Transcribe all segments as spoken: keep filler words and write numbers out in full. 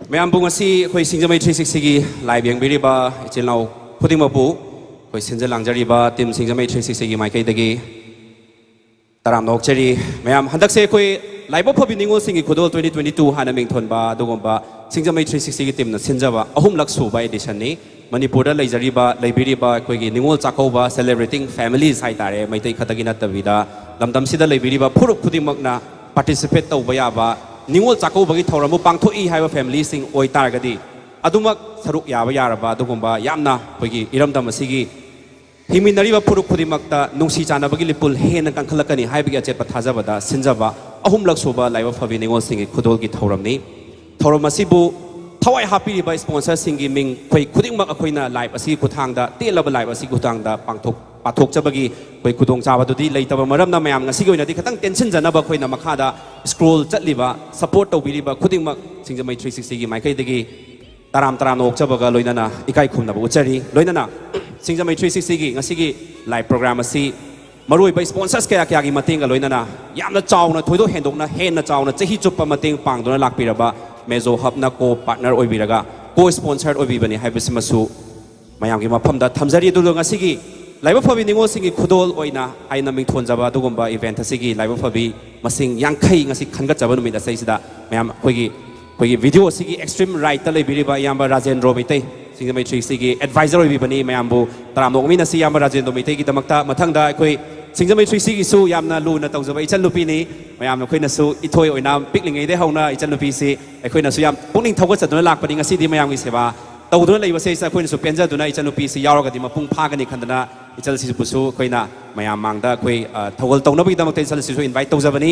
ꯃꯌꯥꯝꯕꯨ ꯉꯁꯤ ꯑꯩꯈꯣꯏ ꯁꯤꯡꯖꯃꯩ ꯊ꯭ꯔꯤ ꯁꯤꯛꯁꯇꯤꯒꯤ ꯂꯥꯏꯚ ꯌꯦꯡꯕꯤꯔꯤꯕ ꯏꯆꯤꯜ ꯏꯅꯥꯎ ꯈꯨꯗꯤꯡꯃꯛꯄꯨ ꯑꯩꯈꯣꯏ ꯁꯤꯟꯖ ꯂꯥꯡꯖꯔꯤꯕ ꯇꯤꯝ ꯁꯤꯡꯖꯃꯩ ꯊ꯭ꯔꯤ ꯁꯤꯛꯁꯇꯤꯒꯤ ꯃꯥꯏꯀꯩꯗꯒꯤ ꯇꯔꯥꯝꯅ ꯑꯣꯛꯆꯔꯤ꯫ ꯃꯌꯥꯝ, ꯍꯟꯗꯛꯁꯦ ꯑꯩꯈꯣꯏ ꯂꯥꯏꯕꯛ ꯐꯕꯤ ꯅꯤꯉꯣꯜꯁꯤꯡꯒꯤ ꯈꯨꯗꯣꯜ twenty twenty two ꯍꯥꯏꯅ ꯃꯤꯡꯊꯣꯟꯕ ꯑꯗꯨꯒꯨꯝꯕ ꯁꯤꯡꯖꯃꯩ ꯊ꯭ꯔꯤ ꯁꯤꯛꯁꯇꯤꯒꯤ ꯇꯤꯝꯅ ꯁꯤꯟꯖꯕ ꯑꯍꯨꯝꯂꯛ ꯁꯨꯕ ꯑꯦꯗꯤꯁꯟꯅꯤ꯫ ꯃꯅꯤꯄꯨꯔꯗ ꯂꯩꯖꯔꯤꯕ, ꯂꯩꯕꯤꯔꯤꯕ ꯑꯩꯈꯣꯏꯒꯤ ꯅꯤꯉꯣꯜ ꯆꯥꯛꯀꯧꯕ celebrating families ꯍꯥꯏꯇꯥꯔꯦ, ꯃꯩꯇꯩ ꯈꯛꯇꯒꯤ ꯅꯠꯇꯕꯤꯗ ꯂꯝꯗꯝꯁꯤꯗ ꯂꯩꯕꯤꯔꯤꯕ ꯐꯨꯔꯨꯞ ꯈꯨꯗꯤꯡꯃꯛꯅ participate ꯇꯧꯕ ꯌꯥꯕ, ꯅꯤꯉꯣꯜ ꯆꯥꯛꯀꯧꯕꯒꯤ ꯊꯧꯔꯝꯕꯨ ꯄꯥꯡꯊꯣꯛꯏ ꯍꯥꯏꯕ familyꯁꯤꯡ ꯑꯣꯏꯇꯥꯔꯒꯗꯤ ꯑꯗꯨꯃꯛ ꯁꯔꯨꯛ ꯌꯥꯕ ꯌꯥꯔꯕ ꯑꯗꯨꯒꯨꯝꯕ ꯌꯥꯝꯅ ꯑꯩꯈꯣꯏꯒꯤ ꯏꯔꯝꯗꯝ ꯑꯁꯤꯒꯤ ꯍꯤꯡꯃꯤꯟꯅꯔꯤꯕ ꯐꯨꯔꯨꯞ ꯈꯨꯗꯤꯡꯃꯛꯇ ꯅꯨꯡꯁꯤ ꯆꯥꯟꯅꯕꯒꯤ ꯂꯤꯄꯨꯜ ꯍꯦꯟꯅ ꯀꯟꯈꯠꯂꯛꯀꯅꯤ ꯍꯥꯏꯕꯒꯤ ꯑꯆꯦꯠꯄ ꯊꯥꯖꯕꯗ ꯁꯤꯟꯖꯕ ꯑꯍꯨꯝꯂꯛ ꯁꯨꯕ ꯂꯥꯏꯕꯛ ꯐꯕꯤ ꯅꯤꯉꯣꯜꯁꯤꯡꯒꯤ ꯈꯨꯗꯣꯜꯒꯤ ꯊꯧꯔꯝꯅꯤ꯫ ꯊꯧꯔꯝ ꯑꯁꯤꯕꯨ ꯊꯋꯥꯏ ꯍꯥꯞꯄꯤꯔꯤꯕ sponsorꯁꯤꯡꯒꯤ ꯃꯤꯡ ꯑꯩꯈꯣꯏ ꯈꯨꯗꯤꯡꯃꯛ ꯑꯩꯈꯣꯏꯅ ꯂꯥꯏꯚ ꯑꯁꯤꯒꯤ ꯈꯨꯠꯊꯥꯡꯗ, ꯇꯦꯜꯂꯕ ꯂꯥꯏꯚ ꯑꯁꯤꯒꯤ ꯈꯨꯠꯊꯥꯡꯗ ꯄꯥꯡꯊꯣꯛ-, ꯄꯥꯊꯣꯛꯆꯕꯒꯤ ꯑꯩꯈꯣꯏ ꯈꯨꯗꯣꯡꯆꯥꯕꯗꯨꯗꯤ ꯂꯩꯇꯕ ꯃꯔꯝꯅ ꯃꯌꯥꯝ ꯉꯁꯤꯒꯤ ꯑꯣꯏꯅꯗꯤ ꯈꯤꯇꯪ ꯇꯦꯟꯁꯤꯟꯖꯅꯕ ꯑꯩꯈꯣꯏꯅ ꯃꯈꯥꯗ scroll ꯆꯠꯂꯤꯕ support ꯇꯧꯕꯤꯔꯤꯕ ꯈꯨꯗꯤꯡꯃꯛ ꯁꯤꯡꯖꯃꯩ three sixtyꯒꯤ ꯃꯥꯏꯀꯩꯗꯒꯤ ꯇꯔꯥꯝ ꯇꯔꯥꯝꯅ ꯑꯣꯛꯆꯕꯒ ꯂꯣꯏꯅꯅ ꯏꯀꯥꯏ ꯈꯨꯝꯅꯕ ꯎꯠꯆꯔꯤ꯫ ꯂꯣꯏꯅꯅ ꯁꯤꯡꯖꯃꯩ three sixtyꯒꯤ ꯉꯁꯤꯒꯤ ꯂꯥꯏꯚ ꯄ꯭ꯔꯣꯒ꯭ꯔꯥꯝ ꯑꯁꯤ ꯃꯔꯨꯑꯣꯏꯕ sponsors ꯀꯌꯥ ꯀꯌꯥꯒꯤ ꯃꯇꯦꯡꯒ ꯂꯣꯏꯅꯅ ꯌꯥꯝꯅ ꯆꯥꯎꯅ, ꯊꯣꯏꯗꯣꯛ ꯍꯦꯟꯗꯣꯛꯅ, ꯍꯦꯟꯅ ꯆꯥꯎꯅ ꯆꯍꯤ ꯆꯨꯞꯄ ꯃꯇꯦꯡ ꯄꯥꯡꯗꯨꯅ ꯂꯥꯛꯄꯤꯔꯕ Mezo Hubꯅ co-partner ꯑꯣꯏꯕꯤꯔꯒ, co-sponsor ꯑꯣꯏꯕꯤꯕꯅꯤ ꯍꯥꯏꯕꯁꯤꯃꯁꯨ ꯃꯌꯥꯝꯒꯤ ꯃꯐꯝꯗ ꯊꯝꯖꯔꯤ꯫ ꯑꯗꯨꯒ ꯉꯁꯤꯒꯤ ꯂꯥꯏꯕꯛ ꯐꯕꯤ ꯅꯤꯉꯣꯜꯁꯤꯡꯒꯤ ꯈꯨꯗꯣꯜ ꯑꯣꯏꯅ ꯍꯥꯏꯅ ꯃꯤꯡꯊꯣꯟꯖꯕ ꯑꯗꯨꯒꯨꯝꯕ event ꯑꯁꯤꯒꯤ ꯂꯥꯏꯕꯛ ꯐꯕꯤ ꯃꯁꯤꯡ ꯌꯥꯡꯈꯩ ꯉꯁꯤ ꯈꯟꯒꯠꯆꯕ ꯅꯨꯃꯤꯠ ꯑꯁꯤꯗ ꯃꯌꯥꯝ ꯑꯩꯈꯣꯏꯒꯤ, ꯑꯩꯈꯣꯏꯒꯤ video ꯑꯁꯤꯒꯤ extreme rightꯇ ꯂꯩꯕꯤꯔꯤꯕ ꯏꯌꯥꯝꯕ ꯔꯥꯖꯦꯟꯗ꯭ꯔꯣ ꯃꯩꯇꯩ, ꯁꯤꯡꯖꯃꯩ three sixtyꯒꯤ advisor ꯑꯣꯏꯕꯤꯕꯅꯤ꯫ ꯃꯌꯥꯝꯕꯨ ꯇꯔꯥꯝꯅ ꯑꯣꯛꯃꯤꯟꯅꯁꯤ ꯏꯌꯥꯝꯕ ꯔꯥꯖꯦꯟꯗ꯭ꯔꯣ ꯃꯩꯇꯩꯒꯤꯗꯃꯛꯇ꯫ ꯃꯊꯪꯗ ꯑꯩꯈꯣꯏ ꯁꯤꯡꯖꯃꯩ three sixtyꯒꯤꯁꯨ ꯌꯥꯝꯅ ꯂꯨꯅ ꯇꯧꯖꯕ ꯏꯆꯟꯅꯨꯄꯤꯅꯤ꯫ ꯃꯌꯥꯝ ꯑꯩꯈꯣꯏꯅꯁꯨ ꯏꯊꯣꯏ ꯑꯣꯏꯅ ꯄꯤꯛꯂꯤꯉꯩꯗꯒꯤ ꯍꯧꯅ ꯏꯆꯟꯅꯨꯄꯤꯁꯤ ꯑꯩꯈꯣꯏꯅꯁꯨ ꯌꯥꯝ ꯄꯨꯛꯅꯤꯡ ꯊꯧꯒꯠꯆꯗꯨꯅ ꯂꯥꯛꯄꯅꯤ꯫ ꯉꯁꯤꯗꯤ ꯃꯌꯥꯝꯒꯤ ꯁꯦꯕꯥ ꯇꯧꯗꯨꯅ ꯂꯩꯕꯁꯦ ꯑꯩꯈꯣꯏꯅꯁꯨ ꯄꯦꯟꯖꯗꯨꯅ ꯏꯆꯟꯅꯨꯄꯤꯁꯤ ꯌꯥꯎꯔꯒꯗꯤ ꯃꯄꯨꯡ ꯐꯥꯒꯅꯤ ꯈꯟꯗꯅ ꯏꯆꯜꯁꯤꯕꯨꯁꯨ ꯑꯩꯈꯣꯏꯅ ꯃꯌꯥꯝ ꯃꯥꯡꯗ ꯑꯩꯈꯣꯏ, ꯑ, ꯊꯧꯒꯜ ꯇꯧꯅꯕꯒꯤꯗꯃꯛꯇ ꯏꯆꯜꯁꯤꯁꯨ invite ꯇꯧꯖꯕꯅꯤ꯫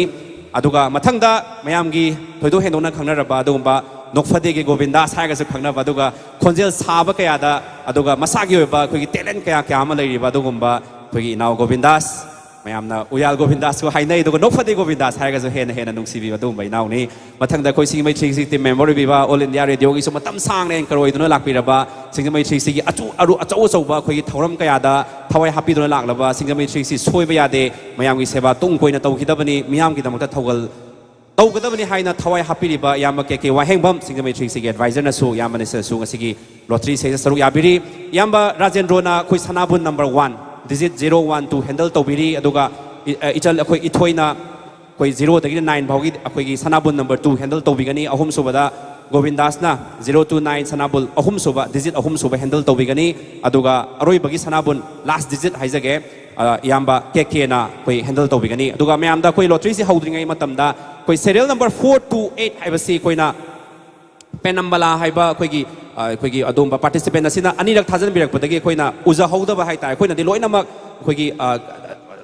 ꯑꯗꯨꯒ ꯃꯊꯪꯗ ꯃꯌꯥꯝꯒꯤ ꯊꯣꯏꯗꯣꯛ ꯍꯦꯟꯗꯣꯛꯅ ꯈꯪꯅꯔꯕ ꯑꯗꯨꯒꯨꯝꯕ ꯅꯣꯛꯐꯗꯦꯒꯤ ꯒꯣꯕꯤꯟꯗꯥꯁ ꯍꯥꯏꯔꯒꯁꯨ ꯈꯪꯅꯕ, ꯑꯗꯨꯒ ꯈꯣꯟꯖꯦꯜ ꯁꯥꯕ ꯀꯌꯥꯗ, ꯑꯗꯨꯒ ꯃꯁꯥꯒꯤ ꯑꯣꯏꯕ ꯑꯩꯈꯣꯏꯒꯤ talent ꯀꯌꯥ ꯀꯌꯥ ꯑꯃ ꯂꯩꯔꯤꯕ ꯑꯗꯨꯒꯨꯝꯕ ꯑꯩꯈꯣꯏꯒꯤ ꯏꯅꯥꯎ ꯒꯣꯕꯤꯟꯗꯥꯁ, ꯃꯌꯥꯝꯅ ꯎꯌꯥꯜ ꯒꯣꯕꯤꯟꯗꯥꯁꯁꯨ ꯍꯥꯏꯅꯩ, ꯑꯗꯨꯒ ꯅꯣꯛꯐꯗꯦ ꯒꯣꯕꯤꯟꯗꯥꯁ ꯍꯥꯏꯔꯒꯁꯨ ꯍꯦꯟꯅ ꯍꯦꯟꯅ ꯅꯨꯡꯁꯤꯕꯤꯕ ꯑꯗꯨꯒꯨꯝꯕ ꯏꯅꯥꯎꯅꯤ꯫ ꯃꯊꯪꯗ ꯑꯩꯈꯣꯏ ꯁꯤꯡꯖꯃꯩ three sixty team member ꯑꯣꯏꯕꯤꯕ, All India Radioꯒꯤꯁꯨ ꯃꯇꯝ ꯁꯥꯡꯅ anchor ꯑꯣꯏꯗꯨꯅ ꯂꯥꯛꯄꯤꯔꯕ, ꯁꯤꯡꯖꯃꯩ three sixtyꯒꯤ ꯑꯆꯧ-, ꯑꯔꯨ-, ꯑꯆꯧ ꯑꯆꯧꯕ ꯑꯩꯈꯣꯏꯒꯤ ꯊꯧꯔꯝ ꯀꯌꯥꯗ ꯊꯋꯥꯏ ꯍꯥꯞꯄꯤꯗꯨꯅ ꯂꯥꯛꯂꯕ ꯁꯤꯡꯖꯃꯩ three sixty ꯁꯣꯏꯕ ꯌꯥꯗꯦ, ꯃꯌꯥꯝꯒꯤ ꯁꯦꯕꯥ ꯇꯨꯡ ꯀꯣꯏꯅ ꯇꯧꯈꯤꯗꯕꯅꯤ, ꯃꯤꯌꯥꯝꯒꯤꯗꯃꯛꯇ ꯊꯧꯒꯜ ꯇꯧꯒꯗꯕꯅꯤ ꯍꯥꯏꯅ ꯊꯋꯥꯏ ꯍꯥꯞꯄꯤꯔꯤꯕ ꯏꯌꯥꯝꯕ ꯀꯦ ꯀꯦ ꯋꯥꯍꯦꯡꯕꯝ, ꯁꯤꯡꯖꯃꯩ ꯊ꯭ꯔꯤ ꯁꯤꯒꯤ ꯑꯦꯗꯚꯥꯏꯖꯔꯅꯁꯨ ꯏꯌꯥꯝꯕꯅꯁꯨ ꯉꯁꯤꯒꯤ ꯂꯣꯇ꯭ꯔꯤꯁꯤꯗ ꯁꯔꯨꯛ ꯌꯥꯕꯤꯔꯤ꯫ ꯏꯌꯥꯝꯕ ꯔꯥꯖꯦꯟꯗ꯭ꯔꯣꯅ ꯑꯩꯈꯣꯏ ꯁꯅꯥꯕꯨꯟ number one, digit zero one two handle ꯇꯧꯕꯤꯔꯤ꯫ ꯑꯗꯨꯒ ꯏ-, ꯑ, ꯏꯆꯜ ꯑꯩꯈꯣꯏ ꯏꯊꯣꯏꯅ ꯑꯩꯈꯣꯏ ꯖꯤꯔꯣꯗꯒꯤꯅ ꯅꯥꯏꯟ ꯐꯥꯎꯒꯤ ꯑꯩꯈꯣꯏꯒꯤ ꯁꯅꯥꯕꯨꯟ ꯅꯝꯕꯔ ꯇꯨ ꯍꯦꯟꯗꯜ ꯇꯧꯕꯤꯒꯅꯤ꯫ ꯑꯍꯨꯝꯁꯨꯕꯗ ꯒꯣꯕꯤꯟꯗꯥꯁꯅ ꯖꯤꯔꯣ ꯇꯨ ꯅꯥꯏꯟ ꯁꯅꯥꯕꯨꯟ ꯑꯍꯨꯝꯁꯨꯕ, ꯗꯤꯖꯤꯠ ꯑꯍꯨꯝꯁꯨꯕ ꯍꯦꯟꯗꯜ ꯇꯧꯕꯤꯒꯅꯤ꯫ ꯑꯗꯨꯒ ꯑꯔꯣꯏꯕꯒꯤ ꯁꯅꯥꯕꯨꯟ, ꯂꯥꯁ ꯗꯤꯖꯤꯠ ꯍꯥꯏꯖꯒꯦ, ꯑ, ꯏꯌꯥꯝꯕ ꯀꯦ ꯀꯦꯅ ꯑꯩꯈꯣꯏ ꯍꯦꯟꯗꯜ ꯇꯧꯕꯤꯒꯅꯤ꯫ ꯑꯗꯨꯒ ꯃꯌꯥꯝꯗ ꯑꯩꯈꯣꯏ ꯂꯣꯇ꯭ꯔꯤꯁꯤ ꯍꯧꯗ꯭ꯔꯤꯉꯩ ꯃꯇꯝꯗ ꯑꯩꯈꯣꯏ serial number four two eight ꯍꯥꯏꯕꯁꯤ ꯑꯩꯈꯣꯏꯅ ꯄꯦꯅꯝꯕꯂꯥ ꯍꯥꯏꯕ ꯑꯩꯈꯣꯏꯒꯤ, ꯑ, ꯑꯩꯈꯣꯏꯒꯤ ꯑꯗꯣꯝꯕ ꯄꯥꯔꯇꯤꯁꯤꯄꯦꯟ ꯑꯁꯤꯅ ꯑꯅꯤꯔꯛ ꯊꯥꯖꯤꯟꯕꯤꯔꯛꯄꯗꯒꯤ ꯑꯩꯈꯣꯏꯅ ꯎꯖꯍꯧꯗꯕ ꯍꯥꯏ ꯇꯥꯔꯦ꯫ ꯑꯩꯈꯣꯏꯅꯗꯤ ꯂꯣꯏꯅꯃꯛ ꯑꯩꯈꯣꯏꯒꯤ, ꯑ,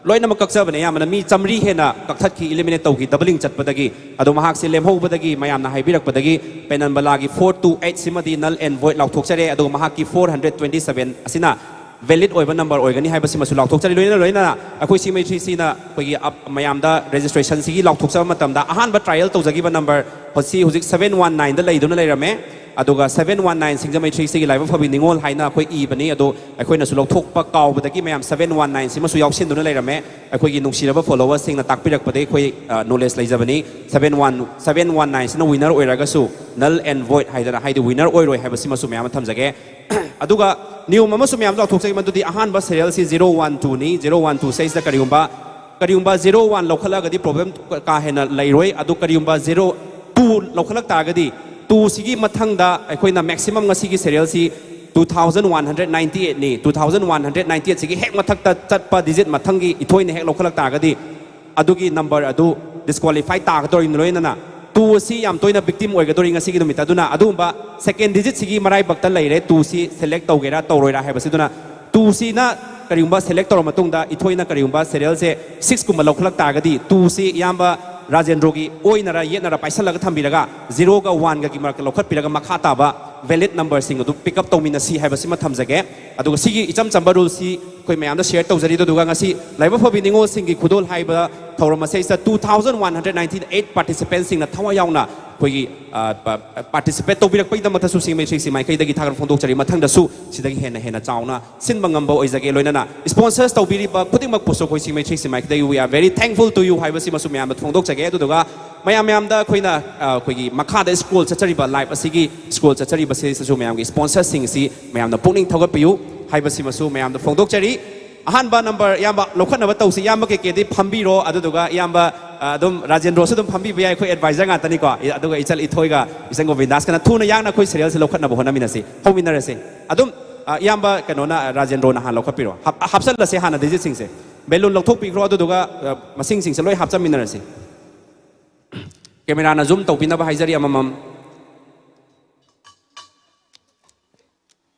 ꯂꯣꯏꯅꯃꯛ ꯀꯛꯆꯕꯅꯦ꯫ ꯑꯌꯥꯝꯕꯅ ꯃꯤ ꯆꯥꯃꯔꯤ ꯍꯦꯟꯅ ꯀꯛꯊꯠꯈꯤ, ꯏꯂꯤꯃꯤꯅꯦꯠ ꯇꯧꯈꯤ, ꯗꯕꯂꯤꯡ ꯆꯠꯄꯗꯒꯤ꯫ ꯑꯗꯣ ꯃꯍꯥꯛꯁꯦ ꯂꯦꯝꯍꯧꯕꯗꯒꯤ ꯃꯌꯥꯝꯅ ꯍꯥꯏꯕꯤꯔꯛꯄꯗꯒꯤ ꯄꯦꯅꯝꯕꯂꯥꯒꯤ ꯐꯣꯔ ꯇꯨ ꯑꯩꯠ ꯁꯤꯃꯗꯤ ꯅꯜ ꯑꯦꯟ ꯚꯣꯏꯗ ꯂꯥꯎꯊꯣꯛꯆꯔꯦ꯫ ꯑꯗꯨꯒ ꯃꯍꯥꯛꯀꯤ ꯐꯣꯔ ꯍꯟꯗ꯭ꯔꯦꯠ ꯇ꯭ꯋꯦꯟꯇꯤ ꯁꯚꯦꯟ ꯑꯁꯤꯅ ꯚꯦꯂꯤꯗ ꯑꯣꯏꯕ ꯅꯝꯕꯔ ꯑꯣꯏꯒꯅꯤ ꯍꯥꯏꯕꯁꯤꯃꯁꯨ ꯂꯥꯎꯊꯣꯛꯆꯔꯤ꯫ ꯂꯣꯏꯅ ꯂꯣꯏꯅꯅ ꯑꯩꯈꯣꯏ ꯁꯤꯡꯖꯃꯩ ꯊ꯭ꯔꯤ ꯁꯤꯅ ꯑꯩꯈꯣꯏꯒꯤ ꯑꯞ-, ꯃꯌꯥꯝꯗ ꯔꯦꯖꯤꯁꯇ꯭ꯔꯦꯁꯟꯁꯤꯒꯤ ꯂꯥꯎꯊꯣꯛꯆꯕ ꯃꯇꯝꯗ ꯑꯍꯥꯟꯕ ꯇ꯭ꯔꯥꯏꯌꯦꯜ ꯇꯧꯖꯈꯤꯕ ꯅꯝꯕꯔ ꯍꯧꯖꯤꯛ, ꯍꯧꯖꯤꯛ ꯁꯚꯦꯟ ꯋꯥꯟ ꯅꯥꯏꯟꯗ ꯂꯩꯗꯨꯅ ꯂꯩꯔꯝꯃꯦ꯫ ꯑꯗꯨꯒ ꯁꯚꯦꯟ ꯋꯥꯟ ꯅꯥꯏꯟ ꯁꯤꯡꯖꯃꯩ ꯊ꯭ꯔꯤ ꯁꯤꯒꯤ ꯂꯥꯏꯕꯛ ꯐꯕꯤ ꯅꯤꯉꯣꯜ ꯍꯥꯏꯅ ꯑꯩꯈꯣꯏ ꯏꯕꯅꯤ꯫ ꯑꯗꯣ ꯑꯩꯈꯣꯏꯅꯁꯨ ꯂꯧꯊꯣꯛꯄ ꯀꯥꯎꯕꯗꯒꯤ ꯃꯌꯥꯝ ꯁꯚꯦꯟ ꯋꯥꯟ ꯅꯥꯏꯟ ꯁꯤꯃꯁꯨ ꯌꯥꯎꯁꯤꯟꯗꯨꯅ ꯂꯩꯔꯝꯃꯦ꯫ ꯑꯩꯈꯣꯏꯒꯤ ꯅꯨꯡꯁꯤꯔꯕ ꯐꯣꯂꯣꯋꯔꯁꯤꯡꯅ ꯇꯥꯛꯄꯤꯔꯛꯄꯗꯒꯤ ꯑꯩꯈꯣꯏ, ꯑ, ꯅꯣꯂꯦꯖ ꯂꯩꯖꯕꯅꯤ꯫ Seven one, seven one nine ꯁꯤꯅ ꯋꯤꯅꯔ ꯑꯣꯏꯔꯒꯁꯨ ꯅꯜ ꯑꯦꯟ ꯚꯣꯏꯗ ꯍꯥꯏꯗꯅ, ꯍꯥꯏꯗꯤ ꯋꯤꯅꯔ ꯑꯣꯏꯔꯣꯏ ꯍꯥꯏꯕꯁꯤꯃꯁꯨ ꯃꯌꯥꯝ ꯑꯃ ꯊꯝꯖꯒꯦ꯫ ꯑꯗꯨꯒ ꯅꯤꯌꯣꯝ ꯑꯃꯁꯨ ꯃꯌꯥꯝ ꯂꯥꯎꯊꯣꯛꯆꯒꯦ, ꯃꯗꯨꯗꯤ ꯑꯍꯥꯟꯕ ꯁꯦꯔꯤꯌꯦꯜꯁꯤ ꯖꯤꯔꯣ ꯋꯥꯟ ꯇꯨꯅꯤ꯫ ꯖꯤꯔꯣ ꯋꯥꯟ ꯇꯨ ꯁꯤꯗꯩꯁꯤꯗ ꯀꯔꯤꯒꯨꯝꯕ, ꯀꯔꯤꯒꯨꯝꯕ ꯖꯤꯔꯣ ꯋꯥꯟ ꯂꯧꯈꯠꯂꯒꯗꯤ ꯄ꯭ꯔꯣꯕ꯭ꯂꯦꯝ ꯀꯥ ꯍꯦꯟꯅ ꯂꯩꯔꯣꯏ꯫ ꯑꯗꯨ ꯀꯔꯤꯒꯨꯝꯕ ꯖꯤꯔꯣ ꯇꯨ ꯂꯧꯈꯠꯂꯛ ꯇꯥꯔꯒꯗꯤ, ꯇꯨꯁꯤꯒꯤ ꯃꯊꯪꯗ ꯑꯩꯈꯣꯏꯅ ꯃꯦꯛꯁꯤꯃꯝ ꯉꯁꯤꯒꯤ ꯁꯦꯔꯤꯌꯦꯜꯁꯤ two thousand one hundred ninety ꯑꯩꯠꯅꯤ꯫ Two thousand one hundred ninety ꯑꯩꯠꯁꯤꯒꯤ ꯍꯦꯛ ꯃꯊꯛꯇ ꯆꯠꯄ ꯗꯤꯖꯤꯠ ꯃꯊꯪꯒꯤ ꯏꯊꯣꯏꯅ ꯍꯦꯛ ꯂꯧꯈꯠꯂꯛ ꯇꯥꯔꯒꯗꯤ, ꯑꯗꯨꯒꯤ ꯅꯝꯕꯔ ꯑꯗꯨ ꯗꯤꯁꯀ꯭ꯋꯥꯂꯤꯐꯥꯏ ꯇꯥꯒꯗꯧꯔꯤꯅꯤ꯫ ꯂꯣꯏꯅꯅ ꯇꯨ ꯑꯁꯤ ꯌꯥꯝ ꯇꯣꯏꯅ ꯚꯤꯛꯇꯤꯝ ꯑꯣꯏꯒꯗꯧꯔꯤ ꯉꯁꯤꯒꯤ ꯅꯨꯃꯤꯠꯇ꯫ ꯑꯗꯨꯅ ꯑꯗꯨꯒꯨꯝꯕ ꯁꯦꯀꯦꯟ ꯗꯤꯖꯤꯠꯁꯤꯒꯤ ꯃꯔꯥꯏꯕꯛꯇ ꯂꯩꯔꯦ, ꯇꯨꯁꯤ ꯁꯦꯂꯦꯛ ꯇꯧꯒꯦꯔꯥ ꯇꯧꯔꯣꯏꯔꯥ ꯍꯥꯏꯕꯁꯤ꯫ ꯑꯗꯨꯅ ꯇꯨꯁꯤꯅ ꯀꯔꯤꯒꯨꯝꯕ ꯁꯦꯂꯦꯛ ꯇꯧꯔ ꯃꯇꯨꯡꯗ ꯏꯊꯣꯏꯅ ꯀꯔꯤꯒꯨꯝꯕ ꯁꯦꯔꯤꯌꯦꯜꯁꯦ ꯁꯤꯛꯁꯀꯨꯝꯕ ꯂꯧꯈꯠꯂꯛ ꯇꯥꯔꯒꯗꯤ, ꯇꯨꯁꯤ ꯏꯌꯥꯝꯕ ꯔꯥꯖꯦꯟꯗ꯭ꯔꯣꯒꯤ ꯑꯣꯏꯅꯔ ꯌꯦꯠꯅꯔ ꯄꯥꯏꯁꯜꯂꯒ ꯊꯝꯕꯤꯔꯒ, ꯖꯤꯔꯣꯒ ꯋꯥꯟꯒꯒꯤ ꯃꯔꯛꯇ ꯂꯧꯈꯠꯄꯤꯔꯒ, ꯃꯈꯥ ꯇꯥꯕ ꯚꯦꯂꯤꯗ ꯅꯝꯕꯔꯁꯤꯡ ꯑꯗꯨ ꯄꯤꯛ ꯑꯞ ꯇꯧꯃꯤꯟꯅꯁꯤ ꯍꯥꯏꯕꯁꯤꯃ ꯊꯝꯖꯒꯦ꯫ ꯑꯗꯨꯒ ꯁꯤꯒꯤ ꯏꯆꯝ ꯆꯝꯕ ꯔꯨꯜꯁꯤ ꯑꯩꯈꯣꯏ ꯃꯌꯥꯝꯗ ꯁꯤꯌꯔ ꯇꯧꯖꯔꯤ꯫ ꯑꯗꯨꯒ ꯉꯁꯤ ꯂꯥꯏꯕꯛ ꯐꯕꯤ ꯅꯤꯉꯣꯜꯁꯤꯡꯒꯤ ꯈꯨꯗꯣꯜ ꯍꯥꯏꯕ ꯊꯧꯔꯝ ꯑꯁꯤꯗ two thousand one hundred ninety eight ꯄꯥꯔꯇꯤꯁꯤꯄꯦꯟꯁꯤꯡꯅ ꯊꯋꯥꯏ ꯌꯥꯎꯅ ꯑꯩꯈꯣꯏꯒꯤ, ꯑ, ꯄ-, ꯄꯥꯔꯇꯤꯁꯤꯄꯦꯠ ꯇꯧꯕꯤꯔꯛꯄꯒꯤꯗꯃꯛꯇꯁꯨ ꯁꯤꯡꯖꯃꯩ ꯊ꯭ꯔꯤ ꯁꯤ ꯃꯥꯏꯀꯩꯗꯒꯤ ꯊꯥꯒꯠꯄ ꯐꯣꯡꯗꯣꯛꯆꯔꯤ꯫ ꯃꯊꯪꯗꯁꯨ ꯁꯤꯗꯒꯤ ꯍꯦꯟꯅ ꯍꯦꯟꯅ ꯆꯥꯎꯅ ꯁꯤꯟꯕ ꯉꯝꯕ ꯑꯣꯏꯖꯒꯦ꯫ ꯂꯣꯏꯅꯅ ꯁ꯭ꯄꯣꯟꯁꯔꯁ ꯇꯧꯕꯤꯔꯤꯕ ꯈꯨꯗꯤꯡꯃꯛꯄꯨꯁꯨ ꯑꯩꯈꯣꯏ ꯁꯤꯡꯖꯃꯩ ꯊ꯭ꯔꯤ ꯁꯤ ꯃꯥꯏꯀꯩꯗꯒꯤ we are very thankful to you ꯍꯥꯏꯕꯁꯤꯃꯁꯨ ꯃꯌꯥꯝꯗ ꯐꯣꯡꯗꯣꯛꯆꯒꯦ꯫ ꯑꯗꯨꯗꯨꯒ ꯃꯌꯥꯝ ꯃꯌꯥꯝꯗ ꯑꯩꯈꯣꯏꯅ ꯑ, ꯑꯩꯈꯣꯏꯒꯤ ꯃꯈꯥꯗ ꯁ꯭ꯀꯣꯜ ꯆꯠꯆꯔꯤꯕ, ꯂꯥꯏꯐ ꯑꯁꯤꯒꯤ ꯁ꯭ꯀꯣꯜ ꯆꯠꯆꯔꯤꯕꯁꯤꯗꯁꯨ ꯃꯌꯥꯝꯒꯤ ꯁ꯭ꯄꯣꯟꯁꯔꯁꯤꯡ ꯑꯁꯤ ꯃꯌꯥꯝꯅ ꯄꯨꯛꯅꯤꯡ ꯊꯧꯒꯠꯄꯤꯌꯨ ꯍꯥꯏꯕꯁꯤꯃꯁꯨ ꯃꯌꯥꯝꯗ ꯐꯣꯡꯗꯣꯛꯆꯔꯤ꯫ ꯑꯍꯥꯟꯕ ꯅꯝꯕꯔ ꯏꯌꯥꯝꯕ ꯂꯧꯈꯠꯅꯕ ꯇꯧꯁꯤ꯫ ꯏꯌꯥꯝꯕ ꯀꯦ ꯀꯦꯗꯤ ꯐꯝꯕꯤꯔꯣ, ꯑꯗꯨꯗꯨꯒ ꯏꯌꯥꯝꯕ ꯑ, ꯑꯗꯨꯝ ꯔꯥꯖꯦꯟꯗ꯭ꯔꯣꯁꯨ ꯑꯗꯨꯝ ꯐꯝꯕꯤꯕ ꯌꯥꯏ, ꯑꯩꯈꯣꯏ ꯑꯦꯗꯚꯥꯏꯖꯔ ꯉꯥꯛꯇꯅꯤꯀꯣ꯫ ꯑꯗꯨꯒ ꯏꯆꯜ ꯏꯊꯣꯏꯒ ꯏꯆꯟ ꯒꯣꯕꯤꯟꯗꯥꯁꯀꯅ ꯊꯨꯅ ꯌꯥꯡꯅ ꯑꯩꯈꯣꯏ ꯁꯦꯔꯤꯌꯦꯜꯁꯦ ꯂꯧꯈꯠꯅꯕ ꯍꯣꯠꯅꯃꯤꯟꯅꯁꯤ, ꯍꯧꯃꯤꯟꯅꯔꯁꯤ꯫ ꯑꯗꯨꯝ ꯑ, ꯏꯌꯥꯝꯕ ꯀꯩꯅꯣꯅ, ꯔꯥꯖꯦꯟꯗ꯭ꯔꯣꯅ ꯍꯥꯟꯅ ꯂꯧꯈꯠꯄꯤꯔꯣ꯫ ꯍꯥꯞ- ꯍꯥꯞꯆꯜꯂꯁꯦ ꯍꯥꯟꯅ ꯗꯤꯖꯤꯠꯁꯤꯡꯁꯦ꯫ ꯕꯦꯂꯨꯟ ꯂꯧꯊꯣꯛꯄꯤꯈ꯭ꯔꯣ, ꯑꯗꯨꯗꯨꯒ ꯑ, ꯃꯁꯤꯡꯁꯤꯡꯁꯦ ꯂꯣꯏ ꯍꯥꯞꯆꯟꯃꯤꯟꯅꯔꯁꯤ꯫ ꯀꯦꯃꯦꯔꯥꯅ ꯖꯨꯝ ꯇꯧꯕꯤꯅꯕ ꯍꯥꯏꯖꯔꯤ ꯑꯃꯃꯝ꯫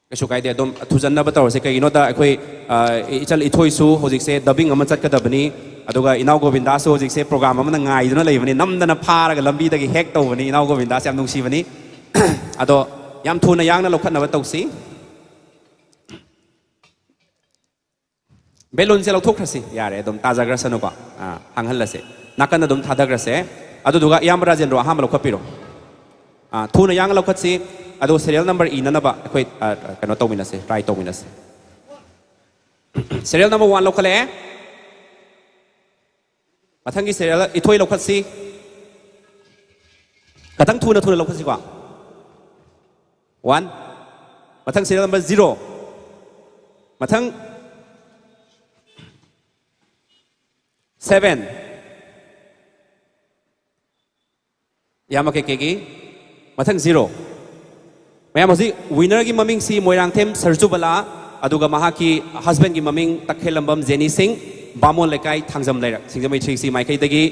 ꯀꯩꯁꯨ ꯀꯥꯏꯗꯦ, ꯑꯗꯨꯝ ꯊꯨꯖꯟꯅꯕ ꯇꯧꯔꯁꯦ꯫ ꯀꯩꯒꯤꯅꯣꯗ ꯑꯩꯈꯣꯏ ꯑ, ꯏꯆꯜ ꯏꯊꯣꯏꯁꯨ ꯍꯧꯖꯤꯛꯁꯦ ꯗꯕꯤꯡ ꯑꯃ ꯆꯠꯀꯗꯕꯅꯤ, ꯑꯗꯨꯒ ꯏꯅꯥꯎ ꯒꯣꯕꯤꯟꯗꯥꯁꯨ ꯍꯧꯖꯤꯛꯁꯦ ꯄ꯭ꯔꯣꯒ꯭ꯔꯥꯝ ꯑꯃꯅ ꯉꯥꯏꯗꯨꯅ ꯂꯩꯕꯅꯤ, ꯅꯝꯗꯅ ꯐꯥꯔꯒ ꯂꯝꯕꯤꯗꯒꯤ ꯍꯦꯛ ꯇꯧꯕꯅꯤ꯫ ꯏꯅꯥꯎ ꯒꯣꯕꯤꯟꯗꯥꯁ ꯌꯥꯝ ꯅꯨꯡꯁꯤꯕꯅꯤ꯫ ꯑꯗꯣ ꯌꯥꯝ ꯊꯨꯅ ꯌꯥꯡꯅ ꯂꯧꯈꯠꯅꯕ ꯇꯧꯁꯤ꯫ ꯕꯦꯂꯨꯟꯁꯦ ꯂꯧꯊꯣꯛꯈ꯭ꯔꯁꯤ, ꯌꯥꯔꯦ, ꯑꯗꯨꯝ ꯇꯥꯖꯈ꯭ꯔꯁꯅꯨꯀꯣ꯫ ꯑꯥ, ꯍꯥꯡꯍꯜꯂꯁꯦ, ꯅꯥꯀꯟꯗ ꯑꯗꯨꯝ ꯊꯥꯗꯈ꯭ꯔꯁꯦ꯫ ꯑꯗꯨꯗꯨꯒ ꯏꯌꯥꯝꯕ ꯔꯥꯖꯦꯟꯗ꯭ꯔꯣ ꯑꯍꯥꯟꯕ ꯂꯧꯈꯠꯄꯤꯔꯣ꯫ ꯑꯥ, ꯊꯨꯅ ꯌꯥꯡꯅ ꯂꯧꯈꯠꯁꯤ꯫ ꯑꯗꯣ ꯁꯦꯔꯤꯌꯦꯜ ꯅꯝꯕꯔ ꯏꯅꯅꯕ ꯑꯩꯈꯣꯏ ꯑ, ꯀꯩꯅꯣ ꯇꯧꯃꯤꯟꯅꯁꯦ, ꯇ꯭ꯔꯥꯏ ꯇꯧꯃꯤꯟꯅꯁꯦ꯫ ꯁꯦꯔꯤꯌꯦꯜ ꯅꯝꯕꯔ ꯋꯥꯟ ꯂꯧꯈꯠꯂꯛꯑꯦ꯫ ꯃꯊꯪꯒꯤ ꯁꯦꯔꯤꯌꯦꯜ ꯏꯊꯣꯏ ꯂꯧꯈꯠꯁꯤ꯫ ꯈꯇꯪ ꯊꯨꯅ ꯊꯨꯅ ꯂꯧꯈꯠꯁꯤꯀꯣ꯫ ꯋꯥꯟ꯫ ꯃꯊꯪ ꯁꯦꯔꯤꯌꯦꯜ ꯅꯝꯕꯔ ꯖꯤꯔꯣ꯫ ꯃꯊꯪ ꯁꯚꯦꯟ꯫ ꯏꯌꯥꯝꯕ ꯀꯦ ꯀꯦꯒꯤ꯫ ꯃꯊꯪ ꯖꯤꯔꯣ꯫ ꯃꯌꯥꯝ, ꯍꯧꯖꯤꯛ ꯋꯤꯅꯔꯒꯤ ꯃꯃꯤꯡꯁꯤ ꯃꯣꯏꯔꯥꯡꯊꯦꯝ ꯁꯔꯖꯨꯕꯂꯥ, ꯑꯗꯨꯒ ꯃꯍꯥꯛꯀꯤ ꯍꯁꯕꯦꯟꯒꯤ ꯃꯃꯤꯡ ꯇꯈꯦꯜꯂꯝꯕꯝ ꯖꯦꯅꯤ ꯁꯤꯡ, ꯕꯥꯃꯣꯟ ꯂꯩꯀꯥꯏ, ꯊꯥꯡꯖꯝ ꯂꯩꯔꯛ, ꯁꯤꯡꯖꯃꯩ ꯊ꯭ꯔꯤ ꯁꯤ ꯃꯥꯏꯀꯩꯗꯒꯤ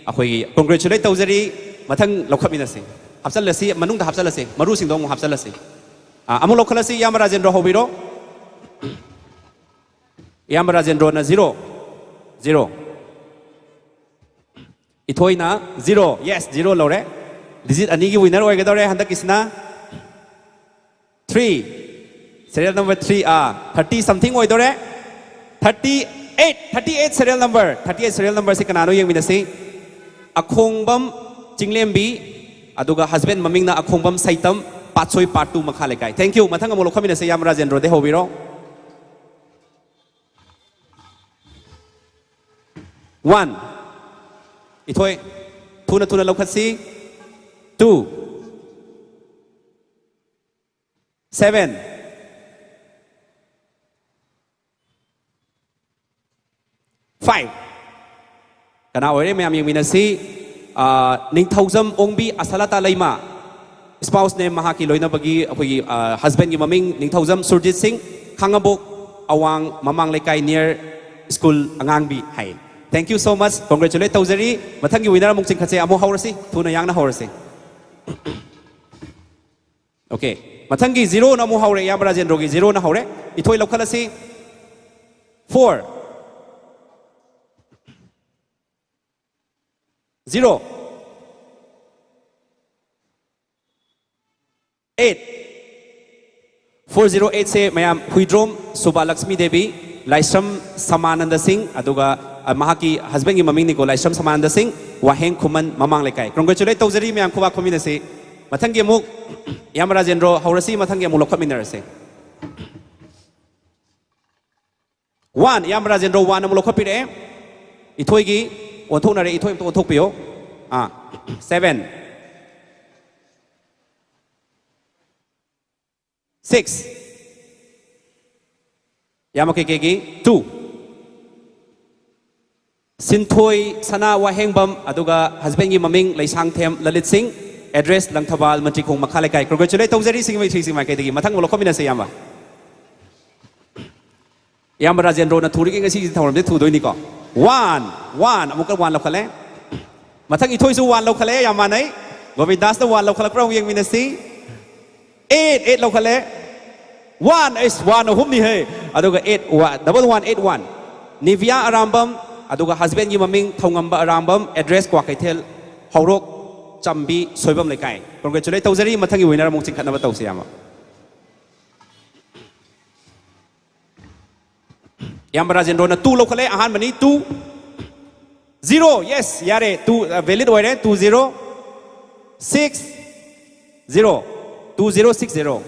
ꯑꯩꯈꯣꯏꯒꯤ ꯀꯣꯡꯒ꯭ꯔꯦꯆꯨꯂꯦꯠ ꯇꯧꯖꯔꯤ꯫ ꯃꯊꯪ ꯂꯧꯈꯠꯃꯤꯟꯅꯁꯤ꯫ ꯍꯥꯞꯆꯜꯂꯁꯤ, ꯃꯅꯨꯡꯗ ꯍꯥꯞꯆꯜꯂꯁꯤ, ꯃꯔꯨꯁꯤꯡꯗꯣ ꯑꯃꯨꯛ ꯍꯥꯞꯆꯜꯂꯁꯤ꯫ ꯑꯥ, ꯑꯃꯨꯛ ꯂꯧꯈꯠꯂꯁꯤ, ꯏꯌꯥꯝꯕ ꯔꯥꯖꯦꯟꯗ꯭ꯔꯣ ꯍꯧꯕꯤꯔꯣ꯫ ꯏꯌꯥꯝꯕ ꯔꯥꯖꯦꯟꯗ꯭ꯔꯣꯅ ꯖꯤꯔꯣ, ꯖꯤꯔꯣ꯫ ꯏꯊꯣꯏꯅ ꯖꯤꯔꯣ, ꯌꯦꯁ, ꯖꯤꯔꯣ ꯂꯧꯔꯦ꯫ ꯗꯤꯖꯤꯠ ꯑꯅꯤꯒꯤ ꯋꯤꯅꯔ ꯑꯣꯏꯒꯗꯧꯔꯦ ꯍꯟꯗꯛꯀꯤꯁꯤꯅ꯫ ꯊ꯭ꯔꯤ, ꯁꯦꯔꯤꯌꯦꯜ ꯅꯝꯕꯔ ꯊ꯭ꯔꯤ, ꯑꯥ, ꯊꯥꯔꯇꯤ ꯁꯝꯊꯤꯡ ꯑꯣꯏꯗꯧꯔꯦ꯫ Thirty eight, thirty eight serial number, thirty eight serial ꯅꯝꯕꯔꯁꯤ ꯀꯅꯥꯅꯣ ꯌꯦꯡꯃꯤꯟꯅꯁꯤ꯫ ꯑꯈꯣꯡꯕꯝ ꯆꯤꯡꯂꯦꯝꯕꯤ, ꯑꯗꯨꯒ ꯍꯁꯕꯦꯟ ꯃꯃꯤꯡꯅ ꯑꯈꯣꯡꯕꯝ ꯁꯩꯇꯝ, ꯄꯥꯠꯁꯣꯏ ꯄꯥꯔꯠ ꯇꯨ ꯃꯈꯥ ꯂꯩꯀꯥꯏ꯫ Thank you꯫ ꯃꯊꯪ ꯑꯃꯨꯛ ꯂꯧꯈꯠꯃꯤꯟꯅꯁꯦ, ꯏꯌꯥꯝꯕ ꯔꯥꯖꯦꯟꯗ꯭ꯔꯣꯗꯩ ꯍꯧꯕꯤꯔꯣ꯫ ꯋꯥꯟ꯫ ꯏꯊꯣꯏ꯫ ꯊꯨꯅ ꯊꯨꯅ ꯂꯧꯈꯠꯁꯤ. Two, seven, five. ꯀꯅꯥ ꯑꯣꯏꯔꯦ ꯃꯌꯥꯝ ꯌꯦꯡꯃꯤꯟꯅꯁꯤ. ꯑꯥ, ꯅꯤꯡꯊꯧꯖꯝ ꯑꯣꯡꯕꯤ ꯑꯁꯥꯂꯇꯥ ꯂꯩꯃ, spouse name ꯃꯍꯥꯛꯀꯤ ꯂꯣꯏꯅꯕꯒꯤ ꯑꯩꯈꯣꯏꯒꯤ, ꯑꯥ, husbandꯀꯤ ꯃꯃꯤꯡ ꯅꯤꯡꯊꯧꯖꯝ ꯁꯨꯔꯖꯤꯠ ꯁꯤꯡ, ꯈꯥꯉꯕꯣꯛ, ꯑꯋꯥꯡ ꯃꯃꯥꯡ ꯂꯩꯀꯥꯏ near school ꯑꯉꯥꯡꯕꯤ high. Thank you so much, congratulate ꯇꯧꯖꯔꯤ. ꯃꯊꯪꯒꯤ winner ꯑꯃꯨꯛ ꯆꯤꯡꯈꯠꯁꯦ, ꯑꯃꯨꯛ ꯍꯧꯔꯁꯤ, ꯊꯨꯅ ꯌꯥꯡꯅ ꯍꯧꯔꯁꯤ. Okay, ꯃꯊꯪꯒꯤ zeroꯅ ꯑꯃꯨꯛ ꯍꯧꯔꯦ, ꯏꯌꯥꯝꯕ ꯔꯥꯖꯦꯟꯗ꯭ꯔꯣꯒꯤ zeroꯅ ꯍꯧꯔꯦ. ꯏꯊꯣꯏ ꯂꯧꯈꯠꯂꯁꯤ. Four, zero, eight, four zero eightꯁꯦ ꯃꯌꯥꯝ ꯍꯨꯏꯗ꯭ꯔꯣꯝ ꯁꯨꯕꯥꯂꯛꯁꯃꯤ ꯗꯦꯕꯤ, ꯂꯥꯏꯁ꯭ꯔꯝ ꯁꯃꯥꯅꯟꯗ ꯁꯤꯡ, ꯑꯗꯨꯒ, ꯑ, ꯃꯍꯥꯛꯀꯤ husbandꯀꯤ ꯃꯃꯤꯡꯅꯤꯀꯣ, ꯂꯥꯏꯁ꯭ꯔꯝ ꯁꯃꯥꯅꯟꯗ ꯁꯤꯡ, ꯋꯥꯍꯦꯡ ꯈꯨꯃꯟ ꯃꯃꯥꯡ ꯂꯩꯀꯥꯏ. Congratulate ꯇꯧꯖꯔꯤ ꯃꯌꯥꯝ, ꯈꯨꯕꯥꯛ ꯈꯨꯃꯤꯟꯅꯁꯤ. ꯃꯊꯪꯒꯤ ꯑꯃꯨꯛ ꯏꯌꯥꯝꯕ ꯔꯥꯖꯦꯟꯗ꯭ꯔꯣ ꯍꯧꯔꯁꯤ, ꯃꯊꯪꯒꯤ ꯑꯃꯨꯛ ꯂꯧꯈꯠꯃꯤꯟꯅꯔꯁꯤ. One, ꯏꯌꯥꯝꯕ ꯔꯥꯖꯦꯟꯗ꯭ꯔꯣ one ꯑꯃꯨꯛ ꯂꯧꯈꯠꯄꯤꯔꯛꯑꯦ. ꯏꯊꯣꯏꯒꯤ ꯑꯣꯟꯊꯣꯛꯅꯔꯦ, ꯏꯊꯣꯏ ꯑꯝꯇ ꯑꯣꯟꯊꯣꯛꯄꯤꯌꯣ. ꯑꯥ, seven, six, ꯏꯌꯥꯝꯕ ꯀꯦ ꯀꯦꯒꯤ two, ꯁꯤꯟꯊꯣꯏ ꯁꯅꯥ ꯋꯥꯍꯦꯡꯕꯝ, ꯑꯗꯨꯒ husbandꯀꯤ ꯃꯃꯤꯡ ꯂꯩꯁꯥꯡꯊꯦꯝ ꯂꯂꯤꯠ ꯁꯤꯡ, address ꯂꯪꯊꯕꯥꯜ ꯃꯟꯇ꯭ꯔꯤꯈꯣꯡ ꯃꯈꯥ ꯂꯩꯀꯥꯏ. Congratulate ꯇꯧꯖꯔꯤ ꯁꯤꯡꯖꯃꯩ ꯊ꯭ꯔꯤ ꯁꯤꯡꯖꯃꯩ ꯃꯥꯏꯀꯩꯗꯒꯤ. ꯃꯊꯪ ꯑꯃꯨꯛ ꯂꯧꯈꯠꯃꯤꯟꯅꯁꯦ ꯏꯌꯥꯝꯕ. ꯏꯌꯥꯝꯕ ꯔꯥꯖꯦꯟꯗ꯭ꯔꯣꯅ ꯊꯨꯔꯤꯒꯩ ꯉꯁꯤꯒꯤ ꯊꯧꯔꯝꯁꯦ ꯊꯨꯗꯣꯏꯅꯤꯀꯣ. One, one, ꯑꯃꯨꯛꯀ one ꯂꯧꯈꯠꯂꯦ. ꯃꯊꯪ ꯏꯊꯣꯏꯁꯨ one ꯂꯧꯈꯠꯂꯦ, ꯌꯥꯝ ꯃꯥꯟꯅꯩ. ꯒꯣꯕꯤꯟꯗꯥꯁꯅ one ꯂꯧꯈꯠꯂꯛꯄ꯭ꯔꯥ ꯑꯃꯨꯛ ꯌꯦꯡꯃꯤꯟꯅꯁꯤ. Eight, eight ꯂꯧꯈꯠꯂꯦ. One, ꯑꯩꯁ, one ꯑꯍꯨꯝꯅꯤ ꯍꯦ. ꯑꯗꯨꯒ eight, double one eight one. Nibiya Arambam, ꯑꯗꯨꯒ husbandꯀꯤ ꯃꯃꯤꯡ ꯊꯧꯉꯝꯕ ꯑꯔꯥꯝꯕꯝ, address ꯀ꯭ꯋꯥꯀꯩꯊꯦꯜ, ꯍꯧꯔꯣꯛ, ꯆꯝꯕꯤ, ꯁꯣꯏꯕꯝ ꯂꯩꯀꯥꯏ. Congratulate ꯇꯧꯖꯔꯤ, ꯃꯊꯪꯒꯤ winner ꯑꯃꯨꯛ ꯆꯤꯡꯈꯠꯅꯕ ꯇꯧꯁꯤ ꯏꯌꯥꯝꯕ. ꯏꯌꯥꯝꯕ ꯔꯥꯖꯦꯟꯗ꯭ꯔꯣꯅ two ꯂꯧꯈꯠꯂꯦ, ꯑꯍꯥꯟꯕꯅꯤ, two. Zero, yes, ꯌꯥꯔꯦ, two, ꯑ, valid ꯑꯣꯏꯔꯦ, two zero six zero, two zero six zero.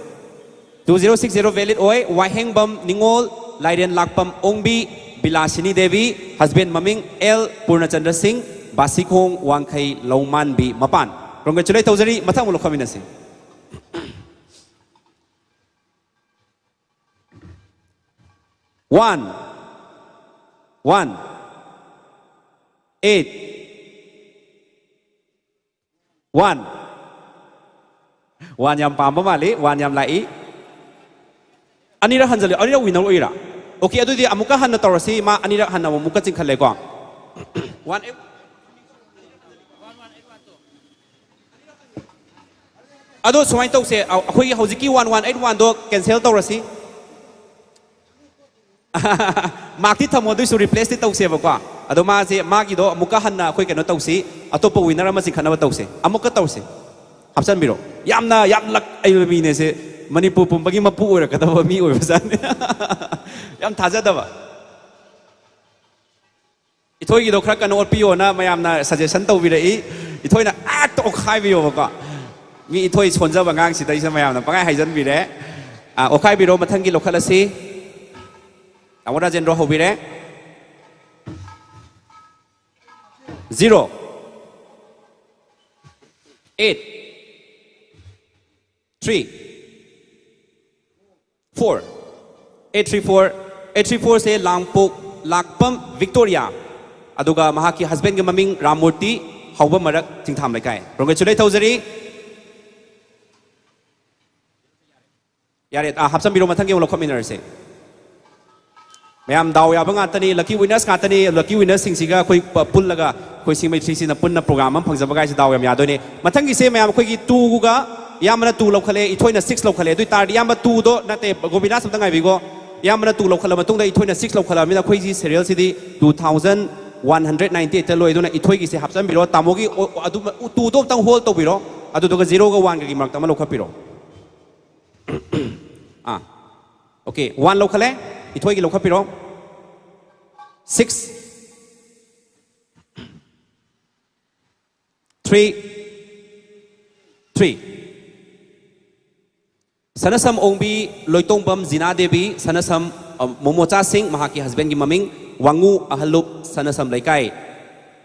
Two zero six zero valid ꯑꯣꯏ. ꯋꯥꯍꯦꯡꯕꯝ ꯅꯤꯉꯣꯜ, ꯂꯥꯏꯔꯦꯟ ꯂꯥꯛꯄꯝ ꯑꯣꯡꯕꯤ, ꯕꯤꯂꯥꯁꯤꯅꯤ ꯗꯦꯕꯤ, husband ꯃꯃꯤꯡ ꯑꯦꯜ ꯄꯨꯔꯅꯆꯟꯗ꯭ꯔ ꯁꯤꯡ, ꯕꯥꯁꯤꯈꯣꯡ ꯋꯥꯡꯈꯩ ꯂꯧꯃꯥꯟꯕꯤ ꯃꯄꯥꯟ꯫ Congratulate ꯇꯧꯖꯔꯤ꯫ ꯃꯊꯪ ꯑꯃꯨꯛ ꯂꯧꯈꯠꯃꯤꯟꯅꯁꯤ꯫ One, one, eight, one, one ꯌꯥꯝ ꯄꯥꯝꯕ ꯃꯥꯜꯂꯤ꯫ One ꯌꯥꯝ ꯂꯥꯛꯏ꯫ ꯑꯅꯤꯔꯛ ꯍꯟꯖꯜꯂꯤ꯫ ꯑꯅꯤꯔꯛ winner ꯑꯣꯏꯔꯥ? Okay, ꯑꯗꯨꯗꯤ ꯑꯃꯨꯛꯀ ꯍꯟꯅ ꯇꯧꯔꯁꯤ꯫ ꯃꯥ ꯑꯅꯤꯔꯛ ꯍꯟꯅ ꯑꯃꯨꯛꯀ ꯆꯤꯡꯈꯠꯂꯦꯀꯣ꯫ One, eight. ꯑꯗꯣ ꯁꯨꯃꯥꯏꯅ ꯇꯧꯁꯦ, ꯑ-, ꯑꯩꯈꯣꯏꯒꯤ ꯍꯧꯖꯤꯛꯀꯤ one one eight one ꯗꯣ cancel ꯇꯧꯔꯁꯤ꯫ Mark ꯇꯤ ꯊꯝꯃꯣ, ꯑꯗꯨꯏꯁꯨ replace ꯇꯤ ꯇꯧꯁꯦꯕꯀꯣ꯫ ꯑꯗꯣ ꯃꯥꯁꯦ, ꯃꯥꯒꯤꯗꯣ ꯑꯃꯨꯛꯀ ꯍꯟꯅ ꯑꯩꯈꯣꯏ ꯀꯩꯅꯣ ꯇꯧꯁꯤ, ꯑꯇꯣꯞꯄ winner ꯑꯃ ꯆꯤꯡꯈꯠꯅꯕ ꯇꯧꯁꯦ꯫ ꯑꯃꯨꯛꯀ ꯇꯧꯁꯦ꯫ ꯍꯥꯞꯆꯟꯕꯤꯔꯣ꯫ ꯌꯥꯝꯅ, ꯌꯥꯝ luck ꯍꯩꯕ ꯃꯤꯅꯦ ꯁꯦ꯫ ꯃꯅꯤꯄꯨꯔ ꯄꯨꯝꯕꯒꯤ ꯃꯄꯨ ꯑꯣꯏꯔꯛꯀꯗꯕ ꯃꯤ ꯑꯣꯏꯕꯖꯥꯠꯅꯤ꯫ ꯌꯥꯝ ꯊꯥꯖꯗꯕ꯫ ꯏꯊꯣꯏꯒꯤꯗꯣ ꯈꯔ ꯀꯟꯅ ꯑꯣꯠꯄꯤꯌꯣꯅ ꯃꯌꯥꯝꯅ suggestion ꯇꯧꯕꯤꯔꯛꯏ꯫ ꯏꯊꯣꯏꯅ ꯍꯦꯛꯇ ꯑꯣꯠꯈꯥꯏꯕꯤꯌꯣꯕꯀꯣ꯫ ꯃꯤ ꯏꯊꯣꯏ ꯁꯣꯟꯖꯕ ꯑꯉꯥꯡꯁꯤꯗꯩꯁꯤꯗ ꯃꯌꯥꯝꯅ ꯄꯪꯍꯥꯏ ꯍꯥꯏꯖꯟꯕꯤꯔꯦ꯫ ꯑꯥ, ꯑꯣꯠꯈꯥꯏꯕꯤꯔꯣ, ꯃꯊꯪꯒꯤ ꯂꯧꯈꯠꯂꯁꯤ꯫ ꯇꯥꯃꯣ Rajendro ꯍꯧꯕꯤꯔꯦ꯫ Zero, eight, three, four, eight three four, eight three four ꯁꯦ ꯂꯥꯡꯄꯣꯛ ꯂꯥꯛꯄꯝ ꯕꯤꯛꯇꯣꯔꯤꯌꯥ, ꯑꯗꯨꯒ ꯃꯍꯥꯛꯀꯤ husband ꯀꯤ ꯃꯃꯤꯡ ꯔꯥꯝꯃꯨꯔꯇꯤ, ꯍꯥꯎꯕꯝ ꯃꯔꯛ, ꯆꯤꯡꯊꯥꯝ ꯂꯩꯀꯥꯏ꯫ Congratulate ꯇꯧꯖꯔꯤ꯫ ꯌꯥꯔꯦ, ꯑꯥ, ꯍꯥꯞꯆꯟꯕꯤꯔꯣ, ꯃꯊꯪꯒꯤ ꯑꯃꯨꯛ ꯂꯧꯈꯠꯃꯤꯟꯅꯔꯁꯦ꯫ ꯃꯌꯥꯝ ꯗꯥꯎ ꯌꯥꯕ ꯉꯥꯛꯇꯅꯤ, lucky winners ꯉꯥꯛꯇꯅꯤ꯫ Lucky winners ꯁꯤꯡꯁꯤꯒ ꯑꯩꯈꯣꯏ ꯄ-, ꯄꯨꯜꯂꯒ ꯑꯩꯈꯣꯏ ꯁꯤꯡꯃꯩ ꯊ꯭ꯔꯤꯁꯤꯅ ꯄꯨꯟꯅ program ꯑꯃ ꯐꯪꯖꯕ ꯀꯥꯏꯁꯦ ꯗꯥꯎ ꯌꯥꯝ ꯌꯥꯗꯣꯏꯅꯦ꯫ ꯃꯊꯪꯒꯤꯁꯦ ꯃꯌꯥꯝ ꯑꯩꯈꯣꯏꯒꯤ two ꯒ, ꯏꯌꯥꯝꯕꯅ two ꯂꯧꯈꯠꯂꯦ, ꯏꯊꯣꯏꯅ six ꯂꯧꯈꯠꯂꯦ꯫ ꯑꯗꯨ ꯑꯣꯏ ꯇꯥꯔꯗꯤ ꯏꯌꯥꯝꯕ two ꯗꯣ ꯅꯠꯇꯦ, ꯒꯣꯕꯤꯟꯗꯥꯁ ꯑꯝꯇ ꯉꯥꯏꯕꯤꯀꯣ꯫ ꯏꯌꯥꯝꯕꯅ two ꯂꯧꯈꯠꯂ ꯃꯇꯨꯡꯗ ꯏꯊꯣꯏꯅ six ꯂꯧꯈꯠꯂꯕꯅꯤꯅ ꯑꯩꯈꯣꯏꯒꯤ serial ꯁꯤꯗꯤ two thousand one hundred ninety eight ꯂꯣꯏ꯫ ꯑꯗꯨꯅ ꯏꯊꯣꯏꯒꯤꯁꯦ ꯍꯥꯞꯆꯟꯕꯤꯔꯣ, ꯇꯥꯃꯣꯒꯤ ꯑꯣ-, ꯑꯗꯨ, two ꯗꯣ ꯑꯃꯇꯪ hold ꯇꯧꯕꯤꯔꯣ, ꯑꯗꯨꯗꯨꯒ zero ꯒ one ꯒꯒꯤ ꯃꯔꯛꯇ ꯑꯃ ꯂꯧꯈꯠꯄꯤꯔꯣ꯫ ꯑꯥ, okay, one ꯂꯧꯈꯠꯂꯦ, ꯏꯊꯣꯏꯒꯤ ꯂꯧꯈꯠꯄꯤꯔꯣ꯫ Six, three, three꯫ ꯁꯅꯁꯝ ꯑꯣꯡꯕꯤ ꯂꯣꯏꯇꯣꯡꯕꯝ ꯖꯤꯅꯥ ꯗꯦꯕꯤ, ꯁꯅꯁꯝ, ꯑ, ꯃꯣꯃꯣꯆꯥ ꯁꯤꯡ, ꯃꯍꯥꯛꯀꯤ husband ꯀꯤ ꯃꯃꯤꯡ, ꯋꯥꯉꯨ ꯑꯍꯜꯂꯨꯞ, ꯁꯅꯁꯝ ꯂꯩꯀꯥꯏ꯫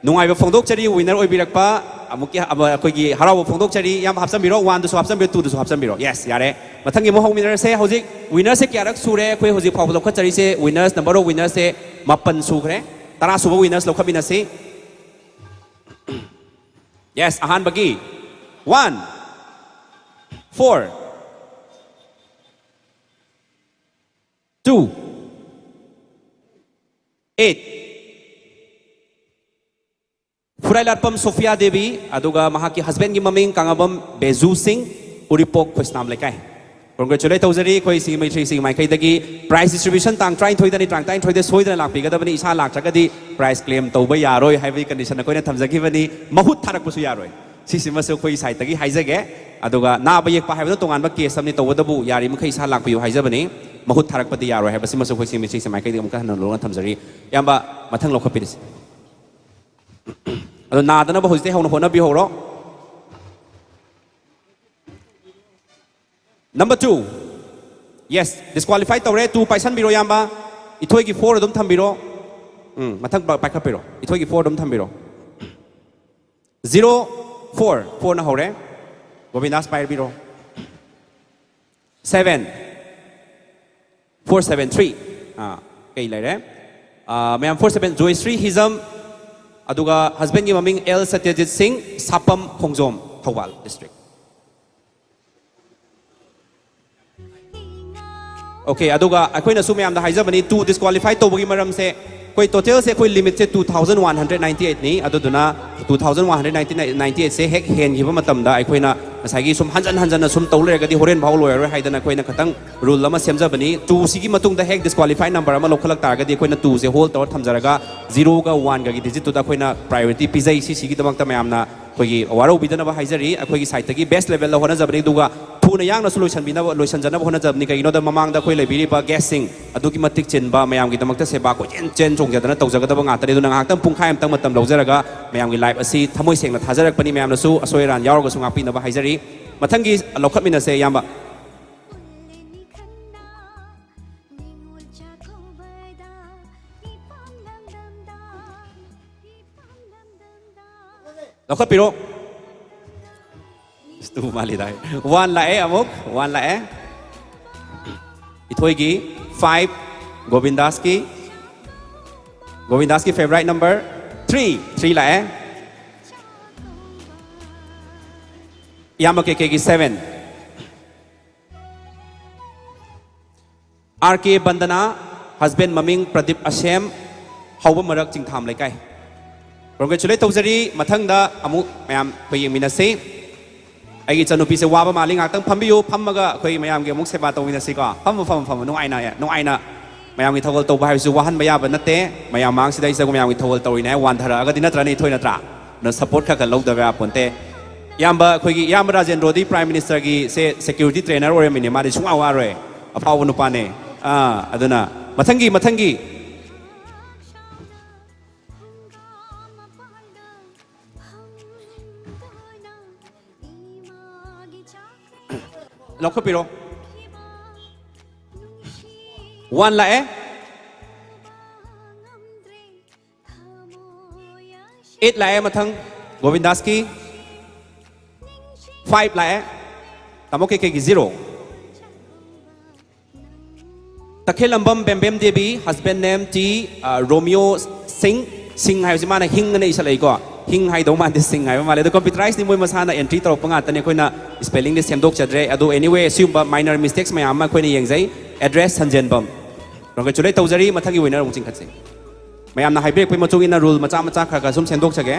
ꯅꯨꯡꯉꯥꯏꯕ ꯐꯣꯡꯗꯣꯛꯆꯔꯤ, ꯋꯤꯅꯔ ꯑꯣꯏꯕꯤꯔꯛꯄ꯫ ꯑꯃꯨꯛꯀꯤ ꯑꯃ, ꯑꯩꯈꯣꯏꯒꯤ ꯍꯔꯥꯎꯕ ꯐꯣꯡꯗꯣꯛꯆꯔꯤ꯫ ꯏꯌꯥꯝꯕ ꯍꯥꯞꯆꯟꯕꯤꯔꯣ, ꯋꯥꯟꯗꯁꯨ ꯍꯥꯞꯆꯟꯕꯤꯔꯣ, ꯇꯨꯗꯁꯨ ꯍꯥꯞꯆꯟꯕꯤꯔꯣ꯫ ꯌꯦꯁ, ꯌꯥꯔꯦ꯫ ꯃꯊꯪꯒꯤ ꯑꯃꯨꯛ ꯍꯧꯃꯤꯟꯅꯔꯁꯦ꯫ ꯍꯧꯖꯤꯛ ꯋꯤꯅꯔꯁꯦ ꯀꯌꯥꯔꯛ ꯁꯨꯔꯦ ꯑꯩꯈꯣꯏ ꯍꯧꯖꯤꯛ ꯐꯥꯎꯕ ꯂꯧꯈꯠꯆꯔꯤꯁꯦ? ꯋꯤꯅꯔꯁ, ꯅꯝꯕꯔ ꯑꯣꯐ ꯋꯤꯅꯔꯁꯁꯦ ꯃꯥꯄꯟ ꯁꯨꯈ꯭ꯔꯦ꯫ ꯇꯔꯥ ꯁꯨꯕ ꯋꯤꯅꯔꯁ ꯂꯧꯈꯠꯃꯤꯟꯅꯁꯤ꯫ ꯌꯦꯁ, ꯑꯍꯥꯟꯕꯒꯤ one, four, two, eight. Phurailatpam Sophia Devi, ꯑꯗꯨꯒ ꯃꯍꯥꯛꯀꯤ ꯍꯁꯕꯦꯟꯒꯤ ꯃꯃꯤꯡ ꯀꯥꯉꯕꯝ ꯕꯦꯖꯨ ꯁꯤꯡ, ꯎꯔꯤꯄꯣꯛ ꯈꯣꯏꯁꯅꯥꯝ ꯂꯩꯀꯥꯏ꯫ ꯀꯣꯡꯒ꯭ꯔꯦꯆꯨꯂꯦꯠ ꯇꯧꯖꯔꯤ ꯑꯩꯈꯣꯏ ꯁꯤꯒꯤ ꯃꯩꯇ꯭ꯔꯤꯁꯤꯒꯤ ꯃꯥꯏꯀꯩꯗꯒꯤ꯫ ꯄ꯭ꯔꯥꯏꯖ ꯗꯤꯁꯇ꯭ꯔꯤꯕ꯭ꯌꯨꯁꯟ ꯇꯥꯡ ꯇꯔꯥꯅꯤꯊꯣꯏꯗꯅꯤ, ꯇꯥꯡ ꯇꯔꯥꯅꯤꯊꯣꯏꯗ ꯁꯣꯏꯗꯅ ꯂꯥꯛꯄꯤꯒꯗꯕꯅꯤ꯫ ꯏꯁꯥ ꯂꯥꯛꯇ꯭ꯔꯒꯗꯤ ꯄ꯭ꯔꯥꯏꯖ ꯀ꯭ꯂꯦꯝ ꯇꯧꯕ ꯌꯥꯔꯣꯏ ꯍꯥꯏꯕꯒꯤ ꯀꯟꯗꯤꯁꯟ ꯑꯩꯈꯣꯏꯅ ꯊꯝꯖꯈꯤꯕꯅꯤ꯫ ꯃꯍꯨꯠ ꯊꯥꯔꯛꯄꯁꯨ ꯌꯥꯔꯣꯏ꯫ ꯁꯤꯁꯤꯃꯁꯨ ꯑꯩꯈꯣꯏꯒꯤ ꯁꯥꯏꯠꯇꯒꯤ ꯍꯥꯏꯖꯒꯦ꯫ ꯑꯗꯨꯒ ꯅꯥꯕ ꯌꯦꯛꯄ ꯍꯥꯏꯕꯗꯣ ꯇꯣꯉꯥꯟꯕ ꯀꯦꯁ ꯑꯃꯅꯤ, ꯇꯧꯕꯇꯕꯨ ꯌꯥꯔꯤꯃꯈꯩ ꯏꯁꯥ ꯂꯥꯛꯄꯤꯌꯨ ꯍꯥꯏꯖꯕꯅꯤ꯫ ꯃꯍꯨꯠ ꯊꯥꯔꯛꯄꯗꯤ ꯌꯥꯔꯣꯏ ꯍꯥꯏꯕꯁꯤꯃꯁꯨ ꯑꯩꯈꯣꯏ ꯁꯤꯒꯤ ꯃꯥꯏꯀꯩꯗꯒꯤ ꯑꯃꯨꯛꯀ ꯍꯟꯅ ꯂꯧꯅ ꯊꯝꯖꯔꯤ꯫ ꯏꯌꯥꯝꯕ, ꯃꯊꯪ ꯂꯧꯈꯠꯄꯤꯔꯁꯤ꯫ ꯑꯗꯣ ꯅꯥꯗꯅꯕ ꯍꯧꯖꯤꯛꯇꯩ ꯍꯧꯅ ꯍꯣꯠꯅꯕꯤꯍꯧꯔꯣ꯫ Number two. ꯌꯦꯁ, ꯗꯤꯁꯀ꯭ꯋꯥꯂꯤꯐꯥꯏ ꯇꯧꯔꯦ꯫ ꯇꯨ ꯄꯥꯏꯁꯟꯕꯤꯔꯣ, ꯏꯌꯥꯝꯕ꯫ ꯏꯊꯣꯏꯒꯤ ꯐꯣꯔ ꯑꯗꯨꯝ ꯊꯝꯕꯤꯔꯣ꯫ ꯎꯝ, ꯃꯊꯪ ꯄꯥ-, ꯄꯥꯏꯈꯠꯄꯤꯔꯣ꯫ ꯏꯊꯣꯏꯒꯤ ꯐꯣꯔ ꯑꯗꯨꯝ ꯊꯝꯕꯤꯔꯣ꯫ ꯖꯤꯔꯣ ꯐꯣꯔ, ꯐꯣꯔꯅ ꯍꯧꯔꯦ꯫ ꯒꯣꯕꯤꯟꯗꯥꯁ ꯄꯥꯏꯕꯤꯔꯣ꯫ Seven, four seven three. ꯑꯥ, ꯀꯩ ꯂꯩꯔꯦ? ꯑꯥ, ꯃꯌꯥꯝ, ꯐꯣꯔ ꯁꯚꯦꯟ, ꯖꯣꯏꯁ꯭ꯔꯤ ꯍꯤꯖꯝ, ꯑꯗꯨꯒ ꯍꯁꯕꯦꯟꯒꯤ ꯃꯃꯤꯡ ꯑꯦꯜ ꯁꯇ꯭ꯌꯖꯤꯠ ꯁꯤꯡ, ꯁꯥꯄꯝ ꯈꯣꯡꯖꯣꯝ, ꯊꯧꯕꯥꯜ ꯗꯤꯁꯇ꯭ꯔꯤꯛ꯫ ꯑꯣꯀꯦ, ꯑꯗꯨꯒ ꯑꯩꯈꯣꯏꯅꯁꯨ ꯃꯌꯥꯝꯗ ꯍꯥꯏꯖꯕꯅꯤ, ꯇꯨ ꯗꯤꯁꯀ꯭ꯋꯥꯂꯤꯐꯥꯏ ꯇꯧꯕꯒꯤ ꯃꯔꯝꯁꯦ, ꯑꯩꯈꯣꯏ ꯇꯣꯇꯦꯜꯁꯦ ꯑꯩꯈꯣꯏ ꯂꯤꯃꯤꯠꯁꯦ two thousand one hundred ninety eight ꯅꯤ꯫ ꯑꯗꯨꯗꯨꯅ two thousand one hundred ninety eight ꯁꯦ ꯍꯦꯛ ꯍꯦꯟꯈꯤꯕ ꯃꯇꯝꯗ ꯑꯩꯈꯣꯏꯅ ꯉꯁꯥꯏꯒꯤ ꯁꯨꯝ ꯍꯟꯖꯟ ꯍꯟꯖꯟꯅ ꯁꯨꯝ ꯇꯧ ꯂꯩꯔꯒꯗꯤ ꯍꯣꯔꯦꯟ ꯐꯥꯎ ꯂꯣꯏꯔꯔꯣꯏ ꯍꯥꯏꯗꯅ ꯑꯩꯈꯣꯏꯅ ꯈꯤꯇꯪ ꯔꯨꯜ ꯑꯃ ꯁꯦꯝꯖꯕꯅꯤ꯫ ꯇꯨ ꯁꯤꯒꯤ ꯃꯇꯨꯡꯗ ꯍꯦꯛ ꯗꯤꯁꯀ꯭ꯋꯥꯂꯤꯐꯥꯏ ꯅꯝꯕꯔ ꯑꯃ ꯂꯧꯈꯠꯂꯛ ꯇꯥꯔꯒꯗꯤ ꯑꯩꯈꯣꯏꯅ ꯇꯨ ꯁꯦ ꯍꯣꯜ ꯇꯧꯔ ꯊꯝꯖꯔꯒ ꯖꯤꯔꯣꯒ ꯋꯥꯟꯒꯒꯤ ꯗꯤꯖꯤꯠꯇꯨꯗ ꯑꯩꯈꯣꯏꯅ ꯄ꯭ꯔꯥꯏꯌꯣꯔꯤꯇꯤ ꯄꯤꯖꯩ꯫ ꯁꯤꯁꯤꯒꯤꯗꯃꯛꯇ ꯃꯌꯥꯝꯅ ꯑꯩꯈꯣꯏꯒꯤ ꯋꯥꯔꯧꯕꯤꯗꯅꯕ ꯍꯥꯏꯖꯔꯤ꯫ ꯑꯩꯈꯣꯏꯒꯤ ꯁꯥꯏꯠꯇꯒꯤ ꯕꯦꯁ ꯂꯦꯚꯦꯜꯗ ꯍꯣꯠꯅꯖꯕꯅꯤ, ꯑꯗꯨꯒ ꯊꯨꯅ ꯌꯥꯡꯅꯁꯨ ꯂꯣꯏꯁꯟꯕꯤꯅꯕ, ꯂꯣꯏꯁꯟꯖꯅꯕ ꯍꯣꯠꯅꯖꯕꯅꯤ꯫ ꯀꯩꯒꯤꯅꯣꯗ ꯃꯃꯥꯡꯗ ꯑꯩꯈꯣꯏ ꯂꯩꯕꯤꯔꯤꯕ ꯒꯦꯁꯁꯤꯡ ꯑꯗꯨꯛꯀꯤ ꯃꯇꯤꯛ ꯆꯤꯟꯕ, ꯃꯌꯥꯝꯒꯤꯗꯃꯛꯇ ꯁꯦꯕꯥ ꯀꯣꯏꯆꯦꯟ ꯆꯦꯟ ꯆꯣꯡꯖꯗꯅ ꯇꯧꯖꯒꯗꯕ ꯉꯥꯛꯇꯅꯤ꯫ ꯑꯗꯨꯅ ꯉꯥꯏꯍꯥꯛꯇꯪ ꯄꯨꯡꯈꯥꯏ ꯑꯃꯇꯪ ꯃꯇꯝ ꯂꯧꯖꯔꯒ ꯃꯌꯥꯝꯒꯤ ꯂꯥꯏꯐ ꯑꯁꯤ ꯊꯃꯣꯏ ꯁꯦꯡꯅ ꯊꯥꯖꯔꯛꯄꯅꯤ꯫ ꯃꯌꯥꯝꯅꯁꯨ ꯑꯁꯣꯏ ꯑꯔꯥꯟ ꯌꯥꯎꯔꯒꯁꯨ ꯉꯥꯛꯄꯤꯅꯕ ꯍꯥꯏꯖꯔꯤ꯫ ꯃꯊꯪꯒꯤ ꯂꯧꯈꯠꯃꯤꯟꯅꯁꯦ, ꯏꯌꯥꯝꯕ꯫ ꯎꯠꯂꯦ ꯃꯤꯈꯜꯅ ꯅꯤꯉꯣꯜ ꯆꯥꯛꯀꯧꯕꯗ ꯃꯤꯄꯥꯝ ꯂꯝꯗꯝꯗ ꯃꯤꯄꯥꯝ ꯂꯧꯈꯠꯄꯤꯔꯣ꯫ ꯇꯨ ꯃꯥꯜꯂꯤꯗ꯫ ꯋꯥꯟ ꯂꯥꯛꯑꯦ ꯑꯃꯨꯛ꯫ ꯋꯥꯟ ꯂꯥꯛꯑꯦ꯫ ꯏꯊꯣꯏꯒꯤ ꯐꯥꯏꯚ꯫ ꯒꯣꯕꯤꯟꯗꯥꯁꯀꯤ꯫ ꯒꯣꯕꯤꯟꯗꯥꯁꯀꯤ ꯐꯦꯚꯣꯔꯥꯏꯠ ꯅꯝꯕꯔ ꯊ꯭ꯔꯤ꯫ ꯊ꯭ꯔꯤ ꯂꯥꯛꯑꯦ꯫ ꯏꯌꯥꯝꯕ ꯀꯦ ꯀꯦꯒꯤ ꯁꯚꯦꯟ꯫ ꯑꯥꯔ ꯀꯦ ꯕꯟꯗꯅꯥ, ꯍꯁꯕꯦꯟ ꯃꯃꯤꯡ ꯄ꯭ꯔꯗꯤꯞ ꯑꯁꯦꯝ, ꯍꯧꯕ ꯃꯔꯛ ꯆꯤꯡꯊꯥꯝ ꯂꯩꯀꯥꯏ꯫ ꯀꯣꯡꯒ꯭ꯔꯦꯆꯨꯂꯦꯠ ꯇꯧꯖꯔꯤ꯫ ꯃꯊꯪꯗ ꯑꯃꯨꯛ ꯃꯌꯥꯝ ꯑꯩꯈꯣꯏ ꯌꯦꯡꯃꯤꯟꯅꯁꯤ꯫ ꯑꯩꯒꯤ ꯏꯆꯟꯅꯨꯄꯤꯁꯦ ꯋꯥꯕ ꯃꯥꯜꯂꯤ, ꯉꯥꯛꯇꯪ ꯐꯝꯕꯤꯌꯨ, ꯐꯝꯃꯒ ꯑꯩꯈꯣꯏ ꯃꯌꯥꯝꯒꯤ ꯑꯃꯨꯛ ꯁꯦꯕꯥ ꯇꯧꯃꯤꯟꯅꯁꯤꯀꯣ꯫ ꯐꯝꯃꯨ, ꯐꯝꯃꯨ, ꯐꯝꯃꯨ, ꯅꯨꯡꯉꯥꯏꯅ, ꯅꯨꯡꯉꯥꯏꯅ꯫ ꯃꯌꯥꯝꯒꯤ ꯊꯧꯒꯜ ꯇꯧꯕ ꯍꯥꯏꯕꯁꯤꯁꯨ ꯋꯥꯍꯟꯕ ꯌꯥꯕ ꯅꯠꯇꯦ꯫ ꯃꯌꯥꯝ ꯃꯥꯡꯁꯤꯗ ꯑꯩꯁꯤꯗ ꯃꯌꯥꯝꯒꯤ ꯊꯧꯒꯜ ꯇꯧꯔꯤꯅꯦ ꯍꯥꯏ ꯋꯥꯟꯊꯔꯛꯑꯒꯗꯤ, ꯅꯠꯇ꯭ꯔꯅꯦ, ꯏꯊꯣꯏ, ꯅꯠꯇ꯭ꯔꯥ? ꯑꯗꯨꯅ ꯁꯞꯄꯣꯔꯠ ꯈꯔ ꯈꯔ ꯂꯧꯗꯕ ꯌꯥꯄꯣꯟꯇꯦ꯫ ꯏꯌꯥꯝꯕ ꯑꯩꯈꯣꯏꯒꯤ ꯏꯌꯥꯝꯕ ꯔꯥꯖꯦꯟꯗ꯭ꯔꯣꯗꯤ ꯄ꯭ꯔꯥꯏꯝ ꯃꯤꯅꯤꯁꯇꯔꯒꯤ ꯁꯦ ꯁꯦꯀ꯭ꯌꯨꯔꯤꯇꯤ ꯇ꯭ꯔꯦꯅꯔ ꯑꯣꯏꯔꯝꯃꯤꯅꯦ, ꯃꯥꯗꯤ ꯁꯨꯡꯋꯥ ꯋꯥꯔꯣꯏ, ꯑꯐꯥꯎꯕ ꯅꯨꯄꯥꯅꯦ꯫ ꯑꯥ, ꯑꯗꯨꯅ ꯃꯊꯪꯒꯤ, ꯃꯊꯪꯒꯤ꯫ ꯂꯧꯈꯠꯄꯤꯔꯣ꯫ ꯋꯥꯟ ꯂꯥꯛꯑꯦ꯫ ꯑꯩꯠ ꯂꯥꯛꯑꯦ ꯃꯊꯪ꯫ ꯒꯣꯕꯤꯟꯗꯥꯁꯀꯤ ꯐꯥꯏꯚ ꯂꯥꯛꯑꯦ꯫ ꯇꯥꯃꯣ ꯀꯦ ꯀꯦꯒꯤ ꯖꯤꯔꯣ꯫ ꯇꯈꯦꯜꯂꯝꯕꯝ ꯕꯦꯝꯕꯦꯝ ꯗꯦꯕꯤ, ꯍꯁꯕꯦꯟ ꯅꯦꯝ ꯇꯤ, ꯑ, ꯔꯣꯃꯤꯌꯣ ꯁꯤꯡ꯫ ꯁꯤꯡ ꯍꯥꯏꯕꯁꯤ ꯃꯥꯅ ꯍꯤꯡ ꯑꯅ ꯏꯁꯜꯂꯛꯏꯀꯣ꯫ ꯍꯤꯡ ꯍꯥꯏꯗꯧ ꯃꯥꯟꯗꯦ, ꯁꯤꯡ ꯍꯥꯏꯕ ꯃꯥꯜꯂꯦ꯫ ꯑꯗꯣ ꯀꯝꯄ꯭ꯌꯨꯇꯔꯥꯏꯁꯇꯤ ꯃꯣꯏ ꯃꯁꯥꯅ ꯑꯦꯟꯇ꯭ꯔꯤ ꯇꯧꯔꯛꯄ ꯉꯥꯛꯇꯅꯦ, ꯑꯩꯈꯣꯏꯅ ꯁ꯭ꯄꯦꯂꯤꯡꯗꯤ ꯁꯦꯝꯗꯣꯛꯆꯗ꯭ꯔꯦ꯫ ꯑꯗꯣ anyway, ꯑꯁꯤꯒꯨꯝꯕ ꯃꯥꯏꯅꯔ ꯃꯤꯁꯇꯦꯛꯁ ꯃꯌꯥꯝ ꯑꯃ ꯑꯩꯈꯣꯏꯅ ꯌꯦꯡꯖꯩ꯫ ꯑꯦꯗ꯭ꯔꯦꯁ ꯁꯟꯖꯦꯟꯕꯝ꯫ ꯀꯣꯡꯒ꯭ꯔꯦꯆꯨꯂꯦꯠ ꯇꯧꯖꯔꯤ꯫ ꯃꯊꯪꯒꯤ ꯋꯤꯅꯔ ꯑꯃꯨꯛ ꯆꯤꯡꯈꯠꯁꯤ꯫ ꯃꯌꯥꯝꯅ ꯍꯥꯏꯕꯤꯔꯛꯄꯒꯤ ꯃꯇꯨꯡ ꯏꯟꯅ ꯔꯨꯜ ꯃꯆꯥ ꯃꯆꯥ ꯈꯔ ꯈꯔ ꯁꯨꯝ ꯁꯦꯝꯗꯣꯛꯆꯒꯦ꯫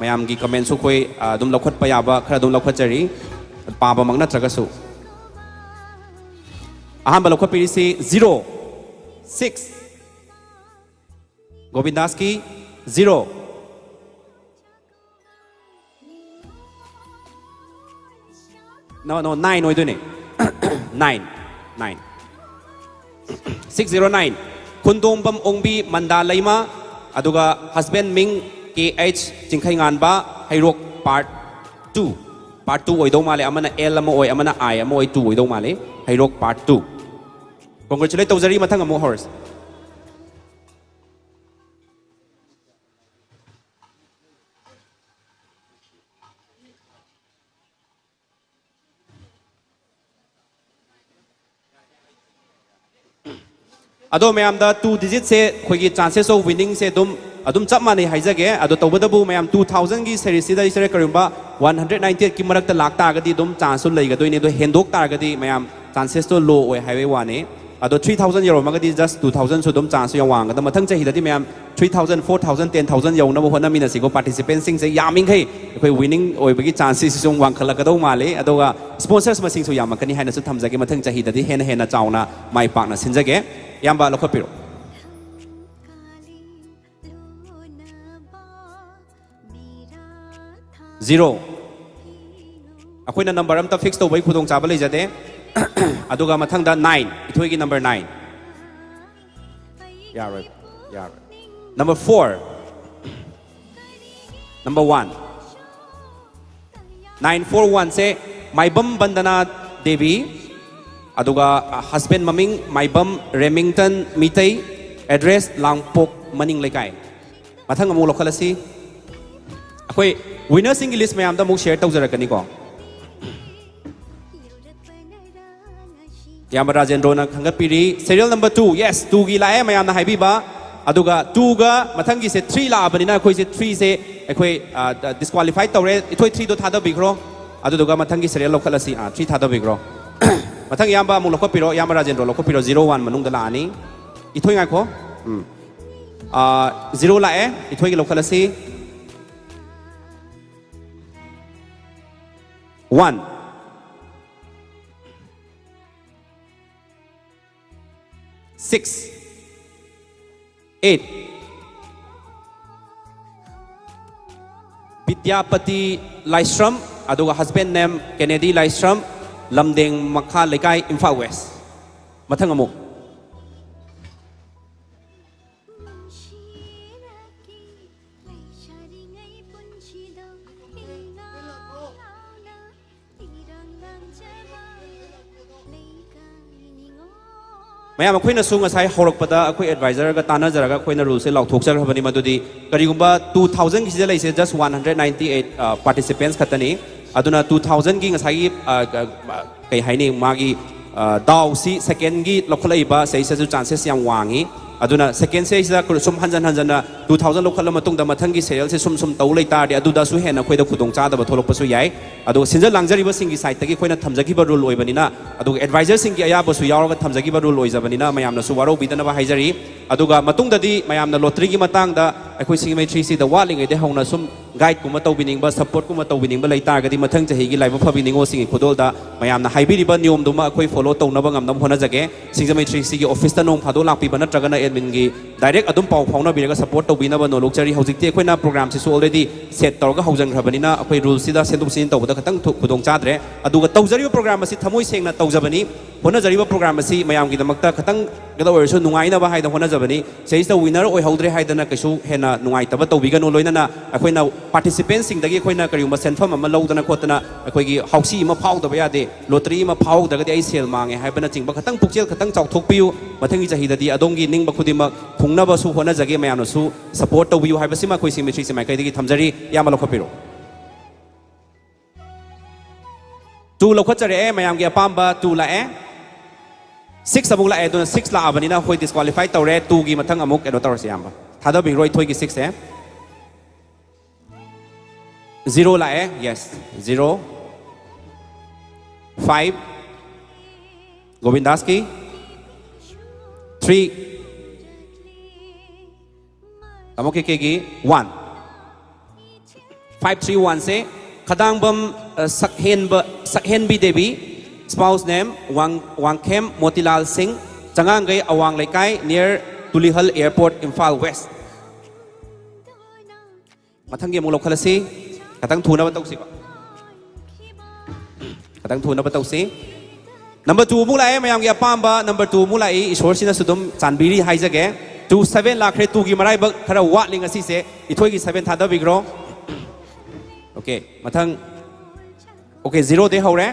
ꯃꯌꯥꯝꯒꯤ ꯀꯃꯦꯟꯁꯨ ꯑꯩꯈꯣꯏ, ꯑ, ꯑꯗꯨꯝ ꯂꯧꯈꯠꯄ ꯌꯥꯕ ꯈꯔ ꯑꯗꯨꯝ ꯂꯧꯈꯠꯆꯔꯤ, ꯄꯥꯕꯃꯛ ꯅꯠꯇ꯭ꯔꯒꯁꯨ꯫ ꯑꯍꯥꯟꯕ ꯂꯧꯈꯠꯄꯤꯔꯤꯁꯤ ꯖꯤꯔꯣ ꯁꯤꯛꯁ꯫ ꯒꯣꯕꯤꯟꯗꯥꯁꯀꯤ ꯖꯤꯔꯣ꯫ ꯅꯣ, ꯅꯣ, ꯅꯥꯏꯟ ꯑꯣꯏꯗꯣꯏꯅꯦ꯫ Nine, nine. Six zero nine. Khundongbam Ongbi Manda Leima, ꯑꯗꯨꯒ ꯍꯁꯕꯦꯟ ꯃꯤꯡ ꯀꯦ ꯑꯩꯆ ꯆꯤꯡꯈꯩꯉꯥꯟꯕ, ꯍꯩꯔꯣꯛ ꯄꯥꯔꯠ ꯇꯨ꯫ ꯄꯥꯔꯠ ꯇꯨ ꯑꯣꯏꯗꯧ ꯃꯥꯜꯂꯦ, ꯑꯃꯅ ꯑꯦꯜ ꯑꯃ ꯑꯣꯏ, ꯑꯃꯅ ꯑꯥꯏ ꯑꯃ ꯑꯣꯏ, ꯇꯨ ꯑꯣꯏꯗꯧ ꯃꯥꯜꯂꯦ꯫ ꯍꯩꯔꯣꯛ ꯄꯥꯔꯠ ꯇꯨ꯫ ꯀꯣꯡꯒ꯭ꯔꯦꯆꯨꯂꯦꯠ ꯇꯧꯖꯔꯤ, ꯃꯊꯪ ꯑꯃꯨꯛ ꯍꯧꯔꯁꯤ꯫ ꯑꯗꯣ ꯃꯌꯥꯝꯗ two digitꯁꯦ ꯑꯩꯈꯣꯏꯒꯤ chances of winningꯁꯦ ꯑꯗꯨꯝ ꯑꯗꯨꯝ ꯆꯞ ꯃꯥꯟꯅꯩ ꯍꯥꯏꯖꯒꯦ꯫ ꯑꯗꯣ ꯇꯧꯕꯇꯕꯨ ꯃꯌꯥꯝ two thousandꯒꯤ series ꯁꯤꯗ ꯀꯔꯤꯒꯨꯝꯕ one hundred ninety eightꯀꯤ ꯃꯔꯛꯇ ꯂꯥꯛꯇꯥꯔꯒꯗꯤ ꯑꯗꯨꯝ chanceꯁꯨ ꯂꯩꯒꯗꯣꯏꯅꯤ꯫ ꯑꯗꯣ ꯍꯦꯟꯗꯣꯛ ꯇꯥꯔꯒꯗꯤ ꯃꯌꯥꯝ chances low ꯑꯣꯏ ꯍꯥꯏꯕꯒꯤ ꯋꯥꯅꯤ꯫ ꯑꯗꯣ three thousand ꯌꯧꯔꯝꯃꯒꯗꯤ just two thousandꯁꯨ ꯑꯗꯨꯝ chanceꯁꯨ ꯌꯥꯝ ꯋꯥꯡꯒꯗ, ꯃꯊꯪ ꯆꯍꯤꯗꯗꯤ ꯃꯌꯥꯝ three thousand, four thousand, ten thousand ꯌꯧꯅꯕ ꯍꯣꯠꯅꯃꯤꯟꯅꯁꯤꯀꯣ꯫ Participantꯁꯤꯡꯁꯦ ꯌꯥꯝꯃꯤꯈꯩ ꯑꯩꯈꯣꯏ winning ꯑꯣꯏꯕꯒꯤ chances ꯁꯨꯝ ꯋꯥꯡꯈꯠꯂꯛꯀꯗꯧ ꯃꯥꯜꯂꯤ꯫ ꯑꯗꯨꯒ sponsors ꯃꯁꯤꯡꯁꯨ ꯌꯥꯝꯃꯛꯀꯅꯤ ꯍꯥꯏꯅꯁꯨ ꯊꯝꯖꯒꯦ꯫ ꯃꯊꯪ ꯆꯍꯤꯗꯗꯤ ꯍꯦꯟꯅ ꯍꯦꯟꯅ ꯆꯥꯎꯅ ꯃꯥꯏ ꯄꯥꯛꯅ ꯁꯤꯟꯖꯒꯦ꯫ ꯏꯌꯥꯝꯕ ꯂꯧꯈꯠꯄꯤꯔꯣ꯫ Zero꯫ ꯑꯩꯈꯣꯏꯅ number ꯑꯝꯇ fix ꯇꯧꯕꯒꯤ ꯈꯨꯗꯣꯡꯆꯥꯕ ꯂꯩꯖꯗꯦ꯫ ꯑꯗꯨꯒ ꯃꯊꯪꯗ nine, ꯏꯊꯣꯏꯒꯤ number nine꯫ ꯌꯥꯔꯣꯏ, ꯌꯥꯔꯣꯏ꯫ Number four꯫ Number one꯫ Nine four oneꯁꯦ ꯃꯥꯏꯕꯝ ꯕꯟꯗꯅꯥ ꯗꯦꯕꯤ, ꯑꯗꯨꯒ husband ꯃꯃꯤꯡ ꯃꯥꯏꯕꯝ ꯔꯦꯃꯤꯡꯇꯟ ꯃꯤꯇꯩ, address ꯂꯥꯡꯄꯣꯛ ꯃꯅꯤꯡ ꯂꯩꯀꯥꯏ꯫ ꯃꯊꯪ ꯑꯃꯨꯛ ꯂꯧꯈꯠꯂꯁꯤ꯫ ꯑꯩꯈꯣꯏ winnerꯁꯤꯡꯒꯤ list ꯃꯌꯥꯝꯗ ꯑꯃꯨꯛ share ꯇꯧꯖꯔꯛꯀꯅꯤꯀꯣ꯫ ꯏꯌꯥꯝꯕ ꯔꯥꯖꯦꯟꯗ꯭ꯔꯣꯅ ꯈꯟꯒꯠꯄꯤꯔꯤ꯫ Serial number two, yes, twoꯒꯤ ꯂꯥꯛꯑꯦ ꯃꯌꯥꯝꯅ ꯍꯥꯏꯕꯤꯕ꯫ ꯑꯗꯨꯒ twoꯒ ꯃꯊꯪꯒꯤꯁꯦ three ꯂꯥꯛꯑꯕꯅꯤꯅ ꯑꯩꯈꯣꯏꯁꯦ threeꯁꯦ ꯑꯩꯈꯣꯏ disqualify ꯇꯧꯔꯦ꯫ ꯏꯊꯣꯏ threeꯗꯣ ꯊꯥꯗꯕꯤꯈ꯭ꯔꯣ꯫ ꯑꯗꯨꯗꯨꯒ ꯃꯊꯪꯒꯤ serial ꯂꯧꯈꯠꯂꯁꯤ꯫ ꯑꯥ, three ꯊꯥꯗꯕꯤꯈ꯭ꯔꯣ꯫ ꯃꯊꯪ ꯏꯌꯥꯝꯕ ꯑꯃꯨꯛ ꯂꯧꯈꯠꯄꯤꯔꯣ, ꯏꯌꯥꯝꯕ ꯔꯥꯖꯦꯟꯗ꯭ꯔꯣ ꯂꯧꯈꯠꯄꯤꯔꯣ꯫ Zero one ꯃꯅꯨꯡꯗ ꯂꯥꯛꯑꯅꯤ꯫ ꯏꯊꯣꯏ ꯉꯥꯏꯈꯣ꯫ ꯎꯝ꯫ ꯑꯥ, zero ꯂꯥꯛꯑꯦ꯫ ꯏꯊꯣꯏꯒꯤ ꯂꯧꯈꯠꯂꯁꯤ꯫ One꯫ Six꯫ Eight꯫ ꯕꯤꯗ꯭ꯌꯥꯄꯇꯤ ꯂꯥꯏꯁ꯭ꯔꯝ, ꯑꯗꯨꯒ husband name ꯀꯦꯅꯦꯗꯤ ꯂꯥꯏꯁ꯭ꯔꯝ, ꯂꯝꯗꯦꯡ ꯃꯈꯥ ꯂꯩꯀꯥꯏ, ꯏꯝꯐꯥꯜ West꯫ ꯃꯊꯪ ꯑꯃꯨꯛ꯫ ꯃꯌꯥꯝ, ꯑꯩꯈꯣꯏꯅꯁꯨ ꯉꯁꯥꯏ ꯍꯧꯔꯛꯄꯗ ꯑꯩꯈꯣꯏ advisorꯒ ꯇꯥꯟꯅꯖꯔꯒ ꯑꯩꯈꯣꯏꯅ ruleꯁꯦ ꯂꯥꯎꯊꯣꯛꯆꯈ꯭ꯔꯕꯅꯤ꯫ ꯃꯗꯨꯗꯤ ꯀꯔꯤꯒꯨꯝꯕ two thousandꯒꯤꯁꯤꯗ ꯂꯩꯁꯦ just one hundred ninety eight participants ꯈꯛꯇꯅꯤ꯫ ꯑꯗꯨꯅ two thousandꯒꯤ ꯉꯁꯥꯏꯒꯤ, ꯑ, ꯀ-, ꯀꯩ ꯍꯥꯏꯅꯤ, ꯃꯥꯒꯤ ꯗꯥꯎꯁꯤ ꯁꯦꯀꯦꯟꯒꯤ ꯂꯧꯈꯠꯂꯛꯏꯕ ꯁꯤꯗꯩꯁꯤꯗꯁꯨ ꯆꯥꯟꯁꯦꯁ ꯌꯥꯝ ꯋꯥꯡꯉꯤ꯫ ꯑꯗꯨꯅ ꯁꯦꯀꯦꯟꯁꯦ ꯁꯤꯗ ꯁꯨꯝ ꯍꯟꯖꯟ ꯍꯟꯖꯟꯅ ꯇꯨ ꯊꯥꯎꯖꯟ ꯂꯧꯈꯠꯂ ꯃꯇꯨꯡꯗ ꯃꯊꯪꯒꯤ ꯁꯦꯔꯤꯌꯦꯜꯁꯦ ꯁꯨꯝ ꯁꯨꯝ ꯇꯧ ꯂꯩꯇꯥꯔꯗꯤ ꯑꯗꯨꯗꯁꯨ ꯍꯦꯟꯅ ꯑꯩꯈꯣꯏꯗ ꯈꯨꯗꯣꯡꯆꯥꯗꯕ ꯊꯣꯛꯂꯛꯄꯁꯨ ꯌꯥꯏ꯫ ꯑꯗꯨꯒ ꯁꯤꯟꯖ ꯂꯥꯡꯖꯔꯤꯕꯁꯤꯡꯒꯤ ꯁꯥꯏꯠꯇꯒꯤ ꯑꯩꯈꯣꯏꯅ ꯊꯝꯖꯈꯤꯕ ꯔꯨꯜ ꯑꯣꯏꯕꯅꯤꯅ, ꯑꯗꯨꯒ ꯑꯦꯗꯚꯥꯏꯖꯔꯁꯤꯡꯒꯤ ꯑꯌꯥꯕꯁꯨ ꯌꯥꯎꯔꯒ ꯊꯝꯖꯈꯤꯕ ꯔꯨꯜ ꯑꯣꯏꯖꯕꯅꯤꯅ ꯃꯌꯥꯝꯅꯁꯨ ꯋꯥꯔꯧꯕꯤꯗꯅꯕ ꯍꯥꯏꯖꯔꯤ꯫ ꯑꯗꯨꯒ ꯃꯇꯨꯡꯗꯗꯤ ꯃꯌꯥꯝꯅ ꯂꯣꯇ꯭ꯔꯤꯒꯤ ꯃꯇꯥꯡꯗ ꯑꯩꯈꯣꯏ ꯁꯤꯡꯖꯃꯩ ꯊ꯭ꯔꯤ ꯁꯤꯗ ꯋꯥꯠꯂꯤꯉꯩꯗꯒꯤ ꯍꯧꯅ ꯁꯨꯝ ꯒꯥꯏꯗꯀꯨꯝꯕ ꯇꯧꯕꯤꯅꯤꯡꯕ, ꯁꯞꯄꯣꯔꯠꯀꯨꯝꯕ ꯇꯧꯕꯤꯅꯤꯡꯕ ꯂꯩꯇꯥꯔꯒꯗꯤ ꯃꯊꯪ ꯆꯍꯤꯒꯤ ꯂꯥꯏꯕꯛ ꯐꯕꯤ ꯅꯤꯉꯣꯜꯁꯤꯡꯒꯤ ꯈꯨꯗꯣꯜꯗ ꯃꯌꯥꯝꯅ ꯍꯥꯏꯕꯤꯔꯤꯕ ꯅꯤꯌꯣꯝꯗꯨꯃ ꯑꯩꯈꯣꯏ ꯐꯣꯂꯣ ꯇꯧꯅꯕ ꯉꯝꯅꯕ ꯍꯣꯠꯅꯖꯒꯦ꯫ ꯁꯤꯡꯖꯃꯩ ꯊ꯭ꯔꯤ ꯁꯤꯒꯤ ꯑꯣꯐꯤꯁꯇ ꯅꯣꯡ ꯐꯥꯗꯣꯛ ꯂꯥꯛꯄꯤꯕ ꯅꯠꯇ꯭ꯔꯒꯅ ꯑꯦꯗꯃꯤꯟꯒꯤ ꯗꯥꯏꯔꯦꯛ ꯑꯗꯨꯝ ꯄꯥꯎ ꯐꯥꯎꯅꯕꯤꯔꯒ ꯁꯞꯄꯣꯔꯠ ꯇꯧꯕꯤꯅꯕ ꯅꯣꯜꯂꯨꯛꯆꯔꯤ꯫ ꯍꯧꯖꯤꯛꯇꯤ ꯑꯩꯈꯣꯏꯅ ꯄ꯭ꯔꯣꯒ꯭ꯔꯥꯝꯁꯤꯁꯨ ꯑꯣꯜꯔꯦꯗꯤ ꯁꯦꯠ ꯇꯧꯔꯒ ꯍꯧꯖꯟꯈ꯭ꯔꯕꯅꯤꯅ ꯑꯩꯈꯣꯏ ꯔꯨꯜꯁꯤꯗ ꯁꯦꯝꯗꯣꯛ ꯁꯦꯝꯖꯤꯟ ꯇꯧꯕꯗ ꯈꯤꯇꯪ ꯊꯨ-, ꯈꯨꯗꯣꯡ ꯆꯥꯗ꯭ꯔꯦ꯫ ꯑꯗꯨꯒ ꯇꯧꯖꯔꯤꯕ ꯄ꯭ꯔꯣꯒ꯭ꯔꯥꯝ ꯑꯁꯤ ꯊꯃꯣꯏ ꯁꯦꯡꯅ ꯇꯧꯖꯕꯅꯤ꯫ ꯍꯣꯠꯅꯖꯔꯤꯕ ꯄ꯭ꯔꯣꯒ꯭ꯔꯥꯝ ꯑꯁꯤ ꯃꯌꯥꯝꯒꯤꯗꯃꯛꯇ ꯈꯤꯇꯪꯗ ꯑꯣꯏꯔꯁꯨ ꯅꯨꯡꯉꯥꯏꯅꯕ ꯍꯥꯏꯅ ꯍꯣꯠꯅꯖꯕꯅꯤ꯫ ꯁꯤꯗꯩꯁꯤꯗ ꯋꯤꯅꯔ ꯑꯣꯏꯍꯧꯗ꯭ꯔꯦ ꯍꯥꯏꯗꯅ ꯀꯩꯁꯨ ꯍꯦꯟꯅ ꯅꯨꯡꯉꯥꯏꯇꯕ ꯇꯧꯕꯤꯒꯅꯨ꯫ ꯂꯣꯏꯅꯅ ꯑꯩꯈꯣꯏꯅ ꯄꯥꯔꯇꯤꯁꯤꯄꯦꯟꯁꯤꯡꯗꯒꯤ ꯑꯩꯈꯣꯏꯅ ꯀꯔꯤꯒꯨꯝꯕ ꯁꯦꯟꯐꯝ ꯑꯃ ꯂꯧꯗꯅ ꯈꯣꯠꯇꯅ ꯑꯩꯈꯣꯏꯒꯤ ꯍꯥꯎꯁꯤ ꯑꯃ ꯐꯥꯎꯗꯕ ꯌꯥꯗꯦ, ꯂꯣꯇꯔꯤ ꯑꯃ ꯐꯥꯎꯍꯧꯗ꯭ꯔꯒꯗꯤ ꯑꯩ ꯁꯦꯜ ꯃꯥꯡꯉꯦ ꯍꯥꯏꯕꯅꯆꯤꯡꯕ ꯈꯇꯪ ꯄꯨꯛꯆꯦꯜ ꯈꯇꯪ ꯆꯥꯎꯊꯣꯛꯄꯤꯌꯨ꯫ ꯃꯊꯪꯒꯤ ꯆꯍꯤꯗꯗꯤ ꯑꯗꯣꯝꯒꯤ ꯅꯤꯡꯕ ꯈꯨꯗꯤꯡꯃꯛ ꯊꯨꯡꯅꯕꯁꯨ ꯍꯣꯠꯅꯖꯒꯦ꯫ ꯃꯌꯥꯝꯅꯁꯨ ꯁꯞꯄꯣꯔꯠ ꯇꯧꯕꯤꯌꯨ ꯍꯥꯏꯕꯁꯤꯃ ꯑꯩꯈꯣꯏ ꯁꯤꯡꯖꯃꯩ ꯊ꯭ꯔꯤ ꯁꯤ ꯃꯥꯏꯀꯩꯗꯒꯤ ꯊꯝꯖꯔꯤ꯫ ꯏꯌꯥꯝꯕ ꯂꯧꯈꯠꯄꯤꯔꯣ꯫ ꯇꯨ ꯂꯧꯈꯠꯆꯔꯛꯑꯦ, ꯃꯌꯥꯝꯒꯤ ꯑꯄꯥꯝꯕ ꯇꯨ ꯂꯥꯛꯑꯦ꯫ ꯁꯤꯛꯁ ꯑꯃꯨꯛ ꯂꯥꯛꯑꯦ, ꯑꯗꯨꯅ ꯁꯤꯛꯁ ꯂꯥꯛꯑꯕꯅꯤꯅ ꯑꯩꯈꯣꯏ ꯗꯤꯁꯀ꯭ꯋꯥꯂꯤꯐꯥꯏ ꯇꯧꯔꯦ꯫ ꯇꯨꯒꯤ ꯃꯊꯪ ꯑꯃꯨꯛ ꯀꯩꯅꯣ ꯇꯧꯔꯁꯤ, ꯏꯌꯥꯝꯕ꯫ ꯊꯥꯗꯕꯤꯈ꯭ꯔꯣ ꯏꯊꯣꯏꯒꯤ ꯁꯤꯛꯁꯁꯦ꯫ ꯖꯤꯔꯣ ꯂꯥꯛꯑꯦ, ꯌꯦꯁ, ꯖꯤꯔꯣ꯫ ꯐꯥꯏꯚ, ꯒꯣꯕꯤꯟꯗꯥꯁꯀꯤ꯫ ꯊ꯭ꯔꯤ, ꯇꯥꯃꯣ ꯀꯦ ꯀꯦꯒꯤ꯫ ꯋꯥꯟ꯫ ꯐꯥꯏꯚ ꯊ꯭ꯔꯤ ꯋꯥꯟꯁꯦ ꯈꯗꯥꯡꯕꯝ, ꯑ, ꯁꯛꯍꯦꯟꯕ, ꯁꯛꯍꯦꯟꯕꯤ ꯗꯦꯕꯤ, spouse name ꯋꯥꯡ-, ꯋꯥꯡꯈꯦꯝ ꯃꯣꯇꯤꯂꯥꯜ ꯁꯤꯡ, ꯆꯉꯥꯡꯒꯩ ꯑꯋꯥꯡ ꯂꯩꯀꯥꯏ, near Tulihal airport, Imphal west. ꯃꯊꯪꯒꯤ ꯑꯃꯨꯛ ꯂꯧꯈꯠꯂꯁꯤ꯫ ꯈꯤꯇꯪ ꯊꯨꯅꯕ ꯇꯧꯁꯤꯀꯣ꯫ ꯈꯤꯇꯪ ꯊꯨꯅꯕ ꯇꯧꯁꯤ꯫ ꯅꯝꯕꯔ ꯇꯨ ꯑꯃꯨꯛ ꯂꯥꯛꯑꯦ, ꯃꯌꯥꯝꯒꯤ ꯑꯄꯥꯝꯕ ꯅꯝꯕꯔ ꯇꯨ ꯑꯃꯨꯛ ꯂꯥꯛꯏ꯫ ꯏꯁꯣꯔꯁꯤꯅꯁꯨ ꯑꯗꯨꯝ ꯆꯥꯟꯕꯤꯔꯤ ꯍꯥꯏꯖꯒꯦ꯫ ꯇꯨ ꯁꯚꯦꯟ ꯂꯥꯛꯈ꯭ꯔꯦ, ꯇꯨꯒꯤ ꯃꯔꯥꯏꯕꯛ ꯈꯔ ꯋꯥꯠꯂꯤ ꯉꯁꯤꯁꯦ꯫ ꯏꯊꯣꯏꯒꯤ ꯁꯚꯦꯟ ꯊꯥꯗꯕꯤꯈ꯭ꯔꯣ꯫ ꯑꯣꯀꯦ, ꯃꯊꯪ꯫ ꯑꯣꯀꯦ, ꯖꯤꯔꯣꯗꯩ ꯍꯧꯔꯦ꯫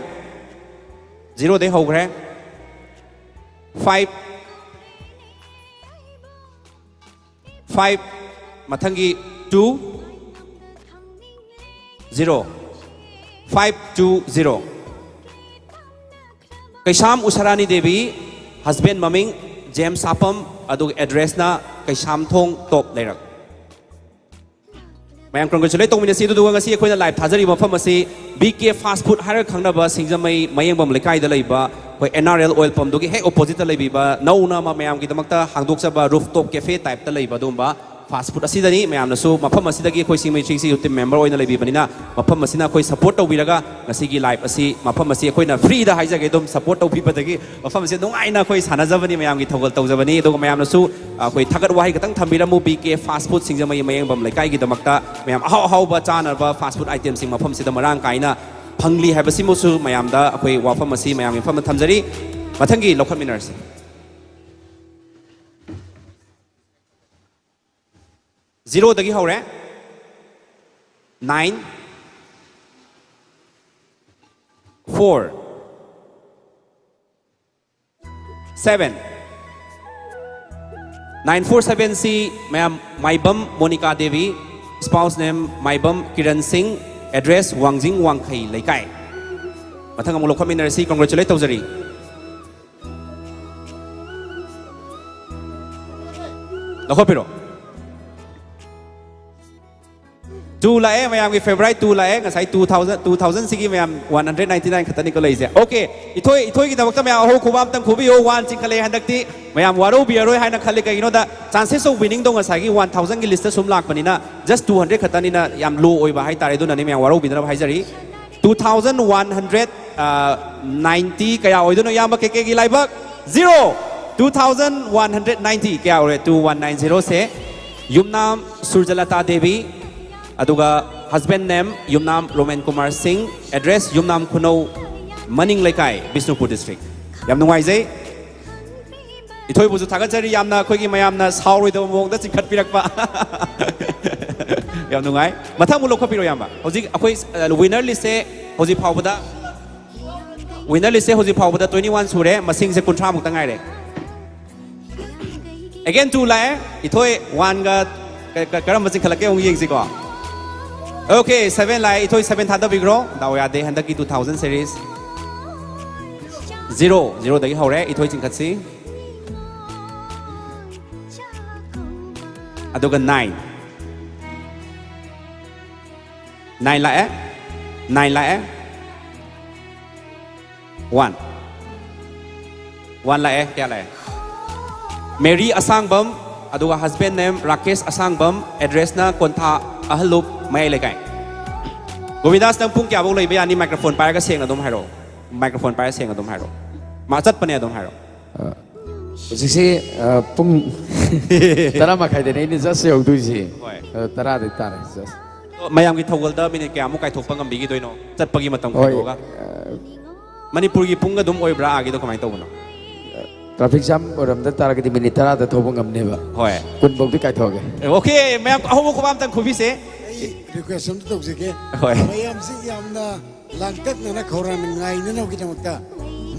ꯖꯤꯔꯣꯗꯩ ꯍꯧꯈ꯭ꯔꯦ꯫ ꯐꯥꯏꯚ, ꯐꯥꯏꯚ, ꯃꯊꯪꯒꯤ two, zero. Five two zero. Keisham Usharani Devi, husband ꯃꯃꯤꯡ ꯖꯦꯝꯁ ꯁꯥꯄꯝ, ꯑꯗꯨꯒ ꯑꯦꯗ꯭ꯔꯦꯁꯅ ꯀꯩꯁꯥꯝꯊꯣꯡ ꯇꯣꯞ ꯂꯩꯔꯛ꯫ ꯃꯌꯥꯝ ꯀꯪꯒ꯭ꯔꯦꯆꯨꯂꯦꯠ ꯇꯧꯃꯤꯟꯅꯁꯤ꯫ ꯑꯗꯨꯗꯨꯒ ꯉꯁꯤ ꯑꯩꯈꯣꯏꯅ ꯂꯥꯏꯚ ꯊꯥꯖꯔꯤꯕ ꯃꯐꯝ ꯑꯁꯤ ꯕꯤ ꯀꯦ ꯐꯥꯁ ꯐꯨꯗ ꯍꯥꯏꯔꯒ ꯈꯪꯅꯕ ꯁꯤꯡꯖꯃꯩ ꯃꯌꯦꯡꯕꯝ ꯂꯩꯀꯥꯏꯗ ꯂꯩꯕ ꯑꯩꯈꯣꯏ ꯑꯦꯟ ꯑꯥꯔ ꯑꯦꯜ ꯑꯣꯏꯜ ꯄꯝꯗꯨꯒꯤ ꯍꯦꯛ ꯑꯣꯄꯣꯖꯤꯠꯇ ꯂꯩꯕꯤꯕ, ꯅꯧꯅ ꯑꯃ ꯃꯌꯥꯝꯒꯤꯗꯃꯛꯇ ꯍꯥꯡꯗꯣꯛꯆꯕ ꯔꯨꯐ ꯇꯣꯞ ꯀꯦꯐꯦ ꯇꯥꯏꯞꯇ ꯂꯩꯕ ꯑꯗꯨꯒꯨꯝꯕ ꯐꯥꯁ ꯐꯨꯗ ꯑꯁꯤꯗꯅꯤ꯫ ꯃꯌꯥꯝꯅꯁꯨ ꯃꯐꯝ ꯑꯁꯤꯗꯒꯤ ꯑꯩꯈꯣꯏ ꯁꯤꯡꯖꯃꯩ ꯊ꯭ꯔꯤ ꯁꯤꯛꯁꯇꯤ ꯇꯤꯝ ꯃꯦꯝꯕꯔ ꯑꯣꯏꯅ ꯂꯩꯕꯤꯕꯅꯤꯅ ꯃꯐꯝ ꯑꯁꯤꯅ ꯑꯩꯈꯣꯏ ꯁꯄꯣꯔꯠ ꯇꯧꯕꯤꯔꯒ ꯉꯁꯤꯒꯤ ꯂꯥꯏꯚ ꯑꯁꯤ ꯃꯐꯝ ꯑꯁꯤ ꯑꯩꯈꯣꯏꯅ ꯐ꯭ꯔꯤꯗ ꯍꯥꯏꯖꯒꯦ, ꯑꯗꯨꯝ ꯁꯄꯣꯔꯠ ꯇꯧꯕꯤꯕꯗꯒꯤ ꯃꯐꯝ ꯑꯁꯤ ꯅꯨꯡꯉꯥꯏꯅ ꯑꯩꯈꯣꯏ ꯁꯥꯟꯅꯖꯕꯅꯤ, ꯃꯌꯥꯝꯒꯤ ꯊꯧꯒꯜ ꯇꯧꯖꯕꯅꯤ꯫ ꯑꯗꯨꯒ ꯃꯌꯥꯝꯅꯁꯨ ꯑꯩꯈꯣꯏ ꯊꯥꯒꯠ ꯋꯥꯍꯩ ꯈꯛꯇꯪ ꯊꯝꯕꯤꯔꯝꯃꯨ ꯕꯤ ꯀꯦ ꯐꯥꯁ ꯐꯨꯗ ꯁꯤꯡꯖꯃꯩ ꯃꯌꯦꯡꯕꯝ ꯂꯩꯀꯥꯏꯒꯤꯗꯃꯛꯇ꯫ ꯃꯌꯥꯝ ꯑꯍꯥꯎ ꯑꯍꯥꯎꯕ ꯆꯥꯅꯕ ꯐꯥꯁ ꯐꯨꯗ ꯑꯥꯏꯇꯦꯝꯁꯤꯡ ꯃꯐꯝꯁꯤꯗ ꯃꯔꯥꯡ ꯀꯥꯏꯅ ꯐꯪꯂꯤ ꯍꯥꯏꯕꯁꯤꯃꯁꯨ ꯃꯌꯥꯝꯗ ꯑꯩꯈꯣꯏ ꯋꯥꯐꯝ ꯑꯁꯤ ꯃꯌꯥꯝꯒꯤ ꯃꯐꯝꯗ ꯊꯝꯖꯔꯤ꯫ ꯃꯊꯪꯒꯤ ꯂꯧꯈꯠꯃꯤꯟꯅꯔꯁꯤ꯫ ꯖꯤꯔꯣꯗꯒꯤ ꯍꯧꯔꯦ꯫ Nine, four, seven. Nine four ꯁꯚꯦꯟꯁꯤ ꯃꯌꯥꯝ Maibam Monika Devi, spouse name Maibam Kiran Singh, address ꯋꯥꯡꯖꯤꯡ ꯋꯥꯡꯈꯩ ꯂꯩꯀꯥꯏ꯫ ꯃꯊꯪ ꯑꯃꯨꯛ ꯂꯧꯈꯠꯃꯤꯟꯅꯔꯁꯤ, congratulate ꯇꯧꯖꯔꯤ꯫ ꯂꯧꯈꯠꯄꯤꯔꯣ꯫ ꯇꯨ ꯂꯥꯛꯑꯦ, ꯃꯌꯥꯝꯒꯤ favourite ꯇꯨ ꯂꯥꯛꯑꯦ꯫ ꯉꯁꯥꯏ ꯇꯨ ꯊꯥꯎꯖꯟ, ꯇꯨ ꯊꯥꯎꯖꯟꯁꯤꯒꯤ ꯃꯌꯥꯝ ꯋꯥꯟ ꯍꯟꯗ꯭ꯔꯦꯠ ꯅꯥꯏꯟꯇꯤ ꯅꯥꯏꯟ ꯈꯛꯇꯅꯤꯀꯣ ꯂꯩꯔꯤꯁꯦ꯫ ꯑꯣꯀꯦ, ꯏꯊꯣꯏ, ꯏꯊꯣꯏꯒꯤꯗꯃꯛꯇ ꯃꯌꯥꯝ ꯑꯍꯧ ꯈꯨꯕꯥꯝꯇꯪ ꯈꯨꯕꯤꯌꯨ꯫ ꯋꯥꯟ ꯆꯤꯡꯈꯠꯂꯛꯑꯦ ꯍꯟꯗꯛꯇꯤ꯫ ꯃꯌꯥꯝ ꯋꯥꯔꯧꯕꯤꯔꯔꯣꯏ ꯍꯥꯏꯅ ꯈꯜꯂꯤ꯫ ꯀꯩꯒꯤꯅꯣꯗ chances of winningꯗꯣ ꯉꯁꯥꯏꯒꯤ ꯋꯥꯟ ꯊꯥꯎꯖꯟꯒꯤ listꯇ ꯁꯨꯝ ꯂꯥꯛꯄꯅꯤꯅ just ꯇꯨ ꯍꯟꯗ꯭ꯔꯦꯠ ꯈꯛꯇꯅꯤꯅ ꯌꯥꯝ low ꯑꯣꯏꯕ ꯍꯥꯏꯇꯥꯔꯦ꯫ ꯑꯗꯨꯅꯅꯤ ꯃꯌꯥꯝ ꯋꯥꯔꯧꯕꯤꯗꯅꯕ ꯍꯥꯏꯖꯔꯤ꯫ Two thousand one hundred ninety ꯀꯌꯥ ꯑꯣꯏꯗꯣꯏꯅꯣ? ꯏꯌꯥꯝꯕ ꯀꯦ ꯀꯦꯒꯤ ꯂꯥꯏꯕꯛ꯫ Zero. Two thousand one hundred ninety ꯀꯌꯥ ꯑꯣꯏꯔꯦ? ꯇꯨ ꯋꯥꯟ ꯅꯥꯏꯟ ꯖꯤꯔꯣꯁꯦ ꯌꯨꯝꯅꯥꯝ ꯁꯨꯔꯖꯂꯇꯥ ꯗꯦꯕꯤ, ꯑꯗꯨꯒ husband name ꯌꯨꯝꯅꯥꯝ ꯔꯣꯃꯦꯟ ꯀꯨꯃꯥꯔ ꯁꯤꯡ, address ꯌꯨꯝꯅꯥꯝ ꯈꯨꯅꯧ ꯃꯅꯤꯡ ꯂꯩꯀꯥꯏ, ꯕꯤꯁꯅꯨꯄꯨꯔ district꯫ ꯌꯥꯝ ꯅꯨꯡꯉꯥꯏꯖꯩ꯫ ꯏꯊꯣꯏꯕꯨꯁꯨ ꯊꯥꯒꯠꯆꯔꯤ, ꯌꯥꯝꯅ ꯑꯩꯈꯣꯏꯒꯤ ꯃꯌꯥꯝꯅ ꯁꯥꯎꯔꯣꯏꯗꯕ ꯃꯑꯣꯡꯗ ꯆꯤꯡꯈꯠꯄꯤꯔꯛꯄ꯫ ꯌꯥꯝ ꯅꯨꯡꯉꯥꯏ꯫ ꯃꯊꯪ ꯑꯃꯨꯛ ꯂꯧꯈꯠꯄꯤꯔꯣ ꯏꯌꯥꯝꯕ꯫ ꯍꯧꯖꯤꯛ ꯑꯩꯈꯣꯏ, ꯑ, winner listꯁꯦ ꯍꯧꯖꯤꯛ ꯐꯥꯎꯕꯗ, winner listꯁꯦ ꯍꯧꯖꯤꯛ ꯐꯥꯎꯕꯗ twenty one ꯁꯨꯔꯦ, ꯃꯁꯤꯡꯁꯦ ꯀꯨꯟꯊ꯭ꯔꯥ ꯃꯨꯛꯇ ꯉꯥꯏꯔꯦ꯫ Again two ꯂꯥꯛꯑꯦ꯫ ꯏꯊꯣꯏ, oneꯒ ꯀ-, ꯀ-, ꯀꯔꯝꯕ ꯆꯤꯡꯈꯠꯂꯛꯀꯦ ꯑꯃꯨꯛ ꯌꯦꯡꯁꯤꯀꯣ꯫ Okay, seven ꯂꯥꯛꯑꯦ꯫ ꯏꯊꯣꯏ seven ꯊꯥꯗꯕꯤꯈ꯭ꯔꯣ꯫ ꯗꯥꯎ ꯌꯥꯗꯦ ꯍꯟꯗꯛꯀꯤ two thousand series꯫ ꯖꯤꯔꯣ, ꯖꯤꯔꯣꯗꯒꯤ ꯍꯧꯔꯦ, ꯏꯊꯣꯏ ꯆꯤꯡꯈꯠꯁꯤ꯫ ꯑꯗꯨꯒ ꯅꯥꯏꯟ꯫ ꯅꯥꯏꯟ ꯂꯥꯛꯑꯦ꯫ ꯅꯥꯏꯟ ꯂꯥꯛꯑꯦ꯫ ꯋꯥꯟ꯫ ꯋꯥꯟ ꯂꯥꯛꯑꯦ꯫ ꯀꯌꯥ ꯂꯥꯛꯑꯦ? ꯃꯦꯔꯤ ꯑꯁꯥꯡꯕꯝ, ꯑꯗꯨꯒ husband name ꯔꯥꯀꯦꯁ ꯑꯁꯥꯡꯕꯝ, addressꯅ ꯀꯣꯟꯊꯥ ꯑꯍꯜꯂꯨꯞ, ꯃꯌꯥꯏ ꯂꯩꯀꯥꯏ꯫ ꯒꯣꯕꯤꯟꯗꯥꯁ, ꯅꯪ ꯄꯨꯡ ꯀꯌꯥꯐꯧ ꯂꯩꯕ ꯌꯥꯅꯤ? Microphone ꯄꯥꯏꯔꯒ ꯁꯦꯡꯅ ꯑꯗꯨꯝ ꯍꯥꯏꯔꯛꯑꯣ꯫ Microphone ꯄꯥꯏꯔꯒ ꯁꯦꯡꯅ ꯑꯗꯨꯝ ꯍꯥꯏꯔꯛꯑꯣ꯫ ꯃꯥ ꯆꯠꯄꯅꯦ, ꯑꯗꯨꯝ ꯍꯥꯏꯔꯛꯑꯣ꯫ ꯑ, ꯍꯧꯖꯤꯛꯁꯦ, ꯑ, ꯄꯨꯡ ꯇꯔꯥ ꯃꯈꯥꯏꯗꯅꯦ ꯑꯩꯅ just ꯌꯧꯗꯣꯏꯁꯦ꯫ ꯍꯣꯏ꯫ ꯑ, ꯇꯔꯥꯗꯩ ꯇꯥꯔꯦ just꯫ ꯑꯗꯣ ꯃꯌꯥꯝꯒꯤ ꯊꯧꯒꯜꯗ ꯃꯤꯅꯤꯠ ꯀꯌꯥꯃꯨꯛ ꯀꯥꯏꯊꯣꯛꯄ ꯉꯝꯕꯤꯈꯤꯗꯣꯏꯅꯣ, ꯆꯠꯄꯒꯤ ꯃꯇꯝ ꯍꯣꯏ, ꯈꯥꯏꯗꯣꯛꯑꯒ? ꯑ, ꯃꯅꯤꯄꯨꯔꯒꯤ ꯄꯨꯡ ꯑꯗꯨꯝ ꯑꯣꯏꯕ꯭ꯔꯥ, ꯑꯥꯒꯤꯗꯣ ꯀꯃꯥꯏꯅ ꯇꯧꯕꯅꯣ? Traffic jam ꯑꯣꯏꯔꯝꯗ ꯇꯥꯔꯒꯗꯤ ꯃꯤꯅꯤꯠ ꯇꯔꯥꯗ ꯊꯧꯕ ꯉꯝꯅꯦꯕ꯫ ꯍꯣꯏ꯫ ꯀꯨꯟ ꯐꯧꯗꯤ ꯀꯥꯏꯊꯣꯛꯑꯒꯦ꯫ ꯑꯣꯀꯦ, ꯃꯌꯥꯝ ꯑꯍꯧꯕ ꯈꯨꯕꯥꯝꯇꯪ ꯈꯨꯕꯤꯁꯦ꯫ ꯑꯩ request ꯑꯝꯇ ꯇꯧꯖꯒꯦ꯫ ꯍꯣꯏ꯫ ꯃꯌꯥꯝꯁꯤ ꯌꯥꯝꯅ ꯂꯥꯡꯇꯛꯅꯅ ꯈꯧꯔꯥꯡꯅ ꯉꯥꯏꯅꯅꯕꯒꯤꯗꯃꯛꯇ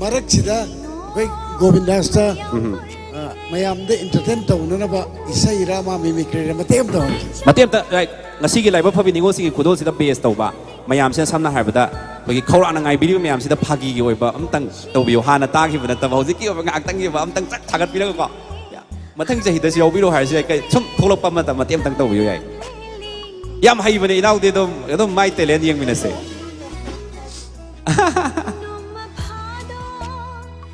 ꯃꯔꯛꯁꯤꯗ ꯑꯩꯈꯣꯏ ꯒꯣꯕꯤꯟꯗꯥꯁꯇ, ꯎꯝ꯫ ꯑ, ꯃꯌꯥꯝꯗ entertain ꯇꯧꯅꯅꯕ ꯏꯁꯩꯔ ꯑꯃ mimicryꯔ ꯃꯇꯦꯛ ꯑꯃ ꯇꯧꯍꯟꯁꯤ꯫ ꯃꯇꯦꯛ ꯑꯃꯇ, right, ꯉꯁꯤꯒꯤ ꯂꯥꯏꯕꯛ ꯐꯕꯤ ꯅꯤꯉꯣꯜꯁꯤꯡꯒꯤ ꯈꯨꯗꯣꯜꯁꯤꯗ base ꯇꯧꯕ ꯃꯌꯥꯝꯁꯤꯅ, ꯁꯝꯅ ꯍꯥꯏꯔꯕꯗ, ꯑꯩꯈꯣꯏꯒꯤ ꯈꯧꯔꯥꯡꯅ ꯉꯥꯏꯕꯤꯔꯤꯕ ꯃꯌꯥꯝꯁꯤꯗ ꯐꯥꯒꯤꯒꯤ ꯑꯣꯏꯕ ꯑꯝꯇꯪ ꯇꯧꯕꯤꯌꯨ꯫ ꯍꯥꯟꯅ ꯇꯥꯈꯤꯕ ꯅꯠꯇꯕ, ꯍꯧꯖꯤꯛꯀꯤ ꯑꯣꯏꯕ ꯉꯥꯏꯍꯥꯛꯇꯪꯒꯤ ꯑꯣꯏꯕ ꯑꯝꯇꯪ ꯆꯠ ꯊꯥꯒꯠꯄꯤꯔꯒꯀꯣ꯫ ꯃꯊꯪ ꯆꯍꯤꯗꯁꯨ ꯌꯥꯎꯕꯤꯔꯣ ꯍꯥꯏꯔꯁꯨ ꯌꯥꯏ, ꯀꯩ-, ꯁꯨꯝ ꯊꯣꯛꯂꯛꯄ ꯃꯇꯝ ꯃꯇꯦꯛ ꯑꯝꯇꯪ ꯇꯧꯕꯤꯌꯨ ꯌꯥꯏ꯫ ꯌꯥꯝ ꯍꯩꯕꯅꯦ ꯏꯅꯥꯎꯗꯤ, ꯑꯗꯨꯝ, ꯑꯗꯨꯝ ꯃꯥꯏ talent ꯌꯦꯡꯃꯤꯟꯅꯁꯦ꯫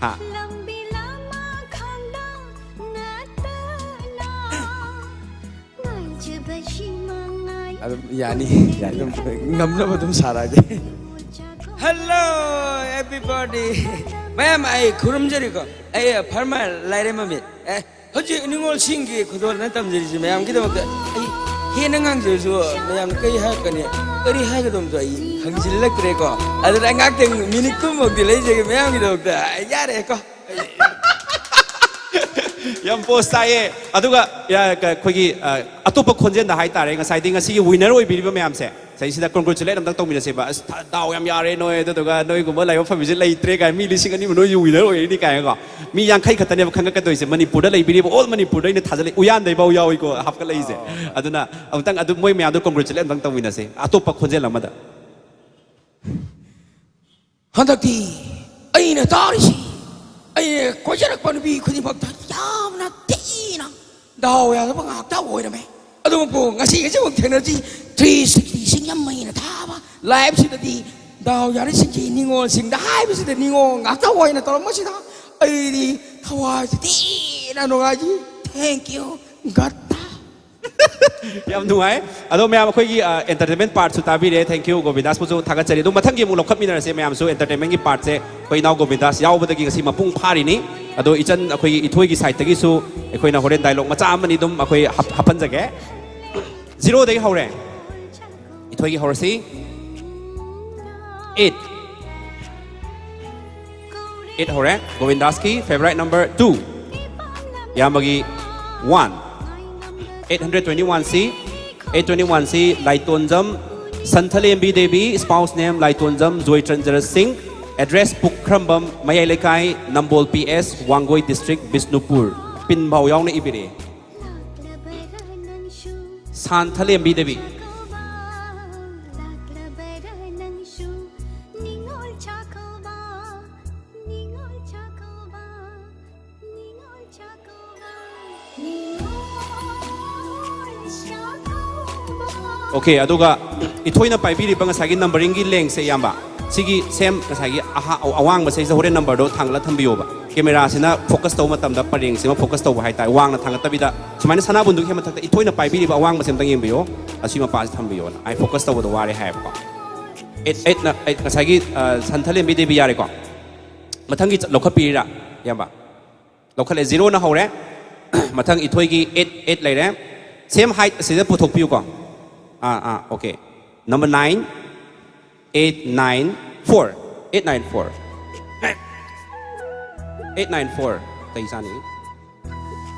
ꯍꯥ꯫ ꯑꯗꯨꯝ ꯌꯥꯅꯤ, ꯌꯥꯅꯤ, ꯑꯗꯨꯝ ꯉꯝꯅꯕ ꯑꯗꯨꯝ ꯁꯥꯔꯛꯑꯒꯦ꯫ Hello everybody. ꯃꯌꯥꯝ ꯑꯩ ꯈꯨꯔꯨꯝꯖꯔꯤꯀꯣ꯫ ꯑꯩ ꯐꯔꯃꯥꯟ ꯂꯥꯏꯔꯦꯝꯕ ꯃꯤꯠ꯫ ꯑꯦ, ꯍꯧꯖꯤꯛ ꯅꯤꯉꯣꯜꯁꯤꯡꯒꯤ ꯈꯨꯗꯣꯜꯅ ꯇꯝꯖꯔꯤꯁꯤ ꯃꯌꯥꯝꯒꯤꯗꯃꯛꯇ꯫ ꯑꯩ ꯍꯦꯟꯅ ꯉꯥꯡꯖꯔꯁꯨ ꯃꯌꯥꯝꯅ ꯀꯔꯤ ꯍꯥꯏꯔꯛꯀꯅꯤ, ꯀꯔꯤ ꯍꯥꯏꯒꯗꯕꯗꯣ ꯑꯩ ꯈꯪꯖꯤꯜꯂꯛꯇ꯭ꯔꯦꯀꯣ꯫ ꯑꯗꯨꯅ ꯑꯩ ꯉꯥꯛꯇꯪ ꯃꯤꯅꯤꯠ ꯀꯨꯟꯃꯨꯛꯇꯤ ꯂꯩꯖꯒꯦ ꯃꯌꯥꯝꯒꯤꯗꯃꯛꯇ꯫ ꯌꯥꯔꯦꯀꯣ꯫ ꯌꯥꯝ ꯄꯣꯁ ꯇꯥꯏꯌꯦ꯫ ꯑꯗꯨꯒ, ꯌꯥ, ꯀ-, ꯑꯩꯈꯣꯏꯒꯤ, ꯑ, ꯑꯇꯣꯞꯄ ꯈꯣꯟꯖꯦꯜꯗ ꯍꯥꯏꯇꯥꯔꯦ, ꯉꯁꯥꯏꯗꯤ ꯉꯁꯤꯒꯤ winner ꯑꯣꯏꯕꯤꯔꯤꯕ ꯃꯌꯥꯝꯁꯦ, ꯁꯤꯗꯩꯁꯤꯗ congratulate ꯑꯝꯇꯪ ꯇꯧꯃꯤꯟꯅꯁꯦꯕ꯫ "ꯑꯁ, ꯊ-, ꯗꯥꯎ ꯌꯥꯝ ꯌꯥꯔꯦ ꯅꯣꯏ, ꯑꯗꯨꯗꯨꯒ ꯅꯣꯏꯒꯨꯝꯕ ꯂꯥꯏꯕꯛ ꯐꯕꯤꯁꯦ ꯂꯩꯇ꯭ꯔꯦ" ꯀꯥꯏ, "ꯃꯤ ꯂꯤꯁꯤꯡ ꯑꯅꯤꯃꯨꯛ ꯅꯣꯏꯁꯨ winner ꯑꯣꯏꯔꯤꯅꯤ" ꯀꯥꯏꯅꯀꯣ꯫ ꯃꯤ ꯌꯥꯡꯈꯩ ꯈꯛꯇꯅꯦꯕ ꯈꯟꯒꯠꯀꯗꯣꯏꯁꯦ, ꯃꯅꯤꯄꯨꯔꯗ ꯂꯩꯕꯤꯔꯤꯕ all ꯃꯅꯤꯄꯨꯔꯗ ꯑꯩꯅ ꯊꯥꯖꯜꯂꯤ, ꯎꯌꯥꯟꯗꯩꯐꯥꯎ ꯌꯥꯎꯏꯀꯣ ꯍꯥꯞꯀꯠꯂꯛꯏꯁꯦ꯫ ꯑꯗꯨꯅ ꯑꯃꯨꯛꯇꯪ ꯑꯗꯨ ꯃꯣꯏ ꯃꯌꯥꯝꯗꯣ congratulate ꯑꯝꯇꯪ ꯇꯧꯃꯤꯟꯅꯁꯦ ꯑꯇꯣꯞꯄ ꯈꯣꯟꯖꯦꯜ ꯑꯃꯗ꯫ ꯍꯟꯗꯛꯇꯤ ꯑꯩꯅ ꯇꯥꯔꯤꯁꯤ, ꯑꯩꯅ ꯀꯣꯏꯖꯔꯛꯄ ꯅꯨꯄꯤ ꯈꯨꯗꯤꯡꯃꯛꯇ ꯌꯥꯝꯅ ꯊꯤꯅ ꯗꯥꯎ ꯌꯥꯗꯕ ꯉꯥꯛꯇ ꯑꯣꯏꯔꯝꯃꯦ꯫ ꯑꯗꯨꯕꯨ ꯉꯁꯤ ꯉꯁꯤꯃꯛ ꯊꯦꯡꯅꯔꯁꯤ, ꯊ꯭ꯔꯤ ꯁꯤꯛꯁꯇꯤ ꯁꯤꯡ ꯌꯥꯝ ꯃꯩꯅ ꯊꯥꯕ ꯂꯥꯏꯐꯁꯤꯗꯗꯤ ꯗꯥꯎ ꯌꯥꯔꯤꯁꯤꯡꯁꯤ ꯅꯤꯉꯣꯜꯁꯤꯡꯗ ꯍꯥꯏꯕꯁꯤꯗ ꯅꯤꯉꯣꯜ ꯉꯥꯛꯇ ꯑꯣꯏꯅ ꯇꯧꯔꯝꯕꯁꯤꯗ ꯑꯩꯗꯤ ꯊꯋꯥꯏꯁꯤ ꯊꯤꯅ ꯅꯨꯡꯉꯥꯏꯖꯩ꯫ Thank you, God꯫ ꯌꯥꯝ ꯅꯨꯡꯉꯥꯏ꯫ ꯑꯗꯣ ꯃꯌꯥꯝ ꯑꯩꯈꯣꯏꯒꯤ ꯑꯦꯟꯇꯔꯇꯦꯟꯃꯦꯟ ꯄꯥꯔꯠꯁꯨ ꯇꯥꯕꯤꯔꯦ꯫ Thank you, ꯒꯣꯕꯤꯟꯗꯥꯁꯄꯨꯁꯨ ꯊꯥꯒꯠꯆꯔꯤ꯫ ꯑꯗꯣ ꯃꯊꯪꯒꯤ ꯑꯃꯨꯛ ꯂꯧꯈꯠꯃꯤꯟꯅꯔꯁꯦ ꯃꯌꯥꯝꯁꯨ꯫ ꯑꯦꯟꯇꯔꯇꯦꯟꯃꯦꯟꯒꯤ ꯄꯥꯔꯠꯁꯦ ꯑꯩꯈꯣꯏ ꯏꯅꯥꯎ ꯒꯣꯕꯤꯟꯗꯥꯁ ꯌꯥꯎꯕꯗꯒꯤ ꯉꯁꯤ ꯃꯄꯨꯡ ꯐꯥꯔꯤꯅꯤ꯫ ꯑꯗꯣ ꯏꯆꯟ ꯑꯩꯈꯣꯏꯒꯤ ꯏꯊꯣꯏꯒꯤ ꯁꯥꯏꯠꯇꯒꯤꯁꯨ ꯑꯩꯈꯣꯏꯅ ꯍꯣꯔꯦꯟ ꯗꯥꯏꯂꯣꯛ ꯃꯆꯥ ꯑꯃꯅꯤ ꯑꯗꯨꯝ ꯑꯩꯈꯣꯏ ꯍꯥꯞ- ꯍꯥꯞꯍꯟꯖꯒꯦ꯫ ꯖꯤꯔꯣꯗꯒꯤ ꯍꯧꯔꯦ꯫ ꯏꯊꯣꯏꯒꯤ ꯍꯧꯔꯁꯤ꯫ ꯑꯩꯠ꯫ ꯑꯩꯠ ꯍꯧꯔꯦ꯫ ꯒꯣꯕꯤꯟꯗꯥꯁꯀꯤ ꯐꯦꯚꯣꯔꯥꯏꯠ ꯅꯝꯕꯔ ꯇꯨ꯫ ꯏꯌꯥꯝꯕꯒꯤ one. Eight hundred twenty one ꯁꯤ, ꯑꯩꯠ ꯇ꯭ꯋꯦꯟꯇꯤ ꯋꯥꯟ ꯁꯤ ꯂꯥꯏꯇꯣꯟꯖꯝ ꯁꯟꯊꯂꯦꯝꯕꯤ ꯗꯦꯕꯤ, spouse name ꯂꯥꯏꯇꯣꯟꯖꯝ ꯖꯣꯏꯆꯟꯗ꯭ꯔ ꯁꯤꯡ, address ꯄꯨꯈ꯭ꯔꯝꯕꯝ ꯃꯌꯥꯏ ꯂꯩꯀꯥꯏ, ꯅꯝꯕꯣꯜ P S, Wangoi district, Bishnupur. Pin ꯐꯥꯎ ꯌꯥꯎꯅ ꯏꯕꯤꯔꯛꯑꯦ꯫ ꯁꯥꯟꯊꯂꯦꯝꯕꯤ ꯗꯦꯕꯤ꯫ Okay, ꯑꯗꯨꯒ ꯏꯊꯣꯏꯅ ꯄꯥꯏꯕꯤꯔꯤꯕ ꯉꯁꯥꯏꯒꯤ ꯅꯝꯕꯔꯤꯡꯒꯤ ꯂꯦꯡꯁꯦ, ꯏꯌꯥꯝꯕ, ꯁꯤꯒꯤ ꯁꯦꯝ ꯉꯁꯥꯏꯒꯤ ꯑꯍꯥ-, ꯑꯋꯥꯡꯕ ꯁꯤꯗꯩꯁꯤꯗ ꯍꯣꯔꯦꯟ ꯅꯝꯕꯔꯗꯣ ꯊꯥꯡꯒꯠꯂ ꯊꯝꯕꯤꯌꯣꯕ꯫ ꯀꯦꯃꯦꯔꯥꯁꯤꯅ ꯐꯣꯀꯁ ꯇꯧꯕ ꯃꯇꯝꯗ ꯄꯔꯦꯡꯁꯤꯃ ꯐꯣꯀꯁ ꯇꯧꯕ ꯍꯥꯏꯇꯥꯔꯦ, ꯋꯥꯡꯅ ꯊꯥꯡꯒꯠꯇꯕꯤꯗ ꯁꯨꯃꯥꯏꯅ ꯁꯅꯥꯕꯨꯟꯗꯨꯒꯤ ꯍꯦꯛ ꯃꯊꯛꯇ ꯏꯊꯣꯏꯅ ꯄꯥꯏꯕꯤꯔꯤꯕ ꯑꯋꯥꯡꯕꯁꯦ ꯑꯝꯇꯪ ꯌꯦꯡꯕꯤꯌꯣ꯫ ꯑꯁꯤ ꯃꯄꯥꯁꯤ ꯊꯝꯕꯤꯌꯣꯅ ꯑꯩ ꯐꯣꯀꯁ ꯇꯧꯕꯗꯣ ꯋꯥꯔꯦ ꯍꯥꯏꯌꯦꯕꯀꯣ꯫ ꯑꯩꯠ ꯑꯩꯠꯅ ꯑꯩꯠ ꯉꯁꯥꯏꯒꯤ ꯁꯟꯊꯂꯦꯝꯕꯤ ꯗꯦꯕꯤ ꯌꯥꯔꯦꯀꯣ꯫ ꯃꯊꯪꯒꯤ ꯆ- ꯂꯧꯈꯠꯄꯤꯔꯤꯔꯥ, ꯏꯌꯥꯝꯕ? ꯂꯧꯈꯠꯂꯦ, ꯖꯤꯔꯣꯅ ꯍꯧꯔꯦ꯫ ꯃꯊꯪ ꯏꯊꯣꯏꯒꯤ ꯑꯩꯠ ꯑꯩꯠ ꯂꯩꯔꯦ꯫ ꯁꯦꯝ ꯍꯥꯏꯠ ꯑꯁꯤꯗ ꯄꯨꯊꯣꯛꯄꯤꯌꯨꯀꯣ꯫ ꯑꯥ ꯑꯥ, okay꯫ Number nine, eight nine four, eight nine four, eight nine four꯫ ꯀꯩ ꯆꯥꯅꯤ?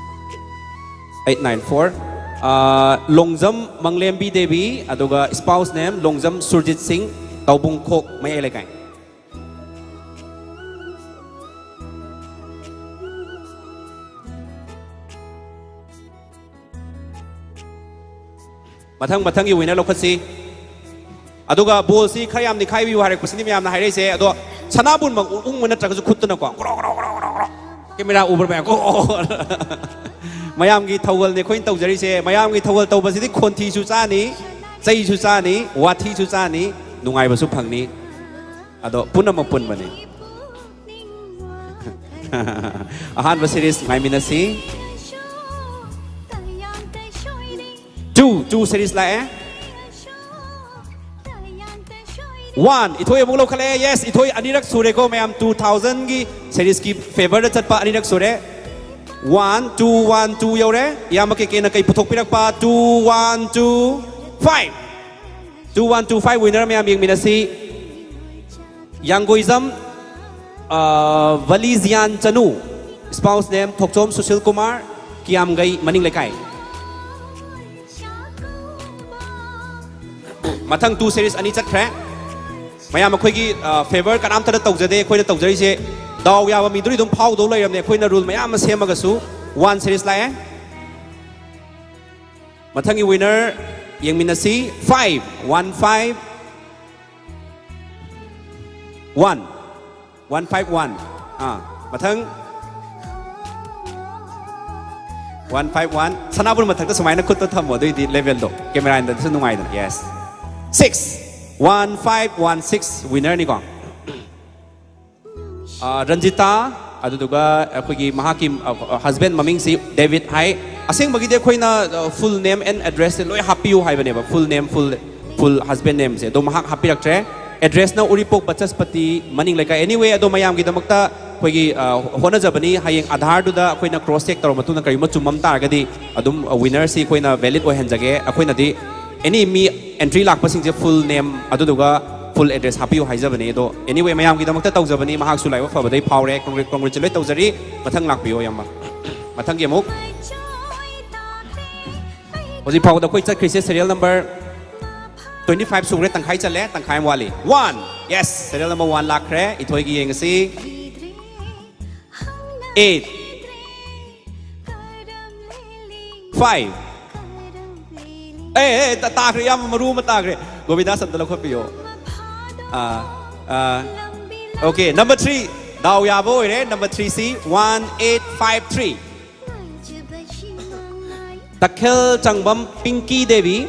Eight nine four. Longjam Manglembi Devi, ꯑꯗꯨꯒ spouse name ꯂꯣꯡꯖꯝ ꯁꯨꯔꯖꯤꯠ ꯁꯤꯡ, ꯇꯥꯎꯕꯨꯡꯈꯣꯛ ꯃꯌꯥꯏ ꯂꯩꯀꯥꯏ꯫ ꯃꯊꯪ ꯃꯊꯪꯒꯤ winner ꯂꯧꯈꯠꯁꯤ꯫ ꯑꯗꯨꯒ ꯕꯣꯜꯁꯤ ꯈꯔ ꯌꯥꯝ ꯅꯤꯈꯥꯏꯕꯤꯌꯨ ꯍꯥꯏꯔꯛꯄꯁꯤꯅꯤ ꯃꯌꯥꯝꯅ ꯍꯥꯏꯔꯛꯏꯁꯦ꯫ ꯑꯗꯣ ꯁꯅꯥꯕꯨꯟꯃꯛ ꯎ- ꯎꯪꯕ ꯅꯠꯇ꯭ꯔꯒꯁꯨ ꯈꯨꯠꯇꯨꯅꯀꯣ, ꯒ꯭ꯔꯣ, ꯒ꯭ꯔꯣ, ꯒ꯭ꯔꯣ, ꯒ꯭ꯔꯣ, ꯒ꯭ꯔꯣ꯫ ꯀꯦꯃꯦꯔꯥ ꯎꯕ꯭ꯔꯥ ꯃꯌꯥꯝ? ꯒ꯭ꯔꯣ꯫ ꯃꯌꯥꯝꯒꯤ ꯊꯧꯒꯜꯅꯦ ꯑꯩꯈꯣꯏꯅ ꯇꯧꯖꯔꯤꯁꯦ꯫ ꯃꯌꯥꯝꯒꯤ ꯊꯧꯒꯜ ꯇꯧꯕꯁꯤꯗꯤ ꯈꯣꯟꯊꯤꯁꯨ ꯆꯥꯅꯤ, ꯆꯩꯁꯨ ꯆꯥꯅꯤ, ꯋꯥꯊꯤꯁꯨ ꯆꯥꯅꯤ, ꯅꯨꯡꯉꯥꯏꯕꯁꯨ ꯐꯪꯅꯤ꯫ ꯑꯗꯣ ꯄꯨꯝꯅꯃꯛ ꯄꯨꯟꯕꯅꯤ꯫ ꯑꯍꯥꯟꯕ ꯁꯦꯔꯤꯁ ꯉꯥꯏꯃꯤꯟꯅꯁꯤ꯫ ꯇꯨ, ꯇꯨ ꯁꯦꯔꯤꯁ ꯂꯥꯛꯑꯦ꯫ ꯋꯥꯟ, ꯏꯊꯣꯏ ꯑꯃꯨꯛ ꯂꯧꯈꯠꯂꯛꯑꯦ꯫ ꯌꯦꯁ, ꯏꯊꯣꯏ ꯑꯅꯤꯔꯛ ꯁꯨꯔꯦꯀꯣ ꯃꯌꯥꯝ, ꯇꯨ ꯊꯥꯎꯖꯟꯒꯤ ꯁꯦꯔꯤꯁꯀꯤ ꯐꯦꯚꯔꯗ ꯆꯠꯄ ꯑꯅꯤꯔꯛ ꯁꯨꯔꯦ꯫ ꯋꯥꯟ, ꯇꯨ, ꯋꯥꯟ, ꯇꯨ ꯌꯧꯔꯦ꯫ ꯏꯌꯥꯝꯕ ꯀꯦ ꯀꯦꯅ ꯀꯩ ꯄꯨꯊꯣꯛꯄꯤꯔꯛꯄ? Two, one, two, five. Two one two five winner ꯃꯌꯥꯝ ꯌꯦꯡꯃꯤꯟꯅꯁꯤ꯫ ꯌꯥꯡꯒꯣꯏꯖꯝ, ꯑ, ꯚꯂꯤꯖꯤꯌꯥꯟ ꯆꯅꯨ, ꯁ꯭ꯄꯥꯎꯁ ꯅꯦꯝ ꯊꯣꯛꯆꯣꯝ ꯁꯨꯁꯤꯜ ꯀꯨꯃꯥꯔ, ꯀꯤꯌꯥꯝꯒꯩ ꯃꯅꯤꯡ ꯂꯩꯀꯥꯏ꯫ ꯃꯊꯪ ꯇꯨ ꯁꯦꯔꯤꯁ ꯑꯅꯤ ꯆꯠꯈ꯭ꯔꯦ꯫ ꯃꯌꯥꯝ ꯑꯩꯈꯣꯏꯒꯤ, ꯑ, ꯐꯦꯚꯔ ꯀꯅꯥꯝꯇꯗ ꯇꯧꯖꯗꯦ꯫ ꯑꯩꯈꯣꯏꯅ ꯇꯧꯖꯔꯤꯁꯦ ꯗꯥꯎ ꯌꯥꯕ ꯃꯤꯗꯨꯗꯤ ꯑꯗꯨꯝ ꯐꯥꯎꯗꯧ ꯂꯩꯔꯝꯅꯦ꯫ ꯑꯩꯈꯣꯏꯅ ꯔꯨꯜ ꯃꯌꯥꯝ ꯑꯃ ꯁꯦꯝꯃꯒꯁꯨ꯫ ꯋꯥꯟ ꯁꯦꯔꯤꯁ ꯂꯥꯛꯑꯦ꯫ ꯃꯊꯪꯒꯤ ꯋꯤꯅꯔ ꯌꯦꯡꯃꯤꯟꯅꯁꯤ꯫ Five, one five, one. One five one. ꯑꯥ, ꯃꯊꯪ꯫ One five one. ꯁꯅꯥꯕꯨꯟ ꯃꯊꯛꯇ ꯁꯨꯃꯥꯏꯅ ꯈꯨꯠꯇꯣ ꯊꯝꯃꯣ, ꯑꯗꯨꯏꯗꯤ ꯂꯦꯚꯦꯜꯗꯣ ꯀꯦꯃꯦꯔꯥ ꯏꯟꯗꯗꯁꯨ ꯅꯨꯡꯉꯥꯏꯗꯅ꯫ Yes. Six. One five one six ꯋꯤꯅꯔꯅꯤꯀꯣ꯫ ꯑꯥ, ꯔꯟꯖꯤꯇꯥ, ꯑꯗꯨꯗꯨꯒ ꯑꯩꯈꯣꯏꯒꯤ ꯃꯍꯥꯛꯀꯤ, ꯑ, ꯍꯁꯕꯦꯟ ꯃꯃꯤꯡꯁꯤ ꯗꯦꯕꯤꯠ ꯍꯥꯏ꯫ ꯑꯁꯦꯡꯕꯒꯤꯗꯤ ꯑꯩꯈꯣꯏꯅ, ꯑ, ꯐꯨꯜ ꯅꯦꯝ ꯑꯦꯟ ꯑꯦꯗ꯭ꯔꯦꯁꯁꯦ ꯂꯣꯏ ꯍꯥꯞꯄꯤꯌꯨ ꯍꯥꯏꯕꯅꯦꯕ, ꯐꯨꯜ ꯅꯦꯝ, ꯐꯨꯜ, ꯐꯨꯜ ꯍꯁꯕꯦꯟ ꯅꯦꯝꯁꯦ꯫ ꯑꯗꯣ ꯃꯍꯥꯛ ꯍꯥꯞꯄꯤꯔꯛꯇ꯭ꯔꯦ꯫ ꯑꯦꯗ꯭ꯔꯦꯁꯅ ꯎꯔꯤꯄꯣꯛ ꯕꯆꯁꯄꯇꯤ ꯃꯅꯤꯡ ꯂꯩꯀꯥꯏ꯫ ꯑꯦꯅꯤꯋꯦ, ꯑꯗꯣ ꯃꯌꯥꯝꯒꯤꯗꯃꯛꯇ ꯑꯩꯈꯣꯏꯒꯤ, ꯑ, ꯍꯣꯠꯅꯖꯕꯅꯤ꯫ ꯍꯌꯦꯡ ꯑꯙꯥꯔꯗꯨꯗ ꯑꯩꯈꯣꯏꯅ ꯀ꯭ꯔꯣꯁ ꯆꯦꯛ ꯇꯧꯔ ꯃꯇꯨꯡꯗ ꯀꯔꯤꯒꯨꯝꯕ ꯆꯨꯝꯃꯝ ꯇꯥꯔꯒꯗꯤ ꯑꯗꯨꯝ, ꯑ, ꯋꯤꯅꯔꯁꯤ ꯑꯩꯈꯣꯏꯅ ꯚꯦꯂꯤꯠ ꯑꯣꯏꯍꯟꯖꯒꯦ꯫ ꯑꯩꯈꯣꯏꯅꯗꯤ ꯑꯦꯅꯤ ꯃꯤ ꯑꯦꯟꯇ꯭ꯔꯤ ꯂꯥꯛꯄꯁꯤꯡꯁꯦ ꯐꯨꯜ ꯅꯦꯝ ꯑꯗꯨꯗꯨꯒ ꯐꯨꯜ ꯑꯦꯗ꯭ꯔꯦꯁ ꯍꯥꯞꯄꯤꯌꯨ ꯍꯥꯏꯖꯕꯅꯤ꯫ ꯑꯗꯣ ꯑꯦꯅꯤꯋꯦ, ꯃꯌꯥꯝꯒꯤꯗꯃꯛꯇ ꯇꯧꯖꯕꯅꯤ꯫ ꯃꯍꯥꯛꯁꯨ ꯂꯥꯏꯕꯛ ꯐꯕꯗꯩ ꯐꯥꯎꯔꯦ꯫ ꯀꯣꯡꯒ꯭ꯔꯦ-, ꯀꯣꯡꯒ꯭ꯔꯦꯆꯨꯂꯦꯠ ꯇꯧꯖꯔꯤ꯫ ꯃꯊꯪ ꯂꯥꯛꯄꯤꯌꯣ, ꯏꯌꯥꯝꯕ꯫ ꯃꯊꯪꯒꯤ ꯑꯃꯨꯛ꯫ ꯍꯧꯖꯤꯛ ꯐꯥꯎꯕꯗ ꯑꯩꯈꯣꯏ ꯆꯠꯈ꯭ꯔꯤꯁꯦ ꯁꯦꯔꯤꯌꯦꯜ ꯅꯝꯕꯔ ꯇ꯭ꯋꯦꯟꯇꯤ ꯐꯥꯏꯚ ꯁꯨꯈ꯭ꯔꯦ, ꯇꯪꯈꯥꯏ ꯆꯜꯂꯦ, ꯇꯪꯈꯥꯏ ꯑꯃ ꯋꯥꯠꯂꯤ꯫ One. Yes, serial number one ꯂꯥꯛꯈ꯭ꯔꯦ꯫ ꯏꯊꯣꯏꯒꯤ ꯌꯦꯡꯉꯁꯤ꯫ ꯑꯩꯠ꯫ ꯐꯥꯏꯚ꯫ ꯑꯦ, ꯑꯦ, ꯇꯥ-, ꯇꯥꯈ꯭ꯔꯦ, ꯌꯥꯝ ꯃꯔꯨ ꯑꯃ ꯇꯥꯈ꯭ꯔꯦ꯫ ꯒꯣꯕꯤꯟꯗꯥꯁ ꯑꯝꯇ ꯂꯧꯈꯠꯄꯤꯌꯣ꯫ ꯑꯥ, ꯑꯥ꯫ Okay, number three. ꯗꯥꯎ ꯌꯥꯕ ꯑꯣꯏꯔꯦ꯫ Number three ꯁꯤ one eight five three꯫ ꯇꯈꯦꯜ ꯆꯪꯕꯝ ꯄꯤꯡꯀꯤ Devi.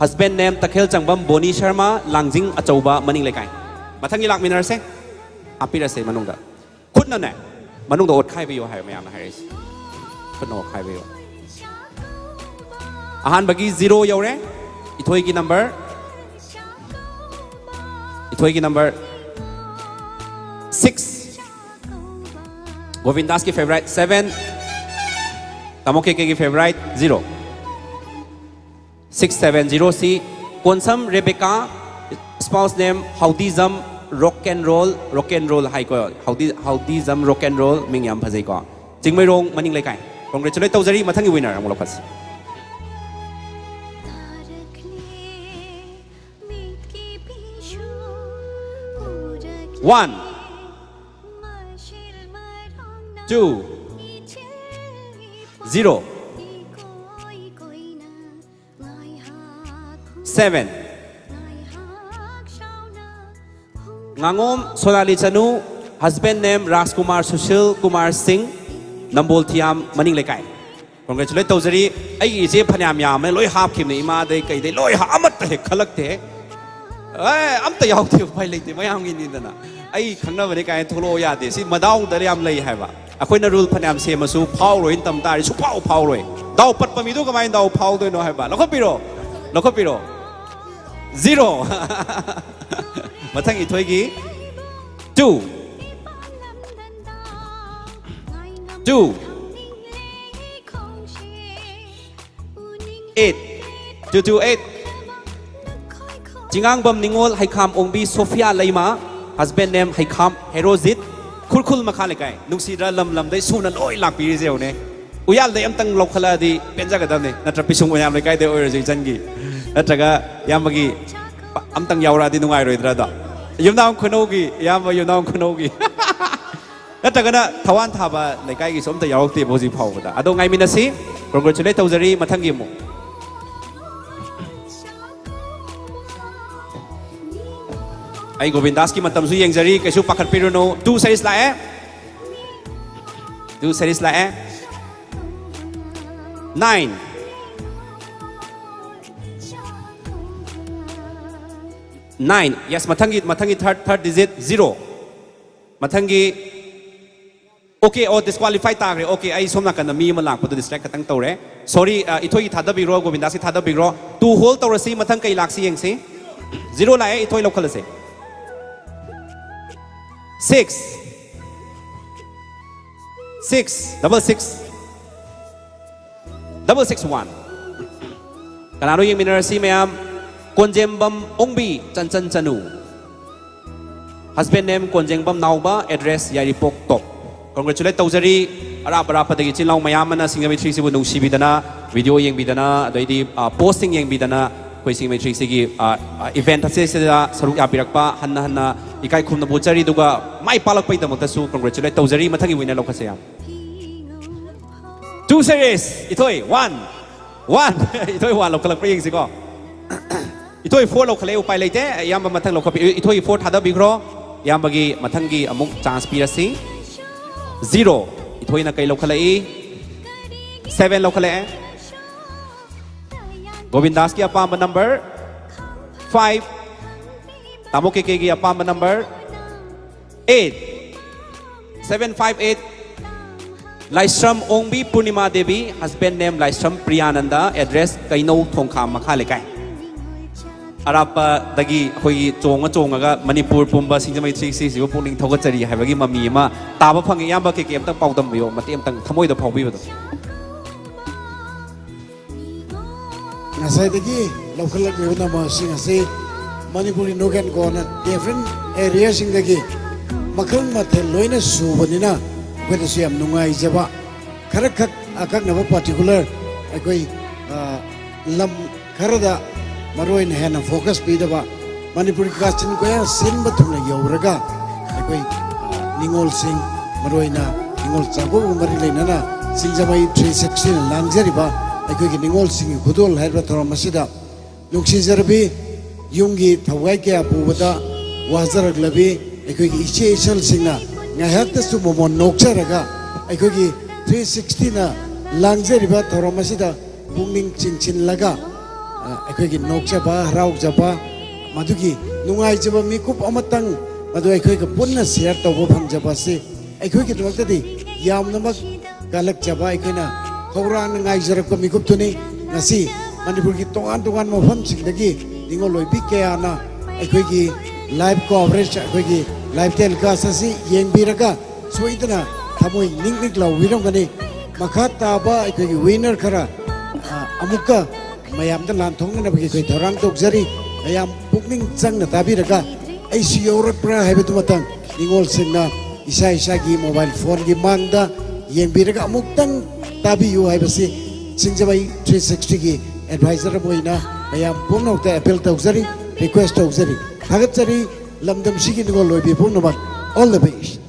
Husband name ꯇꯈꯦꯜ ꯆꯪꯕꯝ ꯕꯣꯅꯤ Sharma, ꯂꯥꯡꯖꯤꯡ ꯑꯆꯧꯕ, ꯃꯅꯤꯡ ꯂꯩꯀꯥꯏ꯫ ꯃꯊꯪꯒꯤ ꯂꯥꯛꯃꯤꯟꯅꯔꯁꯦ꯫ ꯍꯥꯞꯄꯤꯔꯁꯦ ꯃꯅꯨꯡꯗ꯫ ꯈꯨꯠꯅꯅꯦ ꯃꯅꯨꯡꯗ ꯑꯣꯠꯈꯥꯏꯕꯤꯌꯣ ꯍꯥꯏꯕ ꯃꯌꯥꯝꯅ ꯍꯥꯏꯔꯤꯁꯦ꯫ ꯈꯨꯠꯅ ꯑꯣꯠꯈꯥꯏꯕꯤꯌꯣ꯫ ꯑꯍꯥꯟꯕꯒꯤ zero ꯌꯧꯔꯦ꯫ ꯏꯊꯣꯏꯒꯤ number, ꯏꯊꯣꯏꯒꯤ number six, ꯒꯣꯕꯤꯟꯗꯥꯁꯀꯤ favourite seven, ꯇꯥꯃꯣ K ꯀꯦꯒꯤ favourite zero꯫ Six seven zero ꯁꯤ Konsam Rebecca, spouse name Haodijam rock and roll, rock and roll ꯍꯥꯏꯀꯣ, ꯍꯥꯎꯗꯤ, ꯍꯥꯎꯗꯤꯖꯝ ꯔꯣꯛ ꯑꯦꯟ ꯔꯣꯜ, ꯃꯤꯡ ꯌꯥꯝ ꯐꯖꯩꯀꯣ꯫ ꯆꯤꯡꯃꯩꯔꯣꯡ ꯃꯅꯤꯡ ꯂꯩꯀꯥꯏ꯫ Congratulate ꯇꯧꯖꯔꯤ꯫ ꯃꯊꯪꯒꯤ winner ꯑꯃꯨꯛ ꯂꯧꯈꯠꯁꯤ꯫ One, two, zero, seven꯫ ꯉꯥꯉꯣꯝ ꯁꯣꯅꯥꯂꯤ ꯆꯅꯨ, husband name ꯔꯥꯖꯀꯨꯃꯥꯔ ꯁꯨꯁꯤꯜ ꯀꯨꯃꯥꯔ ꯁꯤꯡ, ꯅꯝꯕꯣꯜ ꯊꯤꯌꯥꯝ ꯃꯅꯤꯡ ꯂꯩꯀꯥꯏ꯫ Congratulate ꯇꯧꯖꯔꯤ꯫ ꯑꯩꯒꯤ ꯏꯆꯦ ꯐꯅꯌꯥꯝ ꯌꯥꯝꯃꯦ, ꯂꯣꯏ ꯍꯥꯞꯈꯤꯕꯅꯦ, ꯏꯃꯥꯗꯩ ꯀꯩꯗꯩ ꯂꯣꯏ ꯍꯥ-, ꯑꯃꯠꯇ ꯍꯦꯛ ꯈꯜꯂꯛꯇꯦ꯫ ꯑꯦ, ꯑꯝꯇ ꯌꯥꯎꯗꯦ, ꯎꯄꯥꯏ ꯂꯩꯇꯦ, ꯃꯌꯥꯝꯒꯤꯅꯤꯗꯅ꯫ ꯑꯩ ꯈꯪꯅꯕꯅꯦ ꯀꯥꯏꯅ ꯊꯣꯛꯂꯛꯑꯣ ꯌꯥꯗꯦ, ꯁꯤ ꯃꯗꯥꯎꯗ ꯌꯥꯝ ꯂꯩ ꯍꯥꯏꯕ꯫ ꯑꯩꯈꯣꯏꯅ rule ꯐꯅꯌꯥꯝ ꯁꯦꯝꯃꯁꯨ ꯐꯥꯎꯔꯣꯏꯅ ꯇꯝ ꯇꯥꯔꯗꯤ ꯁꯨꯡꯐꯥꯎ ꯐꯥꯎꯔꯣꯏ꯫ ꯗꯥꯎ ꯄꯠꯄ ꯃꯤꯗꯣ ꯀꯃꯥꯏꯅ ꯗꯥꯎ ꯐꯥꯎꯗꯣꯏꯅꯣ ꯍꯥꯏꯕ? ꯂꯧꯈꯠꯄꯤꯔꯣ, ꯂꯧꯈꯠꯄꯤꯔꯣ꯫ Zero꯫ ꯃꯊꯪ ꯏꯊꯣꯏꯒꯤ two, two, eight, two two eight꯫ ꯆꯤꯉꯥꯡꯕꯝ ꯅꯤꯉꯣꯜ, ꯍꯩꯈꯥꯝ ꯑꯣꯡꯕꯤ ꯁꯣꯐꯤꯌꯥ ꯂꯩꯃ, husband name ꯍꯩꯈꯥꯝ ꯍꯦꯔꯣꯖꯤꯠ, ꯈꯨꯔꯈꯨꯜ ꯃꯈꯥ ꯂꯩꯀꯥꯏ꯫ ꯅꯨꯡꯁꯤꯗ꯭ꯔꯥ ꯂꯝ ꯂꯝꯗꯩ ꯁꯨꯅ ꯂꯣꯏ ꯂꯥꯛꯄꯤꯔꯤꯁꯦ ꯌꯦꯡꯉꯨꯅꯦ꯫ ꯎꯌꯥꯜꯗꯩ ꯑꯝꯇꯪ ꯂꯧꯈꯠꯂꯛꯑꯗꯤ ꯄꯦꯟꯖꯒꯗꯕꯅꯤ꯫ ꯅꯠꯇ꯭ꯔ ꯄꯤꯁꯨꯝ ꯑꯣꯏꯅꯥꯝ ꯂꯩꯀꯥꯏꯗꯩ ꯑꯣꯏꯔꯁꯨ ꯏꯆꯟꯒꯤ, ꯅꯠꯇ꯭ꯔꯒ ꯏꯌꯥꯝꯕꯒꯤ ꯑꯝꯇꯪ ꯌꯥꯎꯔꯛꯑꯗꯤ ꯅꯨꯡꯉꯥꯏꯔꯣꯏꯗ꯭ꯔꯥ ꯑꯗꯣ? ꯌꯨꯝꯅꯥꯝ ꯈꯨꯅꯧꯒꯤ, ꯏꯌꯥꯝꯕ ꯌꯨꯝꯅꯥꯝ ꯈꯨꯅꯧꯒꯤ꯫ ꯅꯠꯇ꯭ꯔꯒꯅ ꯊꯋꯥꯟ ꯊꯥꯕ ꯂꯩꯀꯥꯏꯒꯤꯁꯨ ꯑꯝꯇ ꯌꯥꯎꯔꯛꯇꯦꯕ ꯍꯧꯖꯤꯛ ꯐꯥꯎꯕꯗ꯫ ꯑꯗꯣ ꯉꯥꯏꯃꯤꯟꯅꯁꯤ꯫ Congratulate ꯇꯧꯖꯔꯤ꯫ ꯃꯊꯪꯒꯤ ꯑꯃꯨꯛ꯫ ꯑꯩ ꯒꯣꯕꯤꯟꯗꯥꯁꯀꯤ ꯃꯇꯝꯁꯨ ꯌꯦꯡꯖꯔꯤ, ꯀꯩꯁꯨ ꯄꯥꯈꯠꯄꯤꯔꯨꯅꯨ꯫ Two series ꯂꯥꯛꯑꯦ꯫ Two series ꯂꯥꯛꯑꯦ꯫ Nine. Nine. Yes, ꯃꯊꯪꯒꯤ, ꯃꯊꯪꯒꯤ third, third digit, zero. ꯃꯊꯪꯒꯤ, okay, ꯑꯣ, disqualify ꯇꯥꯈ꯭ꯔꯦ꯫ Okay, ꯑꯩ ꯁꯣꯝ ꯅꯥꯀꯟꯗ ꯃꯤ ꯑꯃ ꯂꯥꯛꯄꯗꯣ distract ꯈꯇꯪ ꯇꯧꯔꯦ꯫ Sorry, ꯑ, ꯏꯊꯣꯏꯒꯤ ꯊꯥꯗꯕꯤꯈ꯭ꯔꯣ, ꯒꯣꯕꯤꯟꯗꯥꯁꯀꯤ ꯊꯥꯗꯕꯤꯈ꯭ꯔꯣ꯫ Two hold ꯇꯧꯔꯁꯤ, ꯃꯊꯪ ꯀꯩ ꯂꯥꯛꯁꯤ ꯌꯦꯡꯁꯤ꯫ Zero ꯂꯥꯛꯑꯦ, ꯏꯊꯣꯏ ꯂꯧꯈꯠꯂꯁꯦ꯫ Six. Six, double six. Double six one. ꯀꯅꯥꯅꯣ ꯌꯦꯡꯃꯤꯟꯅꯔꯁꯤ ꯃꯌꯥꯝ? ꯀꯣꯟꯖꯦꯝꯕꯝ ꯑꯣꯡꯕꯤ, ꯆꯟꯆꯟ ꯆꯅꯨ꯫ Husband name ꯀꯣꯟꯖꯦꯡꯕꯝ ꯅꯥꯎꯕ, address ꯌꯥꯏꯔꯤꯄꯣꯛ top. Congratulate ꯇꯧꯖꯔꯤ꯫ ꯑꯔꯥꯞ ꯑꯔꯥꯞꯄꯗꯒꯤ ꯏꯆꯤꯜ ꯏꯅꯥꯎ ꯃꯌꯥꯝ ꯑꯃꯅ ꯁꯤꯡꯖꯃꯩ ꯊ꯭ꯔꯤꯁꯤꯕꯨ ꯅꯨꯡꯁꯤꯕꯤꯗꯅ, video ꯌꯦꯡꯕꯤꯗꯅ, ꯑꯗꯩꯗꯤ, ꯑ, posting ꯌꯦꯡꯕꯤꯗꯅ ꯑꯩꯈꯣꯏ ꯁꯤꯡꯖꯃꯩ ꯊ꯭ꯔꯤꯁꯤꯒꯤ, ꯑ, ꯑ, event ꯑꯁꯤꯁꯤꯗ ꯁꯔꯨꯛ ꯌꯥꯕꯤꯔꯛꯄ ꯍꯟꯅ ꯍꯟꯅ ꯏꯀꯥꯏ ꯈꯨꯝꯅꯕ ꯎꯠꯆꯔꯤ, ꯑꯗꯨꯒ ꯃꯥꯏ ꯄꯥꯛꯂꯛꯄꯩꯗꯃꯛꯇꯁꯨ congratulate ꯇꯧꯖꯔꯤ꯫ ꯃꯊꯪꯒꯤ winner ꯂꯧꯈꯠꯁꯦ ꯌꯥꯝ꯫ Two series, ꯏꯊꯣꯏ, one, one, ꯏꯊꯣꯏ one ꯂꯧꯈꯠꯂꯛꯄ ꯌꯦꯡꯁꯤꯀꯣ꯫ ꯏꯊꯣꯏ four ꯂꯧꯈꯠꯂꯛꯑꯦ, ꯎꯄꯥꯏ ꯂꯩꯇꯦ꯫ ꯏꯌꯥꯝꯕ ꯃꯊꯪ ꯂꯧꯈꯠꯄꯤ-, ꯏꯊꯣꯏ four ꯊꯥꯗꯕꯤꯈ꯭ꯔꯣ꯫ ꯏꯌꯥꯝꯕꯒꯤ ꯃꯊꯪꯒꯤ ꯑꯃꯨꯛ chance ꯄꯤꯔꯁꯤ꯫ Zero, ꯏꯊꯣꯏꯅ ꯀꯩ ꯂꯧꯈꯠꯂꯛꯏ? Seven ꯂꯧꯈꯠꯂꯛꯑꯦ꯫ ꯒꯣꯕꯤꯟꯗꯥꯁꯀꯤ ꯑꯄꯥꯝꯕ number five, ꯇꯥꯃꯣ ꯀꯦꯀꯦꯒꯤ ꯑꯄꯥꯝꯕ number eight, seven five eight꯫ ꯂꯥꯏꯁ꯭ꯔꯝ ꯑꯣꯡꯕꯤ ꯄꯨꯔꯅꯤꯃꯥ ꯗꯦꯕꯤ, husband name ꯂꯥꯏꯁ꯭ꯔꯝ ꯄ꯭ꯔꯤꯌꯥꯅꯟꯗ, address ꯀꯩꯅꯧ ꯊꯣꯡꯈꯥꯝ ꯃꯈꯥ ꯂꯩꯀꯥꯏ꯫ ꯑꯔꯥꯞꯄꯗꯒꯤ ꯑꯩꯈꯣꯏꯒꯤ ꯆꯣꯡꯉ ꯆꯣꯡꯉꯒ ꯃꯅꯤꯄꯨꯔ ꯄꯨꯝꯕ ꯁꯤꯡꯖꯃꯩ ꯊ꯭ꯔꯤ ꯁꯤꯛꯁꯇꯤꯕꯨ ꯄꯨꯛꯅꯤꯡ ꯊꯧꯒꯠꯆꯔꯤ ꯍꯥꯏꯕꯒꯤ ꯃꯃꯤ ꯑꯃ ꯇꯥꯕ ꯐꯪꯉꯤ꯫ ꯏꯌꯥꯝꯕ ꯀꯦꯀꯦ ꯑꯝꯇꯪ ꯄꯥꯎꯗꯝꯕꯤꯌꯣ, ꯃꯇꯦꯛ ꯑꯝꯇꯪ ꯊꯃꯣꯏꯗ ꯐꯥꯎꯕꯤꯕꯗꯣ꯫ ꯉꯁꯥꯏꯗꯒꯤ ꯂꯧꯈꯠꯂꯛꯂꯤꯕ ꯅꯝꯕꯔꯁꯤꯡ ꯑꯁꯤ ꯃꯅꯤꯄꯨꯔꯤ ꯅꯣꯛ ꯑꯦꯟ ꯀꯣꯅ different areaꯁꯤꯡꯗꯒꯤ ꯃꯈꯜ ꯃꯊꯦꯜ ꯂꯣꯏꯅ ꯁꯨꯕꯅꯤꯅ ꯑꯩꯈꯣꯏꯗꯁꯨ ꯌꯥꯝ ꯅꯨꯡꯉꯥꯏꯖꯕ꯫ ꯈꯔꯈꯛ ꯑꯀꯛꯅꯕ particular ꯑꯩꯈꯣꯏ, ꯑ, ꯂꯝ ꯈꯔꯗ ꯃꯔꯨꯑꯣꯏꯅ ꯍꯦꯟꯅ focus ꯄꯤꯗꯕ, ꯃꯅꯤꯄꯨꯔꯤ ꯀꯥꯆꯤꯟ ꯀꯣꯌꯥ ꯁꯤꯟꯕ ꯊꯨꯡꯅ ꯌꯧꯔꯒ ꯑꯩꯈꯣꯏ, ꯑ, ꯅꯤꯉꯣꯜꯁꯤꯡ, ꯃꯔꯨꯑꯣꯏꯅ ꯅꯤꯉꯣꯜ ꯆꯥꯛꯀꯧꯕꯒ ꯃꯔꯤ ꯂꯩꯅꯅ ꯁꯤꯡꯖꯃꯩ ꯊ꯭ꯔꯤ ꯁꯤꯛꯁꯇꯤꯅ ꯂꯥꯡꯖꯔꯤꯕ ꯑꯩꯈꯣꯏꯒꯤ ꯅꯤꯉꯣꯜꯁꯤꯡꯒꯤ ꯈꯨꯗꯣꯜ ꯍꯥꯏꯔꯤꯕ ꯊꯧꯔꯝ ꯑꯁꯤꯗ ꯅꯨꯡꯁꯤꯖꯔꯕꯤ ꯌꯨꯝꯒꯤ ꯊꯧꯒꯥꯏ ꯀꯌꯥ ꯄꯨꯕꯗ ꯋꯥꯖꯔꯛꯂꯕꯤ ꯑꯩꯈꯣꯏꯒꯤ ꯏꯆꯦ ꯏꯆꯜꯁꯤꯡꯅ ꯉꯥꯏꯍꯥꯛꯇꯁꯨ ꯃꯃꯣꯟ ꯅꯣꯛꯆꯔꯒ ꯑꯩꯈꯣꯏꯒꯤ ꯊ꯭ꯔꯤ ꯁꯤꯛꯁꯇꯤꯅ ꯂꯥꯡꯖꯔꯤꯕ ꯊꯧꯔꯝ ꯑꯁꯤꯗ ꯄꯨꯛꯅꯤꯡ ꯆꯤꯡꯁꯤꯜꯂꯒ, ꯑ, ꯑꯩꯈꯣꯏꯒꯤ ꯅꯣꯛꯆꯕ, ꯍꯔꯥꯎꯖꯕ, ꯃꯗꯨꯒꯤ ꯅꯨꯡꯉꯥꯏꯖꯕ ꯃꯤꯀꯨꯞ ꯑꯃꯇꯪ ꯃꯗꯨ ꯑꯩꯈꯣꯏꯒ ꯄꯨꯟꯅ ꯁꯤꯌꯔ ꯇꯧꯕ ꯐꯪꯖꯕ ꯑꯁꯤ ꯑꯩꯈꯣꯏꯒꯤꯗꯃꯛꯇꯗꯤ ꯌꯥꯝꯅꯃꯛ ꯀꯜꯂꯛꯆꯕ, ꯑꯩꯈꯣꯏꯅ ꯈꯧꯔꯥꯡꯅ ꯉꯥꯏꯖꯔꯛꯄ ꯃꯤꯀꯨꯞꯇꯨꯅꯤ꯫ ꯉꯁꯤ ꯃꯅꯤꯄꯨꯔꯒꯤ ꯇꯣꯉꯥꯟ ꯇꯣꯉꯥꯟꯕ ꯃꯐꯝꯁꯤꯡꯗꯒꯤ ꯅꯤꯉꯣꯜ ꯑꯣꯏꯕꯤ ꯀꯌꯥꯅ ꯑꯩꯈꯣꯏꯒꯤ ꯂꯥꯏꯚ ꯀꯣꯚꯔꯦꯖ, ꯑꯩꯈꯣꯏꯒꯤ ꯂꯥꯏꯚ ꯇꯦꯂꯤꯀꯥꯁ ꯑꯁꯤ ꯌꯦꯡꯕꯤꯔꯒ ꯁꯣꯏꯗꯅ ꯊꯃꯣꯏ ꯅꯤꯛ ꯅꯤꯛ ꯂꯥꯎꯕꯤꯔꯝꯒꯅꯤ꯫ ꯃꯈꯥ ꯇꯥꯕ ꯑꯩꯈꯣꯏꯒꯤ ꯋꯤꯅꯔ ꯈꯔ, ꯑ, ꯑꯃꯨꯛꯀ ꯃꯌꯥꯝꯗ ꯂꯥꯟꯊꯣꯛꯅꯅꯕꯒꯤ ꯑꯩꯈꯣꯏ ꯊꯧꯔꯥꯡ ꯇꯧꯖꯔꯤ꯫ ꯃꯌꯥꯝ ꯄꯨꯛꯅꯤꯡ ꯆꯪꯅ ꯇꯥꯕꯤꯔꯒ ꯑꯩꯁꯨ ꯌꯧꯔꯛꯄ꯭ꯔꯥ ꯍꯥꯏꯕꯗꯨꯃꯇꯪ ꯅꯤꯉꯣꯜꯁꯤꯡꯅ ꯏꯁꯥ ꯏꯁꯥꯒꯤ ꯃꯣꯕꯥꯏꯜ ꯐꯣꯟꯒꯤ ꯃꯥꯡꯗ ꯌꯦꯡꯕꯤꯔꯒ ꯑꯃꯨꯛꯇꯪ ꯇꯥꯕꯤꯌꯨ ꯍꯥꯏꯕꯁꯤ ꯁꯤꯡꯖꯃꯩ ꯊ꯭ꯔꯤ ꯁꯤꯛꯁꯇꯤꯒꯤ ꯑꯦꯗꯚꯥꯏꯖꯔ ꯑꯃ ꯑꯣꯏꯅ ꯃꯌꯥꯝ ꯄꯨꯝꯅꯃꯛꯇ ꯑꯦꯄꯤꯜ ꯇꯧꯖꯔꯤ, ꯔꯤꯀ꯭ꯋꯦꯁ ꯇꯧꯖꯔꯤ꯫ ꯊꯥꯒꯠꯆꯔꯤ꯫ ꯂꯝꯗꯝꯁꯤꯒꯤ ꯅꯤꯉꯣꯜ ꯑꯣꯏꯕꯤ ꯄꯨꯝꯅꯃꯛ, all the best꯫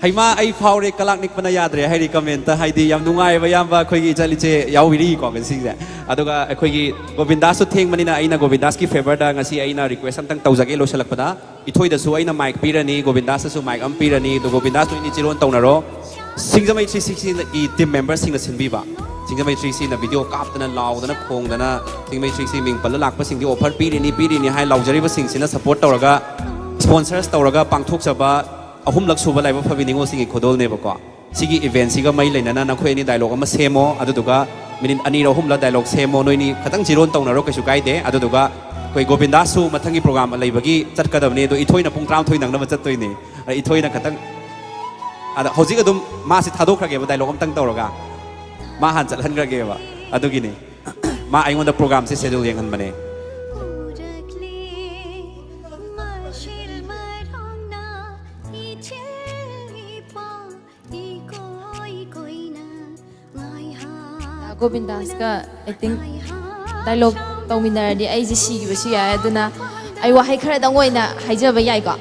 ꯍꯩꯃꯥ, ꯑꯩ ꯐꯥꯎꯔꯦ, ꯀꯂꯥꯛ ꯅꯤꯛꯄꯅ ꯌꯥꯗ꯭ꯔꯦ ꯍꯥꯏꯔꯤ ꯀꯃꯦꯟꯇ꯫ ꯍꯥꯏꯗꯤ ꯌꯥꯝ ꯅꯨꯡꯉꯥꯏꯕ ꯏꯌꯥꯝꯕ ꯑꯩꯈꯣꯏꯒꯤ ꯏꯆꯜ ꯏꯆꯦ ꯌꯥꯎꯕꯤꯔꯤꯀꯣ ꯉꯁꯤꯁꯦ꯫ ꯑꯗꯨꯒ ꯑꯩꯈꯣꯏꯒꯤ ꯒꯣꯕꯤꯟꯗꯥꯁꯁꯨ ꯊꯦꯡꯕꯅꯤꯅ ꯑꯩꯅ ꯒꯣꯕꯤꯟꯗꯥꯁꯀꯤ ꯐꯦꯚꯔꯗ ꯉꯁꯤ ꯑꯩꯅ ꯔꯤꯀ꯭ꯋꯦꯁ ꯑꯝꯇꯪ ꯇꯧꯖꯒꯦ ꯂꯣꯏꯁꯤꯜꯂꯛꯄꯗ꯫ ꯏꯊꯣꯏꯗꯁꯨ ꯑꯩꯅ ꯃꯥꯏꯛ ꯄꯤꯔꯅꯤ, ꯒꯣꯕꯤꯟꯗꯥꯁꯇꯁꯨ ꯃꯥꯏꯛ ꯑꯃ ꯄꯤꯔꯅꯤ꯫ ꯑꯗꯣ ꯒꯣꯕꯤꯟꯗꯥꯁꯇꯣ ꯏꯅꯤ ꯆꯤꯔꯣꯟ ꯇꯧꯅꯔꯣ꯫ ꯁꯤꯡꯖꯃꯩ ꯊ꯭ꯔꯤ ꯁꯤꯛꯁꯇꯤꯒꯤ ꯇꯤꯝ ꯃꯦꯝꯕꯔꯁꯤꯡꯅ ꯁꯤꯟꯕꯤꯕ꯫ ꯁꯤꯡꯖꯃꯩ ꯊ꯭ꯔꯤ ꯁꯤꯛꯁꯇꯤꯅ ꯚꯤꯗꯤꯑꯣ ꯀꯥꯞꯇꯅ, ꯂꯥꯎꯗꯅ, ꯈꯣꯡꯗꯅ, ꯁꯤꯡꯖꯃꯩ ꯊ꯭ꯔꯤ ꯁꯤꯛꯁꯇꯤ ꯃꯤꯡ ꯄꯜꯂ ꯂꯥꯛꯄꯁꯤꯡꯗꯤ ꯑꯣꯐꯔ ꯄꯤꯔꯤꯅꯤ, ꯄꯤꯔꯤꯅꯤ ꯍꯥꯏ ꯂꯥꯎꯖꯔꯤꯕꯁꯤꯡꯁꯤꯅ ꯁꯄꯣꯔꯠ ꯇꯧꯔꯒ, ꯁ꯭ꯄꯣꯟꯁꯔꯁ ꯇꯧꯔꯒ ꯄꯥꯡꯊꯣꯛꯆꯕ ꯑꯍꯨꯝꯂꯛ ꯁꯨꯕ ꯂꯥꯏꯕꯛ ꯐꯕꯤ ꯅꯤꯉꯣꯜꯁꯤꯡꯒꯤ ꯈꯨꯗꯣꯜꯅꯦꯕꯀꯣ꯫ ꯁꯤꯒꯤ ꯏꯚꯦꯟꯁꯤꯒ ꯃꯔꯤ ꯂꯩꯅꯅ ꯅꯈꯣꯏ ꯑꯅꯤ ꯗꯥꯏꯂꯣꯛ ꯑꯃ ꯁꯦꯝꯃꯣ, ꯑꯗꯨꯗꯨꯒ ꯃꯤꯅꯤꯠ ꯑꯅꯤꯔ ꯑꯍꯨꯝꯂ ꯗꯥꯏꯂꯣꯛ ꯁꯦꯝꯃꯣ, ꯅꯣꯏꯅꯤ ꯈꯇꯪ ꯆꯤꯔꯣꯟ ꯇꯧꯅꯔꯣ, ꯀꯩꯁꯨ ꯀꯥꯏꯗꯦ꯫ ꯑꯗꯨꯗꯨꯒ ꯑꯩꯈꯣꯏ ꯒꯣꯕꯤꯟꯗꯥꯁꯁꯨ ꯃꯊꯪꯒꯤ ꯄ꯭ꯔꯣꯒ꯭ꯔꯥꯝ ꯂꯩꯕꯒꯤ ꯆꯠꯀꯗꯕꯅꯤ, ꯑꯗꯣ ꯏꯊꯣꯏꯅ ꯄꯨꯡ ꯇꯔꯥꯃꯥꯊꯣꯏ ꯅꯪꯅꯕ ꯆꯠꯇꯣꯏꯅꯤ꯫ ꯑꯗ ꯏꯊꯣꯏꯅ ꯈꯇꯪ, ꯑꯗ ꯍꯧꯖꯤꯛ ꯑꯗꯨꯝ ꯃꯥꯁꯦ ꯊꯥꯗꯣꯛꯈ꯭ꯔꯒꯦꯕ, ꯗꯥꯏꯂꯣꯛ ꯑꯝꯇꯪ ꯇꯧꯔꯒ ꯃꯥ ꯍꯥꯟꯅ ꯆꯠꯍꯟꯈ꯭ꯔꯒꯦꯕ꯫ ꯑꯗꯨꯒꯤꯅꯤ꯫ ꯃꯥ ꯑꯩꯉꯣꯟꯗ ꯄ꯭ꯔꯣꯒ꯭ꯔꯥꯝꯁꯦ ꯁꯦꯗ꯭ꯌꯨꯜ ꯌꯦꯡꯍꯟꯕꯅꯦ꯫ ꯒꯣꯕꯤꯟꯗꯥꯁꯀ ꯑꯦꯛꯇꯤꯡ ꯗꯥꯏꯂꯣꯛ ꯇꯧꯃꯤꯟꯅꯔꯗꯤ ꯑꯩꯁꯦ ꯁꯤꯈꯤꯕꯁꯨ ꯌꯥꯏ꯫ ꯑꯗꯨꯅ ꯑꯩ ꯋꯥꯍꯩ ꯈꯔꯗꯪ ꯑꯣꯏꯅ ꯍꯥꯏꯖꯕ ꯌꯥꯏꯀꯣ?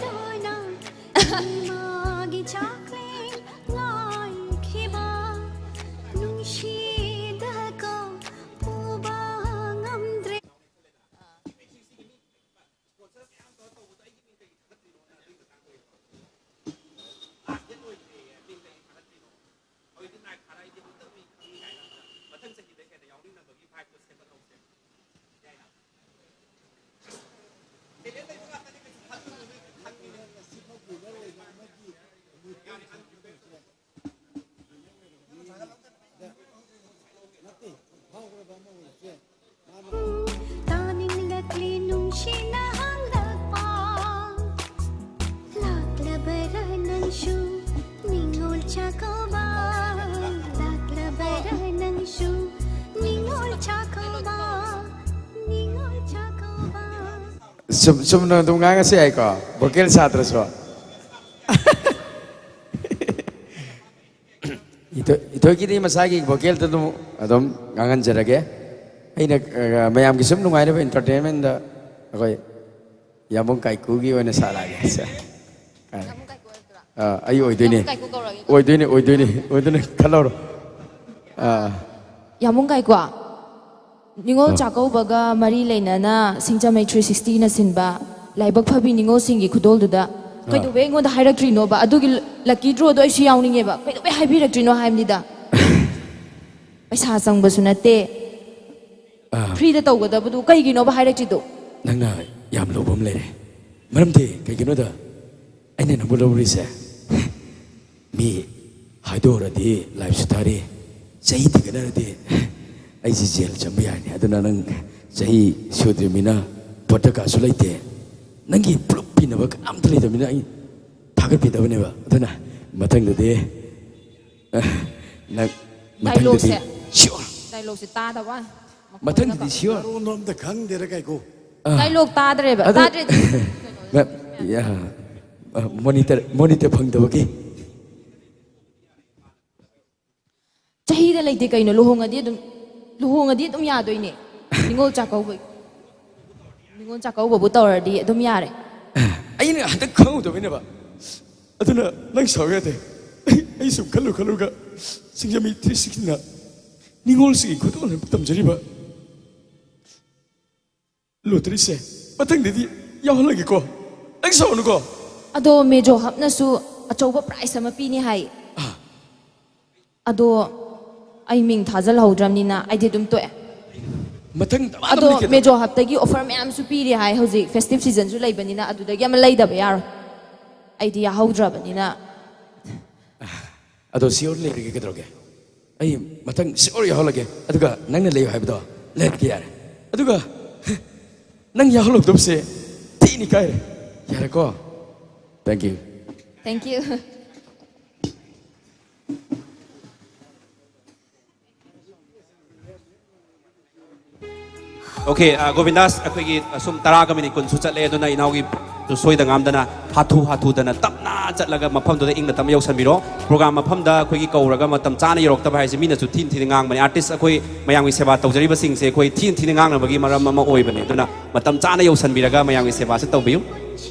ꯆꯥꯛꯀꯧꯕ ꯂꯥꯛꯂꯕꯔꯥ ꯅꯪꯁꯨ? ꯅꯤꯉꯣꯜ ꯆꯥꯛꯀꯧꯕ, ꯅꯤꯉꯣꯜ ꯆꯥꯛꯀꯧꯕ꯫ ꯆꯨꯝ-, ꯆꯨꯝꯅ ꯑꯗꯨꯝ ꯉꯥꯡꯉꯁꯨ ꯌꯥꯏꯀꯣ, ꯚꯣꯀꯦꯜ ꯁꯥꯗ꯭ꯔꯁꯨ꯫ ꯏꯊꯣꯏ-, ꯏꯊꯣꯏꯒꯤꯗꯤ ꯃꯁꯥꯒꯤ ꯚꯣꯀꯦꯜꯗ ꯑꯗꯨꯝ, ꯑꯗꯨꯝ ꯉꯥꯡꯍꯟꯖꯔꯒꯦ꯫ ꯑꯩꯅ, ꯑ, ꯃꯌꯥꯝꯒꯤ ꯁꯨꯝ ꯅꯨꯡꯉꯥꯏꯅꯕ, ꯏꯟꯇꯔꯇꯦꯟꯃꯦꯟꯗ ꯑꯩꯈꯣꯏ ꯌꯥꯝꯕꯨꯡ ꯀꯥꯏꯀꯨꯒꯤ ꯑꯣꯏꯅ ꯁꯥꯔꯛꯑꯒꯦ꯫ ꯁꯦ꯫ ꯑꯥ, ꯑꯩ ꯑꯣꯏꯗꯣꯏꯅꯦ꯫ ꯌꯥꯝꯕꯨꯡ ꯀꯥꯏꯀꯨ ꯀꯧꯔꯒꯦ꯫ ꯑꯣꯏꯗꯣꯏꯅꯦ, ꯑꯣꯏꯗꯣꯏꯅꯦ, ꯑꯣꯏꯗꯣꯏꯅꯦ, ꯈꯜꯍꯧꯔꯣ꯫ ꯑꯥ꯫ ꯌꯥꯝꯕꯨꯡ ꯀꯥꯏꯀꯨ, ꯅꯤꯉꯣꯜ ꯑꯥ꯫ ꯆꯥꯛꯀꯧꯕꯒ ꯃꯔꯤ ꯂꯩꯅꯅ ꯁꯤꯡꯖꯃꯩ ꯊ꯭ꯔꯤ ꯁꯤꯛꯁꯇꯤꯅ ꯁꯤꯟꯕ ꯂꯥꯏꯕꯛ ꯐꯕꯤ ꯅꯤꯉꯣꯜꯁꯤꯡꯒꯤ ꯈꯨꯗꯣꯜꯗꯨꯗ ꯑꯥ꯫ ꯀꯩꯗꯧꯕꯩ ꯑꯩꯉꯣꯟꯗ ꯍꯥꯏꯔꯛꯇ꯭ꯔꯤꯅꯣꯕ? ꯑꯗꯨꯒꯤ ꯂ-, ꯂꯛꯀꯤ ꯗ꯭ꯔꯣꯗꯣ ꯑꯩꯁꯨ ꯌꯥꯎꯅꯤꯡꯉꯦꯕ꯫ ꯀꯩꯗꯧꯕꯩ ꯍꯥꯏꯕꯤꯔꯛꯇ꯭ꯔꯤꯅꯣ ꯍꯥꯏꯕꯅꯤꯗ꯫ ꯄꯩꯁꯥ ꯆꯪꯕꯁꯨ ꯅꯠꯇꯦ꯫ ꯑꯥ꯫ ꯐ꯭ꯔꯤꯗ ꯇꯧꯒꯗꯕꯗꯨ ꯀꯩꯒꯤꯅꯣꯕ ꯍꯥꯏꯔꯛꯇ꯭ꯔꯤꯗꯣ? ꯅꯪꯅ ꯌꯥꯝ ꯂꯧꯕ ꯑꯃ ꯂꯩꯔꯦ꯫ ꯃꯔꯝꯗꯤ ꯀꯩꯒꯤꯅꯣꯗ, ꯑꯩꯅ ꯅꯪꯕꯨ ꯂꯧꯔꯤꯁꯦ, ꯃꯤ ꯍꯥꯏꯗꯣꯛꯎꯔꯗꯤ ꯂꯥꯏꯐꯁꯨ ꯊꯥꯔꯤ, ꯆꯍꯤ ꯊꯤꯒꯠꯅꯔꯗꯤ ꯑꯩꯁꯦ ꯖꯦꯜ ꯆꯪꯕ ꯌꯥꯔꯅꯤ꯫ ꯑꯗꯨꯅ ꯅꯪ ꯆꯍꯤ ꯁꯨꯗ꯭ꯔꯤꯕꯅꯤꯅ ꯚꯣꯇꯔ ꯀꯥꯔꯗꯁꯨ ꯂꯩꯇꯦ꯫ ꯅꯪꯒꯤ ꯄ꯭ꯔꯨꯐ ꯄꯤꯅꯕ ꯀꯅꯥꯝꯇ ꯂꯩꯇꯕꯅꯤꯅ ꯑꯩ ꯊꯥꯒꯠꯄꯤꯗꯕꯅꯦꯕ꯫ ꯑꯗꯨꯅ ꯃꯊꯪꯗꯗꯤ, ꯑ, ꯅꯪ ꯃꯊꯪꯗꯗꯤ ꯗꯥꯏꯂꯣꯛꯁꯦ꯫ ꯁꯤꯌꯣꯔ꯫ ꯗꯥꯏꯂꯣꯛꯁꯦ ꯇꯥꯗꯕ ꯋꯥꯅꯤ꯫ ꯃꯊꯪꯗꯗꯤ ꯁꯤꯌꯣꯔ꯫ ꯃꯔꯣꯟꯗꯣ ꯑꯝꯇ ꯈꯪꯗꯦꯗ ꯀꯥꯏꯀꯣ꯫ ꯑꯥ꯫ ꯗꯥꯏꯂꯣꯛ ꯇꯥꯗ꯭ꯔꯦꯕ꯫ ꯑꯗꯨ ꯇꯥꯗ꯭ꯔꯦ꯫ ꯃ-, ꯌꯥ, ꯑ, ꯃꯣꯅꯤꯇꯔ, ꯃꯣꯅꯤꯇꯔ ꯐꯪꯗꯕꯒꯤ꯫ ꯆꯍꯤꯗ ꯂꯩꯇꯦ ꯀꯩꯅꯣ, ꯂꯨꯍꯣꯡꯉꯗꯤ ꯑꯗꯨꯝ, ꯂꯨꯍꯣꯡꯉꯗꯤ ꯑꯗꯨꯝ ꯌꯥꯗꯣꯏꯅꯦ꯫ ꯅꯤꯉꯣꯜ ꯆꯥꯛꯀꯧꯕ, ꯅꯤꯉꯣꯜ ꯆꯥꯛꯀꯧꯕꯕꯨ ꯇꯧꯔꯗꯤ ꯑꯗꯨꯝ ꯌꯥꯔꯦ꯫ ꯑꯩꯅ ꯍꯟꯗꯛ ꯈꯪꯍꯧꯗꯕꯩꯅꯦꯕ꯫ ꯑꯗꯨꯅ ꯅꯪ ꯁꯥꯎ ꯌꯥꯗꯦ꯫ ꯑꯩ, ꯑꯩ ꯁꯨꯝ ꯈꯜꯂꯨ ꯈꯜꯂꯨꯒ ꯁꯤꯡꯖꯃꯩ ꯊ꯭ꯔꯤ ꯁꯤꯛꯁꯇꯤꯅ ꯅꯤꯉꯣꯜꯁꯤꯡꯒꯤ ꯈꯨꯗꯣꯜ ꯇꯝꯖꯔꯤꯕ ꯂꯣꯇꯔꯤꯁꯦ ꯃꯊꯪꯗꯗꯤ ꯌꯥꯎꯍꯜꯂꯒꯦꯀꯣ꯫ ꯅꯪ ꯁꯥꯎꯅꯨꯀꯣ꯫ ꯑꯗꯣ ꯃꯦꯖꯣ ꯍꯞꯅꯁꯨ ꯑꯆꯧꯕ ꯄ꯭ꯔꯥꯏꯖ ꯑꯃ ꯄꯤꯅꯤ ꯍꯥꯏ꯫ ꯑꯥ꯫ ꯑꯗꯣ ꯑꯩ ꯃꯤꯡ ꯊꯥꯖꯜꯍꯧꯗ꯭ꯔꯕꯅꯤꯅ ꯑꯩꯗꯤ ꯑꯗꯨꯝ ꯇꯣꯛꯑꯦ꯫ ꯃꯊꯪ ꯗꯃꯥ ꯑꯗꯣ ꯂꯩꯒꯦ ꯇꯧ-, ꯃꯦꯖꯣ ꯍꯞꯇꯒꯤ ꯑꯣꯐꯔ ꯃꯌꯥꯝꯁꯨ ꯄꯤꯔꯤ ꯍꯥꯏ ꯍꯧꯖꯤꯛ, ꯐꯦꯁꯇꯤꯚ ꯁꯤꯖꯟꯁꯨ ꯂꯩꯕꯅꯤꯅ ꯑꯗꯨꯗꯒꯤ ꯑꯃ ꯂꯩꯗꯕ ꯌꯥꯔꯣꯏ꯫ ꯑꯩꯗꯤ ꯌꯥꯍꯧꯗ꯭ꯔꯕꯅꯤꯅ꯫ ꯑꯗꯣ ꯁꯤꯌꯣꯔ ꯂꯩꯔꯒꯦ ꯀꯩꯗꯧꯔꯒꯦ? ꯑꯩ ꯃꯊꯪ ꯁꯤꯌꯣꯔ ꯌꯥꯎꯍꯜꯂꯒꯦ꯫ ꯑꯗꯨꯒ ꯅꯪꯅ ꯂꯩꯌꯨ ꯍꯥꯏꯕꯗꯣ ꯂꯩꯔꯒꯦ ꯌꯥꯔꯦ꯫ ꯑꯗꯨꯒ ꯅꯪ ꯌꯥꯎꯍꯜꯂꯧꯗꯕꯁꯦ ꯊꯤꯅ ꯏꯀꯥꯏꯔꯦ꯫ ꯌꯥꯔꯦꯀꯣ? Thank you꯫ Thank you꯫ Okay, ꯑ, ꯒꯣꯕꯤꯟꯗꯥꯁ, ꯑꯩꯈꯣꯏꯒꯤ, ꯑ, ꯁꯨꯝ ꯇꯔꯥꯒ ꯃꯤꯅꯤꯠ ꯀꯨꯟꯁꯨ ꯆꯠꯂꯦ, ꯑꯗꯨꯅ ꯏꯅꯥꯎꯒꯤ ꯁꯣꯏꯗ ꯉꯥꯝꯗꯅ ꯍꯥꯊꯨ ꯍꯥꯊꯨꯗꯅ ꯇꯞꯅ ꯆꯠꯂꯒ ꯃꯐꯝꯗꯨꯗ ꯏꯪꯅ ꯇꯞꯅ ꯌꯧꯁꯟꯕꯤꯔꯣ꯫ ꯄ꯭ꯔꯣꯒ꯭ꯔꯥꯝ ꯃꯐꯝꯗ ꯑꯩꯈꯣꯏꯒꯤ ꯀꯧꯔꯒ ꯃꯇꯝ ꯆꯥꯅ ꯌꯧꯔꯛꯇꯕ ꯍꯥꯏꯁꯦ ꯃꯤꯅꯁꯨ ꯊꯤꯅ ꯊꯤꯅ ꯉꯥꯡꯕꯅꯦ꯫ ꯑꯥꯔꯇꯤꯁ ꯑꯩꯈꯣꯏ ꯃꯌꯥꯝꯒꯤ ꯁꯦꯕꯥ ꯇꯧꯖꯔꯤꯕꯁꯤꯡꯁꯦ ꯑꯩꯈꯣꯏ ꯊꯤꯅ ꯊꯤꯅ ꯉꯥꯡꯅꯕꯒꯤ ꯃꯔꯝ ꯑꯃ ꯑꯣꯏꯕꯅꯦ꯫ ꯑꯗꯨꯅ ꯃꯇꯝ ꯆꯥꯅ ꯌꯧꯁꯟꯕꯤꯔꯒ ꯃꯌꯥꯝꯒꯤ ꯁꯦꯕꯥꯁꯦ ꯇꯧꯕꯤꯌꯨ꯫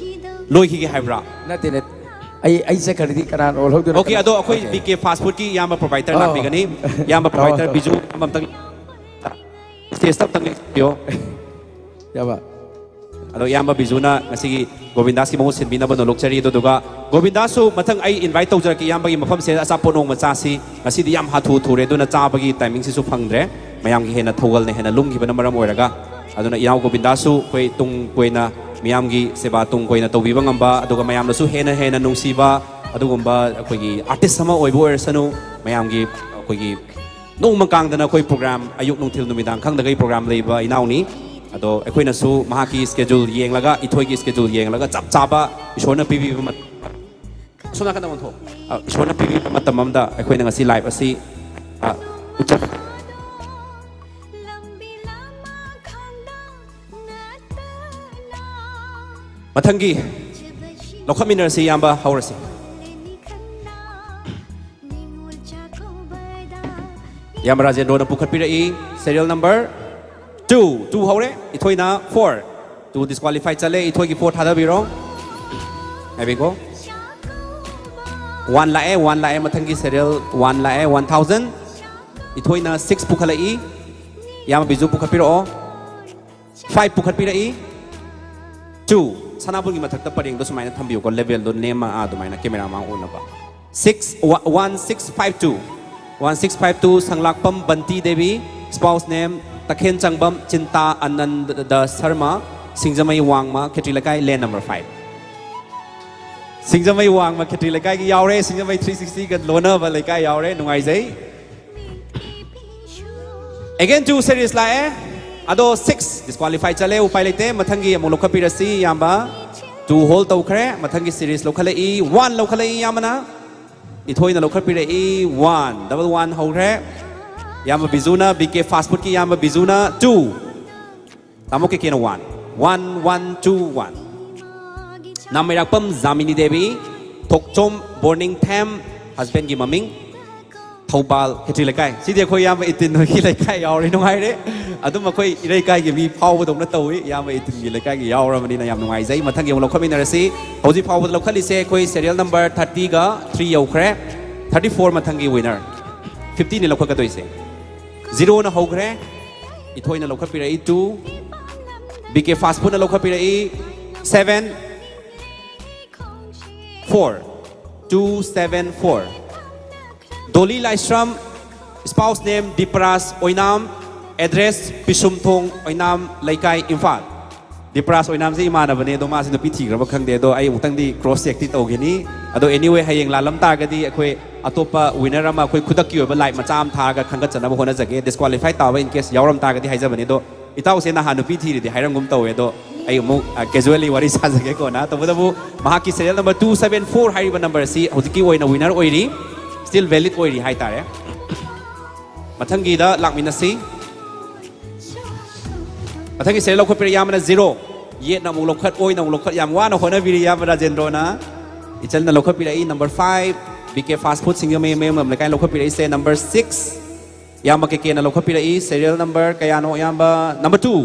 ꯂꯣꯏꯈꯤꯒꯦ ꯍꯥꯏꯕ꯭ꯔꯥ? ꯅꯠꯇꯦ, ꯅꯠꯇꯦ꯫ ꯑꯩ ꯑꯩ ꯆꯠꯈ꯭ꯔꯗꯤ ꯀꯅꯥꯅ ꯑꯣꯜꯍꯧꯗꯣꯏꯅꯣ? ꯑꯣꯀꯦ, ꯑꯗꯣ ꯑꯩꯈꯣꯏ ꯕꯤ ꯀꯦ ꯐꯥꯁ ꯐꯨꯗꯀꯤ ꯏꯌꯥꯝꯕ ꯄ꯭ꯔꯣꯚꯥꯏꯗꯔ ꯂꯥꯛꯄꯤꯒꯅꯤ꯫ ꯏꯌꯥꯝꯕ ꯄ꯭ꯔꯣꯚꯥꯏꯗꯔ ꯕꯤꯖꯨ ꯑꯃꯃꯝꯇꯪ ꯁ꯭ꯇꯦꯖꯇ ꯑꯝꯇꯪ ꯂꯦꯡꯕꯤꯌꯣ꯫ ꯌꯥꯕ꯫ ꯑꯗꯣ ꯏꯌꯥꯝꯕ ꯕꯤꯖꯨꯅ ꯉꯁꯤꯒꯤ ꯒꯣꯕꯤꯟꯗꯥꯁꯀꯤ ꯃꯍꯨꯠ ꯁꯤꯟꯕꯤꯅꯕ ꯅꯣꯂꯨꯛꯆꯔꯤ꯫ ꯑꯗꯨꯗꯨꯒ ꯒꯣꯕꯤꯟꯗꯥꯁꯁꯨ ꯃꯊꯪ ꯑꯩ ꯏꯟꯚꯥꯏꯠ ꯇꯧꯖꯔꯛꯀꯦ ꯏꯌꯥꯝꯕꯒꯤ ꯃꯐꯝꯁꯤꯗ ꯑꯆꯥꯄꯣꯠ ꯅꯣꯡꯃ ꯆꯥꯁꯤ꯫ ꯉꯁꯤꯗꯤ ꯌꯥꯝ ꯍꯥꯊꯨ ꯊꯨꯔꯦ, ꯑꯗꯨꯅ ꯆꯥꯕꯒꯤ ꯇꯥꯏꯃꯤꯡꯁꯤꯁꯨ ꯐꯪꯗ꯭ꯔꯦ꯫ ꯃꯌꯥꯝꯒꯤ ꯍꯦꯟꯅ ꯊꯧꯒꯜꯅ ꯍꯦꯟꯅ ꯂꯨꯝꯈꯤꯕꯅ ꯃꯔꯝ ꯑꯣꯏꯔꯒ꯫ ꯑꯗꯨꯅ ꯏꯅꯥꯎ ꯒꯣꯕꯤꯟꯗꯥꯁꯁꯨ ꯑꯩꯈꯣꯏ ꯇꯨꯡ ꯀꯣꯏꯅ ꯃꯤꯌꯥꯝꯒꯤ ꯁꯦꯕꯥ ꯇꯨꯡ ꯀꯣꯏꯅ ꯇꯧꯕꯤꯕ ꯉꯝꯕ, ꯑꯗꯨꯒ ꯃꯌꯥꯝꯅꯁꯨ ꯍꯦꯟꯅ ꯍꯦꯟꯅ ꯅꯨꯡꯁꯤꯕ ꯑꯗꯨꯒꯨꯝꯕ ꯑꯩꯈꯣꯏꯒꯤ ꯑꯥꯔꯇꯤꯁ ꯑꯃ ꯑꯣꯏꯕ ꯑꯣꯏꯔꯁꯅꯨ꯫ ꯃꯌꯥꯝꯒꯤ ꯑꯩꯈꯣꯏꯒꯤ ꯅꯣꯡꯃ ꯀꯥꯡꯗꯅ ꯑꯩꯈꯣꯏ ꯄ꯭ꯔꯣꯒ꯭ꯔꯥꯝ ꯑꯌꯨꯛ ꯅꯨꯡꯊꯤꯜ ꯅꯨꯃꯤꯗꯥꯡ ꯈꯪꯗꯈꯩ ꯄ꯭ꯔꯣꯒ꯭ꯔꯥꯝ ꯂꯩꯕ ꯏꯅꯥꯎꯅꯤ꯫ ꯑꯗꯣ ꯑꯩꯈꯣꯏꯅꯁꯨ ꯃꯍꯥꯛꯀꯤ ꯁ꯭ꯀꯦꯖꯨꯜ ꯌꯦꯡꯂꯒ, ꯏꯊꯣꯏꯒꯤ ꯁ꯭ꯀꯦꯖꯨꯜ ꯌꯦꯡꯂꯒ ꯆꯞ ꯆꯥꯕ ꯏꯁꯣꯔꯅ ꯄꯤꯕꯤꯕ ꯃꯠ-, ꯁꯣꯝ ꯅꯥꯀꯟꯗ ꯑꯣꯟꯊꯣꯛ꯫ ꯑ, ꯏꯁꯣꯔꯅ ꯄꯤꯕꯤꯕ ꯃꯇꯝ ꯑꯃꯗ ꯑꯩꯈꯣꯏꯅ ꯉꯁꯤ ꯂꯥꯏꯚ ꯑꯁꯤ, ꯑ, ꯎꯠꯆ-, ꯃꯊꯪꯒꯤ ꯂꯧꯈꯠꯃꯤꯟꯅꯔꯁꯤ ꯏꯌꯥꯝꯕ, ꯍꯧꯔꯁꯤ꯫ ꯏꯌꯥꯝꯕ ꯔꯥꯖꯦꯟꯗ꯭ꯔꯣꯅ ꯄꯨꯈꯠꯄꯤꯔꯛꯏ, serial number two꯫ Two ꯍꯧꯔꯦ, ꯏꯊꯣꯏꯅ four꯫ Two disqualify ꯆꯠꯂꯦ, ꯏꯊꯣꯏꯒꯤ four ꯊꯥꯗꯕꯤꯔꯣ꯫ ꯉꯥꯏꯕꯤꯀꯣ꯫ One ꯂꯥꯛꯑꯦ, one ꯂꯥꯛꯑꯦ, ꯃꯊꯪꯒꯤ serial one ꯂꯥꯛꯑꯦ, one thousand꯫ ꯏꯊꯣꯏꯅ six ꯄꯨꯈꯠꯂꯛꯏ꯫ ꯏꯌꯥꯝꯕ ꯕꯤꯖꯨ ꯄꯨꯈꯠꯄꯤꯔꯛꯑꯣ꯫ Five ꯄꯨꯈꯠꯄꯤꯔꯛꯏ꯫ Two꯫ ꯁꯅꯥꯕꯨꯟꯒꯤ ꯃꯊꯛꯇ ꯄꯔꯦꯡꯗꯣ ꯁꯨꯃꯥꯏꯅ ꯊꯝꯕꯤꯌꯨꯀꯣ, levelꯗꯣ ꯅꯦꯝꯃ ꯑꯥ ꯑꯗꯨꯃꯥꯏꯅ cameraꯃꯥꯡ ꯎꯅꯕ꯫ Six, one six five two꯫ One six five two, ꯁꯪꯂꯥꯛꯄꯝ ꯕꯟꯇꯤ Devi, spouse name ꯇꯈꯦꯟ ꯆꯪꯕꯝ ꯆꯤꯟꯇꯥ Anand Sharma, ꯁꯤꯡꯖꯃꯩ ꯋꯥꯡꯃ, ꯈꯦꯇ꯭ꯔꯤ ꯂꯩꯀꯥꯏ, land number five꯫ ꯁꯤꯡꯖꯃꯩ ꯋꯥꯡꯃ ꯈꯦꯇ꯭ꯔꯤ ꯂꯩꯀꯥꯏꯒꯤ ꯌꯥꯎꯔꯦ, ꯁꯤꯡꯖꯃꯩ three sixtyꯒ ꯂꯣꯟꯅꯕ ꯂꯩꯀꯥꯏ ꯌꯥꯎꯔꯦ, ꯅꯨꯡꯉꯥꯏꯖꯩ꯫ Again two series ꯂꯥꯛꯑꯦ꯫ ꯑꯗꯣ six disqualify ꯆꯠꯂꯦ, ꯎꯄꯥꯏ ꯂꯩꯇꯦ꯫ ꯃꯊꯪꯒꯤ ꯑꯃꯨꯛ ꯂꯧꯈꯠꯄꯤꯔꯁꯤ ꯏꯌꯥꯝꯕ꯫ Two hold ꯇꯧꯈ꯭ꯔꯦ꯫ ꯃꯊꯪꯒꯤ series ꯂꯧꯈꯠꯂꯛꯏ꯫ One ꯂꯧꯈꯠꯂꯛꯏ ꯏꯌꯥꯝꯕꯅ꯫ ꯏꯊꯣꯏꯅ ꯂꯧꯈꯠꯄꯤꯔꯛꯏ꯫ One, double one ꯍꯧꯈ꯭ꯔꯦ꯫ ꯏꯌꯥꯝꯕ ꯕꯤꯖꯨꯅ, ꯕꯤ ꯀꯦ fast foodꯀꯤ ꯏꯌꯥꯝꯕ ꯕꯤꯖꯨꯅ two꯫ ꯇꯥꯃꯣ ꯀꯦ ꯀꯦꯅ one. One one two one. Nameirakpam Jamini Devi, Thokchom Borningthem, ꯍꯁꯕꯦꯟꯒꯤ ꯃꯃꯤꯡ ꯊꯧꯕꯥꯜ ꯈꯦꯇ꯭ꯔꯤ ꯂꯩꯀꯥꯏ꯫ ꯁꯤꯗꯤ ꯑꯩꯈꯣꯏ ꯏꯌꯥꯝꯕ ꯏꯇꯤꯟ ꯍꯣꯏꯒꯤ ꯂꯩꯀꯥꯏ ꯌꯥꯎꯔꯦ, ꯅꯨꯡꯉꯥꯏꯔꯦ꯫ ꯑꯗꯨꯝ ꯑꯩꯈꯣꯏ ꯏꯔꯩꯀꯥꯏꯒꯤ ꯃꯤ ꯐꯥꯎꯕꯗꯧꯅ ꯇꯧꯏ꯫ ꯏꯌꯥꯝꯕ ꯏꯇꯤꯟꯒꯤ ꯂꯩꯀꯥꯏꯒꯤ ꯌꯥꯎꯔꯕꯅꯤꯅ ꯌꯥꯝ ꯅꯨꯡꯉꯥꯏꯖꯩ꯫ ꯃꯊꯪꯒꯤ ꯑꯃꯨꯛ ꯂꯧꯈꯠꯃꯤꯟꯅꯔꯁꯤ꯫ ꯍꯧꯖꯤꯛ ꯐꯥꯎꯕꯗ ꯂꯧꯈꯠꯂꯤꯁꯦ ꯑꯩꯈꯣꯏ serial number thirty ꯒ three ꯌꯧꯈ꯭ꯔꯦ꯫ Thirty four ꯃꯊꯪꯒꯤ winner꯫ Fifty ꯅꯤ ꯂꯧꯈꯠꯀꯗꯣꯏꯁꯦ꯫ Zero ꯅ ꯍꯧꯈ꯭ꯔꯦ꯫ ꯏꯊꯣꯏꯅ ꯂꯧꯈꯠꯄꯤꯔꯛꯏ two꯫ ꯕꯤ ꯀꯦ fast food ꯅ ꯂꯧꯈꯠꯄꯤꯔꯛꯏ seven four꯫ Two seven four꯫ ꯗꯣꯂꯤ ꯂꯥꯏꯁ꯭ꯔꯝ, spouse name ꯗꯤꯄꯔꯥꯖ ꯑꯣꯏꯅꯥꯝ, address ꯄꯤꯁꯨꯝꯊꯣꯡ, ꯑꯣꯏꯅꯥꯝ ꯂꯩꯀꯥꯏ, ꯏꯝꯐꯥꯜ꯫ ꯗꯤꯄꯔꯥꯖ ꯑꯣꯏꯅꯥꯝꯁꯦ ꯏꯃꯥꯟꯅꯕꯅꯦ, ꯑꯗꯣ ꯃꯥꯁꯦ ꯅꯨꯄꯤ ꯊꯤꯈ꯭ꯔꯕ ꯈꯪꯗꯦ, ꯑꯗꯣ ꯑꯩ ꯑꯃꯨꯛꯇꯪꯗꯤ cross check ꯇꯤ ꯇꯧꯈꯤꯅꯤ꯫ ꯑꯗꯣ anyway, ꯍꯌꯦꯡ ꯂꯥꯜꯂꯝ ꯇꯥꯔꯒꯗꯤ ꯑꯩꯈꯣꯏ ꯑꯇꯣꯞꯄ winner ꯑꯃ ꯑꯩꯈꯣꯏ ꯈꯨꯗꯛꯀꯤ ꯑꯣꯏꯕ light ꯃꯆꯥ ꯑꯃ ꯊꯥꯔꯒ ꯈꯟꯒꯠꯆꯅꯕ ꯍꯣꯠꯅꯖꯒꯦ꯫ Disqualify ꯇꯥꯕ in case ꯌꯥꯎꯔꯝ ꯇꯥꯔꯒꯗꯤ ꯍꯥꯏꯖꯕꯅꯤ꯫ ꯑꯗꯣ ꯏꯇꯥꯎꯁꯦ ꯅꯍꯥꯟ ꯅꯨꯄꯤ ꯊꯤꯔꯦꯗꯤ ꯍꯥꯏꯔꯝꯒꯨꯝ ꯇꯧꯋꯦ, ꯑꯗꯣ ꯑꯩ ꯑꯃꯨꯛ, ꯑ, casually ꯋꯥꯔꯤ ꯁꯥꯖꯒꯦ ꯀꯣꯟꯅ꯫ ꯇꯧꯕꯇꯕꯨ ꯃꯍꯥꯛꯀꯤ serial number two seven four ꯍꯥꯏꯔꯤꯕ number ꯑꯁꯤ ꯍꯧꯖꯤꯛꯀꯤ ꯑꯣꯏꯅ winner ꯑꯣꯏꯔꯤ, still valid ꯑꯣꯏꯔꯤ ꯍꯥꯏꯇꯥꯔꯦ꯫ ꯃꯊꯪꯒꯤꯗ ꯂꯥꯛꯃꯤꯟꯅꯁꯤ꯫ ꯃꯊꯪꯒꯤ serial ꯂꯧꯈꯠꯄꯤꯔꯦ ꯏꯌꯥꯝꯕꯅ zero꯫ ꯌꯦꯠꯅ ꯑꯃꯨꯛ ꯂꯧꯈꯠ, ꯑꯣꯏꯅ ꯑꯃꯨꯛ ꯂꯧꯈꯠ, ꯌꯥꯝ ꯋꯥꯅ ꯍꯣꯠꯅꯕꯤꯔꯤ ꯏꯌꯥꯝꯕ ꯔꯥꯖꯦꯟꯗ꯭ꯔꯣꯅ꯫ ꯏꯆꯜꯅ ꯂꯧꯈꯠꯄꯤꯔꯛꯏ number five꯫ ꯕꯤ ꯀꯦ fast food ꯁꯤꯡꯖꯃꯩ ꯃꯌꯨꯝ ꯂꯩꯀꯥꯏꯅ ꯂꯧꯈꯠꯄꯤꯔꯛꯏꯁꯦ number six꯫ ꯏꯌꯥꯝꯕ ꯀꯦ ꯀꯦꯅ ꯂꯧꯈꯠꯄꯤꯔꯛꯏ serial number ꯀꯌꯥꯅꯣ ꯏꯌꯥꯝꯕ? Number two꯫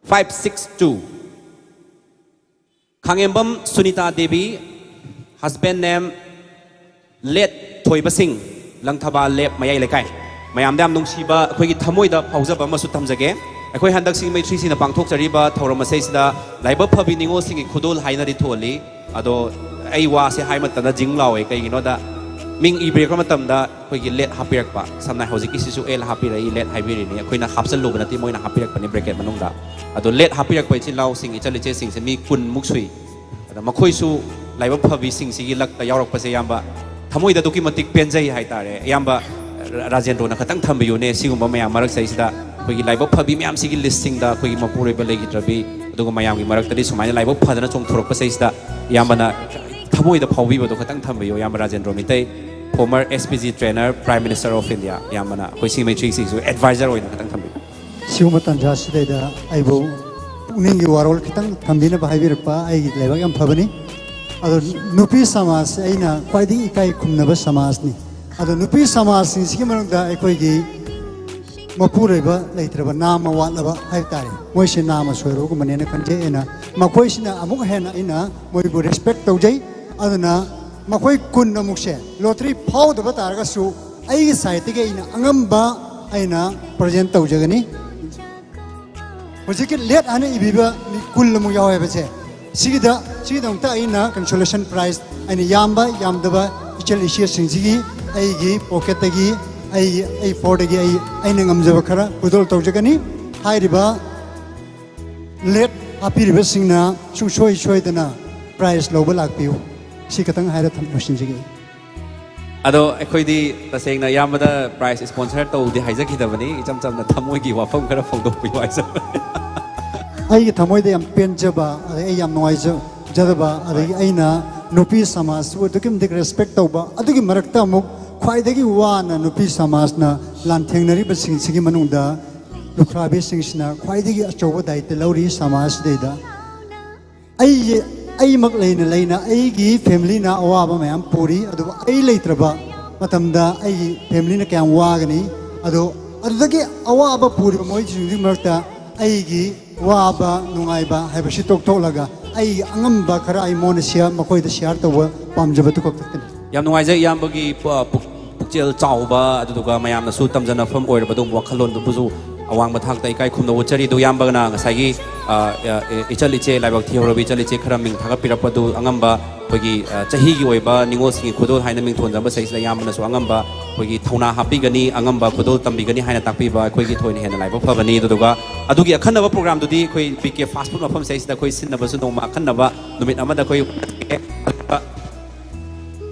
Five six two꯫ Khangembam Sunita Devi, husband name late ꯊꯣꯏꯕꯁꯤꯡ, ꯂꯪꯊꯕꯥꯜ ꯂꯦꯞ, ꯃꯌꯥꯏ ꯂꯩꯀꯥꯏ꯫ ꯃꯌꯥꯝꯗ ꯌꯥꯝ ꯅꯨꯡꯁꯤꯕ, ꯑꯩꯈꯣꯏꯒꯤ ꯊꯃꯣꯏꯗ ꯐꯥꯎꯖꯕ ꯑꯃꯁꯨ ꯊꯝꯖꯒꯦ꯫ ꯑꯩꯈꯣꯏ ꯍꯟꯗꯛ ꯁꯤꯡꯖꯃꯩ ꯊ꯭ꯔꯤ ꯁꯤꯅ ꯄꯥꯡꯊꯣꯛꯆꯔꯤꯕ ꯊꯧꯔꯝ ꯑꯁꯤꯗ ꯂꯥꯏꯕꯛ ꯐꯕꯤ ꯅꯤꯉꯣꯜꯁꯤꯡꯒꯤ ꯈꯨꯗꯣꯜ ꯍꯥꯏꯅꯔꯤ ꯊꯣꯜꯂꯤ꯫ ꯑꯗꯣ ꯑꯩ ꯋꯥꯁꯦ ꯍꯥꯏ ꯃꯇꯝꯗ ꯖꯤꯡ ꯂꯥꯎꯋꯦ, ꯀꯩꯒꯤꯅꯣꯗ ꯃꯤꯡ ꯏꯕꯤꯔꯛꯄ ꯃꯇꯝꯗ ꯑꯩꯈꯣꯏꯒꯤ ꯂꯦꯠ ꯍꯥꯞꯄꯤꯔꯛꯄ, ꯁꯝꯅ ꯍꯧꯖꯤꯛꯀꯤꯁꯤꯁꯨ ꯑꯦꯜ ꯍꯥꯞꯄꯤꯔꯛꯏ, ꯂꯦꯠ ꯍꯥꯏꯕꯤꯔꯤꯅꯤ꯫ ꯑꯩꯈꯣꯏꯅ ꯍꯥꯞꯆꯜꯂꯨꯕ ꯅꯠꯇꯦ, ꯃꯣꯏꯅ ꯍꯥꯞꯄꯤꯔꯛꯄꯅꯤ bracket ꯃꯅꯨꯡꯗ꯫ ꯑꯗꯣ ꯂꯦꯠ ꯍꯥꯞꯄꯤꯔꯛꯄ ꯏꯆꯤꯜ ꯏꯅꯥꯎꯁꯤꯡ, ꯏꯆꯜ ꯏꯆꯦꯁꯤꯡꯁꯦ ꯃꯤ ꯀꯨꯟꯃꯨꯛ ꯁꯨꯏ꯫ ꯑꯗ ꯃꯈꯣꯏꯁꯨ ꯂꯥꯏꯕꯛ ꯐꯕꯤꯁꯤꯡꯁꯤꯒꯤ ꯂꯛꯇ ꯌꯥꯎꯔꯛꯄꯁꯦ ꯏꯌꯥꯝꯕ ꯊꯃꯣꯏꯗ ꯑꯗꯨꯛꯀꯤ ꯃꯇꯤꯛ ꯄꯦꯟꯖꯩ ꯍꯥꯏꯇꯥꯔꯦ꯫ ꯏꯌꯥꯝꯕ ꯔꯥ-, ꯔꯥꯖꯦꯟꯗ꯭ꯔꯣꯅ ꯈꯇꯪ ꯊꯝꯕꯤꯌꯨꯅꯦ, ꯁꯤꯒꯨꯝꯕ ꯃꯌꯥꯝ ꯃꯔꯛꯁꯤꯗꯩꯁꯤꯗ ꯑꯩꯈꯣꯏꯒꯤ ꯂꯥꯏꯕꯛ ꯐꯕꯤ ꯃꯌꯥꯝꯁꯤꯒꯤ list ꯁꯤꯡꯗ ꯑꯩꯈꯣꯏꯒꯤ ꯃꯄꯨꯔꯣꯏꯕ ꯂꯩꯈꯤꯗ꯭ꯔꯕꯤ, ꯑꯗꯨꯒ ꯃꯌꯥꯝꯒꯤ ꯃꯔꯛꯇꯗꯤ ꯁꯨꯃꯥꯏꯅ ꯂꯥꯏꯕꯛ ꯐꯗꯅ ꯆꯣꯡꯊꯣꯔꯛꯄꯁꯤꯗꯩꯁꯤꯗ ꯏꯌꯥꯝꯕꯅ ꯊꯃꯣꯏꯗ ꯐꯥꯎꯕꯤꯕꯗꯣ ꯈꯇꯪ ꯊꯝꯕꯤꯌꯨ꯫ ꯏꯌꯥꯝꯕ Rajendro Meitei, former S P G trainer, Prime Minister of India, ꯏꯌꯥꯝꯕꯅ ꯑꯩꯈꯣꯏ ꯁꯤꯡꯖꯃꯩ ꯊ꯭ꯔꯤ ꯁꯤꯒꯤꯁꯨ advisor ꯑꯣꯏꯅ ꯈꯇꯪ ꯊꯝꯕꯤꯌꯨ꯫ ꯁꯤꯒꯨꯝꯕ ꯇꯥꯟꯖꯥꯁꯤꯗꯩꯗ ꯑꯩꯕꯨ ꯄꯨꯛꯅꯤꯡꯒꯤ ꯋꯥꯔꯣꯜ ꯈꯤꯇꯪ ꯊꯝꯕꯤꯅꯕ ꯍꯥꯏꯕꯤꯔꯛꯄ ꯑꯩꯒꯤ ꯂꯥꯏꯕꯛ ꯌꯥꯝ ꯐꯕꯅꯤ꯫ ꯑꯗꯣ ꯅꯨꯄꯤ ꯁꯃꯥꯖꯁꯦ ꯑꯩꯅ ꯈ꯭ꯋꯥꯏꯗꯒꯤ ꯏꯀꯥꯏ ꯈꯨꯝꯅꯕ ꯁꯃꯥꯖꯅꯤ꯫ ꯑꯗꯣ ꯅꯨꯄꯤ ꯁꯃꯥꯖꯁꯤꯡꯁꯤꯒꯤ ꯃꯅꯨꯡꯗ ꯑꯩꯈꯣꯏꯒꯤ ꯃꯄꯨꯔꯣꯏꯕ ꯂꯩꯇ꯭ꯔꯕ, ꯅꯥꯝꯃ ꯋꯥꯠꯂꯕ ꯍꯥꯏꯕ ꯇꯥꯔꯦ, ꯃꯣꯏꯁꯦ ꯅꯥꯝꯃ ꯁꯣꯏꯔꯕꯒꯨꯝꯕꯅꯦꯅ ꯈꯟꯖꯩ ꯑꯩꯅ꯫ ꯃꯈꯣꯏꯁꯤꯅ ꯑꯃꯨꯛ ꯍꯦꯟꯅ ꯑꯩꯅ ꯃꯣꯏꯕꯨ ꯔꯦꯁꯄꯦꯛ ꯇꯧꯖꯩ꯫ ꯑꯗꯨꯅ ꯃꯈꯣꯏ ꯀꯨꯟ ꯑꯃꯨꯛꯁꯦ ꯂꯣꯇ꯭ꯔꯤ ꯐꯥꯎꯗꯕ ꯇꯥꯔꯒꯁꯨ ꯑꯩꯒꯤ ꯁꯥꯏꯠꯇꯒꯤ ꯑꯩꯅ ꯑꯉꯝꯕ ꯑꯩꯅ ꯄ꯭ꯔꯖꯦꯟ ꯇꯧꯖꯒꯅꯤ꯫ ꯍꯧꯖꯤꯛꯀꯤ ꯂꯦꯠ ꯍꯥꯏꯅ ꯏꯕꯤꯕ ꯃꯤ ꯀꯨꯟ ꯑꯃꯨꯛ ꯌꯥꯎꯋꯦꯕꯁꯦ꯫ ꯁꯤꯒꯤꯗ, ꯁꯤꯒꯤꯗꯃꯛꯇ ꯑꯩꯅ ꯀꯟꯁꯣꯂꯦꯁꯟ ꯄ꯭ꯔꯥꯏꯖ ꯑꯩꯅ ꯌꯥꯝꯕ ꯌꯥꯝꯗꯕ ꯏꯆꯜ ꯏꯆꯦꯁꯤꯡꯁꯤꯒꯤ ꯑꯩꯒꯤ ꯄꯣꯀꯦꯠꯇꯒꯤ, ꯑꯩꯒꯤ, ꯑꯩ ꯐꯣꯔꯗꯒꯤ ꯑꯩ, ꯑꯩꯅ ꯉꯝꯖꯕ ꯈꯔ ꯈꯨꯗꯣꯜ ꯇꯧꯖꯒꯅꯤ꯫ ꯍꯥꯏꯔꯤꯕ ꯂꯦꯠ ꯍꯥꯞꯄꯤꯔꯤꯕꯁꯤꯡꯅ ꯁꯨꯡꯁꯣꯏ ꯁꯣꯏꯗꯅ ꯄ꯭ꯔꯥꯏꯖ ꯂꯧꯕ ꯂꯥꯛꯄꯤꯌꯨ꯫ ꯁꯤ ꯈꯛꯇꯪ ꯍꯥꯏꯔ ꯊꯝ-, ꯂꯣꯏꯁꯤꯟꯖꯒꯦ꯫ ꯑꯗꯣ ꯑꯩꯈꯣꯏꯗꯤ ꯇꯁꯦꯡꯅ ꯏꯌꯥꯝꯕꯗ ꯄ꯭ꯔꯥꯏꯖ ꯁ꯭ꯄꯣꯟꯁꯔ ꯇꯧꯗꯦ ꯍꯥꯏꯖꯈꯤꯗꯕꯅꯤ, ꯏꯆꯝ ꯆꯝꯅ ꯊꯃꯣꯏꯒꯤ ꯋꯥꯐꯝ ꯈꯔ ꯐꯣꯡꯗꯣꯛꯄꯤꯌꯨ ꯍꯥꯏꯖꯕꯅꯤ꯫ ꯑꯩꯒꯤ ꯊꯃꯣꯏꯗ ꯌꯥꯝ ꯄꯦꯟꯖꯕ, ꯑꯗꯩ ꯑꯩ ꯌꯥꯝ ꯅꯨꯡꯉꯥꯏꯖꯗꯕ, ꯑꯗꯒꯤ ꯑꯩꯅ ꯅꯨꯄꯤ ꯁꯃꯥꯖꯁꯤꯕꯨ ꯑꯗꯨꯛꯀꯤ ꯃꯇꯤꯛ ꯔꯦꯁꯄꯦꯛ ꯇꯧꯕ, ꯑꯗꯨꯒꯤ ꯃꯔꯛꯇ ꯑꯃꯨꯛ ꯈ꯭ꯋꯥꯏꯗꯒꯤ ꯋꯥꯅ ꯅꯨꯄꯤ ꯁꯃꯥꯖꯅ ꯂꯥꯟꯊꯦꯡꯅꯔꯤꯕꯁꯤꯡꯁꯤꯒꯤ ꯃꯅꯨꯡꯗ ꯂꯨꯈ꯭ꯔꯥꯕꯤꯁꯤꯡꯁꯤꯅ ꯈ꯭ꯋꯥꯏꯗꯒꯤ ꯑꯆꯧꯕ ꯗꯥꯏꯇ ꯂꯧꯔꯤ ꯁꯃꯥꯖꯁꯤꯗꯩꯗ꯫ ꯑꯩꯁꯦ, ꯑꯩꯃꯛ ꯂꯩꯅ ꯂꯩꯅ ꯑꯩꯒꯤ ꯐꯦꯃꯤꯂꯤꯅ ꯑꯋꯥꯕ ꯃꯌꯥꯝ ꯄꯨꯔꯤ, ꯑꯗꯨꯕꯨ ꯑꯩ ꯂꯩꯇ꯭ꯔꯕ ꯃꯇꯝꯗ ꯑꯩꯒꯤ ꯐꯦꯃꯤꯂꯤꯅ ꯀꯌꯥꯝ ꯋꯥꯒꯅꯤ? ꯑꯗꯣ ꯑꯗꯨꯗꯒꯤ ꯑꯋꯥꯕ ꯄꯨꯔꯤꯕ ꯃꯣꯏꯁꯤꯡꯗꯨꯒꯤ ꯃꯔꯛꯇ ꯑꯩꯒꯤ ꯋꯥꯕ ꯅꯨꯡꯉꯥꯏꯕ ꯍꯥꯏꯕꯁꯤ ꯇꯣꯛꯊꯣꯛꯂꯒ ꯑꯩꯒꯤ ꯑꯉꯝꯕ ꯈꯔ ꯑꯩ ꯃꯉꯣꯟꯗ ꯁꯤꯌꯥꯔ, ꯃꯈꯣꯏꯗ ꯁꯤꯌꯥꯔ ꯇꯧꯕ ꯄꯥꯝꯖꯕꯗꯨ ꯈꯛꯇꯅꯤ꯫ ꯌꯥꯝ ꯅꯨꯡꯉꯥꯏꯖꯩ ꯏꯌꯥꯝꯕꯒꯤ ꯄꯨ-, ꯄꯨꯛ-, ꯄꯨꯛꯆꯦꯜ ꯆꯥꯎꯕ, ꯑꯗꯨꯗꯨꯒ ꯃꯌꯥꯝꯅꯁꯨ ꯇꯝꯖꯅꯐꯝ ꯑꯣꯏꯔꯕ ꯑꯗꯨꯒꯨꯝꯕ ꯋꯥꯈꯜꯂꯣꯟꯗꯨꯕꯨꯁꯨ ꯑꯋꯥꯡꯕ ꯊꯥꯛꯇ ꯏꯀꯥꯏ ꯈꯨꯝꯅꯕ ꯎꯠꯆꯔꯤ꯫ ꯑꯗꯨ ꯏꯌꯥꯝꯕꯅ ꯉꯁꯥꯏꯒꯤ, ꯑ, ꯑ, ꯏꯆꯜ ꯏꯆꯦ, ꯂꯥꯏꯕꯛ ꯊꯤꯍꯧꯔꯕ ꯏꯆꯜ ꯏꯆꯦ ꯈꯔ ꯃꯤꯡ ꯊꯥꯒꯠꯄꯤꯔꯛꯄꯗꯨ ꯑꯉꯝꯕ ꯑꯩꯈꯣꯏꯒꯤ, ꯑ, ꯆꯍꯤꯒꯤ ꯑꯣꯏꯕ ꯅꯤꯉꯣꯜꯁꯤꯡꯒꯤ ꯈꯨꯗꯣꯜ ꯍꯥꯏꯅ ꯃꯤꯡꯊꯣꯟꯖꯕ ꯁꯤꯗꯩꯁꯤꯗ ꯏꯌꯥꯝꯕꯅꯁꯨ ꯑꯉꯝꯕ ꯑꯩꯈꯣꯏꯒꯤ ꯊꯧꯅꯥ ꯍꯥꯞꯄꯤꯒꯅꯤ, ꯑꯉꯝꯕ ꯈꯨꯗꯣꯜ ꯇꯝꯕꯤꯒꯅꯤ ꯍꯥꯏꯅ ꯇꯥꯛꯄꯤꯕ ꯑꯩꯈꯣꯏꯒꯤ ꯊꯣꯏꯅ ꯍꯦꯟꯅ ꯂꯥꯏꯕꯛ ꯐꯕꯅꯤ꯫ ꯑꯗꯨꯗꯨꯒ ꯑꯗꯨꯒꯤ ꯑꯈꯟꯅꯕ ꯄ꯭ꯔꯣꯒ꯭ꯔꯥꯝꯗꯨꯗꯤ ꯑꯩꯈꯣꯏ ꯕꯤ ꯀꯦ ꯐꯥꯁ ꯐꯨꯗ ꯃꯐꯝ ꯁꯤꯗꯩꯁꯤꯗ ꯑꯩꯈꯣꯏ ꯁꯤꯟꯅꯕꯁꯨ ꯅꯣꯡꯃ ꯑꯈꯟꯅꯕ ꯅꯨꯃꯤꯠ ꯑꯃꯗ ꯑꯩꯈꯣꯏ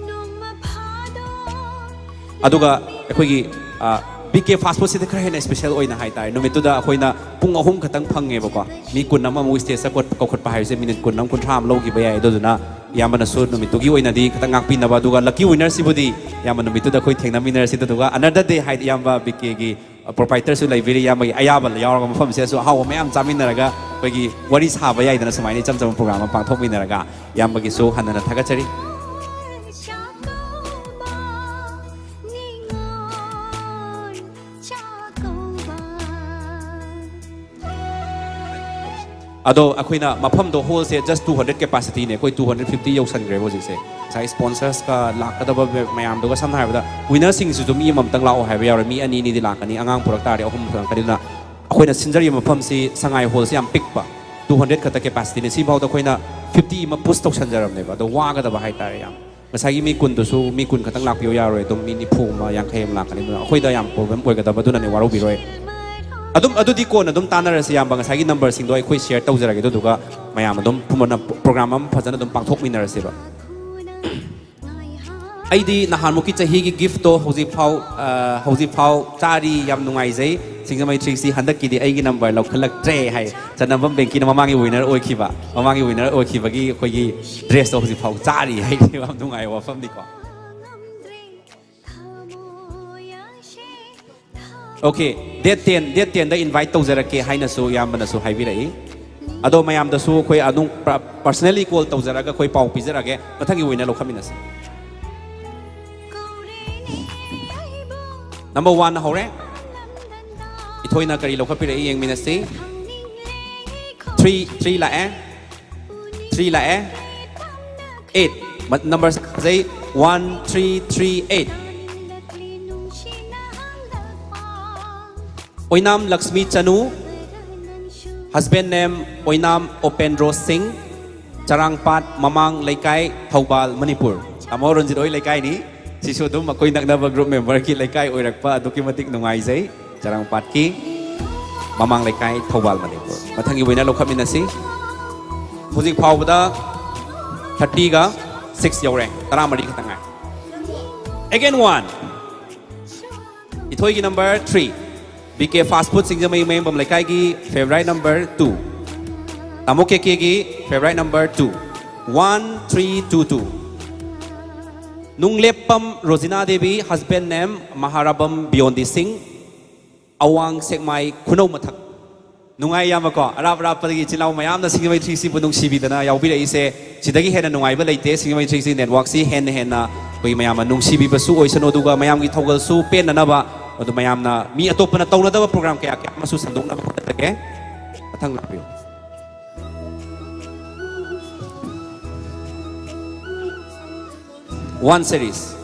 ꯑꯗꯨꯒ ꯑꯩꯈꯣꯏꯒꯤ, ꯑ, ꯕꯤ ꯀꯦ ꯐꯥꯁ ꯐꯨꯗꯁꯤꯗ ꯈꯔ ꯍꯦꯟꯅ ꯁ꯭ꯄꯦꯁꯦꯜ ꯑꯣꯏꯅ ꯍꯥꯏꯇꯥꯔꯦ, ꯅꯨꯃꯤꯠꯇꯨꯗ ꯑꯩꯈꯣꯏꯅ ꯄꯨꯡ ꯑꯍꯨꯝ ꯈꯛꯇꯪ ꯐꯪꯉꯦꯕꯀꯣ꯫ ꯃꯤ ꯀꯨꯟ ꯑꯃꯃꯨꯛ ꯁ꯭ꯇꯦꯖꯇ ꯀꯧꯈꯠ-, ꯀꯧꯈꯠꯄ ꯍꯥꯏꯕꯁꯦ ꯃꯤꯅꯤꯠ ꯀꯨꯟ ꯑꯃ, ꯀꯨꯟꯊ꯭ꯔꯥ ꯑꯃ ꯂꯧꯈꯤꯕ ꯌꯥꯏ꯫ ꯑꯗꯨꯗꯨꯅ ꯏꯌꯥꯝꯕꯅꯁꯨ ꯅꯨꯃꯤꯠꯇꯨꯒꯤ ꯑꯣꯏꯅꯗꯤ ꯈꯤꯇꯪ ꯉꯥꯛꯄꯤꯅꯕ, ꯑꯗꯨꯒ ꯂꯛꯀꯤ ꯋꯤꯟꯅꯔꯁꯤꯕꯨꯗꯤ ꯏꯌꯥꯝꯕ ꯅꯨꯃꯤꯠꯇꯨꯗ ꯑꯩꯈꯣꯏ ꯊꯦꯡꯅꯃꯤꯟꯅꯔꯁꯤ꯫ ꯑꯗꯨꯗꯨꯒ ꯑꯅꯗꯔ ꯗꯦ ꯍꯥꯏꯗꯤ ꯏꯌꯥꯝꯕ ꯕꯤ ꯀꯦꯒꯤ ꯄ꯭ꯔꯣꯄꯥꯏꯇꯔꯁꯨ ꯂꯩꯕꯤꯔꯤ, ꯏꯌꯥꯝꯕꯒꯤ ꯑꯌꯥꯕ ꯌꯥꯎꯔꯒ ꯃꯐꯝꯁꯤꯗꯁꯨ ꯑꯍꯥꯎꯕ ꯃꯌꯥꯝ ꯆꯥꯃꯤꯟꯅꯔꯒ ꯑꯩꯈꯣꯏꯒꯤ ꯋꯥꯔꯤ ꯁꯥꯕ ꯌꯥꯏꯗꯅ, ꯁꯨꯃꯥꯏꯅ ꯏꯆꯝ ꯆꯝꯕ ꯄ꯭ꯔꯣꯒ꯭ꯔꯥꯝ ꯑꯃ ꯄꯥꯡꯊꯣꯛꯃꯤꯟꯅꯔꯒ ꯏꯌꯥꯝꯕꯒꯤꯁꯨ ꯍꯟꯅ ꯍꯟꯅ ꯊꯥꯒꯠꯆꯔꯤ꯫ ꯑꯗꯣ ꯑꯩꯈꯣꯏꯅ ꯃꯐꯝꯗꯣ, ꯍꯣꯜꯁꯦ just two hundred capacityꯅꯦ, ꯑꯩꯈꯣꯏ two hundred fifty ꯌꯧꯁꯟꯈ꯭ꯔꯦꯕ ꯍꯧꯖꯤꯛꯁꯦ꯫ ꯉꯁꯥꯏ ꯁ꯭ꯄꯣꯟꯁꯔꯁꯀ ꯂꯥꯛꯀꯗꯕ ꯃꯌꯥꯝꯗꯨꯒ, ꯁꯝꯅ ꯍꯥꯏꯔꯕꯗ ꯋꯤꯅꯔꯁꯤꯡꯁꯤꯁꯨ ꯃꯤ ꯑꯃꯃꯝꯇꯪ ꯂꯥꯛꯑꯣ ꯍꯥꯏꯕ ꯌꯥꯎꯔꯣꯏ, ꯃꯤ ꯑꯅꯤ ꯑꯅꯤꯗꯤ ꯂꯥꯛꯀꯅꯤ, ꯑꯉꯥꯡ ꯄꯨꯔꯛ ꯇꯥꯔꯗꯤ ꯑꯍꯨꯝ ꯂꯥꯛꯀꯅꯤ꯫ ꯑꯗꯨꯅ ꯑꯩꯈꯣꯏꯅ ꯁꯤꯟꯖꯔꯤꯕ ꯃꯐꯝꯁꯤ ꯁꯉꯥꯏ ꯍꯣꯜꯁꯤ ꯌꯥꯝ ꯄꯤꯛꯄ, two hundred ꯈꯛꯇ capacityꯅꯦ꯫ ꯁꯤꯐꯥꯎꯗ ꯑꯩꯈꯣꯏꯅ fifty ꯑꯃ ꯄꯨꯁ ꯇꯧꯁꯟꯖꯔꯕꯅꯦꯕ, ꯑꯗꯣ ꯋꯥꯒꯗꯕ ꯍꯥꯏꯇꯥꯔꯦ ꯌꯥꯝ꯫ ꯉꯁꯥꯏꯒꯤ ꯃꯤ ꯀꯨꯟꯗꯨꯁꯨ ꯃꯤ ꯀꯨꯟ ꯈꯛꯇꯪ ꯂꯥꯛꯄꯤꯌꯨ ꯌꯥꯔꯣꯏ, ꯑꯗꯨꯝ ꯃꯤ ꯅꯤꯐꯨ ꯑꯃ, ꯌꯥꯡꯈꯩ ꯑꯃ ꯂꯥꯛꯀꯅꯤ꯫ ꯑꯗꯨꯅ ꯑꯩꯈꯣꯏꯗ ꯌꯥꯝ ꯄ꯭ꯔꯣꯕ꯭ꯂꯦꯝ ꯑꯣꯏꯒꯗꯕ, ꯑꯗꯨꯅꯅꯦ, ꯋꯥꯔꯧꯕꯤꯔꯣꯏ꯫ ꯑꯗꯨꯝ ꯑꯗꯨꯗꯤ ꯀꯣꯟꯅ ꯑꯗꯨꯝ ꯇꯥꯟꯅꯔꯁꯤ ꯏꯌꯥꯝꯕ, ꯉꯁꯥꯏꯒꯤ ꯅꯝꯕꯔꯁꯤꯡꯗꯣ ꯑꯩꯈꯣꯏ ꯁꯤꯌꯔ ꯇꯧꯖꯔꯒꯦ, ꯑꯗꯨꯗꯨꯒ ꯃꯌꯥꯝ ꯑꯗꯨꯝ ꯄꯨꯝꯅ ꯄ꯭ꯔꯣꯒ꯭ꯔꯥꯝ ꯑꯃ ꯐꯖꯅ ꯑꯗꯨꯝ ꯄꯥꯡꯊꯣꯛꯃꯤꯟꯅꯔꯁꯦꯕ꯫ ꯑꯩꯗꯤ ꯅꯍꯥꯟꯃꯨꯛꯀꯤ ꯆꯍꯤꯒꯤ ꯒꯤꯐꯇꯣ ꯍꯧꯖꯤꯛꯐꯥꯎ, ꯑ, ꯍꯧꯖꯤꯛꯐꯥꯎ ꯆꯥꯔꯤ, ꯌꯥꯝ ꯅꯨꯡꯉꯥꯏꯖꯩ꯫ ꯁꯤꯡꯖꯃꯩ ꯊ꯭ꯔꯤ ꯁꯤ ꯍꯟꯗꯛꯀꯤꯗꯤ ꯑꯩꯒꯤ ꯅꯝꯕꯔ ꯂꯧꯈꯠꯂꯛꯇ꯭ꯔꯦ ꯍꯥꯏ꯫ ꯆꯟꯅꯝꯕꯝ ꯕꯦꯡꯀꯤꯅ ꯃꯃꯥꯡꯒꯤ ꯋꯤꯅꯔ ꯑꯣꯏꯈꯤꯕ, ꯃꯃꯥꯡꯒꯤ ꯋꯤꯅꯔ ꯑꯣꯏꯈꯤꯕꯒꯤ ꯑꯩꯈꯣꯏꯒꯤ ꯗ꯭ꯔꯦꯁꯇꯣ ꯍꯧꯖꯤꯛꯐꯥꯎ ꯆꯥꯔꯤ ꯍꯥꯏꯗꯤ ꯌꯥꯝ ꯅꯨꯡꯉꯥꯏꯕ ꯋꯥꯐꯝꯅꯤꯀꯣ꯫ ꯑꯣꯀꯦ, ꯗꯦꯠ ꯇꯦꯟ, ꯗꯦꯠ ꯇꯦꯟꯗ ꯏꯟꯚꯥꯏꯠ ꯇꯧꯖꯔꯛꯀꯦ ꯍꯥꯏꯅꯁꯨ ꯏꯌꯥꯝꯕꯅꯁꯨ ꯍꯥꯏꯕꯤꯔꯛꯏ꯫ ꯑꯗꯣ ꯃꯌꯥꯝꯗꯁꯨ ꯑꯩꯈꯣꯏ ꯑꯗꯨꯝ ꯄꯔꯁꯅꯦꯜꯂꯤ ꯀꯣꯜ ꯇꯧꯖꯔꯒ ꯑꯩꯈꯣꯏ ꯄꯥꯎ ꯄꯤꯖꯔꯛꯑꯒꯦ, ꯃꯊꯪꯒꯤ ꯑꯣꯏꯅ ꯂꯧꯈꯠꯃꯤꯟꯅꯁꯤ꯫ ꯅꯝꯕꯔ ꯋꯥꯟ ꯍꯧꯔꯦ꯫ ꯏꯊꯣꯏꯅ ꯀꯔꯤ ꯂꯧꯈꯠꯄꯤꯔꯛꯏ ꯌꯦꯡꯃꯤꯟꯅꯁꯤ꯫ ꯊ꯭ꯔꯤ, ꯊ꯭ꯔꯤ ꯂꯥꯛꯑꯦ꯫ ꯊ꯭ꯔꯤ ꯂꯥꯛꯑꯦ꯫ ꯑꯩꯠ꯫ ꯅꯝꯕꯔ ꯁꯥꯖꯩ꯫ One three three eight꯫ Oinam Lakshmi Chanu, husband name Oinam Upendro Singh, Charangpat ꯃꯃꯥꯡ ꯂꯩꯀꯥꯏ, ꯊꯧꯕꯥꯜ, ꯃꯅꯤꯄꯨꯔ꯫ ꯇꯥꯃꯣ ꯔꯟꯖꯤꯠ ꯍꯣꯏ ꯂꯩꯀꯥꯏꯅꯤ꯫ ꯁꯤꯁꯨ ꯑꯗꯨꯝ ꯑꯩꯈꯣꯏ ꯅꯛꯅꯕ ꯒ꯭ꯔꯨꯞ ꯃꯦꯝꯕꯔꯒꯤ ꯂꯩꯀꯥꯏ ꯑꯣꯏꯔꯛꯄ, ꯑꯗꯨꯛꯀꯤ ꯃꯇꯤꯛ ꯅꯨꯡꯉꯥꯏꯖꯩ꯫ ꯆꯔꯥꯡꯄꯥꯠꯀꯤ ꯃꯃꯥꯡ ꯂꯩꯀꯥꯏ, ꯊꯧꯕꯥꯜ, ꯃꯅꯤꯄꯨꯔ꯫ ꯃꯊꯪꯒꯤ ꯋꯤꯅꯔ ꯂꯧꯈꯠꯃꯤꯟꯅꯁꯤ꯫ ꯍꯧꯖꯤꯛ ꯐꯥꯎꯕꯗ ꯊꯥꯔꯇꯤꯒ ꯁꯤꯛꯁ ꯌꯧꯔꯦ, ꯇꯔꯥꯃꯔꯤ ꯈꯛꯇ ꯉꯥꯏ꯫ Again one꯫ ꯏꯊꯣꯏꯒꯤ number three. B K fast food, ꯁꯤꯡꯖꯃꯩ ꯃꯌꯦꯡꯕꯝ ꯂꯩꯀꯥꯏꯒꯤ ꯐꯦꯚꯣꯔꯥꯏꯠ ꯅꯝꯕꯔ ꯇꯨ꯫ ꯇꯥꯃꯣ ꯀꯦ ꯀꯦꯒꯤ favourite number two. One three two two꯫ Nunglepam Rojina Devi, husband name Maharabam Biyondi Singh. ꯑꯋꯥꯡ ꯁꯦꯛꯃꯥꯏ ꯈꯨꯅꯧ ꯃꯊꯛ꯫ ꯅꯨꯡꯉꯥꯏ ꯏꯌꯥꯝꯕꯀꯣ, ꯑꯔꯥꯞ ꯑꯔꯥꯞꯄꯗꯒꯤ ꯏꯆꯤꯜ ꯏꯅꯥꯎ ꯃꯌꯥꯝꯅ ꯁꯤꯡꯖꯃꯩ ꯊ꯭ꯔꯤ ꯁꯤꯕꯨ ꯅꯨꯡꯁꯤꯕꯤꯗꯅ ꯌꯥꯎꯕꯤꯔꯛꯏꯁꯦ꯫ ꯁꯤꯗꯒꯤ ꯍꯦꯟꯅ ꯅꯨꯡꯉꯥꯏꯕ ꯂꯩꯇꯦ꯫ ꯁꯤꯡꯖꯃꯩ ꯊ꯭ꯔꯤ ꯁꯤ ꯅꯦꯠꯋꯥꯛꯁꯤ ꯍꯦꯟꯅ ꯍꯦꯟꯅ ꯑꯩꯈꯣꯏ ꯃꯌꯥꯝꯅ ꯅꯨꯡꯁꯤꯕꯤꯕꯁꯨ ꯑꯣꯏꯁꯅꯨ, ꯑꯗꯨꯒ ꯃꯌꯥꯝꯒꯤ ꯊꯧꯒꯜꯁꯨ ꯄꯦꯟꯅꯅꯕ, ꯑꯗꯨ ꯃꯌꯥꯝꯅ ꯃꯤ ꯑꯇꯣꯞꯄꯅ ꯇꯧꯅꯗꯕ ꯄ꯭ꯔꯣꯒ꯭ꯔꯥꯝ ꯀꯌꯥ ꯀꯌꯥ ꯑꯃꯁꯨ ꯁꯟꯗꯣꯛꯅꯕ ꯍꯣꯠꯅꯖꯒꯦ꯫ ꯃꯊꯪ ꯂꯥꯛꯄꯤꯌꯨ꯫ One series.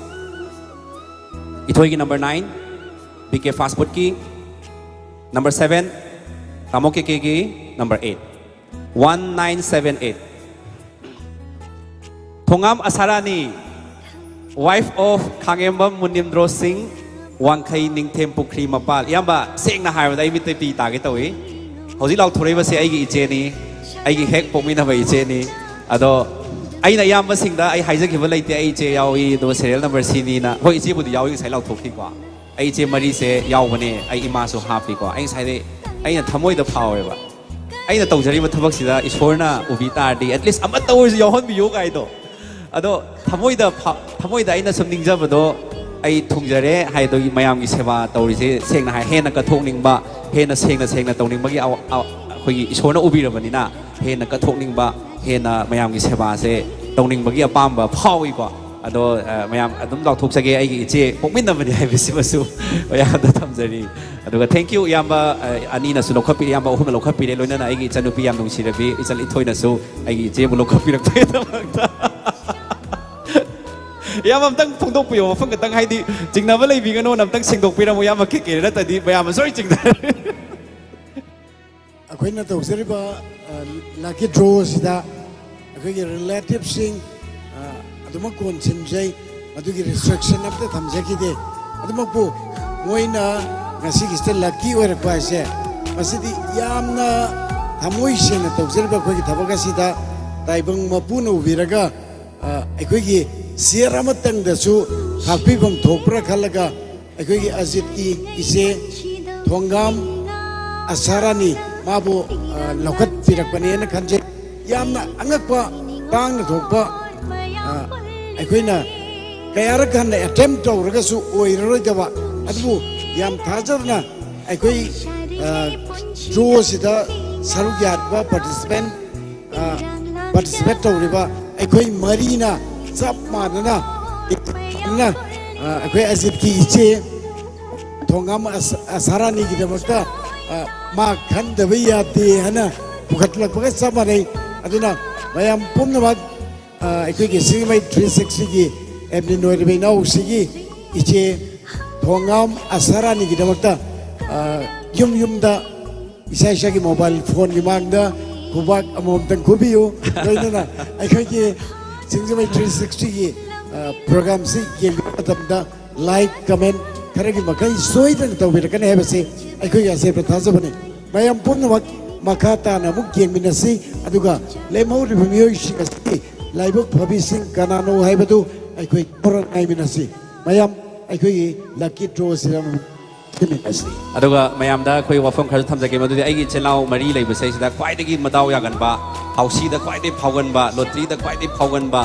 ꯏꯊꯣꯏꯒꯤ number nine, B K fast foodꯀꯤ number seven, ꯇꯥꯃꯣ K ꯀꯦꯒꯤ number eight꯫ One nine seven eight꯫ Thongam ꯑꯁꯥꯔꯥꯅꯤ, wife of ꯈꯥꯉꯦꯝꯕꯝ ꯃꯨꯅꯤꯝꯗ꯭ꯔꯣ ꯁꯤꯡ, ꯋꯥꯡꯈꯩ ꯅꯤꯡꯊꯦꯝ ꯄꯨꯈ꯭ꯔꯤ ꯃꯄꯥꯜ꯫ ꯏꯌꯥꯝꯕ, ꯁꯦꯡꯅ ꯍꯥꯏꯔꯕꯗ ꯑꯩ ꯃꯤꯠꯇ ꯄꯤ ꯇꯥꯒꯦ ꯇꯧꯏ꯫ ꯍꯧꯖꯤꯛ ꯂꯥꯎꯊꯣꯔꯛꯏꯕꯁꯦ ꯑꯩꯒꯤ ꯏꯆꯦꯅꯤ, ꯑꯩꯒꯤ ꯍꯦꯛ ꯄꯣꯛꯃꯤꯟꯅꯕ ꯏꯆꯦꯅꯤ꯫ ꯑꯗꯣ ꯑꯩꯅ ꯏꯌꯥꯝꯕꯁꯤꯡꯗ ꯑꯩ ꯍꯥꯏꯖꯈꯤꯕ ꯂꯩꯇꯦ, ꯑꯩ ꯏꯆꯦ ꯌꯥꯎꯏ, ꯑꯗꯨꯒ serial number ꯁꯤꯅꯤꯅ꯫ ꯍꯣꯏ, ꯏꯆꯦꯕꯨꯗꯤ ꯌꯥꯎꯏ, ꯉꯁꯥꯏ ꯂꯥꯎꯊꯣꯛꯈꯤꯀꯣ꯫ ꯑꯩ ꯏꯆꯦ ꯃꯔꯤꯁꯦ ꯌꯥꯎꯕꯅꯦ, ꯑꯩ ꯏꯃꯥꯁꯨ ꯍꯥꯞꯄꯤꯀꯣ꯫ ꯑꯩ ꯉꯁꯥꯏꯗꯩ ꯑꯩꯅ ꯊꯃꯣꯏꯗ ꯐꯥꯎꯋꯦꯕ, ꯑꯩꯅ ꯇꯧꯖꯔꯤꯕ ꯊꯕꯛꯁꯤꯗ ꯏꯁꯣꯔꯅ ꯎꯕꯤ ꯇꯥꯔꯗꯤ at least ꯑꯃꯠꯇ ꯑꯣꯏꯔꯁꯨ ꯌꯥꯎꯍꯟꯕꯤꯌꯨ ꯀꯥꯏꯗꯣ꯫ ꯑꯗꯣ ꯊꯃꯣꯏꯗ ꯐꯥ-, ꯊꯃꯣꯏꯗ ꯑꯩꯅ ꯁꯨꯝ ꯅꯤꯡꯖꯕꯗꯣ ꯑꯩ ꯊꯨꯡꯖꯔꯦ ꯍꯥꯏꯗꯨꯒꯤ ꯃꯌꯥꯝꯒꯤ ꯁꯦꯕꯥ ꯇꯧꯔꯤꯁꯦ ꯁꯦꯡꯅ ꯍꯥꯏ ꯍꯦꯟꯅ ꯀꯠꯊꯣꯛꯅꯤꯡꯕ, ꯍꯦꯟꯅ ꯁꯦꯡꯅ ꯁꯦꯡꯅ ꯇꯧꯅꯤꯡꯕꯒꯤ ꯑꯋꯥ-, ꯑ-, ꯑꯩꯈꯣꯏꯒꯤ ꯏꯁꯣꯔꯅ ꯎꯕꯤꯔꯕꯅꯤꯅ ꯍꯦꯟꯅ ꯀꯠꯊꯣꯛꯅꯤꯡꯕ, ꯍꯦꯟꯅ ꯃꯌꯥꯝꯒꯤ ꯁꯦꯕꯥꯁꯦ ꯇꯧꯅꯤꯡꯕꯒꯤ ꯑꯄꯥꯝꯕ ꯐꯥꯎꯏꯀꯣ꯫ ꯑꯗꯣ, ꯑ, ꯃꯌꯥꯝ ꯑꯗꯨꯝ ꯂꯥꯎꯊꯣꯛꯆꯒꯦ, ꯑꯩꯒꯤ ꯏꯆꯦ ꯄꯣꯛꯃꯤꯟꯅꯕꯅꯤ ꯍꯥꯏꯕꯁꯤꯃꯁꯨ ꯃꯌꯥꯝꯗ ꯊꯝꯖꯔꯤ꯫ ꯑꯗꯨꯒ thank you ꯏꯌꯥꯝꯕ, ꯑ, ꯑꯅꯤꯅꯁꯨ ꯂꯧꯈꯠꯄꯤꯔꯦ, ꯏꯌꯥꯝꯕ ꯑꯍꯨꯝꯅ ꯂꯧꯈꯠꯄꯤꯔꯦ, ꯂꯣꯏꯅꯅ ꯑꯩꯒꯤ ꯏꯆꯟꯅꯨꯄꯤ ꯌꯥꯝ ꯅꯨꯡꯁꯤꯔꯕꯤ ꯏꯆꯟ ꯏꯊꯣꯏꯅꯁꯨ ꯑꯩꯒꯤ ꯏꯆꯦꯕꯨ ꯂꯧꯈꯠꯄꯤꯔꯛꯄꯒꯤꯗꯃꯛꯇ꯫ ꯏꯌꯥꯝꯕ ꯑꯝꯇꯪ ꯐꯣꯡꯗꯣꯛꯄꯤꯌꯣ, ꯃꯐꯝ ꯈꯛꯇꯪ, ꯍꯥꯏꯗꯤ ꯆꯤꯡꯅꯕ ꯂꯩꯕꯤꯒꯅꯣꯅ ꯑꯝꯇꯪ ꯁꯦꯡꯗꯣꯛꯄꯤꯔꯝꯃꯨ ꯏꯌꯥꯝꯕ ꯀꯦ ꯀꯦ, ꯅꯠꯇ꯭ꯔꯗꯤ ꯃꯌꯥꯝ ꯁꯣꯏ ꯆꯤꯡꯅꯔꯦ꯫ ꯑꯩꯈꯣꯏꯅ ꯇꯧꯖꯔꯤꯕ, ꯑ, lucky draw ꯑꯁꯤꯗ ꯑꯩꯈꯣꯏꯒꯤ relative ꯁꯤꯡ, ꯑ, ꯑꯗꯨꯃꯛ ꯀꯣꯟꯁꯤꯟꯖꯩ, ꯃꯗꯨꯒꯤ restriction ꯑꯝꯇ ꯊꯝꯖꯈꯤꯗꯦ꯫ ꯑꯗꯨꯃꯛꯄꯨ ꯃꯣꯏꯅ ꯉꯁꯤꯒꯤꯁꯤꯗ lucky ꯑꯣꯏꯔꯛꯄ ꯍꯥꯏꯁꯦ, ꯃꯁꯤꯗꯤ ꯌꯥꯝꯅ ꯊꯃꯣꯏ ꯁꯦꯡꯅ ꯇꯧꯖꯔꯤꯕ ꯑꯩꯈꯣꯏꯒꯤ ꯊꯕꯛ ꯑꯁꯤꯗ ꯇꯥꯏꯕꯪ ꯃꯄꯨꯅ ꯎꯕꯤꯔꯒ, ꯑ, ꯑꯩꯈꯣꯏꯒꯤ share ꯑꯃꯇꯪꯗꯁꯨ ꯈꯥꯛꯄꯤꯐꯝ ꯊꯣꯛꯄ꯭ꯔꯥ ꯈꯜꯂꯒ ꯑꯩꯈꯣꯏꯒꯤ ꯑꯖꯤꯠꯀꯤ ꯏꯆꯦ ꯊꯣꯡꯒꯥꯝ ꯑꯁꯥꯔꯥꯅꯤ ꯃꯥꯕꯨ, ꯑ, ꯂꯧꯈꯠꯄꯤꯔꯛꯄꯅꯦꯅ ꯈꯟꯖꯩ꯫ ꯌꯥꯝꯅ ꯑꯉꯛꯄ, ꯇꯥꯡꯅ ꯊꯣꯛꯄ, ꯑ, ꯑꯩꯈꯣꯏꯅ ꯀꯌꯥꯔꯛ ꯍꯟꯅ attempt ꯇꯧꯔꯒꯁꯨ ꯑꯣꯏꯔꯔꯣꯏꯗꯕ, ꯑꯗꯨꯕꯨ ꯌꯥꯝ ꯊꯥꯖꯗꯅ ꯑꯩꯈꯣꯏ ꯗ꯭ꯔꯣꯁꯤꯗ ꯁꯔꯨꯛ ꯌꯥꯔꯤꯕ ꯄꯥꯔꯇꯤꯁꯤꯄꯦꯟ ꯄꯥꯔꯇꯤꯁꯤꯄꯦꯠ ꯇꯧꯔꯤꯕ ꯑꯩꯈꯣꯏ ꯃꯔꯤꯅ ꯆꯞ ꯃꯥꯟꯅꯅ ꯃꯥꯟꯅꯅ, ꯑꯩꯈꯣꯏ ꯑꯖꯤꯠꯀꯤ ꯏꯆꯦ ꯊꯣꯡꯉꯥꯝ ꯑꯁ- ꯑꯁꯥꯔꯥꯅꯤꯒꯤꯗꯃꯛꯇ ꯃꯥ ꯈꯟꯗꯕ ꯌꯥꯗꯦ ꯍꯥꯏꯅ ꯄꯨꯈꯠꯂꯛꯄꯒ ꯆꯞ ꯃꯥꯟꯅꯩ꯫ ꯑꯗꯨꯅ ꯃꯌꯥꯝ ꯄꯨꯝꯅꯃꯛ ꯑꯩꯈꯣꯏꯒꯤ ꯁꯤꯡꯖꯃꯩ ꯊ꯭ꯔꯤ ꯁꯤꯛꯁꯇꯤꯒꯤ ꯑꯦꯗꯃꯤꯟ ꯑꯣꯏꯔꯤꯕ ꯏꯅꯥꯎꯁꯤꯒꯤ ꯏꯆꯦ ꯊꯣꯡꯉꯥꯝ ꯑꯁꯥꯔꯥꯅꯤꯒꯤꯗꯃꯛꯇ ꯌꯨꯝ ꯌꯨꯝꯗ ꯏꯁꯥ ꯏꯁꯥꯒꯤ ꯃꯣꯕꯥꯏꯜ ꯐꯣꯟꯒꯤ ꯃꯥꯡꯗ ꯈꯨꯕꯥꯛ ꯑꯃꯃꯝꯇꯪ ꯈꯨꯕꯤꯌꯨ꯫ ꯂꯣꯏꯅꯅ ꯑꯩꯈꯣꯏꯒꯤ ꯁꯤꯡꯖꯃꯩ ꯊ꯭ꯔꯤ ꯁꯤꯛꯁꯇꯤꯒꯤ ꯄ꯭ꯔꯣꯒꯥꯝꯁꯤ ꯌꯦꯡꯕꯤꯕ ꯃꯇꯝꯗ ꯂꯥꯏꯛ ꯀꯃꯦꯟ ꯈꯔꯒꯤ ꯃꯈꯩ ꯁꯣꯏꯗꯅ ꯇꯧꯕꯤꯔꯛꯀꯅꯤ ꯍꯥꯏꯕꯁꯤ ꯑꯩꯈꯣꯏꯒꯤ ꯑꯆꯦꯠꯄ ꯊꯥꯖꯕꯅꯤ꯫ ꯃꯌꯥꯝ ꯄꯨꯝꯅꯃꯛ ꯃꯈꯥ ꯇꯥꯅ ꯑꯃꯨꯛ ꯌꯦꯡꯃꯤꯟꯅꯁꯤ꯫ ꯑꯗꯨꯒ ꯂꯦꯝꯍꯧꯔꯤꯕ ꯃꯤꯑꯣꯏꯁꯤꯡ ꯑꯁꯤꯒꯤ ꯂꯥꯏꯕꯛ ꯐꯕꯤꯁꯤꯡ ꯀꯅꯥꯅꯣ ꯍꯥꯏꯕꯗꯨ ꯑꯩꯈꯣꯏ ꯊꯧꯔꯥꯡ ꯉꯥꯏꯃꯤꯟꯅꯁꯤ꯫ ꯃꯌꯥꯝ ꯑꯩꯈꯣꯏꯒꯤ ꯂꯛꯀꯤ ꯗ꯭ꯔꯣꯁꯤꯗ ꯑꯃꯨꯛ ꯌꯦꯡꯃꯤꯟꯅꯁꯤ꯫ ꯑꯗꯨꯒ ꯃꯌꯥꯝꯗ ꯑꯩꯈꯣꯏ ꯋꯥꯐꯝ ꯈꯔꯁꯨ ꯊꯝꯖꯒꯦ, ꯃꯗꯨꯗꯤ ꯑꯩꯒꯤ ꯏꯆꯤꯜ ꯏꯅꯥꯎ ꯃꯔꯤ ꯂꯩꯕꯁꯦ ꯁꯤꯗ ꯈ꯭ꯋꯥꯏꯗꯒꯤ ꯃꯗꯥꯎ ꯌꯥꯒꯟꯕ, ꯍꯥꯎꯁꯤꯗ ꯈ꯭ꯋꯥꯏꯗꯒꯤ ꯐꯥꯎꯒꯟꯕ, ꯂꯣꯇ꯭ꯔꯤꯗ ꯈ꯭ꯋꯥꯏꯗꯒꯤ ꯐꯥꯎꯒꯟꯕ,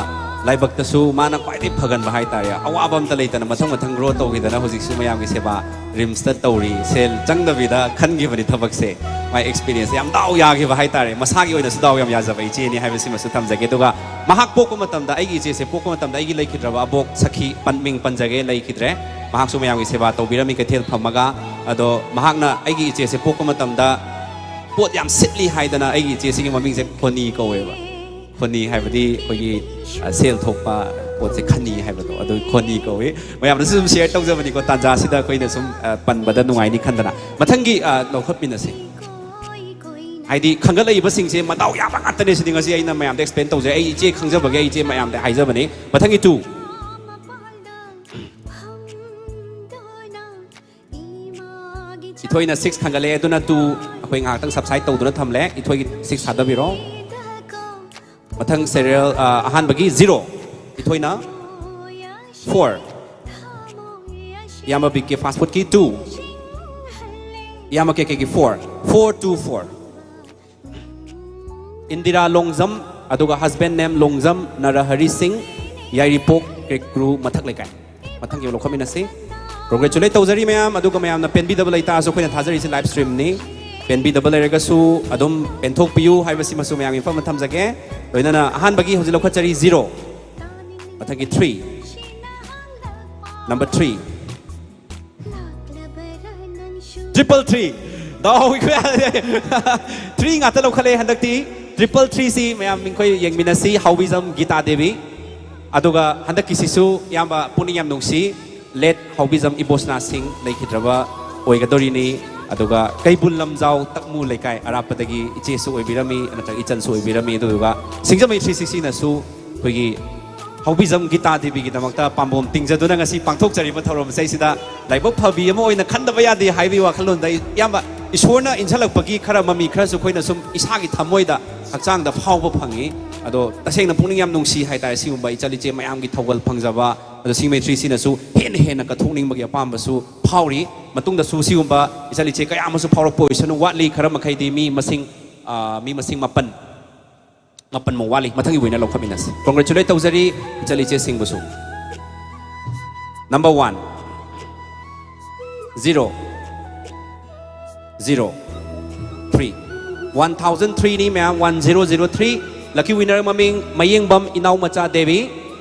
ꯂꯥꯏꯕꯛꯇꯁꯨ ꯃꯥꯅ ꯈ꯭ꯋꯥꯏꯗꯒꯤ ꯐꯒꯟꯕ ꯍꯥꯏꯇꯥꯔꯦ꯫ ꯑꯋꯥꯕ ꯑꯝꯇ ꯂꯩꯇꯅ ꯃꯊꯪ ꯃꯊꯪ ꯒ꯭ꯔꯣ ꯇꯧꯈꯤꯗꯅ ꯍꯧꯖꯤꯛꯁꯨ ꯃꯌꯥꯝꯒꯤ ꯁꯦꯕꯥ ꯔꯤꯝꯁꯇ ꯇꯧꯔꯤ꯫ ꯁꯦꯜ ꯆꯪꯗꯕꯤꯗ ꯈꯟꯈꯤꯕꯅꯤ ꯊꯕꯛꯁꯦ꯫ ꯃꯥꯏ ꯑꯦꯛꯁꯄꯤꯔꯤꯌꯦꯟꯁ ꯌꯥꯝ ꯗꯥꯎ ꯌꯥꯈꯤꯕ ꯍꯥꯏꯇꯥꯔꯦ꯫ ꯃꯁꯥꯒꯤ ꯑꯣꯏꯅꯁꯨ ꯗꯥꯎ ꯌꯥꯝ ꯌꯥꯖꯕ ꯏꯆꯦꯅꯤ ꯍꯥꯏꯕꯁꯤꯃꯁꯨ ꯊꯝꯖꯒꯦ꯫ ꯑꯗꯨꯒ ꯃꯍꯥꯛ ꯄꯣꯛꯄ ꯃꯇꯝꯗ, ꯑꯩꯒꯤ ꯏꯆꯦꯁꯦ ꯄꯣꯛꯄ ꯃꯇꯝꯗ ꯑꯩꯒꯤ ꯂꯩꯈꯤꯗ꯭ꯔꯕ ꯑꯕꯣꯛ ꯁꯈꯤ ꯄꯟ-, ꯃꯤꯡ ꯄꯟꯖꯒꯦ, ꯂꯩꯈꯤꯗ꯭ꯔꯦ꯫ ꯃꯍꯥꯛꯁꯨ ꯃꯌꯥꯝꯒꯤ ꯁꯦꯕꯥ ꯇꯧꯕꯤꯔꯝꯃꯤ ꯀꯩꯊꯦꯜ ꯐꯝꯃꯒ꯫ ꯑꯗꯣ ꯃꯍꯥꯛꯅ ꯑꯩꯒꯤ ꯏꯆꯦꯁꯦ ꯄꯣꯛꯄ ꯃꯇꯝꯗ ꯄꯣꯠ ꯌꯥꯝ ꯁꯤꯠꯂꯤ ꯍꯥꯏꯗꯅ ꯑꯩꯒꯤ ꯏꯆꯦꯁꯤꯒꯤ ꯃꯃꯤꯡꯁꯦ ꯈꯣꯅꯤ ꯀꯧꯋꯦꯕ꯫ ꯈꯣꯅꯤ ꯍꯥꯏꯕꯗꯤ ꯑꯩꯈꯣꯏꯒꯤ, ꯑ, ꯁꯦꯜ ꯊꯣꯛꯄ ꯄꯣꯠꯁꯦ ꯈꯅꯤ ꯍꯥꯏꯕꯗꯣ, ꯑꯗꯨ ꯈꯣꯅꯤ ꯀꯧꯏ꯫ ꯃꯌꯥꯝꯗꯁꯨ ꯁꯨꯝ ꯁꯤꯌꯔ ꯇꯧꯖꯕꯅꯤꯀꯣ, ꯇꯥꯟꯖꯥꯁꯤꯗ ꯑꯩꯈꯣꯏꯅ ꯁꯨꯝ, ꯑ, ꯄꯟꯕꯗ ꯅꯨꯡꯉꯥꯏꯅꯤ ꯈꯟꯗꯅ꯫ ꯃꯊꯪꯒꯤ, ꯑ, ꯂꯧꯈꯠꯃꯤꯟꯅꯁꯦ꯫ ꯍꯥꯏꯗꯤ ꯈꯟꯒꯠꯂꯛꯏꯕꯁꯤꯡꯁꯦ ꯃꯗꯥꯎ ꯌꯥꯕ ꯉꯥꯛꯇꯅꯦ꯫ ꯁꯤꯗꯤ ꯉꯁꯤ ꯑꯩꯅ ꯃꯌꯥꯝꯗ ꯑꯦꯛꯁꯄ꯭ꯂꯦꯟ ꯇꯧꯖꯩ꯫ ꯑꯩ ꯏꯆꯦ ꯈꯪꯖꯕꯒꯤ ꯑꯩ ꯏꯆꯦ ꯃꯌꯥꯝꯗ ꯍꯥꯏꯖꯕꯅꯤ꯫ ꯃꯊꯪꯒꯤ ꯇꯨ꯫ ꯏꯊꯣꯏꯅ ꯁꯤꯛꯁ ꯈꯟꯒꯠꯂꯛꯑꯦ, ꯑꯗꯨꯅ ꯇꯨ ꯑꯩꯈꯣꯏ ꯉꯥꯏꯍꯥꯛꯇꯪ ꯁꯕꯁꯥꯏꯠ ꯇꯧꯗꯨꯅ ꯊꯝꯂꯦ꯫ ꯏꯊꯣꯏꯒꯤ ꯁꯤꯛꯁ ꯊꯥꯗꯕꯤꯔꯣ꯫ ꯃꯊꯪ ꯁꯦꯔꯤꯌꯦꯜ, ꯑ, ꯑꯍꯥꯟꯕꯒꯤ ꯖꯤꯔꯣ꯫ ꯏꯊꯣꯏꯅ ꯐꯣꯔ꯫ ꯏꯌꯥꯝꯕ ꯕꯤ ꯀꯦ ꯐꯥꯁ ꯐꯨꯗꯀꯤ ꯇꯨ꯫ ꯏꯌꯥꯝꯕ ꯀꯦ ꯀꯦꯒꯤ four. Four two four. Indira Longjam, ꯑꯗꯨꯒ ꯍꯁꯕꯦꯟ ꯅꯦꯝ ꯂꯣꯡꯖꯝ ꯅꯔꯍꯔꯤ ꯁꯤꯡ, ꯌꯥꯏꯔꯤꯄꯣꯛ ꯀ꯭ꯔꯦꯀ꯭ꯔꯨ ꯃꯊꯛ ꯂꯩꯀꯥꯏ꯫ ꯃꯊꯪꯒꯤ ꯂꯧꯈꯠꯃꯤꯟꯅꯁꯤ꯫ Congratulate ꯇꯧꯖꯔꯤ ꯃꯌꯥꯝ꯫ ꯑꯗꯨꯒ ꯃꯌꯥꯝꯅ ꯄꯦꯟꯕꯤꯗꯕ ꯂꯩꯇꯥꯔꯁꯨ, ꯑꯩꯈꯣꯏꯅ ꯊꯥꯖꯔꯤꯁꯤ live streamꯅꯤ, ꯄꯦꯟꯕꯤꯗꯕ ꯂꯩꯔꯒꯁꯨ ꯑꯗꯨꯝ ꯄꯦꯟꯊꯣꯛꯄꯤꯌꯨ ꯍꯥꯏꯕꯁꯤꯃꯁꯨ ꯃꯌꯥꯝꯒꯤ ꯃꯐꯝꯗ ꯊꯝꯖꯒꯦ꯫ ꯂꯣꯏꯅꯅ ꯑꯍꯥꯟꯕꯒꯤ ꯍꯧꯖꯤꯛ ꯂꯧꯈꯠꯆꯔꯤ zero, ꯃꯊꯪꯒꯤ three, number three, triple three꯫ ꯗꯥꯎ ꯑꯩꯈꯣꯏ three ꯉꯥꯛꯇ ꯂꯧꯈꯠꯂꯦ ꯍꯟꯗꯛꯇꯤ꯫ Triple threeꯁꯤ ꯃꯌꯥꯝ ꯑꯩꯈꯣꯏ ꯌꯦꯡꯃꯤꯟꯅꯁꯤ꯫ ꯍꯥꯎꯕꯤꯖꯝ ꯒꯤꯇꯥ ꯗꯦꯕꯤ꯫ ꯑꯗꯨꯒ ꯍꯟꯗꯛꯀꯤꯁꯤꯁꯨ ꯏꯌꯥꯝꯕ ꯄꯨꯛꯅꯤꯡ ꯌꯥꯝ ꯅꯨꯡꯁꯤ, late ꯍꯥꯎꯕꯤꯖꯝ ꯏꯕꯣꯁꯅꯥ ꯁꯤꯡ ꯂꯩꯈꯤꯗ꯭ꯔꯕ ꯑꯣꯏꯒꯗꯧꯔꯤꯅꯤ꯫ ꯑꯗꯨꯒ ꯀꯩꯕꯨꯜ ꯂꯝꯖꯥꯎ ꯇꯛꯃꯨ ꯂꯩꯀꯥꯏ ꯑꯔꯥꯞꯄꯗꯒꯤ ꯏꯆꯦꯁꯨ ꯑꯣꯏꯕꯤꯔꯝꯃꯤ, ꯅꯠꯇ꯭ꯔꯒ ꯏꯆꯟꯁꯨ ꯑꯣꯏꯕꯤꯔꯝꯃꯤ꯫ ꯑꯗꯨꯗꯨꯒ ꯁꯤꯡꯖꯃꯩ three sixtyꯅꯁꯨ ꯑꯩꯈꯣꯏꯒꯤ ꯍꯥꯎꯕꯤꯖꯝ ꯒꯤꯇꯥ ꯗꯦꯕꯤꯒꯤꯗꯃꯛꯇ ꯄꯥꯝꯕꯣꯝ ꯇꯤꯡꯖꯗꯨꯅ ꯉꯁꯤ ꯄꯥꯡꯊꯣꯛꯆꯔꯤꯕ ꯊꯧꯔꯝꯁꯦ ꯑꯩꯁꯤꯗ ꯂꯥꯏꯕꯛ ꯐꯕꯤ ꯑꯃ ꯑꯣꯏꯅ ꯈꯟꯗꯕ ꯌꯥꯗꯦ ꯍꯥꯏꯕꯒꯤ ꯋꯥꯈꯜꯂꯣꯟꯗ ꯑꯩ, ꯏꯌꯥꯝꯕ, ꯏꯁꯣꯔꯅ ꯏꯟꯁꯤꯜꯂꯛꯄꯒꯤ ꯈꯔ ꯃꯃꯤ ꯈꯔꯁꯨ ꯑꯩꯈꯣꯏꯅ ꯁꯨꯝ ꯏꯁꯥꯒꯤ ꯊꯃꯣꯏꯗ, ꯍꯛꯆꯥꯡꯗ ꯐꯥꯎꯕ ꯐꯪꯉꯤ꯫ ꯑꯗꯣ ꯇꯁꯦꯡꯅ ꯄꯨꯛꯅꯤꯡ ꯌꯥꯝ ꯅꯨꯡꯁꯤ ꯍꯥꯏꯇꯥꯔꯦ꯫ ꯁꯤꯒꯨꯝꯕ ꯏꯆꯜ ꯏꯆꯦ ꯃꯌꯥꯝꯒꯤ ꯊꯧꯒꯜ ꯐꯪꯖꯕ, ꯑꯗꯣ ꯁꯤꯡꯖꯃꯩ three sixtyꯅꯁꯨ ꯍꯦꯟꯅ ꯍꯦꯟꯅ ꯀꯠꯊꯣꯛꯅꯤꯡꯕꯒꯤ ꯑꯄꯥꯝꯕꯁꯨ ꯐꯥꯎꯔꯤ꯫ ꯃꯇꯨꯡꯗꯁꯨ ꯁꯤꯒꯨꯝꯕ ꯏꯆꯜ ꯏꯆꯦ ꯀꯌꯥ ꯑꯃꯁꯨ ꯐꯥꯎꯔꯛꯄ ꯑꯣꯏꯁꯅꯨ꯫ ꯋꯥꯠꯂꯤ ꯈꯔ ꯃꯈꯩꯗꯤ, ꯃꯤ ꯃꯁꯤꯡ, ꯑ, ꯃꯤ ꯃꯁꯤꯡ ꯃꯥꯄꯟ, ꯃꯥꯄꯟꯃꯨꯛ ꯋꯥꯠꯂꯤ꯫ ꯃꯊꯪꯒꯤ winner ꯂꯧꯈꯠꯃꯤꯟꯅꯁꯤ꯫ Congratulate ꯇꯧꯖꯔꯤ ꯏꯆꯜ ꯏꯆꯦꯁꯤꯡꯕꯨꯁꯨ꯫ Number one, zero, zero, three, one thousand threeꯅꯤ ꯃꯌꯥꯝ, one zero zero three꯫ Lucky winner ꯃꯃꯤꯡ ꯃꯌꯦꯡꯕꯝ ꯏꯅꯥꯎꯃꯆꯥ ꯗꯦꯕꯤ,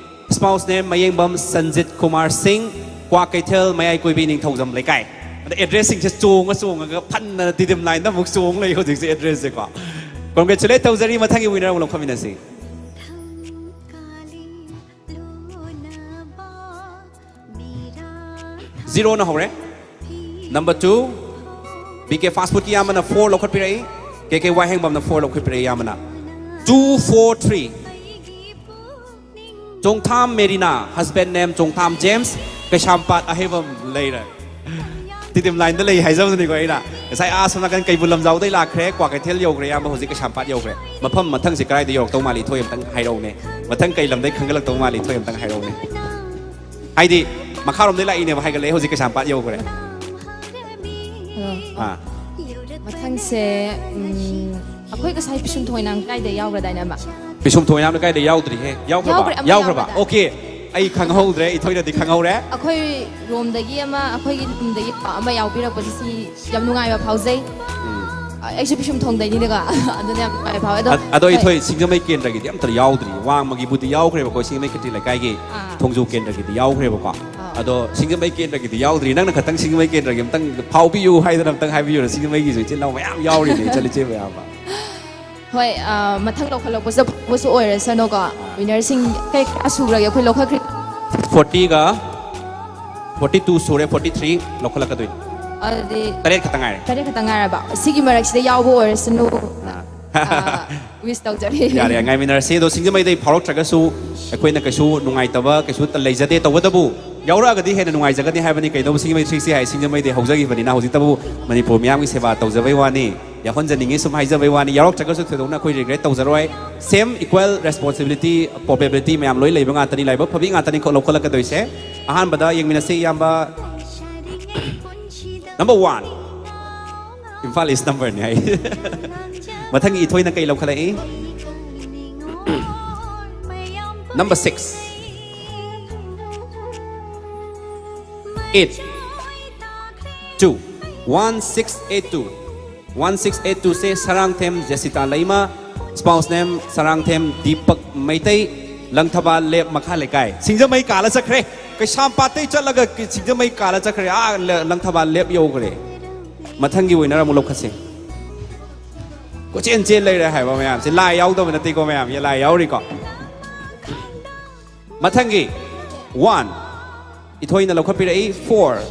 spouse name ꯃꯌꯦꯡꯕꯝ ꯁꯟꯖꯤꯠ ꯀꯨꯃꯥꯔ ꯁꯤꯡ, ꯀ꯭ꯋꯥꯀꯩꯊꯦꯜ, ꯃꯌꯥꯏ ꯀꯣꯏꯕꯤ, ꯅꯤꯡꯊꯧꯖꯝ ꯂꯩꯀꯥꯏ꯫ ꯑꯗ addressꯁꯤꯡꯁꯦ ꯆꯣꯡꯉ ꯆꯣꯡꯉꯒ ꯐꯟꯅ ꯇꯤꯗꯤꯝ lineꯗ ꯑꯃꯨꯛ ꯆꯣꯡ ꯂꯩ ꯍꯧꯖꯤꯛꯁꯦ addressꯁꯦꯀꯣ꯫ Congratulate ꯇꯧꯖꯔꯤ꯫ ꯃꯊꯪꯒꯤ winner ꯑꯃꯨꯛ ꯂꯧꯈꯠꯃꯤꯟꯅꯁꯤ꯫ Zeroꯅ ꯍꯧꯔꯦ꯫ Number two, B K Fast Foodꯀꯤ ꯏꯌꯥꯝꯕꯅ four ꯂꯧꯈꯠꯄꯤꯔꯛꯏ꯫ K K ꯋꯥꯍꯦꯡꯕꯝꯅ four ꯂꯧꯈꯠꯄꯤꯔꯛꯏ ꯏꯌꯥꯝꯕꯅ꯫ Two four three꯫ Chongtham Merina, husband name Chongtham James, Keisampat ꯑꯍꯩꯕꯝ ꯂꯩꯔꯦ꯫ ꯇꯤꯗꯤꯝ lineꯗ ꯂꯩ ꯍꯥꯏꯖꯕꯗꯨꯅꯤꯀꯣ ꯑꯩꯅ꯫ ꯉꯁꯥꯏ ꯑꯥ ꯁꯣꯝ ꯅꯥꯀꯟ ꯀꯩꯕꯨꯜ ꯂꯝꯖꯥꯎꯗꯩ ꯂꯥꯛꯈ꯭ꯔꯦ, ꯀ꯭ꯋꯥꯀꯩꯊꯦꯜ ꯌꯧꯈ꯭ꯔꯦ, ꯏꯌꯥꯝꯕ ꯍꯧꯖꯤꯛ ꯀꯩꯁꯥꯝꯄꯥꯠ ꯌꯧꯈ꯭ꯔꯦ꯫ ꯃꯐꯝ ꯃꯊꯪꯁꯦ ꯀꯗꯥꯏꯗ ꯌꯧꯔꯛꯇꯧ ꯃꯥꯜꯂꯤ? ꯏꯊꯣꯏ ꯑꯝꯇꯪ ꯍꯥꯏꯔꯛꯎꯅꯦ꯫ ꯃꯊꯪ ꯀꯩ ꯂꯝꯗꯩ ꯈꯪꯒꯠꯂꯛꯇꯧ ꯃꯥꯜꯂꯤ? ꯏꯊꯣꯏ ꯑꯝꯇꯪ ꯍꯥꯏꯔꯛꯎꯅꯦ꯫ ꯍꯥꯏꯗꯤ ꯃꯈꯥꯔꯣꯝꯗꯩ ꯂꯥꯛꯏꯅꯦꯕ, ꯍꯥꯏꯒꯠꯂꯛꯑꯦ, ꯍꯧꯖꯤꯛ ꯀꯩꯁꯥꯝꯄꯥꯠ ꯌꯧꯈ꯭ꯔꯦ꯫ ꯑꯥ꯫ ꯃꯊꯪꯁꯦ, ꯎꯝ, ꯑꯩꯈꯣꯏ ꯉꯁꯥꯏ ꯄꯤꯁꯨꯝ ꯊꯣꯏꯅꯥꯝ ꯀꯥꯏꯗ ꯌꯥꯎꯈ꯭ꯔꯗꯥꯏꯅꯦ ꯑꯃ? ꯄꯤꯁꯨꯝ ꯊꯣꯏꯅꯥꯝ ꯀꯥꯏꯗ ꯌꯥꯎꯗ꯭ꯔꯤꯍꯦ? ꯌꯥꯎꯈ꯭ꯔꯕ? ꯌꯥꯎꯈ꯭ꯔꯦ, ꯑꯃ ꯌꯥꯎꯈ꯭ꯔꯕ? ꯌꯥꯎꯈ꯭ꯔꯗꯥꯏ? Okay꯫ ꯑꯩ ꯈꯪꯍꯧꯗ꯭ꯔꯦ, ꯏꯊꯣꯏꯅꯗꯤ ꯈꯪꯍꯧꯔꯦ꯫ ꯑꯩꯈꯣꯏ ꯔꯣꯝꯗꯒꯤ ꯑꯃ, ꯑꯩꯈꯣꯏꯒꯤ ꯂꯝꯗꯒꯤ ꯑꯃ ꯌꯥꯎꯕꯤꯔꯛꯄꯁꯦ ꯁꯤ ꯌꯥꯝ ꯅꯨꯡꯉꯥꯏꯕ ꯐꯥꯎꯖꯩ꯫ ꯑꯩꯁꯨ ꯄꯤꯁꯨꯝ ꯊꯣꯡꯗꯩꯅꯤꯅꯦꯀꯣ꯫ ꯑꯗꯨꯅ ꯌꯥꯝ ꯅꯨꯡꯉꯥꯏꯕ ꯐꯥꯎꯋꯦ꯫ ꯑꯗꯣ ꯑ- ꯑꯗꯣ ꯏꯊꯣꯏ, ꯁꯤꯡꯖꯃꯩ ꯀꯦꯟꯗ꯭ꯔꯒꯤꯗꯤ ꯑꯝꯇ ꯌꯥꯎꯗ꯭ꯔꯤ꯫ ꯋꯥꯡꯃꯒꯤꯕꯨꯗꯤ ꯌꯥꯎꯈ꯭ꯔꯦꯕꯀꯣ, ꯁꯤꯡꯖꯃꯩ ꯈꯦꯇ꯭ꯔꯤ ꯂꯩꯀꯥꯏꯒꯤ ꯑꯥ꯫ ꯊꯣꯡꯖꯨ ꯀꯦꯟꯗ꯭ꯔꯒꯤꯗꯤ ꯌꯥꯎꯈ꯭ꯔꯦꯕꯀꯣ꯫ ꯑꯥ꯫ ꯑꯗꯣ ꯁꯤꯡꯖꯃꯩ ꯀꯦꯟꯗ꯭ꯔꯒꯤꯗꯤ ꯌꯥꯎꯗ꯭ꯔꯤ꯫ ꯅꯪꯅ ꯈꯇꯪ ꯁꯤꯡꯖꯃꯩ ꯀꯦꯟꯗ꯭ꯔꯒꯤ ꯑꯝꯇꯪ ꯐꯥꯎꯕꯤꯌꯨ ꯍꯥꯏꯗꯅ ꯑꯝꯇꯪ ꯍꯥꯏꯕꯤꯌꯨꯔꯣ꯫ ꯁꯤꯡꯖꯃꯩꯒꯤꯁꯨ ꯏꯆꯤꯜ ꯏꯅꯥꯎ ꯃꯌꯥꯝ ꯌꯥꯎꯔꯤꯅꯦ, ꯏꯆꯜ ꯏꯆꯦ ꯃꯌꯥꯝ ꯑꯃ꯫ ꯍꯣꯏ, ꯑ, ꯃꯊꯪ ꯂꯧꯈꯠꯂꯛꯄꯁꯤꯗ ꯐꯥꯎꯕꯁꯨ ꯑꯣꯏꯔꯁꯅꯨꯀꯣ꯫ ꯋꯤꯅꯔꯁꯤꯡ ꯀꯩ ꯀꯌꯥ ꯁꯨꯈ꯭ꯔꯒꯦ ꯑꯩꯈꯣꯏ ꯂꯧꯈꯠꯈ꯭ꯔꯤ? ꯐꯣꯔꯇꯤꯒ ꯐꯣꯔꯇꯤ ꯇꯨ ꯁꯨꯔꯦ, ꯐꯣꯔꯇꯤ ꯊ꯭ꯔꯤ ꯂꯧꯈꯠꯂꯛꯀꯗꯣꯏꯅꯤ꯫ ꯑꯗꯨꯗꯤ ꯇꯔꯦꯠ ꯈꯛꯇ ꯉꯥꯏꯔꯦ꯫ ꯇꯔꯦꯠ ꯈꯛꯇ ꯉꯥꯏꯔꯕ꯫ ꯁꯤꯒꯤ ꯃꯔꯛꯁꯤꯗ ꯌꯥꯎꯕ ꯑꯣꯏꯔꯁꯅꯨ꯫ ꯋꯤꯁ ꯇꯧꯖꯔꯤ꯫ ꯌꯥꯔꯦ, ꯉꯥꯏꯃꯤꯟꯅꯔꯁꯤ꯫ ꯑꯗꯣ ꯁꯤꯡꯖꯃꯩꯗꯩ ꯐꯥꯎꯔꯛꯇ꯭ꯔꯒꯁꯨ ꯑꯩꯈꯣꯏꯅ ꯀꯩꯁꯨ ꯅꯨꯡꯉꯥꯏꯇꯕ ꯀꯩꯁꯨ ꯂꯩꯖꯗꯦ꯫ ꯇꯧꯕꯇꯕꯨ ꯌꯥꯎꯔꯛꯑꯒꯗꯤ ꯍꯦꯟꯅ ꯅꯨꯡꯉꯥꯏꯖꯒꯅꯤ ꯍꯥꯏꯕꯅꯤ꯫ ꯀꯩꯗꯧꯕ ꯁꯤꯡꯖꯃꯩ ꯊ꯭ꯔꯤ ꯁꯤ ꯍꯥꯏ ꯁꯤꯡꯖꯃꯩꯗꯩ ꯍꯧꯖꯈꯤꯕꯅꯤꯅ ꯍꯧꯖꯤꯛꯇꯕꯨ ꯃꯅꯤꯄꯨꯔ ꯃꯤꯌꯥꯝꯒꯤ ꯁꯦꯕꯥ ꯇꯧꯖꯕꯩ ꯋꯥꯅꯤ, ꯌꯥꯎꯍꯟꯖꯅꯤꯡꯉꯤ ꯁꯨꯝ ꯍꯥꯏꯖꯕꯩ ꯋꯥꯅꯤ꯫ ꯌꯥꯎꯔꯛꯇ꯭ꯔꯒꯁꯨ ꯊꯣꯏꯗꯣꯛꯅ ꯑꯩꯈꯣꯏ ꯔꯤꯒ꯭ꯔꯦꯠ ꯇꯧꯖꯔꯣꯏ꯫ ꯁꯦꯝ ꯏꯀ꯭ꯋꯦꯜ ꯔꯦꯁꯄꯣꯟꯁꯤꯕꯤꯂꯤꯇꯤ, ꯄ꯭ꯔꯣꯕꯦꯕꯤꯂꯤꯇꯤ ꯃꯌꯥꯝ ꯂꯣꯏ ꯂꯩꯕ ꯉꯥꯛꯇꯅꯤ, ꯂꯥꯏꯕꯛ ꯐꯕꯤ ꯉꯥꯛꯇꯅꯤ ꯂꯧꯈꯠꯂꯛꯀꯗꯣꯏꯁꯦ꯫ ꯑꯍꯥꯟꯕꯗ ꯌꯦꯡꯃꯤꯟꯅꯁꯤ ꯏꯌꯥꯝꯕ꯫ Number one. ꯏꯝꯐꯥꯜ ꯏꯁ ꯅꯝꯕꯔꯅꯤ ꯍꯥꯏ꯫ ꯃꯊꯪꯒꯤ ꯏꯊꯣꯏꯅ ꯀꯩ ꯂꯧꯈꯠꯂꯛꯏ? Number six. Eight. Two. One six eight two. One six eight ꯇꯨꯁꯦ ꯁꯔꯥꯡꯊꯦꯝ ꯖꯦꯁꯤꯇꯥ ꯂꯩꯃ, spouse name ꯁꯔꯥꯡꯊꯦꯝ ꯗꯤꯄꯛ ꯃꯩꯇꯩ, ꯂꯪꯊꯕꯥꯜ ꯂꯦꯞ ꯃꯈꯥ ꯂꯩꯀꯥꯏ꯫ ꯁꯤꯡꯖꯃꯩ ꯀꯥꯜꯂ ꯆꯠꯈ꯭ꯔꯦ꯫ ꯀꯩꯁꯥꯝꯄꯥꯠꯇꯩ ꯆꯠꯂꯒ ꯁꯤꯡꯖꯃꯩ ꯀꯥꯜꯂ ꯆꯠꯈ꯭ꯔꯦ꯫ ꯑꯥ ꯂ- ꯂꯪꯊꯕꯥꯜ ꯂꯦꯞ ꯌꯧꯈ꯭ꯔꯦ꯫ ꯃꯊꯪꯒꯤ ꯋꯤꯅꯔ ꯑꯃꯨꯛ ꯂꯧꯈꯠꯁꯦ꯫ ꯀꯣꯏꯆꯦꯟ ꯆꯦꯟ ꯂꯩꯔꯦ ꯍꯥꯏꯕ ꯃꯌꯥꯝꯁꯦ꯫ ꯂꯥꯏ ꯌꯥꯎꯗꯕ ꯅꯠꯇꯦꯀꯣ ꯃꯌꯥꯝ, ꯂꯥꯏ ꯌꯥꯎꯔꯤꯀꯣ꯫ ꯃꯊꯪꯒꯤ ꯋꯥꯟ ꯏꯊꯣꯏꯅ ꯂꯧꯈꯠꯄꯤꯔꯛꯏ꯫ Four,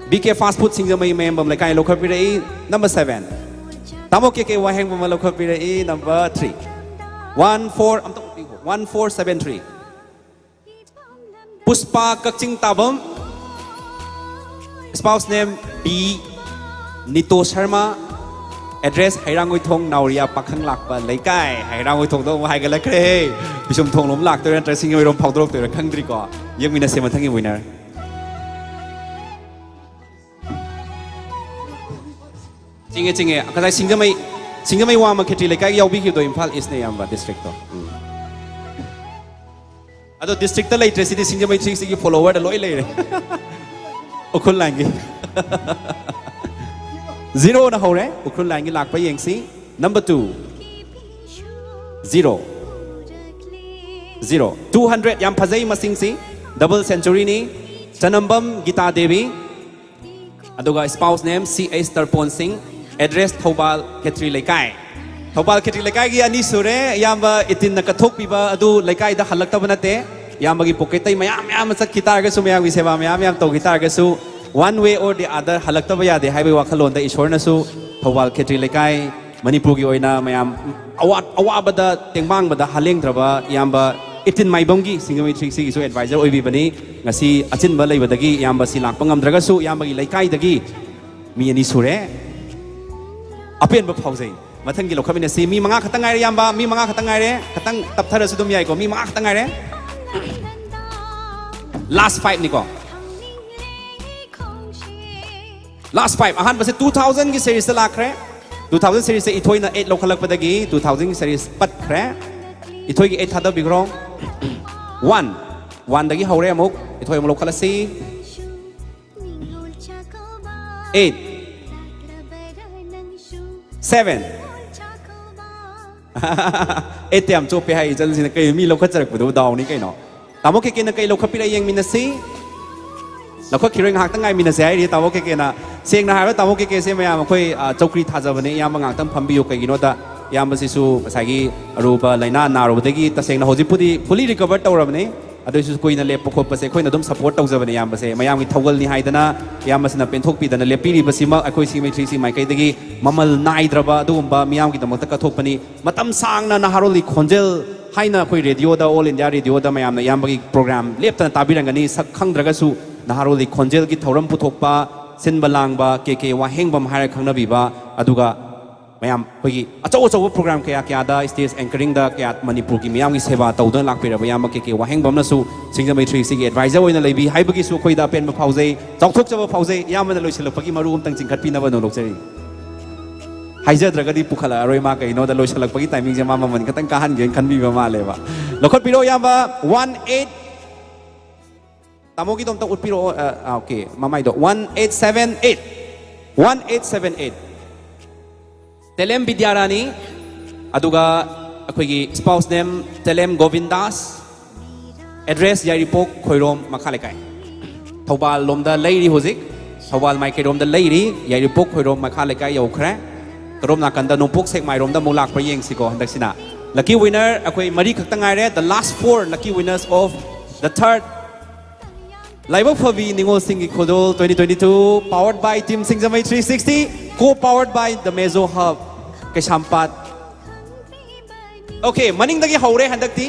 B K fast food ꯁꯤꯡꯖꯃꯩ ꯃꯌꯥꯝꯕꯝ ꯂꯩꯀꯥꯏ ꯂꯧꯈꯠꯄꯤꯔꯛꯏ꯫ ꯅꯝꯕꯔ ꯁꯚꯦꯟ, ꯇꯥꯃꯣ ꯀꯦ ꯀꯦ ꯋꯥꯍꯦꯡꯕꯝꯅ ꯂꯧꯈꯠꯄꯤꯔꯛꯏ꯫ Number three. ꯋꯥꯟ ꯐꯣꯔ, ꯑꯝꯇ ꯎꯠꯄꯤꯈꯣ꯫ One four seven three. Pushpa Kakching Tabam, spouse name B Nito Sharma, address Heirangoithong Nauriya ꯄꯥꯈꯪ ꯂꯥꯛꯄ ꯂꯩꯀꯥꯏ꯫ ꯍꯩꯔꯥꯡꯒꯣꯏꯊꯣꯡꯗ ꯑꯃꯨꯛ ꯍꯥꯏꯒꯠꯂꯛꯈ꯭ꯔꯦ꯫ ꯄꯤꯁꯨꯝ ꯊꯣꯡꯂꯣꯝ ꯂꯥꯛꯇꯣꯏꯔꯥ ꯅꯠꯇ꯭ꯔꯒ ꯁꯤꯡꯖꯃꯩꯔꯣꯝ ꯐꯥꯎꯗꯣꯔꯛꯇꯣꯏꯔꯥ ꯈꯪꯗ꯭ꯔꯤꯀꯣ꯫ ꯌꯦꯡꯃꯤꯟꯅꯁꯦ ꯃꯊꯪꯒꯤ ꯋꯤꯅꯔ꯫ ꯆꯤꯡꯉꯦ ꯆꯤꯡꯉꯦ꯫ ꯉꯁꯥꯏ ꯁꯤꯡꯖꯃꯩ, ꯁꯤꯡꯖꯃꯩ ꯋꯥꯡꯃ ꯈꯦꯇ꯭ꯔꯤ ꯂꯩꯀꯥꯏꯒꯤ ꯌꯥꯎꯕꯤꯈꯤꯕꯗꯣ ꯏꯝꯐꯥꯜ ꯏꯁꯅꯦ ꯏꯌꯥꯝꯕ, ꯗꯤꯁꯇ꯭ꯔꯤꯛꯇꯣ꯫ ꯎꯝ꯫ ꯑꯗꯣ ꯗꯤꯁꯇ꯭ꯔꯤꯛꯇ ꯂꯩꯇ꯭ꯔꯦ, ꯁꯤꯗꯤ ꯁꯤꯡꯖꯃꯩ ꯊ꯭ꯔꯤ ꯁꯤꯛꯁꯇꯤꯒꯤ ꯐꯣꯂꯣꯋꯔꯗ ꯂꯣꯏ ꯂꯩꯔꯦ꯫ ꯎꯈ꯭ꯔꯨꯜ ꯂꯥꯏꯟꯒꯤ꯫ ꯖꯤꯔꯣꯅ ꯍꯧꯔꯦ, ꯎꯈ꯭ꯔꯨꯜ ꯂꯥꯏꯟꯒꯤ ꯂꯥꯛꯄ ꯌꯦꯡꯁꯤ꯫ Number two, zero, zero, two hundred꯫ ꯌꯥꯝ ꯐꯖꯩ ꯃꯁꯤꯡꯁꯤ, ꯗꯕꯜ ꯁꯦꯟꯆꯨꯔꯤꯅꯤ꯫ ꯆꯅꯝꯕꯝ ꯒꯤꯇꯥ ꯗꯦꯕꯤ, ꯑꯗꯨꯒ spouse name C H ꯇꯔꯄꯣꯟ ꯁꯤꯡ, address ꯊꯧꯕꯥꯜ ꯈꯦꯇ꯭ꯔꯤ ꯂꯩꯀꯥꯏ꯫ ꯊꯧꯕꯥꯜ ꯈꯦꯇ꯭ꯔꯤ ꯂꯩꯀꯥꯏꯒꯤ ꯑꯅꯤ ꯁꯨꯔꯦ꯫ ꯏꯌꯥꯝꯕ ꯏꯇꯤꯟꯅ ꯀꯠꯊꯣꯛꯄꯤꯕ ꯑꯗꯨ ꯂꯩꯀꯥꯏꯗ ꯍꯜꯂꯛꯇꯕ ꯅꯠꯇꯦ꯫ ꯏꯌꯥꯝꯕꯒꯤ ꯄꯣꯀꯦꯠꯇꯩ ꯃꯌꯥꯝ ꯃꯌꯥꯝ ꯑꯃ ꯆꯠꯈꯤ ꯇꯥꯔꯒꯁꯨ, ꯃꯌꯥꯝꯒꯤ ꯁꯦꯕꯥ ꯃꯌꯥꯝ ꯃꯌꯥꯝ ꯇꯧꯈꯤ ꯇꯥꯔꯒꯁꯨ, one way or the other ꯍꯜꯂꯛꯇꯕ ꯌꯥꯗꯦ ꯍꯥꯏꯕꯒꯤ ꯋꯥꯈꯜꯂꯣꯟꯗ ꯏꯁꯣꯔꯅꯁꯨ ꯊꯧꯕꯥꯜ ꯈꯦꯇ꯭ꯔꯤ ꯂꯩꯀꯥꯏ, ꯃꯅꯤꯄꯨꯔꯒꯤ ꯑꯣꯏꯅ ꯃꯌꯥꯝ ꯑꯋꯥ-, ꯑꯋꯥꯕꯗ ꯇꯦꯡꯕꯥꯡꯕꯗ ꯍꯥꯂꯦꯡꯗ꯭ꯔꯕ ꯏꯌꯥꯝꯕ ꯏꯇꯤꯟ ꯃꯥꯏꯕꯝꯒꯤ ꯁꯤꯡꯖꯃꯩ ꯊ꯭ꯔꯤ ꯁꯤꯛꯁꯇꯤꯒꯤꯁꯨ advisor ꯑꯣꯏꯕꯤꯕꯅꯤ꯫ ꯉꯁꯤ ꯑꯆꯤꯟꯕ ꯂꯩꯕꯗꯒꯤ ꯏꯌꯥꯝꯕꯁꯤ ꯂꯥꯛꯄ ꯉꯝꯗ꯭ꯔꯒꯁꯨ, ꯏꯌꯥꯝꯕꯒꯤ ꯂꯩꯀꯥꯏꯗꯒꯤ ꯃꯤ ꯑꯅꯤ ꯁꯨꯔꯦ꯫ ꯑꯄꯦꯟꯕ ꯐꯥꯎꯖꯩ꯫ ꯃꯊꯪꯒꯤ ꯂꯧꯈꯠꯃꯤꯟꯅꯁꯤ꯫ ꯃꯤ ꯃꯉꯥ ꯈꯛꯇꯪ ꯉꯥꯏꯔꯦ, ꯏꯌꯥꯝꯕ꯫ ꯃꯤ ꯃꯉꯥ ꯈꯛꯇꯪ ꯉꯥꯏꯔꯦ꯫ ꯈꯇꯪ ꯇꯞꯊꯔꯁꯨ ꯑꯗꯨꯝ ꯌꯥꯏꯀꯣ꯫ ꯃꯤ ꯃꯉꯥ ꯈꯛꯇꯪ ꯉꯥꯏꯔꯦ꯫ Last fiveꯅꯤꯀꯣ꯫ Last five꯫ ꯑꯍꯥꯟꯕꯁꯦ two thousandꯒꯤ seriesꯇ ꯂꯥꯛꯈ꯭ꯔꯦ꯫ Two thousand seriesꯁꯦ ꯏꯊꯣꯏꯅ eight ꯂꯧꯈꯠꯂꯛꯄꯗꯒꯤ two thousandꯒꯤ series ꯄꯠꯈ꯭ꯔꯦ꯫ ꯏꯊꯣꯏꯒꯤ eight ꯊꯥꯗꯕꯤꯈ꯭ꯔꯣ꯫ One꯫ Oneꯗꯒꯤ ꯍꯧꯔꯦ ꯑꯃꯨꯛ꯫ ꯏꯊꯣꯏ ꯑꯃꯨꯛ ꯂꯧꯈꯠꯂꯁꯤ꯫ Eight꯫ Seven꯫ Eightꯇ ꯌꯥꯝ ꯆꯣꯞꯄꯦ ꯍꯥꯏ ꯏꯆꯟꯁꯤꯅ꯫ ꯀꯩ ꯃꯤ ꯂꯧꯈꯠꯆꯔꯛꯄꯗꯨꯕꯨ ꯗꯥꯎꯅꯤ ꯀꯩꯅꯣ꯫ ꯇꯥꯃꯣ ꯀꯦꯀꯦꯅ ꯀꯩ ꯂꯧꯈꯠꯄꯤꯔꯛꯏ ꯌꯦꯡꯃꯤꯟꯅꯁꯤ꯫ ꯂꯧꯈꯠꯈꯤꯔꯣꯏ, ꯉꯥꯏꯍꯥꯛꯇꯪ ꯉꯥꯏꯃꯤꯟꯅꯁꯦ ꯍꯥꯏꯔꯤ ꯇꯥꯃꯣ ꯀꯦꯀꯦꯅ꯫ ꯁꯦꯡꯅ ꯍꯥꯏꯔꯕ ꯇꯥꯃꯣ ꯀꯦꯀꯦꯁꯦ ꯃꯌꯥꯝ ꯑꯩꯈꯣꯏ, ꯑ, ꯆꯧꯀ꯭ꯔꯤ ꯊꯥꯖꯕꯅꯦ꯫ ꯏꯌꯥꯝꯕ ꯉꯥꯏꯍꯥꯛꯇꯪ ꯐꯝꯕꯤꯌꯨ꯫ ꯀꯩꯒꯤꯅꯣꯗ ꯏꯌꯥꯝꯕꯁꯤꯁꯨ ꯉꯁꯥꯏꯒꯤ ꯑꯔꯨꯕ ꯂꯥꯏꯅꯥ ꯅꯥꯔꯨꯕꯗꯒꯤ ꯇꯁꯦꯡꯅ ꯍꯧꯖꯤꯛꯄꯨꯗꯤ fully recover ꯇꯧꯔꯕꯅꯤ꯫ ꯑꯗꯨꯏꯁꯨ ꯀꯨꯏꯅ ꯂꯦꯞꯄ ꯈꯣꯠꯄꯁꯦ ꯑꯩꯈꯣꯏꯅ ꯑꯗꯨꯝ support ꯇꯧꯖꯕꯅꯦ ꯏꯌꯥꯝꯕꯁꯦ꯫ ꯃꯌꯥꯝꯒꯤ ꯊꯧꯒꯜꯅꯤ ꯍꯥꯏꯗꯅ ꯏꯌꯥꯝꯕꯁꯤꯅ ꯄꯦꯟꯊꯣꯛꯄꯤꯗꯅ ꯂꯦꯞꯄꯤꯔꯤꯕꯁꯤꯃꯛ ꯑꯩꯈꯣꯏ ꯁꯤꯡꯖꯃꯩ ꯊ꯭ꯔꯤ ꯁꯤꯛꯁꯇꯤ ꯃꯥꯏꯀꯩꯗꯒꯤ ꯃꯃꯜ ꯅꯥꯏꯗ꯭ꯔꯕ ꯑꯗꯨꯒꯨꯝꯕ ꯃꯤꯌꯥꯝꯒꯤꯗꯃꯛꯇ ꯀꯠꯊꯣꯛꯄꯅꯤ꯫ ꯃꯇꯝ ꯁꯥꯡꯅ ꯅꯍꯥꯔꯣꯜꯒꯤ ꯈꯣꯟꯖꯦꯜ ꯍꯥꯏꯅ ꯑꯩꯈꯣꯏ radioꯗ, All India Radioꯗ ꯃꯌꯥꯝꯅ ꯏꯌꯥꯝꯕꯒꯤ program ꯂꯦꯞꯇꯅ ꯇꯥꯕꯤꯔꯝꯒꯅꯤ꯫ ꯁꯛ ꯈꯪꯗ꯭ꯔꯒꯁꯨ ꯅꯍꯥꯔꯣꯜꯒꯤ ꯈꯣꯟꯖꯦꯜꯒꯤ ꯊꯧꯔꯝ ꯄꯨꯊꯣꯛꯄ, ꯁꯤꯟꯕ ꯂꯥꯡꯕ, ꯀꯦ ꯀꯦ ꯋꯥꯍꯦꯡꯕꯝ ꯍꯥꯏꯔ ꯈꯪꯅꯕꯤꯕ, ꯑꯗꯨꯒ ꯃꯌꯥꯝ ꯑꯩꯈꯣꯏꯒꯤ ꯑꯆꯧ ꯑꯆꯧꯕ program ꯀꯌꯥ ꯀꯌꯥꯗ stage anchoringꯗ ꯀꯌꯥ ꯃꯅꯤꯄꯨꯔꯒꯤ ꯃꯤꯌꯥꯝꯒꯤ ꯁꯦꯕꯥ ꯇꯧꯗꯨꯅ ꯂꯥꯛꯄꯤꯔꯕ ꯏꯌꯥꯝꯕ ꯀꯦ ꯀꯦ ꯋꯥꯍꯦꯡꯕꯝꯅꯁꯨ ꯁꯤꯡꯖꯃꯩ ꯊ꯭ꯔꯤ ꯁꯤꯛꯁꯇꯤꯒꯤ advisor ꯑꯣꯏꯅ ꯂꯩꯕꯤ ꯍꯥꯏꯕꯒꯤꯁꯨ ꯑꯩꯈꯣꯏꯗ ꯑꯄꯦꯟꯕ ꯐꯥꯎꯖꯩ, ꯆꯥꯎꯊꯣꯛꯆꯕ ꯐꯥꯎꯖꯩ꯫ ꯏꯌꯥꯝꯕꯅ ꯂꯣꯏꯁꯤꯜꯂꯛꯄꯒꯤ ꯃꯔꯨ ꯑꯃꯇꯪ ꯆꯤꯡꯈꯠꯄꯤꯅꯕ ꯅꯣꯂꯣꯛꯆꯔꯤ꯫ ꯍꯥꯏꯖꯗ꯭ꯔꯒꯗꯤ ꯄꯨꯈꯠꯂꯛꯑꯔꯣꯏ ꯃꯥ, ꯀꯩꯅꯣꯗ ꯂꯣꯏꯁꯤꯜꯂꯛꯄꯒꯤ ꯇꯥꯏꯃꯤꯡꯁꯦ ꯃꯥ ꯃꯃꯜ ꯈꯤꯇꯪ ꯀꯥꯍꯟꯒꯦꯅ ꯈꯟꯕꯤꯕ ꯃꯥꯜꯂꯦꯕ꯫ ꯂꯧꯈꯠꯄꯤꯔꯣ ꯏꯌꯥꯝꯕ꯫ One eight, ꯇꯥꯃꯣꯒꯤꯗꯣ ꯑꯝꯇ ꯎꯠꯄꯤꯔꯛꯑꯣ꯫ ꯑ, ꯑ, okay, ꯃꯃꯥꯏꯗꯣ꯫ One eight seven eight, one eight seven eight꯫ ꯇꯦꯂꯦꯝ ꯕꯤꯗ꯭ꯌꯥꯔꯥꯅꯤ, ꯑꯗꯨꯒ ꯑꯩꯈꯣꯏꯒꯤ spouse name ꯇꯦꯂꯦꯝ ꯒꯣꯕꯤꯟꯗꯥꯁ꯫ Address ꯌꯥꯏꯔꯤꯄꯣꯛ ꯈꯣꯏꯔꯣꯝ ꯃꯈꯥ ꯂꯩꯀꯥꯏ꯫ ꯊꯧꯕꯥꯜ ꯂꯣꯝꯗ ꯂꯩꯔꯤ ꯍꯧꯖꯤꯛ꯫ ꯊꯧꯕꯥꯜ ꯃꯥꯏꯀꯩꯔꯣꯝꯗ ꯂꯩꯔꯤ꯫ ꯌꯥꯏꯔꯤꯄꯣꯛ ꯈꯣꯏꯔꯣꯝ ꯃꯈꯥ ꯂꯩꯀꯥꯏ ꯌꯧꯈ꯭ꯔꯦ꯫ ꯀꯔꯣꯝ ꯅꯥꯀꯟꯗ ꯅꯣꯡꯄꯣꯛ ꯁꯦꯛꯃꯥꯏꯔꯣꯝꯗ ꯑꯃꯨꯛ ꯂꯥꯛꯄ꯭ꯔꯥ ꯌꯦꯡꯁꯤꯀꯣ ꯍꯟꯗꯛꯁꯤꯅ꯫ Lucky winner ꯑꯩꯈꯣꯏ ꯃꯔꯤ ꯈꯛꯇ ꯉꯥꯏꯔꯦ꯫ The last four lucky winners of the third꯫ ꯂꯥꯏꯕꯛ ꯐꯕꯤ ꯅꯤꯉꯣꯜꯁꯤꯡꯒꯤ ꯈꯨꯗꯣꯜ twenty twenty-two, powered by Team Singjamei three sixty, co-powered by The Mezo Hub, Keishampat. Okay, ꯃꯅꯤꯡꯗꯒꯤ ꯍꯧꯔꯦ ꯍꯟꯗꯛꯇꯤ꯫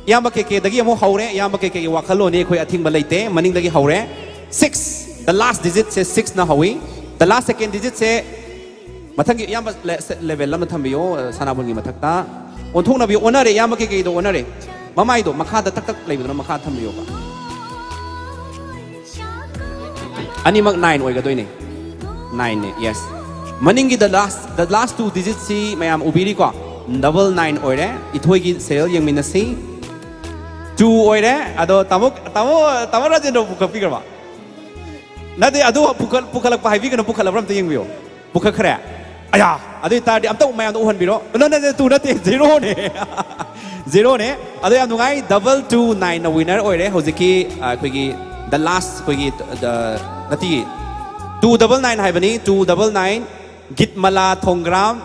ꯏꯌꯥꯝꯕ ꯀꯦ ꯀꯦꯗꯒꯤ ꯑꯃꯨꯛ ꯍꯧꯔꯦ꯫ ꯏꯌꯥꯝꯕ ꯀꯦ ꯀꯦꯒꯤ ꯋꯥꯈꯜꯂꯣꯟꯅꯤ, ꯑꯩꯈꯣꯏ ꯑꯊꯤꯡꯕ ꯂꯩꯇꯦ꯫ ꯃꯅꯤꯡꯗꯒꯤ ꯍꯧꯔꯦ꯫ Six, the last digitꯁꯦ sixꯅ ꯍꯧꯏ꯫ The last second digitꯁꯦ ꯃꯊꯪꯒꯤ ꯏꯌꯥꯝꯕ ꯂꯦ-, ꯁꯦ-, level ꯑꯃ ꯊꯝꯕꯤꯌꯣ, ꯑ, ꯁꯅꯥꯕꯨꯟꯒꯤ ꯃꯊꯛꯇ꯫ ꯑꯣꯟꯊꯣꯛꯅꯕꯤ ꯑꯣꯟꯅꯔꯦ, ꯏꯌꯥꯝꯕ ꯀꯦ ꯀꯦꯗꯣ ꯑꯣꯟꯅꯔꯦ꯫ ꯃꯃꯥꯏꯗꯣ ꯃꯈꯥꯗ ꯇꯛ ꯇꯛ ꯂꯩꯕꯗꯨꯅ ꯃꯈꯥ ꯊꯝꯕꯤꯌꯣꯕ꯫ ꯑꯅꯤꯃꯛ nine ꯑꯣꯏꯒꯗꯣꯏꯅꯦ꯫ Nineꯅꯦ, yes꯫ ꯃꯅꯤꯡꯒꯤ the last, the last two digitꯁꯤ ꯃꯌꯥꯝ ꯎꯕꯤꯔꯤꯀꯣ? Double nine ꯑꯣꯏꯔꯦ꯫ ꯏꯊꯣꯏꯒꯤ serial ꯌꯦꯡꯃꯤꯟꯅꯁꯤ꯫ Two ꯑꯣꯏꯔꯦ꯫ ꯑꯗꯣ ꯇꯥꯃꯣ, ꯇꯥꯃꯣ, ꯇꯥꯃꯣ ꯔꯥꯖꯦꯟꯗ꯭ꯔ ꯄꯨꯈꯠꯄꯤꯈ꯭ꯔꯕ? ꯅꯠꯇꯦ, ꯑꯗꯨ ꯄꯨꯈꯠ-, ꯄꯨꯈꯠꯂꯛꯄ ꯍꯥꯏꯕꯤꯒꯅꯨ, ꯄꯨꯈꯠꯂꯕ꯭ꯔꯥ ꯑꯝꯇ ꯌꯦꯡꯕꯤꯌꯣ꯫ ꯄꯨꯈꯠꯈ꯭ꯔꯦ? ꯑꯌꯥ! ꯑꯗꯨ ꯑꯣꯏ ꯇꯥꯔꯗꯤ ꯑꯝꯇ ꯃꯌꯥꯝꯗ ꯎꯍꯟꯕꯤꯔꯣ꯫ ꯅꯠ-, ꯅꯠꯇꯦ, two ꯅꯠꯇꯦ, zeroꯅꯦ꯫ Zeroꯅꯦ꯫ ꯑꯗꯣ ꯌꯥꯝ ꯅꯨꯡꯉꯥꯏ, double two nineꯅ winner ꯑꯣꯏꯔꯦ ꯍꯧꯖꯤꯛꯀꯤ, ꯑ, ꯑꯩꯈꯣꯏꯒꯤ the last, ꯑꯩꯈꯣꯏꯒꯤ, the, ꯅꯠꯇꯦ, two double nine ꯍꯥꯏꯕꯅꯤ, two double nine, ꯒꯤꯠꯃꯂꯥ ꯊꯣꯡꯒ꯭ꯔꯥꯝ,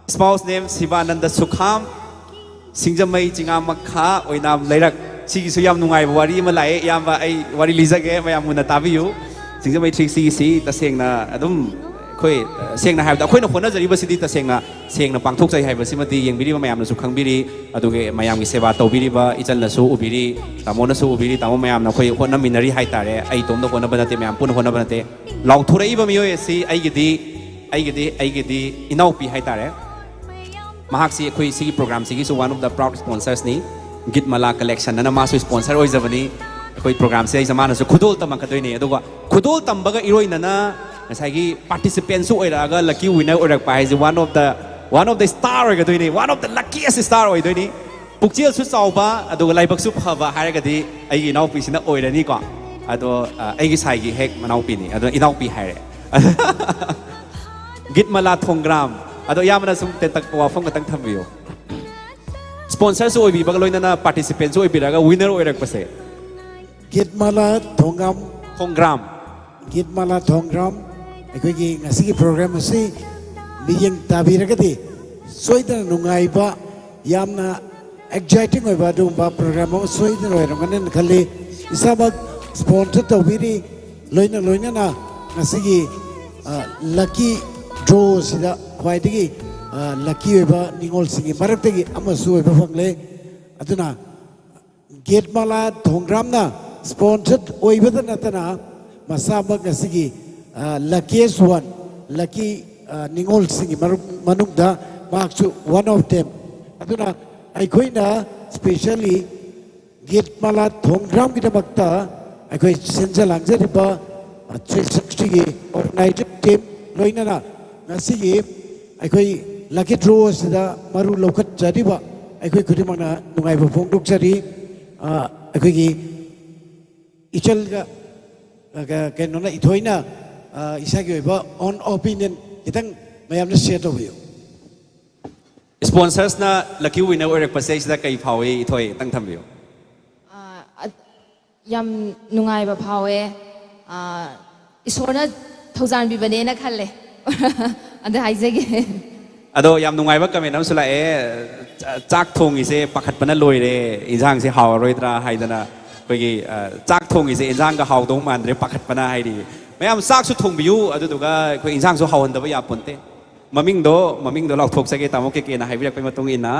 spouse name Sivananda ꯁꯨꯈꯥꯝ, ꯁꯤꯡꯖꯃꯩ ꯆꯤꯉꯥ ꯃꯈꯥ ꯑꯣꯏꯅꯥꯝ ꯂꯩꯔꯛ꯫ ꯁꯤꯒꯤꯁꯨ ꯌꯥꯝ ꯅꯨꯡꯉꯥꯏꯕ ꯋꯥꯔꯤ ꯑꯃ ꯂꯥꯛꯑꯦ, ꯏꯌꯥꯝꯕ, ꯑꯩ ꯋꯥꯔꯤ ꯂꯤꯖꯒꯦ, ꯃꯌꯥꯝ ꯃꯨꯟꯅ ꯇꯥꯕꯤꯌꯨ꯫ ꯁꯤꯡꯖꯃꯩ three sixtyꯁꯤ ꯇꯁꯦꯡꯅ ꯑꯗꯨꯝ ꯑꯩꯈꯣꯏ, ꯑ, ꯁꯦꯡꯅ ꯍꯥꯏꯔꯕꯗ ꯑꯩꯈꯣꯏꯅ ꯍꯣꯠꯅꯖꯔꯤꯕꯁꯤꯗꯤ ꯇꯁꯦꯡꯅ, ꯁꯦꯡꯅ ꯄꯥꯡꯊꯣꯛꯆꯩ ꯍꯥꯏꯕꯁꯤꯃꯗꯤ ꯌꯦꯡꯕꯤꯔꯤꯕ ꯃꯌꯥꯝꯅꯁꯨ ꯈꯪꯕꯤꯔꯤ, ꯑꯗꯨꯒ ꯃꯌꯥꯝꯒꯤ ꯁꯦꯕꯥ ꯇꯧꯕꯤꯔꯤꯕ ꯏꯆꯜꯅꯁꯨ ꯎꯕꯤꯔꯤ, ꯇꯥꯃꯣꯅꯁꯨ ꯎꯕꯤꯔꯤ, ꯇꯥꯃꯣ ꯃꯌꯥꯝꯅ ꯑꯩꯈꯣꯏ ꯍꯣꯠꯅꯃꯤꯟꯅꯔꯤ ꯍꯥꯏꯇꯥꯔꯦ꯫ ꯑꯩ ꯏꯇꯣꯝꯇ ꯍꯣꯠꯅꯕ ꯅꯠꯇꯦ, ꯃꯌꯥꯝ ꯄꯨꯟꯅ ꯍꯣꯠꯅꯕ ꯅꯠꯇꯦ꯫ ꯂꯥꯎꯊꯣꯔꯛꯏꯕ ꯃꯤꯑꯣꯏ ꯑꯁꯤ ꯑꯩꯒꯤꯗꯤ, ꯑꯩꯒꯤꯗꯤ, ꯑꯩꯒꯤꯗꯤ ꯏꯅꯥꯎꯄꯤ ꯍꯥꯏꯇꯥꯔꯦ꯫ ꯃꯍꯥꯛꯁꯤ ꯑꯩꯈꯣꯏ ꯁꯤꯒꯤ programꯁꯤꯒꯤꯁꯨ one of the proud sponsorsꯅꯤ꯫ ꯒꯤꯠꯃꯂꯥ collection ꯑꯅ ꯃꯥꯁꯨ sponsor ꯑꯣꯏꯖꯕꯅꯤ꯫ ꯑꯩꯈꯣꯏ programꯁꯦ ꯑꯩꯁꯦ ꯃꯥꯅꯁꯨ ꯈꯨꯗꯣꯜ ꯇꯝꯃꯛꯀꯗꯣꯏꯅꯤ꯫ ꯑꯗꯨꯒ ꯈꯨꯗꯣꯜ ꯇꯝꯕꯒ ꯏꯔꯣꯏꯅꯅ ꯉꯁꯥꯏꯒꯤ participantꯁꯨ ꯑꯣꯏꯔꯛꯑꯒ lucky winner ꯑꯣꯏꯔꯛꯄ ꯍꯥꯏꯁꯦ one of the, one of the star ꯑꯣꯏꯒꯗꯣꯏꯅꯤ, one of the luckiest star ꯑꯣꯏꯗꯣꯏꯅꯤ꯫ ꯄꯨꯛꯆꯦꯜꯁꯨ ꯆꯥꯎꯕ ꯑꯗꯨꯒ ꯂꯥꯏꯕꯛꯁꯨ ꯐꯕ ꯍꯥꯏꯔꯒꯗꯤ ꯑꯩꯒꯤ ꯏꯅꯥꯎꯄꯤꯁꯤꯅ ꯑꯣꯏꯔꯅꯤꯀꯣ꯫ ꯑꯗꯣ ꯑ, ꯑꯩꯒꯤ ꯁꯥꯏꯒꯤ ꯍꯦꯛ ꯃꯅꯥꯎꯄꯤꯅꯤ, ꯑꯗꯣ ꯏꯅꯥꯎꯄꯤ ꯍꯥꯏꯔꯦ꯫ ꯒꯤꯠꯃꯂꯥ ꯊꯣꯡꯒ꯭ꯔꯥꯝ꯫ ꯑꯗꯣ ꯏꯌꯥꯝꯕꯅ ꯁꯨꯝ ꯇꯦꯟꯇꯛꯄ ꯋꯥꯐꯝ ꯈꯛꯇꯪ ꯊꯝꯕꯤꯌꯨ꯫ Sponsorꯁꯨ ꯑꯣꯏꯕꯤꯕꯒ ꯂꯣꯏꯅꯅ participantꯁꯨ ꯑꯣꯏꯕꯤꯔꯒ winner ꯑꯣꯏꯔꯛꯄꯁꯦ꯫ ꯒꯤꯠꯃꯥꯂꯥ ꯊꯣꯡꯒ꯭ꯔꯥꯝ꯫ ꯊꯣꯡꯒ꯭ꯔꯥꯝ꯫ ꯒꯤꯠꯃꯥꯂꯥ ꯊꯣꯡꯒ꯭ꯔꯥꯝ꯫ ꯑꯩꯈꯣꯏꯒꯤ ꯉꯁꯤꯒꯤ program ꯑꯁꯤ ꯃꯤꯠꯌꯦꯡ ꯇꯥꯕꯤꯔꯒꯗꯤ ꯁꯣꯏꯗꯅ ꯅꯨꯡꯉꯥꯏꯕ, ꯌꯥꯝꯅ exciting ꯑꯣꯏꯕ ꯑꯗꯨꯒꯨꯝꯕ program ꯑꯃ ꯁꯣꯏꯗꯅ ꯑꯣꯏꯔꯝꯒꯅꯤꯅ ꯈꯜꯂꯤ꯫ ꯏꯁꯥꯃꯛ sponsor ꯇꯧꯕꯤꯔꯤ꯫ ꯂꯣꯏꯅ ꯂꯣꯏꯅꯅ ꯉꯁꯤꯒꯤ, ꯑ, lucky draw ꯁꯤꯗ ꯈ꯭ꯋꯥꯏꯗꯒꯤ, ꯑ, lucky ꯑꯣꯏꯕ ꯅꯤꯉꯣꯜꯁꯤꯡꯒꯤ ꯃꯔꯛꯇꯒꯤ ꯑꯃꯁꯨ ꯑꯣꯏꯕ ꯐꯪꯂꯦ꯫ ꯑꯗꯨꯅ ꯒꯦꯠꯃꯥꯂꯥ ꯊꯣꯡꯒ꯭ꯔꯥꯝꯅ sponsor ꯑꯣꯏꯕꯗ ꯅꯠꯇꯅ ꯃꯁꯥꯃꯛ ꯉꯁꯤꯒꯤ, ꯑ, luckiest one, lucky, ꯑ, ꯅꯤꯉꯣꯜꯁꯤꯡꯒꯤ ꯃꯔꯨꯞ ꯃꯅꯨꯡꯗ ꯃꯍꯥꯛꯁꯨ one of them꯫ ꯑꯗꯨꯅ ꯑꯩꯈꯣꯏꯅ specially ꯒꯦꯠꯃꯥꯂꯥ ꯊꯣꯡꯒ꯭ꯔꯥꯝꯒꯤꯗꯃꯛꯇ ꯑꯩꯈꯣꯏ ꯁꯤꯟꯖ ꯂꯥꯡꯖꯔꯤꯕ three sixtyꯒꯤ organizing team ꯂꯣꯏꯅꯅ ꯉꯁꯤꯒꯤ ꯑꯩꯈꯣꯏ lucky draw ꯑꯁꯤꯗ ꯃꯔꯨ ꯂꯧꯈꯠꯆꯔꯤꯕ ꯑꯩꯈꯣꯏ ꯈꯨꯗꯤꯡꯃꯛꯅ ꯅꯨꯡꯉꯥꯏꯕ ꯐꯣꯡꯗꯣꯛꯆꯔꯤ꯫ ꯑ, ꯑꯩꯈꯣꯏꯒꯤ ꯏꯆꯜꯒ, ꯑ, ꯀ-, ꯀꯩꯅꯣꯅ, ꯏꯊꯣꯏꯅ, ꯑ, ꯏꯁꯥꯒꯤ ꯑꯣꯏꯕ own opinion ꯈꯤꯇꯪ ꯃꯌꯥꯝꯅ share ꯇꯧꯕꯤꯌꯨ꯫ Sponsorsꯅ lucky winner ꯑꯣꯏꯔꯛꯄꯁꯦ ꯁꯤꯗ ꯀꯩ ꯐꯥꯎꯏ, ꯏꯊꯣꯏ? ꯈꯤꯇꯪ ꯊꯝꯕꯤꯌꯨ꯫ ꯑꯥ, ꯑ-, ꯌꯥꯝ ꯅꯨꯡꯉꯥꯏꯕ ꯐꯥꯎꯋꯦ꯫ ꯑꯥ, ꯏꯁꯣꯔꯅ ꯊꯧꯖꯥꯟꯕꯤꯕꯅꯦꯅ ꯈꯜꯂꯦ꯫ ꯑꯗꯨ ꯍꯥꯏꯖꯒꯦ꯫ ꯑꯗꯣ ꯌꯥꯝ ꯅꯨꯡꯉꯥꯏꯕ comment ꯑꯃꯁꯨ ꯂꯥꯛꯑꯦ꯫ "ꯆꯥ-, ꯆꯥꯛ ꯊꯣꯡꯉꯤꯁꯦ ꯄꯥꯈꯠꯄꯅ ꯂꯣꯏꯔꯦ, ꯏꯟꯁꯥꯡꯁꯦ ꯍꯥꯎꯔꯔꯣꯏꯗ꯭ꯔꯥ" ꯍꯥꯏꯗꯅ꯫ ꯑꯩꯈꯣꯏꯒꯤ, ꯑ, "ꯆꯥꯛ ꯊꯣꯡꯉꯤꯁꯦ ꯏꯟꯁꯥꯡꯒ ꯍꯥꯎꯗꯧ ꯃꯥꯟꯗ꯭ꯔꯦ, ꯄꯥꯈꯠꯄꯅ" ꯍꯥꯏꯔꯤ꯫ ꯃꯌꯥꯝ ꯆꯥꯛꯁꯨ ꯊꯣꯡꯕꯤꯌꯨ, ꯑꯗꯨꯗꯨꯒ ꯑꯩꯈꯣꯏ ꯏꯟꯁꯥꯡꯁꯨ ꯍꯥꯎꯍꯟꯗꯕ ꯌꯥꯄꯣꯟꯇꯦ꯫ ꯃꯃꯤꯡꯗꯣ, ꯃꯃꯤꯡꯗꯣ ꯂꯥꯎꯊꯣꯛꯆꯒꯦ, ꯇꯥꯃꯣ ꯀꯦ ꯀꯦꯅ ꯍꯥꯏꯕꯤꯔꯛꯄꯒꯤ ꯃꯇꯨꯡ ꯏꯟꯅ,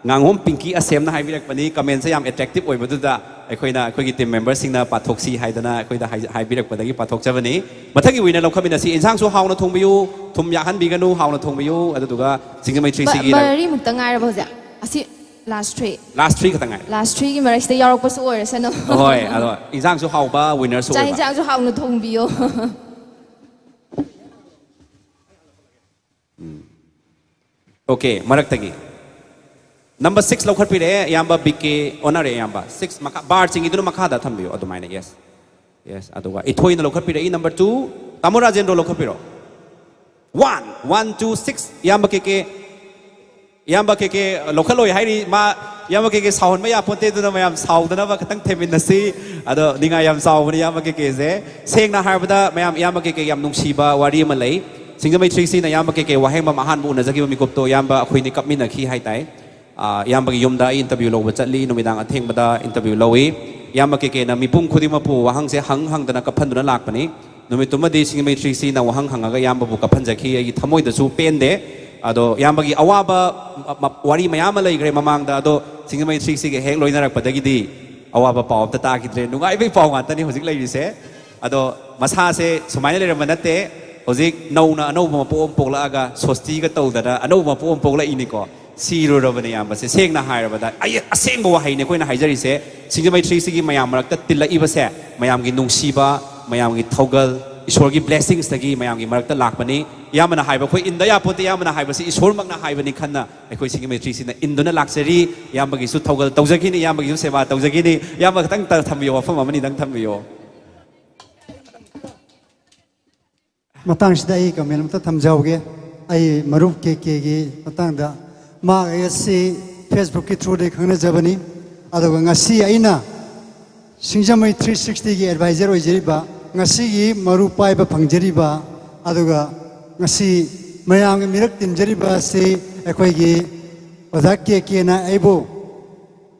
ꯉꯥꯉꯣꯝ ꯄꯤꯡꯀꯤ ꯑꯁꯦꯝꯅ ꯍꯥꯏꯕꯤꯔꯛꯄꯅꯤ꯫ Commentꯁꯦ ꯌꯥꯝ attractive ꯑꯣꯏꯕꯗꯨꯗ ꯑꯩꯈꯣꯏꯅ, ꯑꯩꯈꯣꯏꯒꯤ team memberꯁꯤꯡꯅ ꯄꯥꯊꯣꯛꯁꯤ ꯍꯥꯏꯗꯅ ꯑꯩꯈꯣꯏꯗ ꯍꯥꯏ-, ꯍꯥꯏꯕꯤꯔꯛꯄꯗꯒꯤ ꯄꯥꯊꯣꯛꯆꯕꯅꯤ꯫ ꯃꯊꯪꯒꯤ winner ꯂꯧꯈꯠꯃꯤꯟꯅꯁꯤ꯫ ꯏꯟꯁꯥꯡꯁꯨ ꯍꯥꯎꯅ ꯊꯣꯡꯕꯤꯌꯨ, ꯊꯨꯝ ꯌꯥꯛꯍꯟꯕꯤꯒꯅꯨ, ꯍꯥꯎꯅ ꯊꯣꯡꯕꯤꯌꯨ꯫ ꯑꯗꯨꯗꯨꯒ ꯁꯤꯡꯖꯃꯩ three ꯃ-, Cꯒꯤꯅ ꯃꯔꯤꯃꯨꯛꯇ ꯉꯥꯏꯔꯕ ꯍꯧꯖꯤꯛ? ꯑꯁꯤ last three꯫ Last three ꯈꯛꯇ ꯉꯥꯏꯔꯦ꯫ Last threeꯒꯤ ꯃꯔꯛꯁꯤꯗ ꯌꯥꯎꯔꯛꯄꯁꯨ ꯑꯣꯏꯔꯁꯅꯨ꯫ ꯍꯣꯏ, ꯑꯗꯣ ꯏꯟꯁꯥꯡꯁꯨ ꯍꯥꯎꯕ winnerꯁꯨ ꯆꯥꯛ ꯑꯣꯏꯕ꯫ ꯌꯦꯟꯁꯥꯡꯁꯨ ꯍꯥꯎꯅ ꯊꯣꯡꯕꯤꯌꯣ꯫ ꯑꯣꯀꯦ, ꯃꯔꯛꯇꯒꯤ ꯅꯝꯕꯔ ꯁꯤꯛꯁ ꯂꯧꯈꯠꯄꯤꯔꯛꯑꯦ ꯏꯌꯥꯝꯕ ꯕꯤ ꯀꯦ꯫ ꯑꯣꯟꯅꯔꯦ ꯏꯌꯥꯝꯕ, ꯁꯤꯛꯁ ꯃꯈꯥ, ꯕꯥꯔ ꯆꯤꯡꯉꯤꯗꯨꯅ ꯃꯈꯥꯗ ꯊꯝꯕꯤꯌꯨ ꯑꯗꯨꯃꯥꯏꯅ꯫ Yes, yes. ꯑꯗꯨꯒ ꯏꯊꯣꯏꯅ ꯂꯧꯈꯠꯄꯤꯔꯛꯏ ꯅꯝꯕꯔ ꯇꯨ꯫ ꯇꯥꯃꯣ ꯔꯥꯖꯦꯟꯗ꯭ꯔꯣ ꯂꯧꯈꯠꯄꯤꯔꯣ꯫ One one two six. ꯏꯌꯥꯝꯕ ꯀꯦ ꯀꯦ, ꯏꯌꯥꯝꯕ ꯀꯦ ꯀꯦ ꯂꯧꯈꯠꯂꯣꯏ ꯍꯥꯏꯔꯤ꯫ ꯃꯥ, ꯏꯌꯥꯝꯕ ꯀꯦ ꯀꯦ ꯁꯥꯎꯍꯟꯕ ꯌꯥꯄꯣꯠꯇꯦ, ꯑꯗꯨꯅ ꯃꯌꯥꯝ ꯁꯥꯎꯗꯅꯕ ꯈꯤꯇꯪ ꯊꯦꯝꯃꯤꯟꯅꯁꯤ꯫ ꯑꯗꯣ ꯅꯤꯡꯉꯥꯏ ꯌꯥꯝ ꯆꯥꯎꯕꯅꯤ ꯏꯌꯥꯝꯕ ꯀꯦ ꯀꯦꯁꯦ꯫ ꯁꯦꯡꯅ ꯍꯥꯏꯔꯕꯗ ꯃꯌꯥꯝ, ꯏꯌꯥꯝꯕ ꯀꯦ ꯀꯦ ꯌꯥꯝ ꯅꯨꯡꯁꯤꯕ ꯋꯥꯔꯤ ꯑꯃ ꯂꯩ꯫ ꯁꯤꯡꯖꯃꯩ ꯊ꯭ꯔꯤ ꯁꯤꯛꯁꯇꯤꯅ ꯏꯌꯥꯝꯕ ꯀꯦ ꯀꯦ ꯋꯥꯍꯦꯡꯕꯝ ꯑꯍꯥꯟꯕ ꯎꯅꯖꯈꯤꯕ ꯃꯤꯀꯨꯞꯇꯣ ꯏꯌꯥꯝꯕ ꯑꯩꯈꯣꯏꯅꯤ ꯀꯞꯃꯤꯟꯅꯈꯤ ꯍꯥꯏꯇꯥꯏ꯫ ꯑꯥ, ꯏꯌꯥꯝꯕꯒꯤ ꯌꯨꯝꯗ ꯑꯩ ꯏꯟꯇꯔꯚ꯭ꯌꯨ ꯂꯧꯕ ꯆꯠꯂꯤ, ꯅꯨꯃꯤꯗꯥꯡ ꯑꯊꯦꯡꯕꯗ ꯏꯟꯇꯔꯚ꯭ꯌꯨ ꯂꯧꯏ꯫ ꯏꯌꯥꯝꯕ ꯀꯦ ꯀꯦꯅ ꯃꯤꯄꯨꯝ ꯈꯨꯗꯤꯡꯃꯛꯄꯨ ꯋꯥꯍꯪꯁꯦ ꯍꯪ ꯍꯪꯗꯅ ꯀꯞꯍꯟꯗꯨꯅ ꯂꯥꯛꯄꯅꯤ꯫ ꯅꯨꯃꯤꯠꯇꯨꯃꯗꯤ ꯁꯤꯡꯖꯃꯩ ꯊ꯭ꯔꯤ ꯁꯤꯛꯁꯇꯤꯅ ꯋꯥꯍꯪ ꯍꯪꯉꯒ ꯏꯌꯥꯝꯕꯕꯨ ꯀꯞꯍꯟꯖꯈꯤ꯫ ꯑꯩꯒꯤ ꯊꯃꯣꯏꯗꯁꯨ ꯄꯦꯟꯗꯦ꯫ ꯑꯗꯣ ꯏꯌꯥꯝꯕꯒꯤ ꯑꯋꯥꯕ ꯃ-, ꯃ-, ꯋꯥꯔꯤ ꯃꯌꯥꯝ ꯑꯃ ꯂꯩꯈ꯭ꯔꯦ ꯃꯃꯥꯡꯗ, ꯑꯗꯣ ꯁꯤꯡꯖꯃꯩ ꯊ꯭ꯔꯤ ꯁꯤꯛꯁꯇꯤꯒ ꯍꯦꯛ ꯂꯣꯏꯅꯔꯛꯄꯗꯒꯤꯗꯤ ꯑꯋꯥꯕ ꯄꯥꯎ ꯑꯝꯇ ꯇꯥꯈꯤꯗ꯭ꯔꯦ꯫ ꯅꯨꯡꯉꯥꯏꯕꯒꯤ ꯄꯥꯎ ꯉꯥꯛꯇꯅꯤ ꯍꯧꯖꯤꯛ ꯂꯩꯔꯤꯁꯦ꯫ ꯑꯗꯣ ꯃꯁꯥꯁꯦ ꯁꯨꯃꯥꯏꯅ ꯂꯩꯔꯝꯕ ꯅꯠꯇꯦ꯫ ꯍꯧꯖꯤꯛ ꯅꯧꯅ ꯑꯅꯧꯕ ꯃꯄꯣꯛ ꯑꯃ ꯄꯣꯛꯂꯛꯑꯒ, ꯁꯣꯁꯇꯤꯒ ꯇꯧꯗꯅ ꯑꯅꯧꯕ ꯃꯄꯣꯛ ꯑꯃ ꯄꯣꯛꯂꯛꯏꯅꯤꯀꯣ꯫ ꯁꯤꯔꯨꯔꯕꯅꯦ ꯏꯌꯥꯝꯕꯁꯦ꯫ ꯁꯦꯡꯅ ꯍꯥꯏꯔꯕꯗ ꯑꯩ ꯑꯁꯦꯡꯕ ꯋꯥꯍꯩꯅꯤ ꯑꯩꯈꯣꯏꯅ ꯍꯥꯏꯖꯔꯤꯁꯦ꯫ ꯁꯤꯡꯖꯃꯩ ꯊ꯭ꯔꯤ ꯁꯤꯛꯁꯇꯤꯒꯤ ꯃꯌꯥꯝ ꯃꯔꯛꯇ ꯇꯤꯜꯂꯛꯏꯕꯁꯦ ꯃꯌꯥꯝꯒꯤ ꯅꯨꯡꯁꯤꯕ, ꯃꯌꯥꯝꯒꯤ ꯊꯧꯒꯜ, ꯏꯁꯣꯔꯒꯤ ꯕ꯭ꯂꯦꯁꯤꯡꯁꯇꯒꯤ ꯃꯌꯥꯝꯒꯤ ꯃꯔꯛꯇ ꯂꯥꯛꯄꯅꯤ꯫ ꯏꯌꯥꯝꯕꯅ ꯍꯥꯏꯕ ꯑꯩꯈꯣꯏ ꯏꯟꯗ ꯌꯥꯄꯣꯠꯇꯦ, ꯏꯌꯥꯝꯕꯅ ꯍꯥꯏꯕꯁꯤ ꯏꯁꯣꯔꯃꯛꯅ ꯍꯥꯏꯕꯅꯤ ꯈꯟꯅ ꯑꯩꯈꯣꯏ ꯁꯤꯡꯖꯃꯩ ꯊ꯭ꯔꯤ ꯁꯤꯛꯁꯇꯤꯅ ꯏꯟꯗꯨꯅ ꯂꯥꯛꯆꯔꯤ꯫ ꯏꯌꯥꯝꯕꯒꯤꯁꯨ ꯊꯧꯒꯜ ꯇꯧꯖꯈꯤꯅꯤ, ꯏꯌꯥꯝꯕꯒꯤꯁꯨ ꯁꯦꯕꯥ ꯇꯧꯖꯈꯤꯅꯤ꯫ ꯏꯌꯥꯝꯕ ꯈꯤꯇꯪ ꯊꯝꯕꯤꯌꯣ, ꯋꯥꯐꯝ ꯑꯃꯅꯤꯗꯪ ꯊꯝꯕꯤꯌꯣ꯫ ꯃꯇꯥꯡꯁꯤꯗ ꯑꯩ ꯀꯃꯦꯟ ꯑꯃꯇ ꯊꯝꯖꯍꯧꯒꯦ꯫ ꯑꯩ ꯃꯔꯨꯞ ꯀꯦ ꯀꯦꯒꯤ ꯃꯇꯥꯡꯗ, ꯃꯥ ꯑꯩ ꯑꯁꯤ ꯐꯦꯁꯕꯨꯛꯀꯤ ꯊ꯭ꯔꯨꯗꯒꯤ ꯈꯪꯅꯖꯕꯅꯤ꯫ ꯑꯗꯨꯒ ꯉꯁꯤ ꯑꯩꯅ ꯁꯤꯡꯖꯃꯩ ꯊ꯭ꯔꯤ ꯁꯤꯛꯁꯇꯤꯒꯤ ꯑꯦꯗꯚꯥꯏꯖꯔ ꯑꯣꯏꯖꯔꯤꯕ, ꯉꯁꯤꯒꯤ ꯃꯔꯨ ꯄꯥꯏꯕ ꯐꯪꯖꯔꯤꯕ, ꯑꯗꯨꯒ ꯉꯁꯤ ꯃꯌꯥꯝꯒꯤ ꯃꯤꯔꯛ ꯇꯤꯟꯖꯔꯤꯕ ꯑꯁꯤ ꯑꯩꯈꯣꯏꯒꯤ ꯑꯣꯖꯥ ꯀꯦ ꯀꯦꯅ ꯑꯩꯕꯨ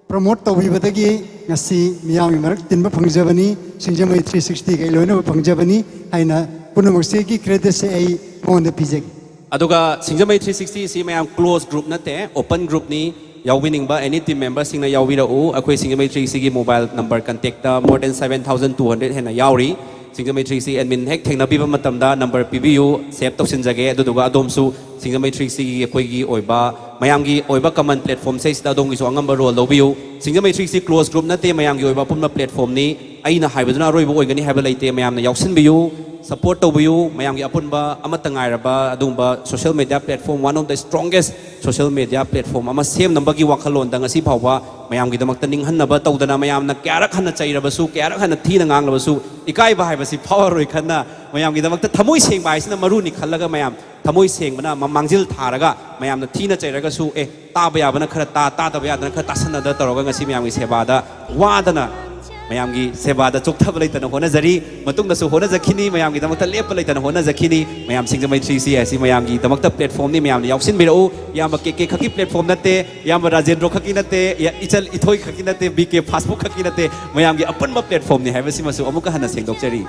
ꯄ꯭ꯔꯃꯣꯠ ꯇꯧꯕꯤꯕꯗꯒꯤ ꯉꯁꯤ ꯃꯤꯌꯥꯝꯒꯤ ꯃꯔꯛ ꯇꯤꯟꯕ ꯐꯪꯖꯕꯅꯤ, ꯁꯤꯡꯖꯃꯩ ꯊ꯭ꯔꯤ ꯁꯤꯛꯁꯇꯤꯒ ꯑꯩ ꯂꯣꯏꯅꯕ ꯐꯪꯖꯕꯅꯤ ꯍꯥꯏꯅ ꯄꯨꯝꯅꯃꯛꯁꯤꯒꯤ ꯀ꯭ꯔꯦꯗꯤꯠꯁꯦ ꯑꯩ ꯃꯉꯣꯟꯗ ꯄꯤꯖꯒꯦ꯫ ꯑꯗꯨꯒ ꯁꯤꯡꯖꯃꯩ ꯊ꯭ꯔꯤ ꯁꯤꯛꯁꯇꯤ ꯑꯁꯤ ꯃꯌꯥꯝ ꯀ꯭ꯂꯣꯁ ꯒ꯭ꯔꯨꯞ ꯅꯠꯇꯦ, ꯑꯣꯄꯟ ꯒ꯭ꯔꯨꯞꯅꯤ꯫ ꯌꯥꯎꯕꯤꯅꯤꯡꯕ ꯑꯦꯅꯤ ꯇꯤꯝ ꯃꯦꯝꯕꯔꯁꯤꯡꯅ ꯌꯥꯎꯕꯤꯔꯛꯎ꯫ ꯑꯩꯈꯣꯏ ꯁꯤꯡꯖꯃꯩ ꯊ꯭ꯔꯤ ꯁꯤꯛꯁꯇꯤꯒꯤ mobile number contact more than seven thousand two hundred ꯍꯦꯟꯅ ꯌꯥꯎꯔꯤ꯫ ꯁꯤꯡꯖꯃꯩ ꯊ꯭ꯔꯤ ꯁꯤꯛꯁꯇꯤ ꯑꯦꯗꯃꯤꯟ ꯍꯦꯛ ꯊꯦꯡꯅꯕꯤꯕ ꯃꯇꯝꯗ ꯅꯝꯕꯔ ꯄꯤꯕꯤꯌꯨ, ꯁꯦꯞ ꯇꯧꯁꯤꯟꯖꯒꯦ꯫ ꯑꯗꯨꯗꯨꯒ ꯑꯗꯣꯝꯁꯨ ꯁꯤꯡꯖꯃꯩ ꯊ꯭ꯔꯤ ꯁꯤꯛꯁꯇꯤꯒꯤ ꯑꯩꯈꯣꯏꯒꯤ ꯑꯣꯏꯕ ꯃꯌꯥꯝꯒꯤ ꯑꯣꯏꯕ ꯀꯃꯟ ꯄ꯭ꯂꯦꯠꯐꯣꯝꯁꯦ ꯁꯤꯗ ꯑꯗꯣꯝꯒꯤꯁꯨ ꯑꯉꯝꯕ ꯔꯣꯜ ꯂꯧꯕꯤꯌꯨ꯫ ꯁꯤꯡꯖꯃꯩ ꯊ꯭ꯔꯤ ꯁꯤꯛꯁꯇꯤ ꯀ꯭ꯂꯣꯁ ꯒ꯭ꯔꯨꯞ ꯅꯠꯇꯦ, ꯃꯌꯥꯝꯒꯤ ꯑꯣꯏꯕ ꯑꯄꯨꯟꯕ ꯄ꯭ꯂꯦꯠꯐꯣꯝꯅꯤ꯫ ꯑꯩꯅ ꯍꯥꯏꯕꯗꯨꯅ ꯑꯔꯣꯏꯕ ꯑꯣꯏꯒꯅꯤ ꯍꯥꯏꯕ ꯂꯩꯇꯦ, ꯃꯌꯥꯝꯅ ꯌꯥꯎꯁꯤꯟꯕꯤꯌꯨ꯫ ꯁꯄꯣꯔꯠ ꯇꯧꯕꯤꯌꯨ꯫ ꯃꯌꯥꯝꯒꯤ ꯑꯄꯨꯟꯕ ꯑꯃꯠꯇ ꯉꯥꯏꯔꯕ ꯑꯗꯨꯒꯨꯝꯕ social media platform, one of the strongest social media platform ꯑꯃ ꯁꯦꯝꯅꯕꯒꯤ ꯋꯥꯈꯜꯂꯣꯟꯗ ꯉꯁꯤ ꯐꯥꯎꯕ ꯃꯌꯥꯝꯒꯤꯗꯃꯛꯇ ꯅꯤꯡꯍꯟꯅꯕ ꯇꯧꯗꯅ, ꯃꯌꯥꯝꯅ ꯀꯌꯥꯔꯛ ꯍꯟꯅ ꯆꯩꯔꯕꯁꯨ, ꯀꯌꯥꯔꯛ ꯍꯟꯅ ꯊꯤꯅ ꯉꯥꯡꯂꯕꯁꯨ, ꯏꯀꯥꯏꯕ ꯍꯥꯏꯕꯁꯤ ꯐꯥꯎꯔꯔꯣꯏ ꯈꯟꯅ, ꯃꯌꯥꯝꯒꯤꯗꯃꯛꯇ ꯊꯃꯣꯏ ꯁꯦꯡꯕ ꯍꯥꯏꯁꯤꯅ ꯃꯔꯨꯅꯤ ꯈꯜꯂꯒ, ꯃꯌꯥꯝ ꯊꯃꯣꯏ ꯁꯦꯡꯕꯅ ꯃ-, ꯃꯥꯡꯖꯤꯜ ꯊꯥꯔꯒ ꯃꯌꯥꯝꯅ ꯊꯤꯅ ꯆꯩꯔꯒꯁꯨ, ꯑꯦ, ꯇꯥꯕ ꯌꯥꯕꯅ ꯈꯔ ꯇꯥ, ꯇꯥꯗꯕ ꯌꯥꯗꯅ ꯈꯔ ꯇꯥꯁꯟꯅꯗ ꯇꯧꯔꯒ ꯉꯁꯤ ꯃꯌꯥꯝꯒꯤ ꯁꯦꯕꯥꯗ ꯋꯥꯗꯅ, ꯃꯌꯥꯝꯒꯤ ꯁꯦꯕꯥꯗ ꯆꯣꯛꯊꯕ ꯂꯩꯇꯅ ꯍꯣꯠꯅꯖꯔꯤ꯫ ꯃꯇꯨꯡꯗꯁꯨ ꯍꯣꯠꯅꯖꯈꯤꯅꯤ, ꯃꯌꯥꯝꯒꯤꯗꯃꯛꯇ ꯂꯦꯞꯄ ꯂꯩꯇꯅ ꯍꯣꯠꯅꯖꯈꯤꯅꯤ꯫ ꯃꯌꯥꯝ ꯁꯤꯡꯖꯃꯩ ꯊ꯭ꯔꯤ ꯁꯤ ꯑꯁꯤ ꯃꯌꯥꯝꯒꯤ ꯗꯃꯛꯇ platformꯅꯤ, ꯃꯌꯥꯝꯅ ꯌꯥꯎꯁꯤꯟꯕꯤꯔꯛꯎ꯫ ꯏꯌꯥꯝꯕ ꯀꯦ ꯀꯦ ꯈꯛꯀꯤ platform ꯅꯠꯇꯦ, ꯏꯌꯥꯝꯕ ꯔꯥꯖꯦꯟꯗ꯭ꯔꯣ ꯈꯛꯀꯤ ꯅꯠꯇꯦ, ꯏꯌꯥ-, ꯏꯆꯜ ꯏꯊꯣꯏ ꯈꯛꯀꯤ ꯅꯠꯇꯦ, ꯕꯤ ꯀꯦ ꯐꯥꯁꯕꯨꯛ ꯈꯛꯀꯤ ꯅꯠꯇꯦ, ꯃꯌꯥꯝꯒꯤ ꯑꯄꯨꯟꯕ platformꯅꯤ ꯍꯥꯏꯕꯁꯤꯃꯁꯨ ꯑꯃꯨꯛꯀ ꯍꯟꯅ ꯁꯦꯡꯗꯣꯛꯆꯔꯤ꯫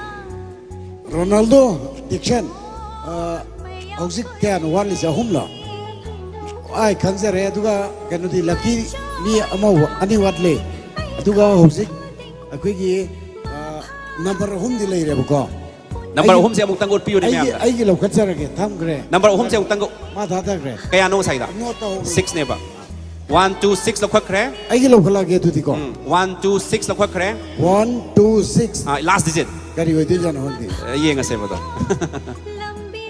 ꯔꯣꯅꯥꯜꯗꯣ, ꯗꯤꯛꯁꯟ, ꯑ, ꯍꯧꯖꯤꯛ ꯀꯌꯥꯅꯣ ꯋꯥꯠꯂꯤꯁꯦ? ꯑꯍꯨꯝꯂꯣ? ꯑꯩ ꯈꯪꯖꯔꯦ꯫ ꯑꯗꯨꯒ ꯀꯩꯅꯣꯗꯤ ꯂꯛꯀꯤ ꯃꯤ ꯑꯃ ꯋꯥ-, ꯑꯅꯤ ꯋꯥꯠꯂꯤ꯫ ꯑꯗꯨꯒ ꯍꯧꯖꯤꯛ ꯑꯩꯈꯣꯏꯒꯤ, ꯑ, ꯅꯝꯕꯔ ꯑꯍꯨꯝꯗꯤ ꯂꯩꯔꯦꯕꯀꯣ꯫ ꯅꯝꯕꯔ ꯑꯩꯒꯤ- ꯑꯍꯨꯝꯁꯦ ꯑꯃꯨꯛꯇꯪ ꯎꯠꯄꯤꯌꯨꯅꯦ ꯑꯩꯒꯤ ꯃꯌꯥꯝꯗ꯫ ꯑꯩꯒꯤ ꯂꯧꯈꯠꯆꯔꯒꯦ, ꯊꯝꯈ꯭ꯔꯦ꯫ ꯅꯝꯕꯔ ꯑꯍꯨꯝꯁꯦ ꯑꯃꯨꯛꯇꯪ ꯃꯥ ꯊꯥꯗꯈ꯭ꯔꯦ꯫ ꯀꯌꯥꯅꯣ ꯉꯁꯥꯏꯗ? ꯅꯣꯠ ꯇꯧꯍꯧꯔꯣ꯫ ꯁꯤꯛꯁꯅꯦꯕ꯫ ꯋꯥꯟ ꯇꯨ ꯁꯤꯛꯁ ꯂꯧꯈꯠꯈ꯭ꯔꯦ꯫ ꯑꯩꯒꯤ ꯂꯧꯈꯠꯂꯛꯑꯒꯦ ꯑꯗꯨꯗꯤꯀꯣ꯫ ꯎꯝ, ꯋꯥꯟ ꯇꯨ ꯁꯤꯛꯁ ꯂꯧꯈꯠꯈ꯭ꯔꯦ꯫ One two six. ꯑꯥ, ꯂꯥꯁ ꯗꯤꯖꯤꯠ꯫ ꯀꯔꯤ ꯑꯣꯏꯗꯣꯏꯖꯥꯠꯅꯣ ꯈꯪꯗꯦ꯫ ꯌꯦꯡꯉꯁꯦꯕ ꯑꯗꯣ꯫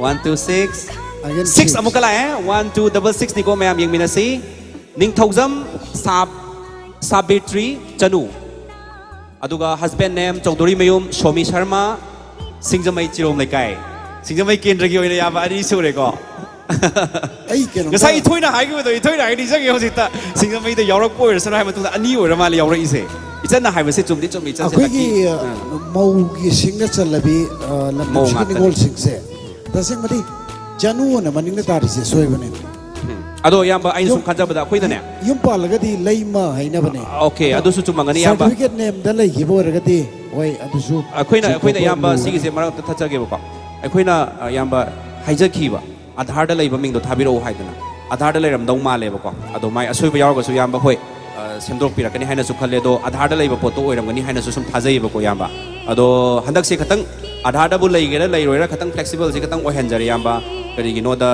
One two six. Again six ꯑꯃꯨꯛꯀ ꯂꯥꯛꯑꯦ꯫ ꯋꯥꯟ ꯇꯨ ꯗꯕꯜ ꯁꯤꯛꯁꯅꯤꯀꯣ, ꯃꯌꯥꯝ ꯌꯦꯡꯃꯤꯟꯅꯁꯤ꯫ ꯅꯤꯡꯊꯧꯖꯝ ꯁꯥꯕ-, ꯁꯥꯕꯤꯇ꯭ꯔꯤ ꯆꯅꯨ꯫ ꯑꯗꯨꯒ husband name ꯆꯧꯗꯣꯔꯤꯃꯌꯨꯝ ꯁꯣꯃꯤ ꯁꯔꯃ, ꯁꯤꯡꯖꯃꯩ ꯆꯤꯔꯣꯝ ꯂꯩꯀꯥꯏ꯫ ꯁꯤꯡꯖꯃꯩ ꯀꯦꯟꯗ꯭ꯔꯒꯤ ꯑꯣꯏꯅ ꯌꯥꯕ ꯑꯅꯤ ꯁꯨꯔꯦꯀꯣ꯫ ꯑꯩ ꯀꯩꯅꯣꯝꯇ- ꯉꯁꯥꯏ ꯏꯊꯣꯏꯅ ꯍꯥꯏꯈꯤꯕꯗꯣ, ꯏꯊꯣꯏꯅ ꯍꯥꯏ ꯅꯤꯡꯁꯤꯡꯉꯦ ꯍꯧꯖꯤꯛꯇ꯫ ꯁꯤꯡꯖꯃꯩꯗ ꯌꯥꯎꯔꯛꯄ ꯑꯣꯏꯔꯁꯅꯨ ꯍꯥꯏꯕ ꯃꯇꯨꯡꯗ ꯑꯅꯤ ꯑꯣꯏꯔ ꯃꯥꯜꯂꯦ ꯌꯥꯎꯔꯛꯏꯁꯦ꯫ ꯏꯆꯟꯅ ꯍꯥꯏꯕꯁꯦ ꯆꯨꯝꯗꯤ ꯆꯨꯝꯃꯤ, ꯏꯆꯟꯁꯦ ꯑꯩꯈꯣꯏꯒꯤ lucky꯫ ꯑ, ꯑꯥ꯫ ꯃꯧꯒꯤ ꯁꯤꯡꯅ ꯆꯜꯂꯕꯤ, ꯑ, ꯃꯧ ꯂꯝꯗꯝꯁꯤꯒꯤ ꯉꯥꯛꯇꯅꯤ꯫ ꯅꯤꯉꯣꯜꯁꯤꯡꯁꯦ ꯇꯁꯦꯡꯕꯗꯤ ꯆꯅꯨꯅ ꯃꯅꯤꯡꯗ ꯇꯥꯔꯤꯁꯦ ꯁꯣꯏꯕꯅꯦ꯫ ꯎꯝ꯫ ꯑꯗꯣ ꯏꯌꯥꯝꯕ, ꯑꯩꯅ ꯁꯨꯝ ꯈꯟꯖꯕꯗ ꯑꯩꯈꯣꯏꯗꯅꯦ꯫ ꯌꯨꯝ ꯄꯥꯜꯂꯒꯗꯤ ꯂꯩꯃ ꯍꯥꯏꯅꯕꯅꯦ꯫ ꯑꯣꯀꯦ, ꯑꯗꯨꯁꯨ ꯆꯨꯝꯃꯝꯒꯅꯤ ꯏꯌꯥꯝꯕ꯫ Certificate nameꯗ ꯂꯩꯈꯤꯕ ꯑꯣꯏꯔꯒꯗꯤ ꯍꯣꯏ, ꯑꯗꯨꯁꯨ ꯑꯩꯈꯣꯏꯅ, ꯑꯩꯈꯣꯏꯅ ꯆꯨꯝꯊꯣꯛꯄ ꯏꯌꯥꯝꯕ ꯂꯨꯔꯦ꯫ ꯁꯤꯒꯤꯁꯦ ꯃꯔꯛꯇ ꯊꯠꯆꯒꯦꯕꯀꯣ꯫ ꯑꯩꯈꯣꯏꯅ, ꯑ, ꯏꯌꯥꯝꯕ ꯍꯥꯏꯖꯈꯤꯕ, ꯑꯙꯥꯔꯗ ꯂꯩꯕ ꯃꯤꯡꯗꯣ ꯊꯥꯕꯤꯔꯛꯎ ꯍꯥꯏꯗꯅ꯫ ꯑꯙꯥꯔꯗ ꯂꯩꯔꯝꯗꯧ ꯃꯥꯜꯂꯦꯕꯀꯣ꯫ ꯑꯗꯣ ꯃꯥꯏ ꯑꯁꯣꯏꯕ ꯌꯥꯎꯔꯒꯁꯨ ꯏꯌꯥꯝꯕ ꯍꯣꯏ, ꯑ, ꯁꯦꯝꯗꯣꯛꯄꯤꯔꯛꯀꯅꯤ ꯍꯥꯏꯅꯁꯨ ꯈꯜꯂꯦ꯫ ꯑꯗꯣ ꯑꯙꯥꯔꯗ ꯂꯩꯕ ꯄꯣꯠꯇꯣ ꯑꯣꯏꯔꯝꯒꯅꯤ ꯍꯥꯏꯅꯁꯨ ꯁꯨꯝ ꯊꯥꯖꯩꯌꯦꯕꯀꯣ ꯏꯌꯥꯝꯕ꯫ ꯑꯗꯣ ꯍꯟꯗꯛꯁꯦ ꯈꯤꯇꯪ ꯑꯥꯙꯥꯔꯗꯕꯨ ꯂꯩꯒꯦꯔꯥ ꯂꯩꯔꯣꯏꯔꯥ ꯈꯇꯪ flexible ꯁꯤ ꯈꯇꯪ ꯑꯣꯏꯍꯟꯖꯔꯦ ꯏꯌꯥꯝꯕ꯫ ꯀꯔꯤꯒꯤꯅꯣꯗ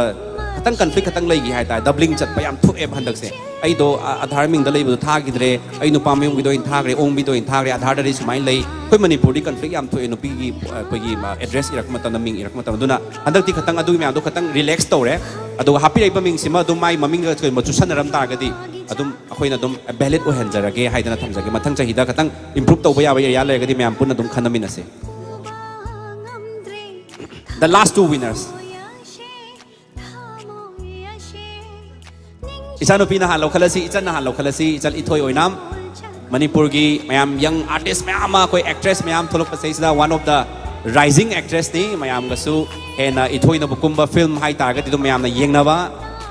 ꯈꯇꯪ conflict ꯈꯇꯪ ꯂꯩꯈꯤ ꯍꯥꯏꯇꯥꯔꯦ, doubling ꯆꯠꯄ ꯌꯥꯝ ꯊꯣꯛꯑꯦꯕ ꯍꯟꯗꯛꯁꯦ꯫ ꯑꯩꯗꯣ ꯑ-, ꯑꯥꯙꯥꯔ ꯃꯤꯡꯗ ꯂꯩꯕꯗꯣ ꯊꯥꯈꯤꯗ꯭ꯔꯦ, ꯑꯩ ꯅꯨꯄꯥ ꯃꯌꯨꯝꯒꯤꯗꯣ ꯑꯣꯏꯅ ꯊꯥꯈ꯭ꯔꯦ, ꯑꯣꯡꯕꯤꯗꯣ ꯑꯣꯏꯅ ꯊꯥꯈ꯭ꯔꯦ, ꯑꯥꯙꯥꯔꯗꯗꯤ ꯁꯨꯃꯥꯏꯅ ꯂꯩ꯫ ꯑꯩꯈꯣꯏ ꯃꯅꯤꯄꯨꯔꯗꯤ conflict ꯌꯥꯝ ꯊꯣꯛꯑꯦ ꯅꯨꯄꯤꯒꯤ, ꯑ, ꯑꯩꯈꯣꯏꯒꯤ, ꯑ, address ꯏꯔꯛꯄ ꯃꯇꯝꯗ, ꯃꯤꯡ ꯏꯔꯛꯄ ꯃꯇꯝꯗ꯫ ꯑꯗꯨꯅ ꯍꯟꯗꯛꯇꯤ ꯈꯇꯪ ꯑꯗꯨꯒꯤ ꯃꯌꯥꯝꯗꯣ ꯈꯇꯪ relax ꯇꯧꯔꯦ꯫ ꯑꯗꯨꯒ ꯍꯥꯞꯄꯤꯔꯛꯏꯕ ꯃꯤꯡꯁꯤꯃ ꯑꯗꯨꯝ ꯃꯥꯏ ꯃꯃꯤꯡꯒ ꯀꯩꯒꯨꯝꯕ ꯆꯨꯁꯟꯅꯔꯝ ꯇꯥꯔꯒꯗꯤ ꯑꯗꯨꯝ ꯑꯩꯈꯣꯏꯅ ꯑꯗꯨꯝ valid ꯑꯣꯏꯍꯟꯖꯔꯒꯦ ꯍꯥꯏꯗꯅ ꯊꯝꯖꯒꯦ꯫ ꯃꯊꯪ ꯆꯍꯤꯗ ꯈꯇꯪ improve ꯇꯧꯕ ꯌꯥꯕ area ꯂꯩꯔꯒꯗꯤ ꯃꯌꯥꯝ ꯄꯨꯟꯅ ꯑꯗꯨꯝ ꯈꯟꯅꯃꯤꯟꯅꯁꯦ꯫ The last two winners. ꯏꯆꯥꯅꯨꯄꯤ ꯅꯍꯥꯟ ꯂꯧꯈꯠꯂꯁꯤ, ꯏꯆꯟ ꯅꯍꯥꯟ ꯂꯧꯈꯠꯂꯁꯤ, ꯏꯆꯟ ꯏꯊꯣꯏ ꯑꯣꯏꯅꯥꯝ꯫ ꯃꯅꯤꯄꯨꯔꯒꯤ ꯃꯌꯥꯝ young artist ꯃꯌꯥꯝ ꯑꯃ, ꯑꯩꯈꯣꯏ actress ꯃꯌꯥꯝ ꯊꯣꯛꯂꯛꯄꯁꯤꯗꯩꯁꯤꯗ one of the rising actressꯅꯤ꯫ ꯃꯌꯥꯝꯒꯁꯨ ꯍꯦꯟꯅ ꯏꯊꯣꯏꯅꯕꯨ ꯀꯨꯝꯕ film ꯍꯥꯏꯇꯥꯔꯒꯗꯤ ꯑꯗꯨꯝ ꯃꯌꯥꯝꯅ ꯌꯦꯡꯅꯕ,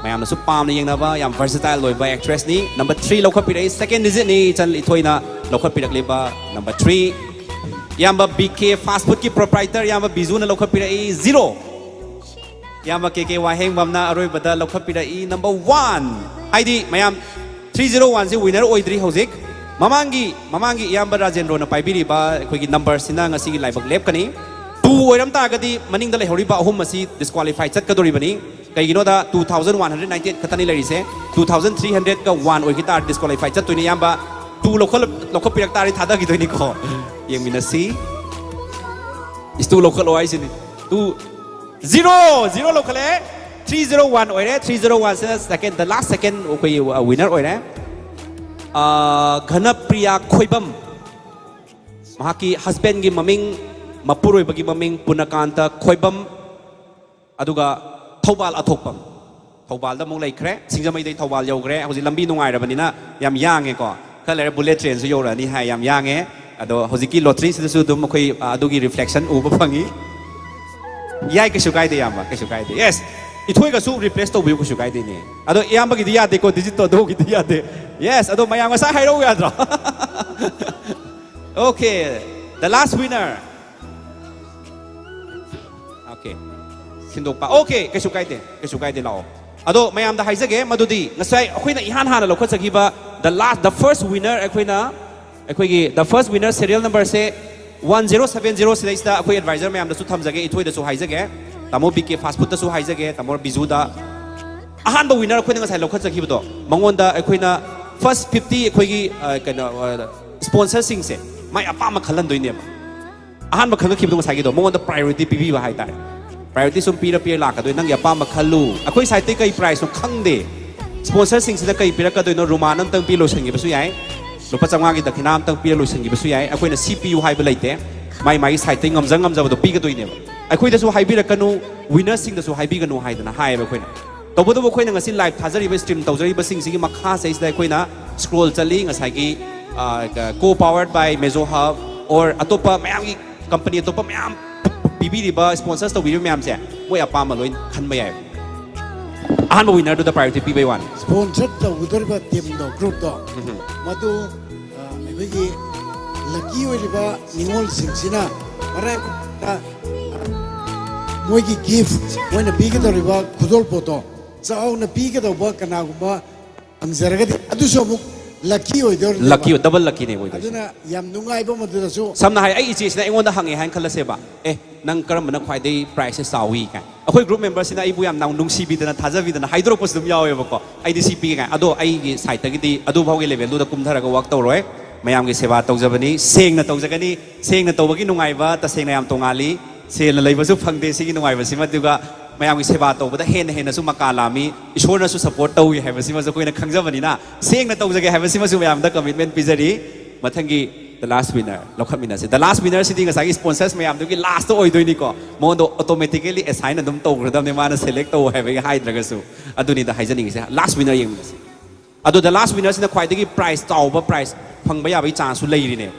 ꯃꯌꯥꯝꯅꯁꯨ ꯄꯥꯝꯅ ꯌꯦꯡꯅꯕ, ꯌꯥꯝ versatile ꯑꯣꯏꯕ actressꯅꯤ꯫ Number three ꯂꯧꯈꯠꯄꯤꯔꯛꯏ, second digitꯅꯤ ꯏꯆꯟ ꯏꯊꯣꯏꯅ ꯂꯧꯈꯠꯄꯤꯔꯛꯂꯤꯕ number three꯫ ꯏꯌꯥꯝꯕ B K Fast Foodꯀꯤ proprietor ꯏꯌꯥꯝꯕ ꯕꯤꯖꯨꯅ ꯂꯧꯈꯠꯄꯤꯔꯛꯏ, zero꯫ ꯏꯌꯥꯝꯕ K K ꯋꯥꯍꯦꯡꯕꯝꯅ ꯑꯔꯣꯏꯕꯗ ꯂꯧꯈꯠꯄꯤꯔꯛꯏ, number one꯫ ꯍꯥꯏꯗꯤ ꯃꯌꯥꯝ, three zero oneꯁꯤ winner ꯑꯣꯏꯗ꯭ꯔꯤ ꯍꯧꯖꯤꯛ꯫ ꯃꯃꯥꯡꯒꯤ, ꯃꯃꯥꯡꯒꯤ ꯏꯌꯥꯝꯕ ꯔꯥꯖꯦꯟꯗ꯭ꯔꯣꯅ ꯄꯥꯏꯕꯤꯔꯤꯕ ꯑꯩꯈꯣꯏꯒꯤ numberꯁꯤꯅ ꯉꯁꯤꯒꯤ ꯂꯥꯏꯕꯛ ꯂꯦꯞꯀꯅꯤ꯫ Two ꯑꯣꯏꯔꯝ ꯇꯥꯔꯒꯗꯤ ꯃꯅꯤꯡꯗ ꯂꯩꯍꯧꯔꯤꯕ ꯑꯍꯨꯝ ꯑꯁꯤ disqualify ꯆꯠꯀꯗꯧꯔꯤꯕꯅꯤ꯫ ꯀꯩꯒꯤꯅꯣꯗ two thousand one hundred ninety eight ꯈꯛꯇꯅꯤ ꯂꯩꯔꯤꯁꯦ꯫ Two thousand three hundredꯀ one ꯑꯣꯏꯈꯤ ꯇꯥꯔꯗꯤ disqualify ꯆꯠꯇꯣꯏꯅꯤ ꯏꯌꯥꯝꯕ꯫ Two ꯂꯧꯈꯠ-, ꯂꯧꯈꯠꯄꯤꯔꯛ ꯇꯥꯔꯗꯤ ꯊꯥꯗꯈꯤꯗꯣꯏꯅꯤꯀꯣ꯫ ꯌꯦꯡꯃꯤꯟꯅꯁꯤ꯫ Is two ꯂꯧꯈꯠꯂꯣ ꯍꯥꯏꯁꯤꯅꯤ꯫ Two, zero, zero ꯂꯧꯈꯠꯂꯦ꯫ Three zero one ꯑꯣꯏꯔꯦ꯫ Three zero oneꯁꯤꯅ second, the last second ꯑꯩꯈꯣꯏꯒꯤ winner ꯑꯣꯏꯔꯦ꯫ ꯑꯥ, ꯘꯅꯄ꯭ꯔꯤꯌꯥ ꯈꯣꯏꯕꯝ꯫ ꯃꯍꯥꯛꯀꯤ husbandꯀꯤ ꯃꯃꯤꯡ, ꯃꯄꯨꯔꯣꯏꯕꯒꯤ ꯃꯃꯤꯡ ꯄꯨꯅꯀꯥꯟꯇ ꯈꯣꯏꯕꯝ꯫ ꯑꯗꯨꯒ ꯊꯧꯕꯥꯜ ꯑꯊꯣꯛꯄꯝ꯫ ꯊꯧꯕꯥꯜꯗ ꯑꯃꯨꯛ ꯂꯩꯈ꯭ꯔꯦ꯫ ꯁꯤꯡꯖꯃꯩꯗꯩ ꯊꯧꯕꯥꯜ ꯌꯧꯈ꯭ꯔꯦ꯫ ꯍꯧꯖꯤꯛ ꯂꯝꯕꯤ ꯅꯨꯡꯉꯥꯏꯔꯕꯅꯤꯅ ꯌꯥꯝ ꯌꯥꯡꯉꯦꯀꯣ꯫ ꯈꯔ ꯂꯩꯔ bullet trainꯁꯨ ꯌꯧꯔꯛꯑꯅꯤ ꯍꯥꯏ, ꯌꯥꯝ ꯌꯥꯡꯉꯦ꯫ ꯑꯗꯣ ꯍꯧꯖꯤꯛꯀꯤ lotteryꯁꯤꯗꯁꯨ ꯑꯗꯨꯝ ꯑꯩꯈꯣꯏ, ꯑ, ꯑꯗꯨꯒꯤ reflection ꯎꯕ ꯐꯪꯉꯤ꯫ ꯌꯥꯏ, ꯀꯩꯁꯨ ꯀꯥꯏꯗꯦ ꯏꯌꯥꯝꯕ, ꯀꯩꯁꯨ ꯀꯥꯏꯗꯦ꯫ Yes, ꯏꯊꯣꯏꯒꯁꯨ replace ꯇꯧꯕꯤꯌꯨ, ꯀꯩꯁꯨ ꯀꯥꯏꯗꯦꯅꯦ꯫ ꯑꯗꯣ ꯏꯌꯥꯝꯕꯒꯤꯗꯤ ꯌꯥꯗꯦꯀꯣ, digitꯇꯣ ꯑꯗꯨꯒꯤꯗꯤ ꯌꯥꯗꯦ꯫ Yes, ꯑꯗꯣ ꯃꯌꯥꯝ ꯉꯁꯥꯏ ꯍꯥꯏꯔꯛꯎ ꯌꯥꯗ꯭ꯔꯣ? Okay, the last winner. Okay. ꯁꯤꯟꯗꯣꯛꯄ꯫ Okay, ꯀꯩꯁꯨ ꯀꯥꯏꯗꯦ, ꯀꯩꯁꯨ ꯀꯥꯏꯗꯦ, ꯂꯥꯛꯑꯣ꯫ ꯑꯗꯣ ꯃꯌꯥꯝꯗ ꯍꯥꯏꯖꯒꯦ, ꯃꯗꯨꯗꯤ ꯉꯁꯥꯏ ꯑꯩꯈꯣꯏꯅ ꯏꯍꯥꯟ ꯍꯥꯟꯅ ꯂꯧꯈꯠꯆꯈꯤꯕ the last, the first winner ꯑꯩꯈꯣꯏꯅ, ꯑꯩꯈꯣꯏꯒꯤ the first winner serial numberꯁꯦ ꯋꯥꯟ ꯖꯦꯔꯣ ꯁꯕꯦꯟ ꯖꯦꯔꯣ ꯁꯤꯗꯩꯁꯤꯗ ꯑꯩꯈꯣꯏ ꯑꯦꯗꯚꯥꯏꯖꯔ ꯃꯌꯥꯝꯗꯁꯨ ꯊꯝꯖꯒꯦ, ꯏꯊꯣꯏꯗꯁꯨ ꯍꯥꯏꯖꯒꯦ, ꯇꯥꯃꯣ ꯕꯤ ꯀꯦ ꯐꯥꯁ ꯐꯨꯗꯇꯁꯨ ꯍꯥꯏꯖꯒꯦ, ꯇꯥꯃꯣ ꯕꯤꯖꯨꯗ꯫ ꯑꯍꯥꯟꯕ ꯋꯤꯅꯔ ꯑꯩꯈꯣꯏꯅ ꯉꯁꯥꯏ ꯂꯧꯈꯠꯆꯈꯤꯕꯗꯣ, ꯃꯉꯣꯟꯗ ꯑꯩꯈꯣꯏꯅ ꯐꯥꯔꯁ ꯐꯤꯐꯇꯤ ꯑꯩꯈꯣꯏꯒꯤ ꯑ, ꯀꯩꯅꯣ ꯁ꯭ꯄꯣꯟꯁꯔꯁꯤꯡꯁꯦ ꯃꯥꯏ ꯑꯄꯥꯝꯕ ꯈꯜꯍꯟꯗꯣꯏꯅꯦꯕ꯫ ꯑꯍꯥꯟꯕ ꯈꯪꯉꯛꯈꯤꯕꯗꯣ ꯉꯁꯥꯏꯒꯤꯗꯣ, ꯃꯉꯣꯟꯗ ꯄ꯭ꯔꯥꯏꯌꯣꯔꯤꯇꯤ ꯄꯤꯕꯤꯕ ꯍꯥꯏꯇꯥꯔꯦ꯫ ꯄ꯭ꯔꯥꯏꯌꯣꯔꯤꯇꯤ ꯁꯨꯝ ꯄꯤꯔ ꯄꯤꯔ ꯂꯥꯛꯀꯗꯣꯏ, ꯅꯪꯒꯤ ꯑꯄꯥꯝꯕ ꯈꯜꯂꯨ꯫ ꯑꯩꯈꯣꯏ ꯁꯥꯏꯠꯇꯩ ꯀꯩ ꯄ꯭ꯔꯥꯏꯖꯅꯣ ꯈꯪꯗꯦ꯫ ꯁ꯭ꯄꯣꯟꯁꯔꯁꯤꯡꯁꯤꯅ ꯀꯩ ꯄꯤꯔꯛꯀꯗꯣꯏꯅꯣ, ꯔꯨꯃꯥꯟ ꯑꯝꯇꯪ ꯄꯤ ꯂꯣꯏꯁꯤꯟꯈꯤꯕꯁꯨ ꯌꯥꯏ, ꯂꯨꯄꯥ ꯆꯥꯝꯃꯉꯥꯒꯤ ꯗꯈꯤꯅꯥ ꯑꯝꯇꯪ ꯄꯤꯔ ꯂꯣꯏꯁꯤꯟꯈꯤꯕꯁꯨ ꯌꯥꯏ꯫ ꯑꯩꯈꯣꯏꯅ ꯁꯤ ꯄꯤꯌꯨ ꯍꯥꯏꯕ ꯂꯩꯇꯦ, ꯃꯥꯏ ꯃꯥꯒꯤ ꯁꯥꯏꯠꯇꯩ ꯉꯝꯖ ꯉꯝꯖꯕꯗꯣ ꯄꯤꯒꯗꯣꯏꯅꯦꯕ꯫ ꯑꯩꯈꯣꯏꯗꯁꯨ ꯍꯥꯏꯕꯤꯔꯛꯀꯅꯨ, ꯋꯤꯅꯔꯁꯤꯡꯗꯁꯨ ꯍꯥꯏꯕꯤꯒꯅꯨ ꯍꯥꯏꯗꯅ ꯍꯥꯏꯌꯦꯕ ꯑꯩꯈꯣꯏꯅ꯫ ꯇꯧꯕꯇꯕꯨ ꯑꯩꯈꯣꯏꯅ ꯉꯁꯤ ꯂꯥꯏꯚ ꯊꯥꯖꯔꯤꯕ, ꯁ꯭ꯇ꯭ꯔꯤꯝ ꯇꯧꯖꯔꯤꯕꯁꯤꯡꯁꯤꯒꯤ ꯃꯈꯥꯁꯤꯗꯩꯁꯤꯗ ꯑꯩꯈꯣꯏꯅ ꯁ꯭ꯀ꯭ꯔꯣꯜ ꯆꯠꯂꯤ, ꯉꯁꯥꯏꯒꯤ ꯀꯣ ꯄꯥꯋꯔ ꯕꯥꯏ ꯃꯦꯖꯣ ꯍꯕ ꯑꯣꯔ ꯑꯇꯣꯞꯄ ꯃꯌꯥꯝꯒꯤ ꯀꯝꯄꯅꯤ ꯑꯇꯣꯞꯄ ꯃꯌꯥꯝ ꯄꯤꯕꯤꯔꯤꯕ, ꯁ꯭ꯄꯣꯟꯁꯔꯁ ꯇꯧꯕꯤꯔꯤꯕ ꯃꯌꯥꯝꯁꯦ ꯃꯣꯏ ꯑꯄꯥꯝꯕ ꯂꯣꯏ ꯈꯟꯕ ꯌꯥꯏ꯫ ꯑꯍꯥꯟꯕ ꯋꯤꯅꯔꯗꯨꯗ ꯄ꯭ꯔꯥꯏꯌꯣꯔꯤꯇꯤ ꯄꯤꯕꯩ ꯋꯥꯅꯤ꯫ ꯁ꯭ꯄꯣꯟꯁꯔ ꯇꯧꯒꯗꯧꯔꯤꯕ ꯇꯤꯝꯗꯣ, ꯒ꯭ꯔꯨꯞꯇꯣ, ꯃꯗꯨ ꯑ, ꯑꯩꯈꯣꯏꯒꯤ ꯂꯛꯀꯤ ꯑꯣꯏꯔꯤꯕ ꯅꯤꯉꯣꯜꯁꯤꯡꯁꯤꯅ ꯃꯔꯛꯇ ꯃꯣꯏꯒꯤ ꯒꯤꯐ, ꯃꯣꯏꯅ ꯄꯤꯒꯗꯧꯔꯤꯕ ꯈꯨꯗꯣꯜꯄꯣꯠꯇꯣ ꯆꯥꯎꯅ ꯄꯤꯒꯗꯧꯕ ꯀꯅꯥꯒꯨꯝꯕ ꯐꯪꯖꯔꯒꯗꯤ ꯑꯗꯨꯁꯨ ꯑꯃꯨꯛ ꯂꯛꯀꯤ ꯑꯣꯏꯗꯧꯔꯤꯅꯦꯕ꯫ ꯂꯛꯀꯤ, ꯗꯕꯜ ꯂꯛꯀꯤꯅꯦ ꯑꯣꯏꯗꯣꯏꯁꯦ꯫ ꯑꯗꯨꯅ ꯌꯥꯝ ꯅꯨꯡꯉꯥꯏꯕ ꯃꯗꯨꯗꯁꯨ꯫ ꯁꯝꯅ ꯍꯥꯏ, ꯑꯩ ꯏꯆꯦꯁꯤꯅ ꯑꯩꯉꯣꯟꯗ ꯍꯪꯉꯦ ꯍꯥꯏꯅ ꯈꯜꯂꯁꯦꯕ, "ꯑꯦ, ꯅꯪ ꯀꯔꯝꯕꯅ ꯈ꯭ꯋꯥꯏꯗꯒꯤ ꯄ꯭ꯔꯥꯏꯁꯁꯦ ꯆꯥꯎꯏ?" ꯀꯥꯏꯅ꯫ ꯑꯩꯈꯣꯏ ꯒ꯭ꯔꯨꯞ ꯃꯦꯝꯕꯔꯁꯤꯅ ꯑꯩꯕꯨ ꯌꯥꯝ ꯅꯨꯡꯁꯤꯕꯤꯗꯅ, ꯊꯥꯖꯕꯤꯗꯅ ꯍꯥꯏꯗꯣꯔꯛꯄꯁꯨ ꯑꯗꯨꯝ ꯌꯥꯎꯋꯦꯕꯀꯣ꯫ "ꯑꯩꯗꯤ ꯁꯤ ꯄꯤꯒꯦ" ꯀꯥꯏꯅ꯫ ꯑꯗꯣ ꯑꯩꯒꯤ ꯁꯥꯏꯠꯇꯒꯤꯗꯤ ꯑꯗꯨ ꯐꯥꯎꯒꯤ ꯂꯦꯚꯦꯜꯗꯨꯗ ꯀꯨꯝꯊꯔꯒ ꯋꯥꯛ ꯇꯧꯔꯣꯏ꯫ ꯃꯌꯥꯝꯒꯤ ꯁꯦꯕꯥ ꯇꯧꯖꯕꯅꯤ, ꯁꯦꯡꯅ ꯇꯧꯖꯒꯅꯤ꯫ ꯁꯦꯡꯅ ꯇꯧꯕꯒꯤ ꯅꯨꯡꯉꯥꯏꯕ ꯇꯁꯦꯡꯅ ꯌꯥꯝ ꯇꯣꯡꯉꯥꯜꯂꯤ꯫ ꯁꯦꯜꯅ ꯂꯩꯕꯁꯨ ꯐꯪꯗꯦ ꯁꯤꯒꯤ ꯅꯨꯡꯉꯥꯏꯕꯁꯤꯃ, ꯑꯗꯨꯒ ꯃꯌꯥꯝꯒꯤ ꯁꯦꯕꯥ ꯇꯧꯕꯗ ꯍꯦꯟꯅ ꯍꯦꯟꯅꯁꯨ ꯃꯀꯥ ꯂꯥꯝꯃꯤ꯫ ꯏꯁꯣꯔꯅꯁꯨ ꯁꯄꯣꯔꯠ ꯇꯧꯏ ꯍꯥꯏꯕꯁꯤꯃꯁꯨ ꯑꯩꯈꯣꯏꯅ ꯈꯪꯖꯕꯅꯤꯅ, ꯁꯦꯡꯅ ꯇꯧꯖꯒꯦ ꯍꯥꯏꯕꯁꯤꯃꯁꯨ ꯃꯌꯥꯝꯗ ꯀꯃꯤꯠꯃꯦꯟ ꯄꯤꯖꯔꯤ꯫ ꯃꯊꯪꯒꯤ ꯗ ꯂꯥꯁ ꯋꯤꯅꯔ ꯂꯧꯈꯠꯃꯤꯟꯅꯁꯦ꯫ ꯗ ꯂꯥꯁ ꯋꯤꯅꯔꯁꯤꯗꯤ ꯉꯁꯥꯏꯒꯤ ꯁ꯭ꯄꯣꯟꯁꯔꯁ ꯃꯌꯥꯝꯗꯨꯒꯤ ꯂꯥꯁꯇ ꯑꯣꯏꯗꯣꯏꯅꯤꯀꯣ꯫ ꯃꯉꯣꯟꯗ ꯑꯣꯇꯣꯃꯦꯇꯤꯀꯦꯂꯤ ꯑꯦꯁꯥꯏꯟ ꯑꯗꯨꯝ ꯇꯧꯈ꯭ꯔꯗꯕꯅꯤ, ꯃꯥꯅ ꯁꯦꯂꯦꯛ ꯇꯧ ꯍꯥꯏꯕꯒꯤ ꯍꯥꯏꯗ꯭ꯔꯒꯁꯨ꯫ ꯑꯗꯨꯅꯤꯗ ꯍꯥꯏꯖꯅꯤꯡꯉꯤꯁꯦ꯫ ꯂꯥꯁ ꯋꯤꯅꯔ ꯌꯦꯡꯃꯤꯟꯅꯁꯦ꯫ ꯑꯗꯣ ꯗ ꯂꯥꯁ ꯋꯤꯅꯔꯁꯤꯅ ꯈ꯭ꯋꯥꯏꯗꯒꯤ ꯄ꯭ꯔꯥꯏꯖ ꯆꯥꯎꯕ, ꯄ꯭ꯔꯥꯏꯖ ꯐꯪꯕ ꯌꯥꯕꯒꯤ ꯆꯥꯟꯁꯁꯨ ꯂꯩꯔꯤꯅꯦꯕ꯫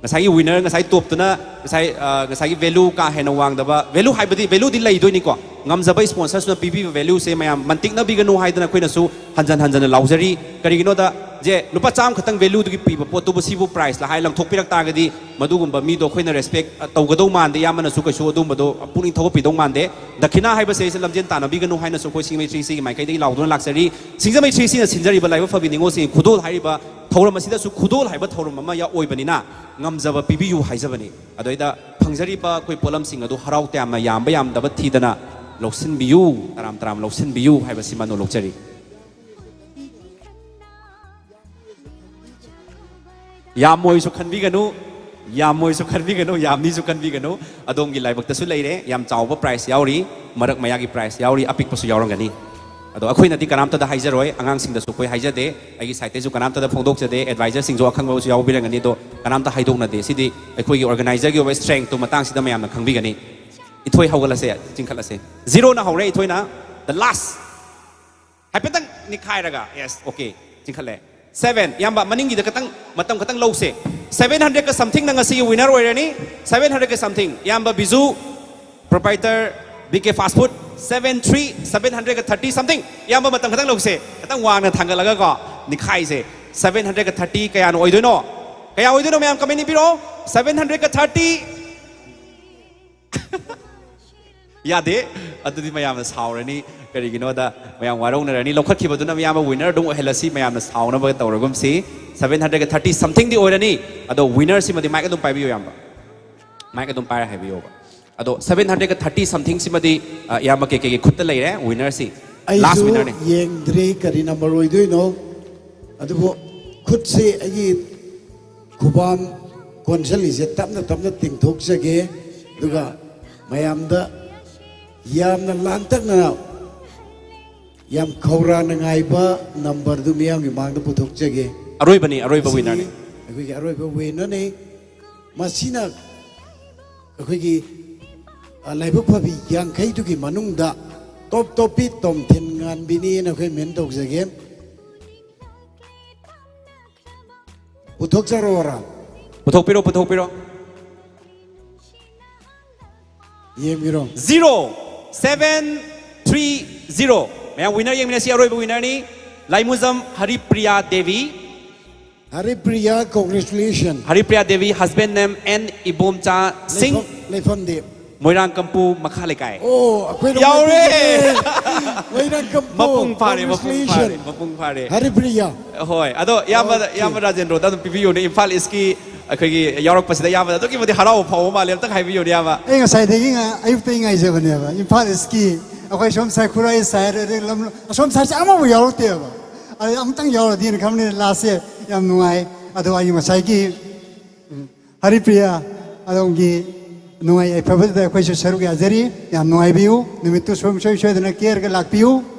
ꯉꯁꯥꯏꯒꯤ ꯋꯤꯅꯔ, ꯉꯁꯥꯏ ꯇꯣꯞꯇꯨꯅ ꯉꯁꯥꯏ, ꯑ, ꯉꯁꯥꯏꯒꯤ ꯚꯦꯂꯨ ꯀꯥ ꯍꯦꯟꯅ ꯋꯥꯡꯗꯕ, ꯚꯦꯂꯨ ꯍꯥꯏꯕꯗꯤ ꯚꯦꯂꯨꯗꯤ ꯂꯩꯗꯣꯏꯅꯤꯀꯣ, ꯉꯝꯖꯕ ꯁ꯭ꯄꯣꯟꯁꯔꯁꯅ ꯄꯤꯕꯤꯕ ꯚꯦꯂꯨꯁꯦ ꯃꯌꯥꯝ ꯃꯟꯇꯤꯛꯅꯕꯤꯒꯅꯨ ꯍꯥꯏꯗꯅ ꯑꯩꯈꯣꯏꯅꯁꯨ ꯍꯟꯖꯟ ꯍꯟꯖꯟꯅ ꯂꯥꯎꯖꯔꯤ꯫ ꯀꯔꯤꯒꯤꯅꯣꯗ, ꯖꯦ, ꯂꯨꯄꯥ ꯆꯥꯝꯃ ꯈꯛꯇꯪ ꯚꯦꯂꯨꯗꯨꯒꯤ ꯄꯤꯕ ꯄꯣꯠꯇꯨꯕꯨ ꯁꯤꯕꯨ ꯄ꯭ꯔꯥꯏꯖ ꯍꯥꯏ ꯂꯪꯊꯣꯛꯄꯤꯔꯛ ꯇꯥꯔꯒꯗꯤ ꯃꯗꯨꯒꯨꯝꯕ ꯃꯤꯗꯣ ꯑꯩꯈꯣꯏꯅ ꯔꯦꯁꯄꯦꯛ ꯇꯧꯒꯗꯧ ꯃꯥꯟꯗꯦ, ꯌꯥꯝꯅꯁꯨ ꯀꯩꯁꯨ ꯑꯗꯨꯝꯕꯗꯣ ꯄꯨꯛꯅꯤꯡ ꯊꯧꯒꯠꯄꯤꯗꯧ ꯃꯥꯟꯗꯦ꯫ ꯗꯈꯤꯅꯥ ꯍꯥꯏꯕꯁꯦ ꯑꯩꯁꯦ ꯂꯝꯖꯦꯟ ꯇꯥꯟꯅꯕꯤꯒꯅꯨ ꯍꯥꯏꯅꯁꯨ ꯑꯩꯈꯣꯏ ꯁꯤꯡꯖꯃꯩ ꯊ꯭ꯔꯤ ꯁꯤꯒꯤ ꯃꯥꯏꯀꯩꯗꯒꯤ ꯂꯥꯎꯗꯨꯅ ꯂꯥꯛꯆꯔꯤ꯫ ꯁꯤꯡꯖꯃꯩ ꯊ꯭ꯔꯤ ꯁꯤꯅ ꯁꯤꯟꯖꯔꯤꯕ ꯂꯥꯏꯕꯛ ꯐꯕꯤ ꯅꯤꯉꯣꯜꯁꯤꯡꯒꯤ ꯈꯨꯗꯣꯜ ꯍꯥꯏꯔꯤꯕ ꯊꯧꯔꯝ ꯑꯁꯤꯗꯁꯨ ꯈꯨꯗꯣꯜ ꯍꯥꯏꯕ ꯊꯧꯔꯝ ꯑꯃ ꯌꯥ-, ꯑꯣꯏꯕꯅꯤꯅ ꯉꯝꯖꯕ ꯄꯤꯕꯤꯌꯨ ꯍꯥꯏꯖꯕꯅꯤ꯫ ꯑꯗꯩꯗ ꯐꯪꯖꯔꯤꯕ ꯑꯩꯈꯣꯏ ꯄꯣꯠꯂꯝꯁꯤꯡ ꯑꯗꯨ ꯍꯔꯥꯎ ꯇꯌꯥꯝꯅ ꯌꯥꯝꯕ ꯌꯥꯝꯗꯕ ꯊꯤꯗꯅ ꯂꯧꯁꯤꯟꯕꯤꯌꯨ, ꯇꯔꯥꯝ ꯇꯔꯥꯝ ꯂꯧꯁꯤꯟꯕꯤꯌꯨ ꯍꯥꯏꯕꯁꯤꯃ ꯅꯣꯂꯣꯛꯆꯔꯤ꯫ ꯌꯥꯝꯃꯣꯏꯁꯨ ꯈꯟꯕꯤꯒꯅꯨ, ꯌꯥꯝꯃꯣꯏꯁꯨ ꯈꯟꯕꯤꯒꯅꯨ, ꯌꯥꯝꯅꯤꯁꯨ ꯈꯟꯕꯤꯒꯅꯨ꯫ ꯑꯗꯣꯝꯒꯤ ꯂꯥꯏꯕꯛꯇꯁꯨ ꯂꯩꯔꯦ, ꯌꯥꯝ ꯆꯥꯎꯕ prize ꯌꯥꯎꯔꯤ, ꯃꯔꯛ ꯃꯌꯥꯒꯤ prize ꯌꯥꯎꯔꯤ, ꯑꯄꯤꯛꯄꯁꯨ ꯌꯥꯎꯔꯝꯒꯅꯤ꯫ ꯑꯗꯣ ꯑꯩꯈꯣꯏꯅꯗꯤ ꯀꯅꯥꯝꯇꯗ ꯍꯥꯏꯖꯔꯣꯏ, ꯑꯉꯥꯡꯁꯤꯡꯗꯁꯨ ꯑꯩꯈꯣꯏ ꯍꯥꯏꯖꯗꯦ, ꯑꯩꯒꯤ side ꯇꯩꯁꯨ ꯀꯅꯥꯝꯇꯗ ꯐꯣꯡꯗꯣꯛꯆꯗꯦ, advisor ꯁꯤꯡꯁꯨ ꯑꯈꯪꯕꯁꯨ ꯌꯥꯎꯕꯤꯔꯝꯒꯅꯤ꯫ ꯑꯗꯣ ꯀꯅꯥꯝꯇ ꯍꯥꯏꯗꯣꯛꯅꯗꯦ꯫ ꯁꯤꯗꯤ ꯑꯩꯈꯣꯏꯒꯤ organizer ꯒꯤ ꯑꯣꯏꯕ strength ꯇꯨ ꯃꯇꯥꯡꯁꯤꯗ ꯃꯌꯥꯝꯅ ꯈꯪꯕꯤꯒꯅꯤ꯫ ꯏꯊꯣꯏ ꯍꯧꯒꯠꯂꯁꯦ, ꯆꯤꯡꯈꯠꯂꯁꯦ꯫ Zero ꯅ ꯍꯧꯔꯦ, ꯏꯊꯣꯏꯅ the last꯫ ꯍꯥꯏꯐꯦꯠꯇꯪ ꯅꯤꯈꯥꯏꯔꯒ, yes, okay, ꯆꯤꯡꯈꯠꯂꯦ꯫ Seven, ꯏꯌꯥꯝꯕ, ꯃꯅꯤꯡꯒꯤꯗ ꯈꯇꯪ, ꯃꯇꯝ ꯈꯇꯪ ꯂꯧꯁꯦ꯫ Seven hundred ꯀ something ꯅ ꯉꯁꯤꯒꯤ winner ꯑꯣꯏꯔꯅꯤ꯫ Seven hundred ꯀ something, ꯏꯌꯥꯝꯕ Biju, proprietor, B K Fast Food, seven three, seven hundred ꯀ thirty something꯫ ꯏꯌꯥꯝꯕ, ꯃꯇꯝ ꯈꯇꯪ ꯂꯧꯁꯦ, ꯈꯇꯪ ꯋꯥꯡꯅ ꯊꯥꯡꯒꯠꯂꯒ ꯀꯣ, ꯅꯤꯈꯥꯏꯁꯦ꯫ Seven hundred ꯀ thirty ꯀꯌꯥꯅ ꯑꯣꯏꯗꯣꯏꯅꯣ? ꯀꯌꯥ ꯑꯣꯏꯗꯣꯏꯅꯣ, ꯃꯌꯥꯝ comment ꯏꯕꯤꯔꯣ꯫ Seven hundred ꯀ thirty꯫ ꯌꯥꯗꯦ꯫ ꯑꯗꯨꯗꯤ ꯃꯌꯥꯝꯅ ꯁꯥꯎꯔꯅꯤ꯫ ꯀꯔꯤꯒꯤꯅꯣꯗ ꯃꯌꯥꯝ ꯋꯥꯔꯧꯅꯔꯅꯤ꯫ ꯂꯧꯈꯠꯈꯤꯕꯗꯨꯅ ꯃꯌꯥꯝꯕ winner ꯑꯗꯨꯝ ꯑꯣꯏꯍꯜꯂꯁꯤ꯫ ꯃꯌꯥꯝꯅ ꯁꯥꯎꯅꯕ ꯇꯧꯔꯒꯨꯝꯁꯤ꯫ Seven hundred ꯀ thirty something ꯗꯤ ꯑꯣꯏꯔꯅꯤ꯫ ꯑꯗꯣ winner ꯁꯤꯃꯗꯤ mic ꯑꯗꯨꯝ ꯄꯥꯏꯕꯤꯌꯨ, ꯏꯌꯥꯝꯕ꯫ Mic ꯑꯗꯨꯝ ꯄꯥꯏꯔ ꯍꯥꯏꯕꯤꯌꯣꯕ꯫ ꯑꯗꯣ seven hundred ꯀ thirty something ꯁꯤꯃꯗꯤ, ꯑ, ꯏꯌꯥꯝꯕ ꯀꯦ ꯀꯦꯒꯤ ꯈꯨꯠꯇ ꯂꯩꯔꯦ, winner ꯁꯤ꯫ Last ꯑꯩꯁꯨ winner ꯅꯤ꯫ ꯌꯦꯡꯗ꯭ꯔꯤ ꯀꯔꯤ number ꯑꯣꯏꯗꯣꯏꯅꯣ꯫ ꯑꯗꯨꯕꯨ ꯈꯨꯠꯁꯦ ꯑꯩꯒꯤ ꯈꯨꯕꯥꯝ ꯀꯣꯟꯁꯤꯜꯂꯤꯁꯦ ꯇꯞꯅ ꯇꯞꯅ ꯇꯤꯡꯊꯣꯛꯆꯒꯦ꯫ ꯑꯗꯨꯒ ꯃꯌꯥꯝꯗ ꯌꯥꯝꯅ ꯂꯥꯡꯇꯛꯅꯅ, ꯌꯥꯝ ꯈꯧꯔꯥꯡꯅ ꯉꯥꯏꯕ number ꯗꯨ ꯃꯤꯌꯥꯝꯒꯤ ꯃꯥꯡꯗ ꯄꯨꯊꯣꯛꯆꯒꯦ꯫ ꯑꯔꯣꯏꯕꯅꯤ, ꯑꯔꯣꯏꯕ ꯃꯁꯤꯒꯤ winner ꯅꯤ꯫ ꯑꯩꯈꯣꯏꯒꯤ ꯑꯔꯣꯏꯕ winner ꯅꯤ꯫ ꯃꯁꯤꯅ ꯑꯩꯈꯣꯏꯒꯤ, ꯑ, ꯂꯥꯏꯕꯛ ꯐꯕꯤ ꯌꯥꯡꯈꯩꯗꯨꯒꯤ ꯃꯅꯨꯡꯗ top top ꯄꯤ ꯇꯣꯝꯊꯤꯟ ꯉꯥꯟꯕꯤꯅꯤꯅ ꯑꯩꯈꯣꯏ ꯃꯦꯟ ꯇꯧꯖꯒꯦ꯫ ꯄꯨꯊꯣꯛꯆꯔꯛꯑꯣꯔꯥ? ꯄꯨꯊꯣꯛꯄꯤꯔꯣ, ꯄꯨꯊꯣꯛꯄꯤꯔꯣ꯫ ꯌꯦꯡꯕꯤꯔꯣ꯫ Zero seven three zero꯫ ꯃꯌꯥꯝ winner ꯌꯦꯡꯃꯤꯟꯅꯁꯤ, ꯑꯔꯣꯏꯕ winner ꯅꯤ꯫ ꯂꯥꯏꯃꯨꯖꯝ Haripriya Devi. Haripriya, congratulations꯫ Haripriya Devi, husband name N Ibomcha ꯁꯤꯡ꯫ ꯂꯩꯐꯝ, ꯂꯩꯐꯝꯗꯤ? ꯃꯣꯏꯔꯥꯡ ꯀꯝꯄꯨ ꯃꯈꯥ ꯂꯩꯀꯥꯏ꯫ ꯑꯣ, ꯑꯩꯈꯣꯏꯅ ꯌꯥꯎꯔꯦ꯫ ꯃꯣꯏꯔꯥꯡ ꯀꯝꯄꯨ꯫ ꯃꯄꯨꯡ ꯐꯥꯔꯦ, ꯃꯄꯨꯡ ꯐꯥꯔꯦ, Congratulations. ꯃꯄꯨꯡ ꯐꯥꯔꯦ꯫ ꯍꯔꯤꯄ꯭ꯔꯤꯌꯥ꯫ ꯍꯣꯏ, ꯑꯗꯣ ꯏꯌꯥꯝꯕꯗ, Okay. ꯏꯌꯥꯝꯕ ꯔꯥꯖꯦꯟꯗ꯭ꯔꯣꯗ ꯑꯗꯨꯝ ꯄꯤꯕꯤꯌꯨꯅꯦ, ꯏꯝꯐꯥꯜ ꯏꯁꯀꯤ ꯑꯩꯈꯣꯏꯒꯤ ꯌꯥꯎꯔꯛꯄꯁꯤꯗ ꯏꯌꯥꯝꯕꯗ ꯑꯗꯨꯛꯀꯤ ꯃꯇꯤꯛ ꯍꯔꯥꯎꯕ ꯐꯥꯎꯕ ꯃꯥꯜꯂꯦ, ꯑꯝꯇꯪ ꯍꯥꯏꯕꯤꯌꯨꯅꯦ ꯏꯌꯥꯝꯕ꯫ ꯑꯩ ꯉꯁꯥꯏꯗꯒꯤ ꯉꯥ-, ꯑꯌꯨꯛꯇꯒꯤ ꯉꯥꯏꯖꯕꯅꯦꯕ, ꯏꯝꯐꯥꯜ ꯏꯁꯀꯤ ꯑꯩꯈꯣꯏ ꯁꯣꯝ ꯁꯥꯏ ꯈꯨꯔꯥꯏ ꯁꯥꯏ, ꯑꯗꯩ ꯂꯝ, ꯑꯁꯣꯝ ꯁꯥꯏꯁꯦ ꯑꯃꯐꯥꯎ ꯌꯥꯎꯔꯛꯇꯦꯕ꯫ ꯑꯗꯩ ꯑꯃꯨꯛꯇꯪ ꯌꯥꯎꯔꯗꯤꯅ ꯈꯟꯕꯅꯤꯅ ꯂꯥꯁꯁꯦ ꯌꯥꯝ ꯅꯨꯡꯉꯥꯏ꯫ ꯑꯗꯣ ꯑꯩ ꯉꯁꯥꯏꯒꯤ ꯍꯔꯤꯄ꯭ꯔꯤꯌꯥ, ꯑꯗꯣꯝꯒꯤ ꯅꯨꯡꯉꯥꯏ ꯌꯥꯏꯐꯕꯗꯨꯗ ꯑꯩꯈꯣꯏꯁꯨ ꯁꯔꯨꯛ ꯌꯥꯖꯔꯤ꯫ ꯌꯥꯝ ꯅꯨꯡꯉꯥꯏꯕꯤꯌꯨ꯫ ꯅꯨꯃꯤꯠꯇꯨ ꯁꯨꯡꯁꯣꯏ ꯁꯣꯏꯗꯅ ꯀꯦꯌꯔꯒ ꯂꯥꯛꯄꯤꯌꯨ꯫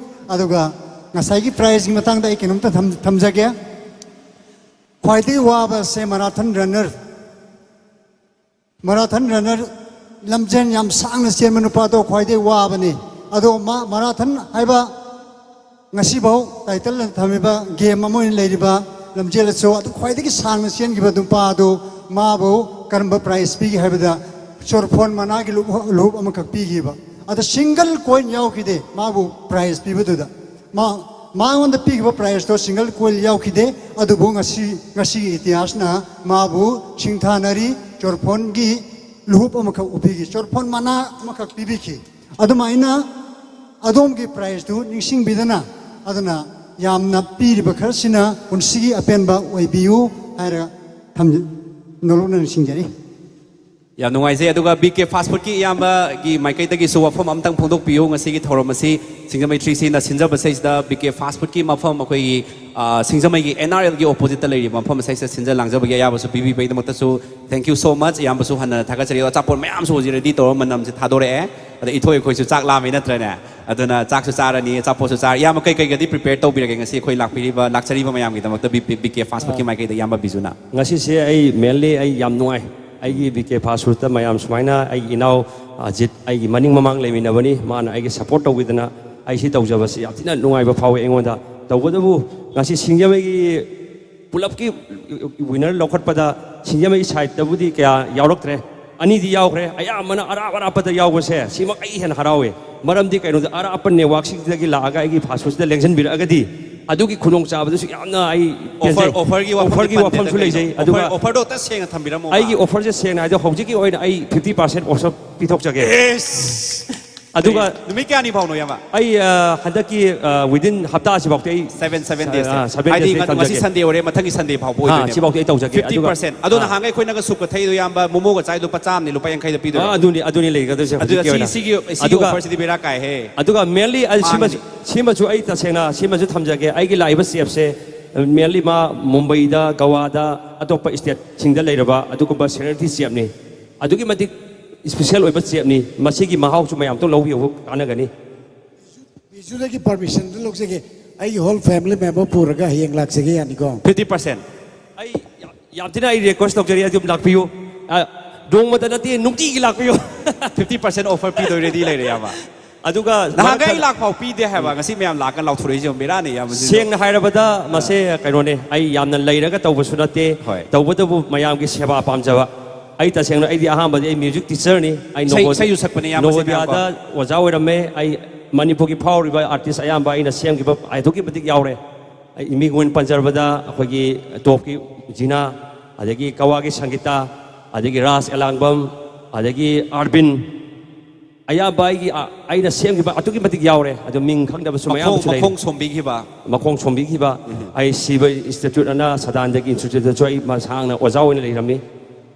ꯑꯗꯨꯒ ꯉꯁꯥꯏꯒꯤ ꯄ꯭ꯔꯥꯏꯖꯀꯤ ꯃꯇꯥꯡꯗ ꯑꯩ ꯀꯩꯅꯣꯝꯇ ꯊꯝ-, ꯊꯝꯖꯒꯦ꯫ ꯈ꯭ꯋꯥꯏꯗꯒꯤ ꯋꯥꯕꯁꯦ ꯃꯔꯥꯊꯟ ꯔꯟꯅꯔ, ꯃꯔꯥꯊꯟ ꯔꯟꯅꯔ, ꯂꯝꯖꯦꯟ ꯌꯥꯝ ꯁꯥꯡꯅ ꯆꯦꯟꯕ ꯅꯨꯄꯥꯗꯣ ꯈ꯭ꯋꯥꯏꯗꯒꯤ ꯋꯥꯕꯅꯤ꯫ ꯑꯗꯣ ꯃꯥ ꯃꯔꯥꯊꯟ ꯍꯥꯏꯕ ꯉꯁꯤꯐꯥꯎ ꯇꯥꯏꯇꯜ ꯊꯝꯃꯤꯕ ꯒꯦꯝ ꯑꯃ ꯑꯣꯏꯅ ꯂꯩꯔꯤꯕ ꯂꯝꯖꯦꯜ ꯑꯁꯨ ꯑꯗꯨ ꯈ꯭ꯋꯥꯏꯗꯒꯤ ꯁꯥꯡꯅ ꯆꯦꯟꯈꯤꯕ ꯅꯨꯄꯥ ꯑꯗꯨ ꯃꯥꯕꯨ ꯀꯔꯝꯕ ꯄ꯭ꯔꯥꯏꯖ ꯄꯤꯒꯦ ꯍꯥꯏꯕꯗ ꯆꯣꯔꯐꯣꯟ ꯃꯅꯥꯒꯤ ꯂꯨꯞ-, ꯂꯨꯍꯨꯞ ꯑꯃꯈꯛ ꯄꯤꯈꯤꯕ꯫ ꯑꯗ ꯁꯤꯡꯒꯜ ꯀꯣꯏꯟ ꯌꯥꯎꯈꯤꯗꯦ ꯃꯥꯕꯨ ꯄ꯭ꯔꯥꯏꯖ ꯄꯤꯕꯗꯨꯗ꯫ ꯃꯥ, ꯃꯉꯣꯟꯗ ꯄꯤꯈꯤꯕ ꯄ꯭ꯔꯥꯏꯖꯇꯣ ꯁꯤꯡꯒꯜ ꯀꯣꯏꯟ ꯌꯥꯎꯈꯤꯗꯦ꯫ ꯑꯗꯨꯕꯨ ꯉꯁꯤ, ꯉꯁꯤꯒꯤ ꯏꯇꯤꯍꯥꯁꯅ ꯃꯥꯕꯨ ꯁꯤꯡꯊꯥꯅꯔꯤ꯫ ꯆꯣꯔꯐꯣꯟꯒꯤ ꯂꯨꯍꯨꯞ ꯑꯃꯈꯛ ꯎꯞꯄꯤꯈꯤ, ꯆꯣꯔꯐꯣꯟ ꯃꯅꯥ ꯑꯃꯈꯛ ꯄꯤꯕꯤꯈꯤ꯫ ꯑꯗꯨꯃꯥꯏꯅ ꯑꯗꯣꯝꯒꯤ ꯄ꯭ꯔꯥꯏꯖꯇꯨ ꯅꯤꯡꯁꯤꯡꯕꯤꯗꯅ, ꯑꯗꯨꯅ ꯌꯥꯝꯅ ꯄꯤꯔꯤꯕ ꯈꯔꯁꯤꯅ ꯄꯨꯟꯁꯤꯒꯤ ꯑꯄꯦꯟꯕ ꯑꯣꯏꯕꯤꯌꯨ ꯍꯥꯏꯔꯒ ꯊꯝꯖ-, ꯅꯣꯂꯨꯛꯅ ꯅꯤꯡꯁꯤꯡꯖꯔꯤ꯫ ꯌꯥꯝ ꯅꯨꯡꯉꯥꯏꯖꯩ꯫ ꯑꯗꯨꯒ ꯕꯤ ꯀꯦ ꯐꯥꯁ ꯐꯨꯗꯀꯤ ꯏꯌꯥꯝꯕꯒꯤ ꯃꯥꯏꯀꯩꯗꯒꯤꯁꯨ ꯋꯥꯐꯝ ꯑꯝꯇꯪ ꯐꯣꯡꯗꯣꯛꯄꯤꯌꯨ꯫ ꯉꯁꯤꯒꯤ ꯊꯧꯔꯝ ꯑꯁꯤ ꯁꯤꯡꯖꯃꯩ ꯊ꯭ꯔꯤ ꯁꯤꯅ ꯁꯤꯟꯖꯕꯁꯤꯗꯩꯁꯤꯗ ꯕꯤ ꯀꯦ ꯐꯥꯁ ꯐꯨꯗꯀꯤ ꯃꯐꯝ ꯑꯩꯈꯣꯏꯒꯤ, ꯑ, ꯁꯤꯡꯖꯃꯩꯒꯤ ꯑꯦꯟ ꯑꯥꯔ ꯑꯦꯜꯒꯤ ꯑꯣꯄꯣꯖꯤꯠꯇ ꯂꯩꯔꯤꯕ ꯃꯐꯝ ꯑꯁꯤꯗꯩꯁꯤꯗ ꯁꯤꯟꯖ ꯂꯥꯡꯖꯕꯒꯤ ꯑꯌꯥꯕꯁꯨ ꯄꯤꯕꯤꯕꯒꯤꯗꯃꯛꯇꯁꯨ thank you so much꯫ ꯏꯌꯥꯝꯕꯁꯨ ꯍꯟꯅ ꯊꯥꯒꯠꯆꯔꯤ꯫ ꯑꯗꯣ ꯑꯆꯥꯄꯣꯠ ꯃꯌꯥꯝꯁꯨ ꯍꯧꯖꯤꯛ ꯔꯦꯗꯤ ꯇꯧꯔ ꯃꯅꯝꯁꯦ ꯊꯥꯗꯣꯔꯛꯑꯦ꯫ ꯑꯗ ꯏꯊꯣꯏ ꯑꯩꯈꯣꯏꯁꯨ ꯆꯥꯛ ꯂꯥꯝꯃꯤ ꯅꯠꯇ꯭ꯔꯅꯦ? ꯑꯗꯨꯅ ꯆꯥꯛꯁꯨ ꯆꯥꯔꯅꯤ, ꯑꯆꯥꯄꯣꯠꯁꯨ ꯆꯥꯔ-, ꯏꯌꯥꯝꯕ ꯀꯩꯀꯩꯒꯗꯤ ꯄ꯭ꯔꯤꯄꯦꯌꯔ ꯇꯧꯕꯤꯔꯒꯦ ꯉꯁꯤ ꯑꯩꯈꯣꯏ ꯂꯥꯛꯄꯤꯔꯤꯕ, ꯂꯥꯛꯆꯔꯤꯕ ꯃꯌꯥꯝꯒꯤꯗꯃꯛꯇ ꯕꯤ ꯀꯦ ꯐꯥꯁ ꯐꯨꯗꯀꯤ ꯃꯥꯏꯀꯩꯗ ꯏꯌꯥꯝꯕ ꯕꯤꯖꯨꯅ? ꯉꯁꯤꯁꯦ ꯑꯩ mainly ꯑꯩ ꯌꯥꯝ ꯅꯨꯡꯉꯥꯏ꯫ ꯑꯩꯒꯤ ꯕꯤ ꯀꯦ ꯐꯥꯁ ꯐꯨꯗꯇ ꯃꯌꯥꯝ ꯁꯨꯃꯥꯏꯅ ꯑꯩꯒꯤ ꯏꯅꯥꯎ ꯑꯖꯤꯠ ꯑꯩꯒꯤ ꯃꯅꯤꯡ ꯃꯃꯥꯡ ꯂꯩꯃꯤꯟꯅꯕꯅꯤ, ꯃꯥꯅ ꯑꯩꯒꯤ ꯁꯞꯄꯣꯔꯠ ꯇꯧꯕꯤꯗꯅ ꯑꯩ ꯁꯤ ꯇꯧꯖꯕꯁꯤ ꯌꯥꯝ ꯊꯤꯅ ꯅꯨꯡꯉꯥꯏꯕ ꯐꯥꯎꯏ ꯑꯩꯉꯣꯟꯗ꯫ ꯇꯧꯕꯇꯕꯨ ꯉꯁꯤ ꯁꯤꯡꯖꯃꯩꯒꯤ ꯄꯨꯂꯞꯀꯤ winner ꯂꯧꯈꯠꯄꯗ ꯁꯤꯡꯖꯃꯩ ꯁꯥꯏꯠꯇꯕꯨꯗꯤ ꯀꯌꯥ ꯌꯥꯎꯔꯛꯇ꯭ꯔꯦ, ꯑꯅꯤꯗꯤ ꯌꯥꯎꯈ꯭ꯔꯦ꯫ ꯑꯌꯥꯝꯕꯅ ꯑꯔꯥꯞ ꯑꯔꯥꯞꯄꯗ ꯌꯥꯎꯕꯁꯦ ꯁꯤꯃꯛ ꯑꯩ ꯍꯦꯟꯅ ꯍꯔꯥꯎꯏ꯫ ꯃꯔꯝꯗꯤ ꯀꯩꯅꯣꯗ ꯑꯔꯥꯞꯄ networkꯁꯤꯡꯗꯒꯤ ꯂꯥꯛꯑꯒ ꯑꯩꯒꯤ ꯐꯥꯁ ꯐꯨꯗꯁꯤꯗ ꯂꯦꯡꯁꯤꯟꯕꯤꯔꯛꯑꯒꯗꯤ ꯑꯗꯨꯒꯤ ꯈꯨꯗꯣꯡꯆꯥꯕꯗꯨꯁꯨ ꯌꯥꯝꯅ ꯑꯩ ꯑꯣꯐꯔ ꯄꯦꯟꯖꯩ꯫ ꯑꯣꯐꯔꯒꯤ ꯋꯥꯐꯝꯗꯤ ꯑꯣꯐꯔꯒꯤ ꯄꯟꯗꯦꯗ ꯋꯥꯐꯝꯁꯨ ꯀꯩꯅꯣ꯫ ꯂꯩꯖꯩ꯫ ꯑꯣꯐꯔ ꯑꯗꯨꯒ ꯑꯣꯐꯔꯗꯣ ꯑꯝꯇ ꯁꯦꯡꯅ ꯊꯝꯕꯤꯔꯝꯃꯣ꯫ ꯑꯩꯒꯤ ꯑꯣꯐꯔꯁꯦ ꯁꯦꯡꯅ ꯍꯥꯏꯗꯣ ꯍꯧꯖꯤꯛꯀꯤ ꯑꯣꯏꯅ ꯑꯩ fifty percent offer ꯄꯤꯊꯣꯛꯆꯒꯦ꯫ ꯑꯦꯁ! ꯑꯗꯨꯒ ꯅꯨꯃꯤꯠ ꯀꯌꯥꯅꯤ ꯐꯥꯎꯅꯣ, ꯏꯌꯥꯝꯕ? ꯑꯩ ꯑ, ꯍꯟꯗꯛꯀꯤ ꯋꯤꯗꯤꯟ ꯍꯞꯇꯥ ꯑꯁꯤꯐꯥꯎꯗꯤ ꯑꯩ ꯁꯚꯦꯟ ꯁꯚꯦꯟ ꯑ, ꯗꯦꯖ꯫ ꯁꯚꯦꯟ ꯍꯥꯏꯗꯤ ꯗꯦꯖ ꯑꯩ ꯉ- ꯉꯁꯤ ꯊꯝꯖꯒꯦ꯫ ꯁꯟꯗꯦ ꯑꯣꯏꯔꯦ, ꯃꯊꯪꯒꯤ ꯁꯟꯗꯦ ꯐꯥꯎꯕ ꯑ, ꯑꯣꯏꯗꯣꯏꯅꯦꯕ꯫ ꯁꯤꯐꯥꯎꯗꯤ ꯑꯩ ꯇꯧꯖꯒꯦ꯫ ꯐꯤꯐꯇꯤ ꯑꯗꯨꯒ ꯄꯔꯁꯦꯟ꯫ ꯑꯗꯣ ꯑ, ꯅꯍꯥꯟꯒꯩ ꯑꯩꯈꯣꯏꯅꯒ ꯁꯨꯞꯀ ꯊꯛꯏꯗꯣ, ꯏꯌꯥꯝꯕ, ꯃꯣꯃꯣꯒ ꯆꯥꯏꯗꯣ ꯂꯨꯄꯥ ꯆꯥꯝꯃꯅꯤ, ꯂꯨꯄꯥ ꯌꯥꯡꯈꯩꯗ ꯄꯤꯗꯣꯏꯔꯣ? ꯑ, ꯑꯗꯨꯅꯤ ꯑꯗꯨꯅꯤ ꯂꯩꯒꯗꯣꯏꯁꯦ ꯑꯗꯨꯗ ꯍꯧꯖꯤꯛꯀꯤ ꯁꯤ ꯑꯣꯏꯅ꯫ ꯁꯤꯒꯤ ꯁꯤꯒꯤ ꯑꯗꯨꯒ ꯑꯣꯐꯔꯁꯤꯗꯤ ꯕꯦꯔꯥ ꯀꯥꯏꯍꯦ꯫ ꯑꯗꯨꯒ mainly ꯑꯩ ꯁꯤꯃꯁꯨ ꯃꯥꯡꯉꯅꯤ꯫ ꯁꯤꯃꯁꯨ ꯑꯩ ꯇꯁꯦꯡꯅ ꯁꯤꯃꯁꯨ ꯊꯝꯖꯒꯦ꯫ ꯑꯩꯒꯤ ꯂꯥꯛꯏꯕ ꯆꯦꯞꯁꯦ mainly ꯃꯥ ꯃꯨꯝꯕꯩꯗ, ꯒꯋꯥꯗ, ꯑꯇꯣꯞꯄ stateꯁꯤꯡꯗ ꯂꯩꯔꯕ ꯑꯗꯨꯒꯨꯝꯕ celebrity ꯆꯦꯞꯅꯤ꯫ ꯑꯗꯨꯛꯀꯤ ꯃꯇꯤꯛ special ꯑꯣꯏꯕ ꯆꯦꯞꯅꯤ꯫ ꯃꯁꯤꯒꯤ ꯃꯍꯥꯎꯁꯨ ꯃꯌꯥꯝ ꯑꯃꯇꯪ ꯂꯧꯕꯤꯌꯨ, ꯀꯥꯟꯅꯒꯅꯤ꯫ ꯕꯤꯖꯨꯗꯒꯤ ꯄꯔꯃꯤꯁꯟꯗꯨ ꯂꯧꯖꯒꯦ꯫ ꯑꯩꯒꯤ ꯍꯣꯜ ꯐꯦꯃꯤꯂꯤ ꯃꯦꯝꯕꯔ ꯄꯨꯔꯒ ꯍꯌꯦꯡ ꯂꯥꯛꯆꯒꯦ, ꯌꯥꯅꯤꯀꯣ? Fifty percent. ꯑꯩ ꯌꯥꯝ- ꯌꯥꯝ ꯊꯤꯅ ꯑꯩ ꯔꯤꯀ꯭ꯋꯦꯁ ꯇꯧꯖꯔꯤ, ꯑꯗꯨꯝ ꯂꯥꯛꯄꯤꯌꯨ꯫ ꯑ, ꯅꯣꯡꯃꯇ ꯅꯠꯇꯦ, ꯅꯨꯡꯇꯤꯒꯤ ꯂꯥꯛꯄꯤꯌꯨ꯫ ꯐꯤꯐꯇꯤ ꯄꯔꯁꯦꯟ ꯑꯣꯐꯔ ꯄꯤꯗꯣꯏ ꯔꯦꯗꯤ ꯂꯩꯔꯦ, ꯏꯌꯥꯝꯕ꯫ ꯑꯗꯨꯒ ꯅꯍꯥꯟꯒꯩ ꯃꯔꯛ- ꯂꯥꯛ ꯐꯥꯎ ꯄꯤꯗꯦ ꯍꯥꯏꯕ, ꯉꯁꯤ ꯃꯌꯥꯝ ꯂꯥꯛꯀ ꯂꯥꯎꯊꯣꯔꯛꯏꯁꯦ ꯌꯦꯡꯉꯨ, ꯕꯦꯔꯥꯅꯤ, ꯏꯌꯥꯝꯕ, ꯁꯤꯁꯨ꯫ ꯁꯦꯡꯅ ꯍꯥꯏꯔꯕꯗ ꯃꯁꯦ ꯀꯩꯅꯣꯅꯦ, ꯑꯩ ꯌꯥꯝꯅ ꯂꯩꯔꯒ ꯇꯧꯕꯁꯨ ꯅꯠꯇꯦ꯫ ꯍꯣꯏ꯫ ꯇꯧꯕꯇꯕꯨ ꯃꯌꯥꯝꯒꯤ ꯁꯦꯕꯥ ꯄꯥꯝꯖꯕ꯫ ꯑꯩ ꯇꯁꯦꯡꯅ ꯑꯩꯗꯤ ꯑꯍꯥꯟꯕꯗꯤ ꯑꯩ ꯃ꯭ꯌꯨꯖꯤꯛ ꯇꯤꯆꯔꯅꯤ꯫ ꯑꯩ ꯏꯁꯩ- ꯅꯣꯕꯣ- ꯏꯁꯩꯁꯨ ꯁꯛꯄꯅꯦ, ꯏꯌꯥꯝꯕ, ꯁꯤ ꯃꯌꯥꯝ ꯀꯣ꯫ ꯅꯣꯕꯣꯗꯤꯌꯥꯗ ꯑꯣꯖꯥ ꯑꯣꯏꯔꯝꯃꯦ꯫ ꯑꯩ ꯃꯅꯤꯄꯨꯔꯒꯤ ꯐꯥꯎꯔꯤꯕ ꯑꯥꯔꯇꯤꯁ ꯑꯌꯥꯝꯕ ꯑꯩꯅ ꯁꯦꯝꯈꯤꯕ ꯑꯗꯨꯛꯀꯤ ꯃꯇꯤꯛ ꯌꯥꯎꯔꯦ꯫ ꯑꯩ ꯃꯤꯡ ꯑꯣꯏꯅ ꯄꯟꯖꯔꯕꯗ ꯑꯩꯈꯣꯏꯒꯤ ꯇꯣꯞꯀꯤ ꯖꯤꯅꯥ, ꯑꯗꯒꯤ ꯀꯋꯥꯒꯤ ꯁꯪꯒꯤꯇꯥ, ꯑꯗꯒꯤ ꯔꯥꯖ ꯑꯦꯂꯥꯡꯕꯝ, ꯑꯗꯒꯤ ꯑꯥꯔꯕꯤꯟ, ꯑꯌꯥꯝꯕ ꯑꯩꯒꯤ ꯑ- ꯑꯩꯅ ꯁꯦꯝꯈꯤꯕ ꯑꯗꯨꯛꯀꯤ ꯃꯇꯤꯛ ꯌꯥꯎꯔꯦ꯫ ꯑꯗꯨ ꯃꯤꯡ ꯈꯪꯗꯕꯁꯨ ꯃꯌꯥꯝ ꯃꯈꯣꯡ ꯑꯃꯁꯨ ꯂꯩꯔꯤ꯫ ꯃꯈꯣꯡ ꯁꯣꯝꯕꯤꯈꯤꯕ꯫ ꯃꯈꯣꯡ ꯁꯣꯝꯕꯤꯈꯤꯕ꯫ ꯑꯩ ꯁꯤꯕ ꯏꯟꯁꯇꯤꯇ꯭ꯌꯨꯠ ꯑꯅ ꯁꯗꯥꯟꯗꯒꯤ ꯏꯟꯁꯇꯤꯇ꯭ꯌꯨꯠꯇꯁꯨ ꯑꯩ ꯃꯁꯥꯡꯅ ꯑꯣꯖꯥ ꯑꯣꯏꯅ ꯂꯩꯔꯝꯃꯤ꯫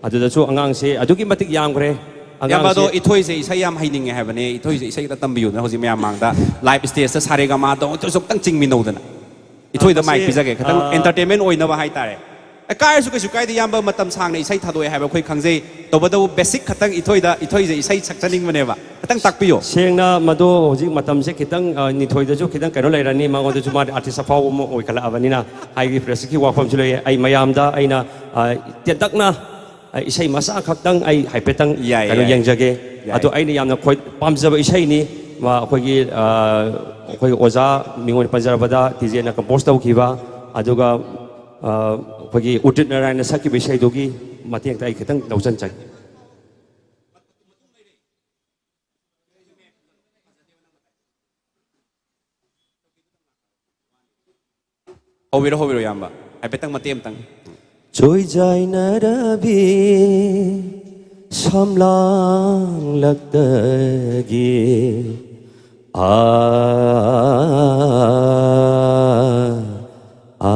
ꯑꯗꯨꯗꯁꯨ ꯑꯉꯥꯡꯁꯦ ꯑꯗꯨꯛꯀꯤ ꯃꯇꯤꯛ ꯌꯥꯝꯈ꯭ꯔꯦ꯫ ꯏꯌꯥꯝꯕ, ꯑꯗꯣ ꯑꯉꯥꯡꯁꯦ ꯏꯊꯣꯏꯁꯦ ꯏꯁꯩ ꯌꯥꯝ ꯍꯩꯅꯤꯡꯉꯦ ꯍꯥꯏꯕꯅꯦ꯫ ꯏꯊꯣꯏꯁꯦ ꯏꯁꯩ ꯈꯤꯇ ꯇꯝꯕꯤꯌꯨꯗꯅ ꯍꯧꯖꯤꯛ ꯃꯌꯥꯝ ꯃꯥꯡꯗ ꯂꯥꯏꯚ ꯁ꯭ꯇꯦꯖꯇ ꯁꯥꯔꯦꯒꯃꯥꯗꯣ ꯑꯝꯇꯁꯨ ꯑꯝꯇꯪ ꯆꯤꯡꯃꯤꯟꯅꯧꯗꯅ꯫ ꯏꯊꯣꯏꯗ ꯃꯁꯤ, ꯃꯥꯏꯛ ꯄꯤꯖꯒꯦ, ꯈꯤꯇꯪ ꯑ, ꯑꯦꯟꯇꯔꯇꯦꯟꯃꯦꯟ ꯑꯣꯏꯅꯕ ꯍꯥꯏꯇꯥꯔꯦ꯫ ꯑꯦ, ꯀꯥꯏꯔꯁꯨ ꯀꯩꯁꯨ ꯀꯥꯏꯗꯦ, ꯏꯌꯥꯝꯕ, ꯃꯇꯝ ꯁꯥꯡꯅ ꯏꯁꯩ ꯊꯥꯗꯣꯛꯑꯦ ꯍꯥꯏꯕ ꯑꯩꯈꯣꯏ ꯈꯪꯖꯩ꯫ ꯇꯧꯕꯇꯕꯨ ꯕꯦꯁꯤꯛ ꯈꯛꯇꯪ ꯏꯊꯣꯏꯗ, ꯏꯊꯣꯏꯁꯦ ꯏꯁꯩ ꯁꯛꯆꯅꯤꯡꯕꯅꯦꯕ꯫ ꯈꯤꯇꯪ ꯇꯥꯛꯄꯤꯌꯣ꯫ ꯁꯦꯡꯅ ꯃꯗꯨ ꯍꯧꯖꯤꯛ ꯃꯇꯝꯁꯦ ꯈꯤꯇꯪ ꯑ, ꯅꯤꯊꯣꯏꯗꯁꯨ ꯈꯤꯇꯪ ꯀꯩꯅꯣ ꯂꯩꯔꯅꯤ꯫ ꯃꯉꯣꯟꯗꯁꯨ ꯃꯥꯗꯤ ꯑꯥꯔꯇꯤꯁ ꯑꯐꯥꯎꯕ ꯑꯃ ꯑꯣꯏꯈꯠꯂꯛꯑꯕꯅꯤꯅ, ꯍꯥꯏꯗꯤ ꯄ꯭ꯔꯦꯁꯀꯤ ꯋꯥꯐꯝꯁꯨ ꯂꯩꯌꯦ꯫ ꯑꯩ ꯃꯌꯥꯝꯗ ꯑꯩꯅ ꯑ, ꯇꯦꯟꯇꯛꯅ ꯑ, ꯏꯁꯩ ꯃꯆꯥ ꯈꯛꯇꯪ ꯑꯩ ꯍꯥꯏꯐꯦꯠꯇꯪ ꯌꯥꯏ, ꯀꯩꯅꯣ ꯌꯥꯏ꯫ ꯌꯦꯡꯖꯒꯦ꯫ ꯌꯥꯏ꯫ ꯑꯗꯣ ꯑꯩꯅ ꯌꯥꯝꯅ ꯈꯣꯏ ꯄꯥꯝꯖꯕ ꯏꯁꯩꯅꯤ꯫ ꯃꯥ ꯑꯩꯈꯣꯏꯒꯤ ꯑ, ꯑꯩꯈꯣꯏꯒꯤ ꯑꯣꯖꯥ ꯃꯤꯡ ꯑꯣꯏꯅ ꯄꯟꯖꯔꯕꯗ ꯇꯤ ꯖꯦꯅ ꯀꯝꯄꯣꯁ ꯇꯧꯈꯤꯕ, ꯑꯗꯨꯒ ꯑ, ꯑꯩꯈꯣꯏꯒꯤ ꯎꯗꯤꯠ ꯅꯥꯔꯥꯌꯟꯅ ꯁꯛꯈꯤꯕ ꯏꯁꯩꯗꯨꯒꯤ ꯃꯇꯦꯡꯗ ꯑꯩ ꯈꯤꯇꯪ ꯂꯧꯁꯤꯟꯖꯒꯦ꯫ ꯍꯧꯕꯤꯔꯣ, ꯍꯧꯕꯤꯔꯣ, ꯏꯌꯥꯝꯕ꯫ ꯍꯥꯏꯐꯦꯠꯇꯪ, ꯃꯇꯦꯛ ꯑꯃꯇꯪ꯫ ꯆꯣꯏꯖꯥꯏꯅꯔꯕꯤ ꯁꯝꯂꯥꯡꯂꯛꯇꯒꯤ ꯑꯥ, ꯑꯥ,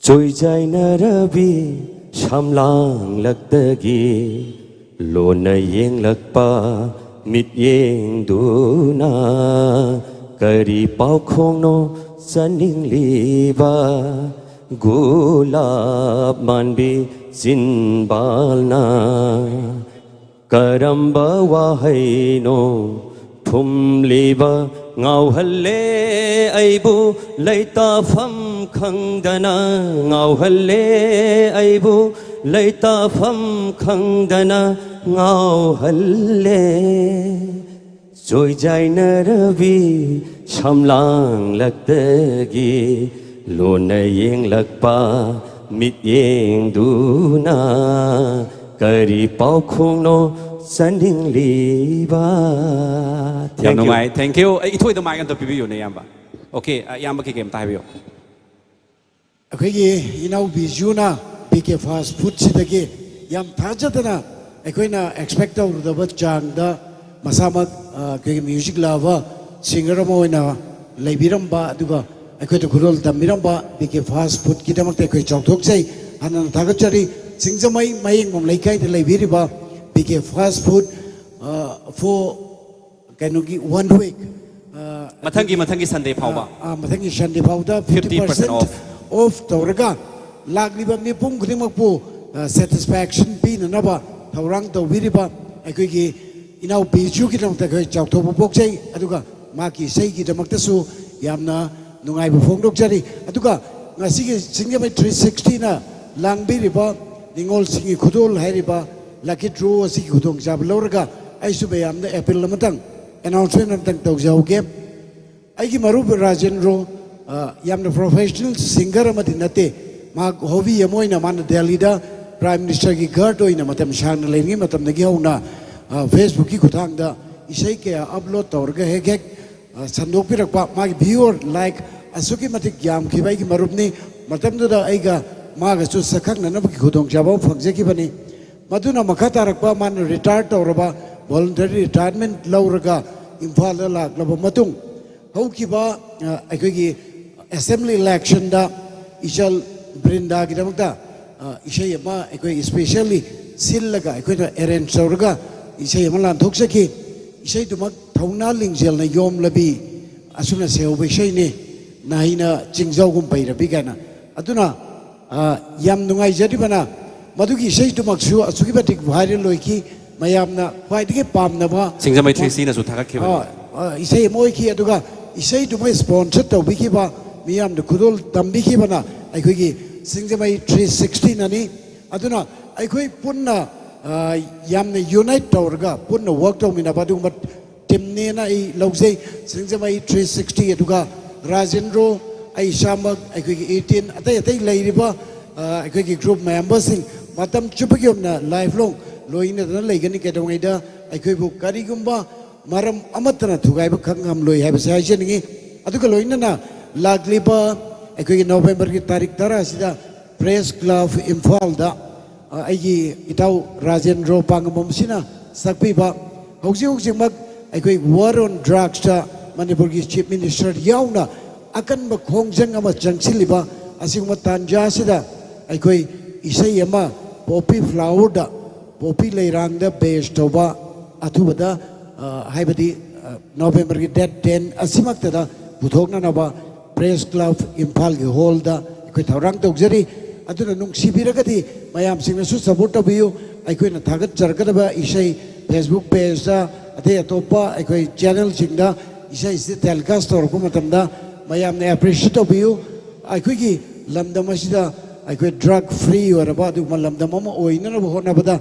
ꯆꯣꯏꯖꯥꯏꯅꯔꯕꯤ ꯁꯝꯂꯥꯡꯂꯛꯇꯒꯤ ꯂꯣꯟꯅ ꯌꯦꯡꯂꯛꯄ ꯃꯤꯠꯌꯦꯡꯗꯨꯅ ꯀꯔꯤ ꯄꯥꯎꯈꯣꯡꯅꯣ ꯆꯥꯅꯤꯡꯂꯤꯕ? ꯒꯨꯂꯥꯞ ꯃꯥꯟꯕꯤ ꯆꯤꯟꯕꯥꯜꯅ ꯀꯔꯝꯕ ꯋꯥꯍꯩꯅꯣ ꯐꯨꯝꯂꯤꯕ? ꯉꯥꯎꯍꯜꯂꯦ ꯑꯩꯕꯨ ꯂꯩꯇꯥꯐꯝ ꯈꯪꯗꯅ, ꯉꯥꯎꯍꯜꯂꯦ ꯑꯩꯕꯨ ꯂꯩꯇꯥꯐꯝ ꯈꯪꯗꯅ, ꯉꯥꯎꯍꯜꯂꯦ꯫ ꯆꯣꯏꯖꯥꯏꯅꯔꯕꯤ ꯁꯝꯂꯥꯡꯂꯛꯇꯒꯤ ꯂꯣꯟꯅ ꯌꯦꯡꯂꯛꯄ ꯃꯤꯠꯌꯦꯡꯗꯨꯅ ꯀꯔꯤ ꯄꯥꯎꯈꯣꯡꯅꯣ ꯆꯥꯅꯤꯡꯂꯤꯕ? ꯌꯥꯝ ꯅꯨꯡꯉꯥꯏ꯫ Thank you꯫ ꯑꯩ ꯏꯊꯣꯏꯗ ꯃꯥꯏꯛ ꯑꯝꯇ ꯄꯤꯕꯤꯌꯨꯅꯦ, ꯏꯌꯥꯝꯕ꯫ Okay, ꯑ, ꯏꯌꯥꯝꯕ ꯀꯩꯀꯩ ꯑꯝꯇ ꯍꯥꯏꯕꯤꯌꯨ꯫ ꯑꯩꯈꯣꯏꯒꯤ ꯏꯅꯥꯎ ꯕꯤꯖꯨꯅ ꯕꯤ ꯀꯦ ꯐꯥꯁ ꯐꯨꯗꯁꯤꯗꯒꯤ ꯌꯥꯝ ꯊꯥꯖꯗꯅ ꯑꯩꯈꯣꯏꯅ ꯑꯦꯛꯁꯄꯦꯛ ꯇꯧꯔꯨꯗꯕ ꯆꯥꯡꯗ ꯃꯁꯥꯃꯛ, ꯑ, ꯑꯩꯈꯣꯏꯒꯤ ꯃ꯭ꯌꯨꯖꯤꯛ ꯂꯚꯔ ꯁꯤꯡꯒꯔ ꯑꯃ ꯑꯣꯏꯅ ꯂꯩꯕꯤꯔꯝꯕ, ꯑꯗꯨꯒ ꯑꯩꯈꯣꯏꯗ ꯈꯨꯗꯣꯜ ꯇꯝꯕꯤꯔꯝꯕ ꯕꯤ ꯀꯦ ꯐꯥꯁ ꯐꯨꯗꯀꯤꯗꯃꯛꯇ ꯑꯩꯈꯣꯏ ꯆꯥꯎꯊꯣꯛꯆꯩ, ꯍꯟꯅ ꯊꯥꯒꯠꯆꯔꯤ꯫ ꯁꯤꯡꯖꯃꯩ ꯃꯌꯦꯡꯕꯝ ꯂꯩꯀꯥꯏꯗ ꯂꯩꯕꯤꯔꯤꯕ ꯕꯤ ꯀꯦ ꯐꯥꯁ ꯐꯨꯗ, ꯑ, for ꯀꯩꯅꯣꯒꯤ ꯋꯥꯟ ꯋꯤꯛ, ꯑ, ꯃꯊꯪꯒꯤ, ꯑꯩꯈꯣꯏꯒꯤ, ꯃꯊꯪꯒꯤ ꯁꯟꯗꯦ ꯐꯥꯎꯕ꯫ ꯑ, ꯑ, ꯃꯊꯪꯒꯤ ꯁꯟꯗꯦ ꯐꯥꯎꯗ fifty percent fifty percent of. Of ꯇꯧꯔꯒ ꯂꯥꯛꯂꯤꯕ ꯃꯤꯄꯨꯝ ꯈꯨꯗꯤꯡꯃꯛꯄꯨ, ꯑ, ꯁꯦꯇꯤꯁꯐꯦꯛꯁꯟ ꯄꯤꯅꯅꯕ ꯊꯧꯔꯥꯡ ꯇꯧꯕꯤꯔꯤꯕ ꯑꯩꯈꯣꯏꯒꯤ ꯏꯅꯥꯎ ꯕꯤꯖꯨꯒꯤꯗꯃꯛꯇ ꯑꯩꯈꯣꯏ ꯆꯥꯎꯊꯣꯛꯄ ꯐꯣꯡꯆꯩ꯫ ꯑꯗꯨꯒ ꯃꯍꯥꯛꯀꯤ ꯏꯁꯩꯒꯤꯗꯃꯛꯇꯁꯨ ꯌꯥꯝꯅ ꯅꯨꯡꯉꯥꯏꯕ ꯐꯣꯡꯗꯣꯛꯆꯔꯤ꯫ ꯑꯗꯨꯒ ꯉꯁꯤꯒꯤ ꯁꯤꯡꯖꯃꯩ ꯊ꯭ꯔꯤ ꯁꯤꯛꯁꯇꯤꯅ ꯂꯥꯡꯕꯤꯔꯤꯕ ꯅꯤꯉꯣꯜꯁꯤꯡꯒꯤ ꯈꯨꯗꯣꯜ ꯍꯥꯏꯔꯤꯕ ꯂꯛꯀꯤ ꯗ꯭ꯔꯣ ꯑꯁꯤꯒꯤ ꯈꯨꯗꯣꯡꯆꯥꯕ ꯂꯧꯔꯒ ꯑꯩꯁꯨ ꯃꯌꯥꯝꯗ ꯑꯦꯄꯤꯜ ꯑꯃꯇꯪ, ꯑꯦꯅꯥꯎꯟꯁꯃꯦꯟ ꯑꯃꯇꯪ ꯇꯧꯖꯍꯧꯒꯦ꯫ ꯑꯩꯒꯤ ꯃꯔꯨꯞ ꯔꯥꯖꯦꯟꯗ꯭ꯔꯣ, ꯑ, ꯌꯥꯝꯅ ꯄ꯭ꯔꯣꯐꯦꯁꯅꯦꯜ ꯁꯤꯡꯒꯔ ꯑꯃꯗꯤ ꯅꯠꯇꯦ꯫ ꯃꯍꯥꯛ ꯍꯣꯕꯤ ꯑꯃ ꯑꯣꯏꯅ ꯃꯥꯅ ꯗꯦꯜꯂꯤꯗ ꯄ꯭ꯔꯥꯏꯝ ꯃꯤꯅꯤꯁꯇꯔꯒꯤ ꯒꯥꯔꯗ ꯑꯣꯏꯅ ꯃꯇꯝ ꯁꯥꯡꯅ ꯂꯩꯔꯤꯉꯩ ꯃꯇꯝꯗꯒꯤ ꯍꯧꯅ, ꯑ, ꯐꯦꯁꯕꯨꯛꯀꯤ ꯈꯨꯠꯊꯥꯡꯗ ꯏꯁꯩ ꯀꯌꯥ ꯑꯞꯂꯣꯗ ꯇꯧꯔꯒ ꯍꯦꯛ ꯍꯦꯛ ꯑ, ꯁꯟꯗꯣꯛꯄꯤꯔꯛꯄ, ꯃꯥꯒꯤ viewer like ꯑꯁꯨꯛꯀꯤ ꯃꯇꯤꯛ ꯌꯥꯝꯈꯤꯕ ꯑꯩꯒꯤ ꯃꯔꯨꯞꯅꯤ꯫ ꯃꯇꯝꯗꯨꯗ ꯑꯩꯒ ꯃꯥꯒꯁꯨ ꯁꯛꯈꯪꯅꯅꯕꯒꯤ ꯈꯨꯗꯣꯡꯆꯥꯕ ꯑꯃ ꯐꯪꯖꯈꯤꯕꯅꯤ꯫ ꯃꯗꯨꯅ ꯃꯈꯥ ꯇꯥꯔꯛꯄ ꯃꯥꯅ retire ꯇꯧꯔꯕ, voluntary retirement ꯂꯧꯔꯒ ꯏꯝꯐꯥꯜꯗ ꯂꯥꯛꯂꯕ ꯃꯇꯨꯡ, ꯍꯧꯈꯤꯕ, ꯑ, ꯑꯩꯈꯣꯏꯒꯤ assembly electionꯗ ꯏꯆꯜ ꯕ꯭ꯔꯤꯟꯗꯥꯒꯤꯗꯃꯛꯇ, ꯑ, ꯏꯁꯩ ꯑꯃ ꯑꯩꯈꯣꯏ specially ꯁꯤꯜꯂꯒ ꯑꯩꯈꯣꯏꯅ arrange ꯇꯧꯔꯒ ꯏꯁꯩ ꯑꯃ ꯂꯥꯟꯊꯣꯛꯆꯈꯤ꯫ ꯏꯁꯩꯗꯨꯃꯛ ꯊꯧꯅꯥ ꯂꯤꯡꯖꯦꯜꯅ ꯌꯣꯝꯂꯕꯤ, ꯑꯁꯨꯝꯅ ꯁꯩꯍꯧꯕ ꯏꯁꯩꯅꯤ, "ꯅꯥꯍꯩꯅ ꯆꯤꯡꯖꯥꯎꯒꯨꯝ ꯄꯩꯔꯕꯤ" ꯀꯥꯏꯅ꯫ ꯑꯗꯨꯅ, ꯑ, ꯌꯥꯝ ꯅꯨꯡꯉꯥꯏꯖꯔꯤꯕꯅ, ꯃꯗꯨꯒꯤ ꯏꯁꯩꯗꯨꯃꯛꯁꯨ ꯑꯁꯨꯛꯀꯤ ꯃꯇꯤꯛ viral ꯑꯣꯏꯈꯤ, ꯃꯌꯥꯝꯅ ꯈ꯭ꯋꯥꯏꯗꯒꯤ ꯄꯥꯝꯅꯕ ꯁꯤꯡꯖꯃꯩ three sixtyꯅꯁꯨ ꯊꯥꯒꯠꯈꯤꯕꯅꯤ꯫ ꯑ, ꯑ, ꯏꯁꯩ ꯑꯃ ꯑꯣꯏꯈꯤ꯫ ꯑꯗꯨꯒ ꯏꯁꯩꯗꯨꯃ sponsor ꯇꯧꯕꯤꯈꯤꯕ, ꯃꯤꯌꯥꯝꯅ ꯈꯨꯗꯣꯜ ꯇꯝꯕꯤꯈꯤꯕꯅ ꯑꯩꯈꯣꯏꯒꯤ ꯁꯤꯡꯖꯃꯩ three sixtyꯅꯅꯤ꯫ ꯑꯗꯨꯅ ꯑꯩꯈꯣꯏ ꯄꯨꯟꯅ, ꯑ, ꯌꯥꯝꯅ unite ꯇꯧꯔꯒ ꯄꯨꯟꯅ work ꯇꯧꯃꯤꯟꯅꯕ ꯑꯗꯨꯒꯨꯝꯕ teamꯅꯦꯅ ꯑꯩ ꯂꯧꯖꯩ꯫ ꯁꯤꯡꯖꯃꯩ three sixty, ꯑꯗꯨꯒ ꯔꯥꯖꯦꯟꯗ꯭ꯔꯣ, ꯑꯩ ꯏꯁꯥꯃꯛ, ꯑꯩꯈꯣꯏꯒꯤ eighteen, ꯑꯇꯩ ꯑꯇꯩ ꯂꯩꯔꯤꯕ, ꯑ, ꯑꯩꯈꯣꯏꯒꯤ group memberꯁꯤꯡ ꯃꯇꯝ ꯆꯨꯞꯄꯒꯤ ꯑꯣꯏꯅ lifelong ꯂꯣꯏꯅꯗꯅ ꯂꯩꯒꯅꯤ꯫ ꯀꯩꯗꯧꯉꯩꯗ ꯑꯩꯈꯣꯏꯕꯨ ꯀꯔꯤꯒꯨꯝꯕ ꯃꯔꯝ ꯑꯃꯠꯇꯅ ꯊꯨꯒꯥꯏꯕ ꯈꯪ ꯉꯝꯂꯣꯏ ꯍꯥꯏꯕꯁꯦ ꯍꯥꯏꯖꯅꯤꯡꯉꯤ꯫ ꯑꯗꯨꯒ ꯂꯣꯏꯅꯅ ꯂꯥꯛꯂꯤꯕ ꯑꯩꯈꯣꯏꯒꯤ Novemberꯒꯤ ꯇꯥꯔꯤꯛ ꯇꯔꯥ ꯑꯁꯤꯗ Press Club ꯏꯝꯐꯥꯜꯗ, ꯑ, ꯑꯩꯒꯤ ꯏꯇꯥꯎ ꯔꯥꯖꯦꯟꯗ꯭ꯔꯣ ꯄꯥꯡꯉꯝꯕꯝꯁꯤꯅ ꯁꯛꯄꯤꯕ, ꯍꯧꯖꯤꯛ ꯍꯧꯖꯤꯛꯃꯛ ꯑꯩꯈꯣꯏ war on drugsꯇ ꯃꯅꯤꯄꯨꯔꯒꯤ Chief Minister ꯌꯥꯎꯅ ꯑꯀꯟꯕ ꯈꯣꯡꯖꯪ ꯑꯃ ꯆꯪꯁꯤꯜꯂꯤꯕ ꯑꯁꯤꯒꯨꯝꯕ ꯇꯥꯟꯖꯥ ꯑꯁꯤꯗ ꯑꯩꯈꯣꯏ ꯏꯁꯩ ꯑꯃ poppy flowerꯗ, poppy ꯂꯩꯔꯥꯡꯗ base ꯇꯧꯕ ꯑꯊꯨꯕꯗ, ꯑ, ꯍꯥꯏꯕꯗꯤ, ꯑ, Novemberꯒꯤ date ten ꯑꯁꯤꯃꯛꯇꯗ ꯄꯨꯊꯣꯛꯅꯅꯕ Press Club ꯏꯝꯐꯥꯜꯒꯤ hallꯗ ꯑꯩꯈꯣꯏ ꯊꯧꯔꯥꯡ ꯇꯧꯖꯔꯤ꯫ ꯑꯗꯨꯅ ꯅꯨꯡꯁꯤꯕꯤꯔꯒꯗꯤ ꯃꯌꯥꯝꯁꯤꯡꯅꯁꯨ support ꯇꯧꯕꯤꯌꯨ꯫ ꯑꯩꯈꯣꯏꯅ ꯊꯥꯒꯠꯆꯔꯛꯀꯗꯕ ꯏꯁꯩ Facebook pageꯇ, ꯑꯇꯩ ꯑꯇꯣꯞꯄ ꯑꯩꯈꯣꯏ channelꯁꯤꯡꯗ ꯏꯁꯩꯁꯤ telecast ꯇꯧꯔꯛꯄ ꯃꯇꯝꯗ ꯃꯌꯥꯝꯅ appreciate ꯇꯧꯕꯤꯌꯨ꯫ ꯑꯩꯈꯣꯏꯒꯤ ꯂꯝꯗꯝ ꯑꯁꯤꯗ ꯑꯩꯈꯣꯏ drug free ꯑꯣꯏꯔꯕ ꯑꯗꯨꯒꯨꯝꯕ ꯂꯝꯗꯝ ꯑꯃ ꯑꯣꯏꯅꯅꯕ ꯍꯣꯠꯅꯕꯗ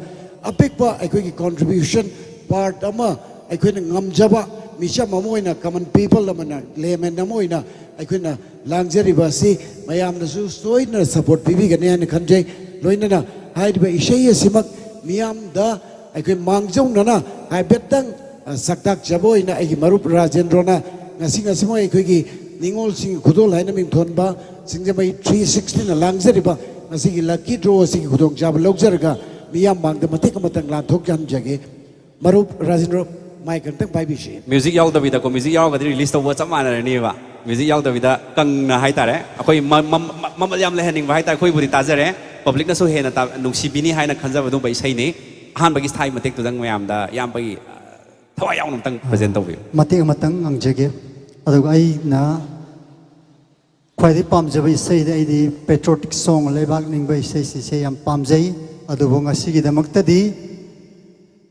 ꯑꯄꯤꯛꯄ ꯑꯩꯈꯣꯏꯒꯤ contribution part ꯑꯃ, ꯑꯩꯈꯣꯏꯅ ꯉꯝꯖꯕ ꯃꯤꯆꯝ ꯑꯃ ꯑꯣꯏꯅ, common people ꯑꯃꯅ, layman ꯑꯃ ꯑꯣꯏꯅ ꯑꯩꯈꯣꯏꯅ ꯂꯥꯡꯖꯔꯤꯕ ꯑꯁꯤ ꯃꯌꯥꯝꯅꯁꯨ ꯁꯣꯏꯗꯅ support ꯄꯤꯕꯤꯒꯅꯤ ꯍꯥꯏꯅ ꯈꯟꯖꯩ꯫ ꯂꯣꯏꯅꯅ ꯍꯥꯏꯔꯤꯕ ꯏꯁꯩ ꯑꯁꯤꯃꯛ ꯃꯤꯌꯥꯝꯗ ꯑꯩꯈꯣꯏ ꯃꯥꯡꯖꯧꯅꯅ ꯍꯥꯏꯐꯦꯠꯇꯪ, ꯑ, ꯁꯛꯇꯥꯛꯆꯕ ꯑꯣꯏꯅ ꯑꯩꯒꯤ ꯃꯔꯨꯞ ꯔꯥꯖꯦꯟꯗ꯭ꯔꯣꯅ ꯉꯁꯤ ꯉꯁꯤꯃꯛ ꯑꯩꯈꯣꯏꯒꯤ ꯅꯤꯉꯣꯜꯁꯤꯡꯒꯤ ꯈꯨꯗꯣꯜ ꯍꯥꯏꯅ ꯃꯤꯡꯊꯣꯟꯕ ꯁꯤꯡꯖꯃꯩ ꯊ꯭ꯔꯤ ꯁꯤꯛꯁꯇꯤꯅ ꯂꯥꯡꯖꯔꯤꯕ ꯉꯁꯤꯒꯤ ꯂꯛꯀꯤ ꯗ꯭ꯔꯣ ꯑꯁꯤꯒꯤ ꯈꯨꯗꯣꯡꯆꯥꯕ ꯂꯧꯖꯔꯒ ꯃꯤꯌꯥꯝ ꯃꯥꯡꯗ ꯃꯇꯦꯛ ꯑꯃꯇꯪ ꯂꯥꯟꯊꯣꯛꯆꯍꯟꯖꯒꯦ꯫ ꯃꯔꯨꯞ ꯔꯥꯖꯦꯟꯗ꯭ꯔꯣ, ꯃꯥꯏꯛ ꯑꯝꯇꯪ ꯄꯥꯏꯕꯤꯁꯤ꯫ ꯃ꯭ꯌꯨꯖꯤꯛ ꯌꯥꯎꯗꯕꯤꯗꯀꯣ, ꯃ꯭ꯌꯨꯖꯤꯛ ꯌꯥꯎꯔꯒꯗꯤ ꯔꯤꯂꯤꯁ ꯇꯧꯕ ꯆꯞ ꯃꯥꯟꯅꯔꯅꯤꯕ꯫ ꯃ꯭ꯌꯨꯖꯤꯛ ꯌꯥꯎꯗꯕꯤꯗ ꯀꯪꯅ ꯍꯥꯏꯇꯥꯔꯦ, ꯑꯩꯈꯣꯏ ꯃ- ꯃ- ꯃ- ꯃꯃꯜ ꯌꯥꯝ ꯂꯩꯍꯟꯅꯤꯡꯕ ꯍꯥꯏꯇꯥꯔꯦ꯫ ꯑꯩꯈꯣꯏꯕꯨꯗꯤ ꯇꯥꯖꯔꯦ, ꯄꯕ꯭ꯂꯤꯛꯅꯁꯨ ꯍꯦꯟꯅ ꯇꯥ- ꯅꯨꯡꯁꯤꯕꯤꯅꯤ ꯍꯥꯏꯅ ꯈꯟꯖꯕ ꯑꯗꯨꯒꯨꯝꯕ ꯏꯁꯩꯅꯤ꯫ ꯑꯍꯥꯟꯕꯒꯤ ꯁ꯭ꯊꯥꯏ ꯃꯇꯦꯛꯇꯨꯗꯪ ꯃꯌꯥꯝꯗ ꯏꯌꯥꯝꯕꯒꯤ, ꯑ, ꯊꯋꯥꯏ ꯌꯥꯎꯅ ꯑꯝꯇꯪ ꯄ꯭ꯔꯖꯦꯟ ꯇꯧꯕꯤꯌꯨ꯫ ꯃꯇꯦꯛ ꯑꯃꯇꯪ ꯉꯥꯡꯖꯒꯦ꯫ ꯑꯗꯨꯒ ꯑꯩꯅ ꯈ꯭ꯋꯥꯏꯗꯒꯤ ꯄꯥꯝꯖꯕ ꯏꯁꯩꯗꯤ ꯑꯩꯗꯤ ꯄꯦꯇ꯭ꯔꯣꯇꯤꯛ ꯁꯣꯡ, ꯂꯩꯕꯥꯛ ꯅꯤꯡꯕ ꯏꯁꯩꯁꯤꯁꯦ ꯌꯥꯝ ꯄꯥꯝꯖꯩ꯫ ꯑꯗꯨꯕꯨ ꯉꯁꯤꯒꯤꯗꯃꯛꯇꯗꯤ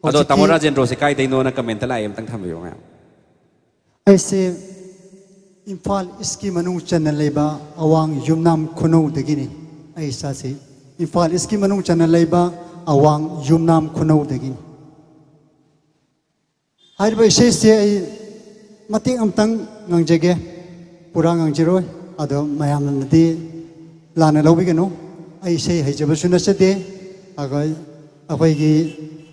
ꯑꯗꯣ ꯇꯥꯃꯣ ꯍꯧꯖꯤꯛꯀꯤ ꯔꯥꯖꯦꯟꯗ꯭ꯔꯣꯁꯦ ꯀꯥꯏꯗꯩꯅꯣꯅ ꯀꯃꯦꯟꯇ ꯂꯥꯛꯑꯦ, ꯑꯝꯇꯪ ꯊꯝꯕꯤꯌꯨ ꯃꯌꯥꯝ꯫ ꯑꯩꯁꯦ ꯏꯝꯐꯥꯜ ꯏꯁꯀꯤ ꯃꯅꯨꯡ ꯆꯟꯅ ꯂꯩꯕ ꯑꯋꯥꯡ ꯌꯨꯝꯅꯥꯝ ꯈꯨꯅꯧꯗꯒꯤꯅꯤ꯫ ꯑꯩ ꯏꯁꯥꯁꯤ ꯏꯝꯐꯥꯜ ꯏꯁꯀꯤ ꯃꯅꯨꯡ ꯆꯟꯅ ꯂꯩꯕ ꯑꯋꯥꯡ ꯌꯨꯝꯅꯥꯝ ꯈꯨꯅꯧꯗꯒꯤꯅꯤ꯫ ꯍꯥꯏꯔꯤꯕ ꯏꯁꯩꯁꯦ ꯑꯩ ꯃꯇꯦꯛ ꯑꯃꯇꯪ ꯉꯥꯡꯖꯒꯦ, ꯄꯨꯔꯥ ꯉꯥꯡꯖꯔꯣꯏ꯫ ꯑꯗꯣ ꯃꯌꯥꯝꯅꯗꯤ ꯂꯥꯟꯅ ꯂꯧꯕꯤꯒꯅꯨ꯫ ꯑꯩ ꯏꯁꯩ ꯍꯩꯖꯕꯁꯨ ꯅꯠꯆꯗꯦ꯫ ꯑꯩꯈꯣꯏ ꯑꯩꯈꯣꯏꯒꯤ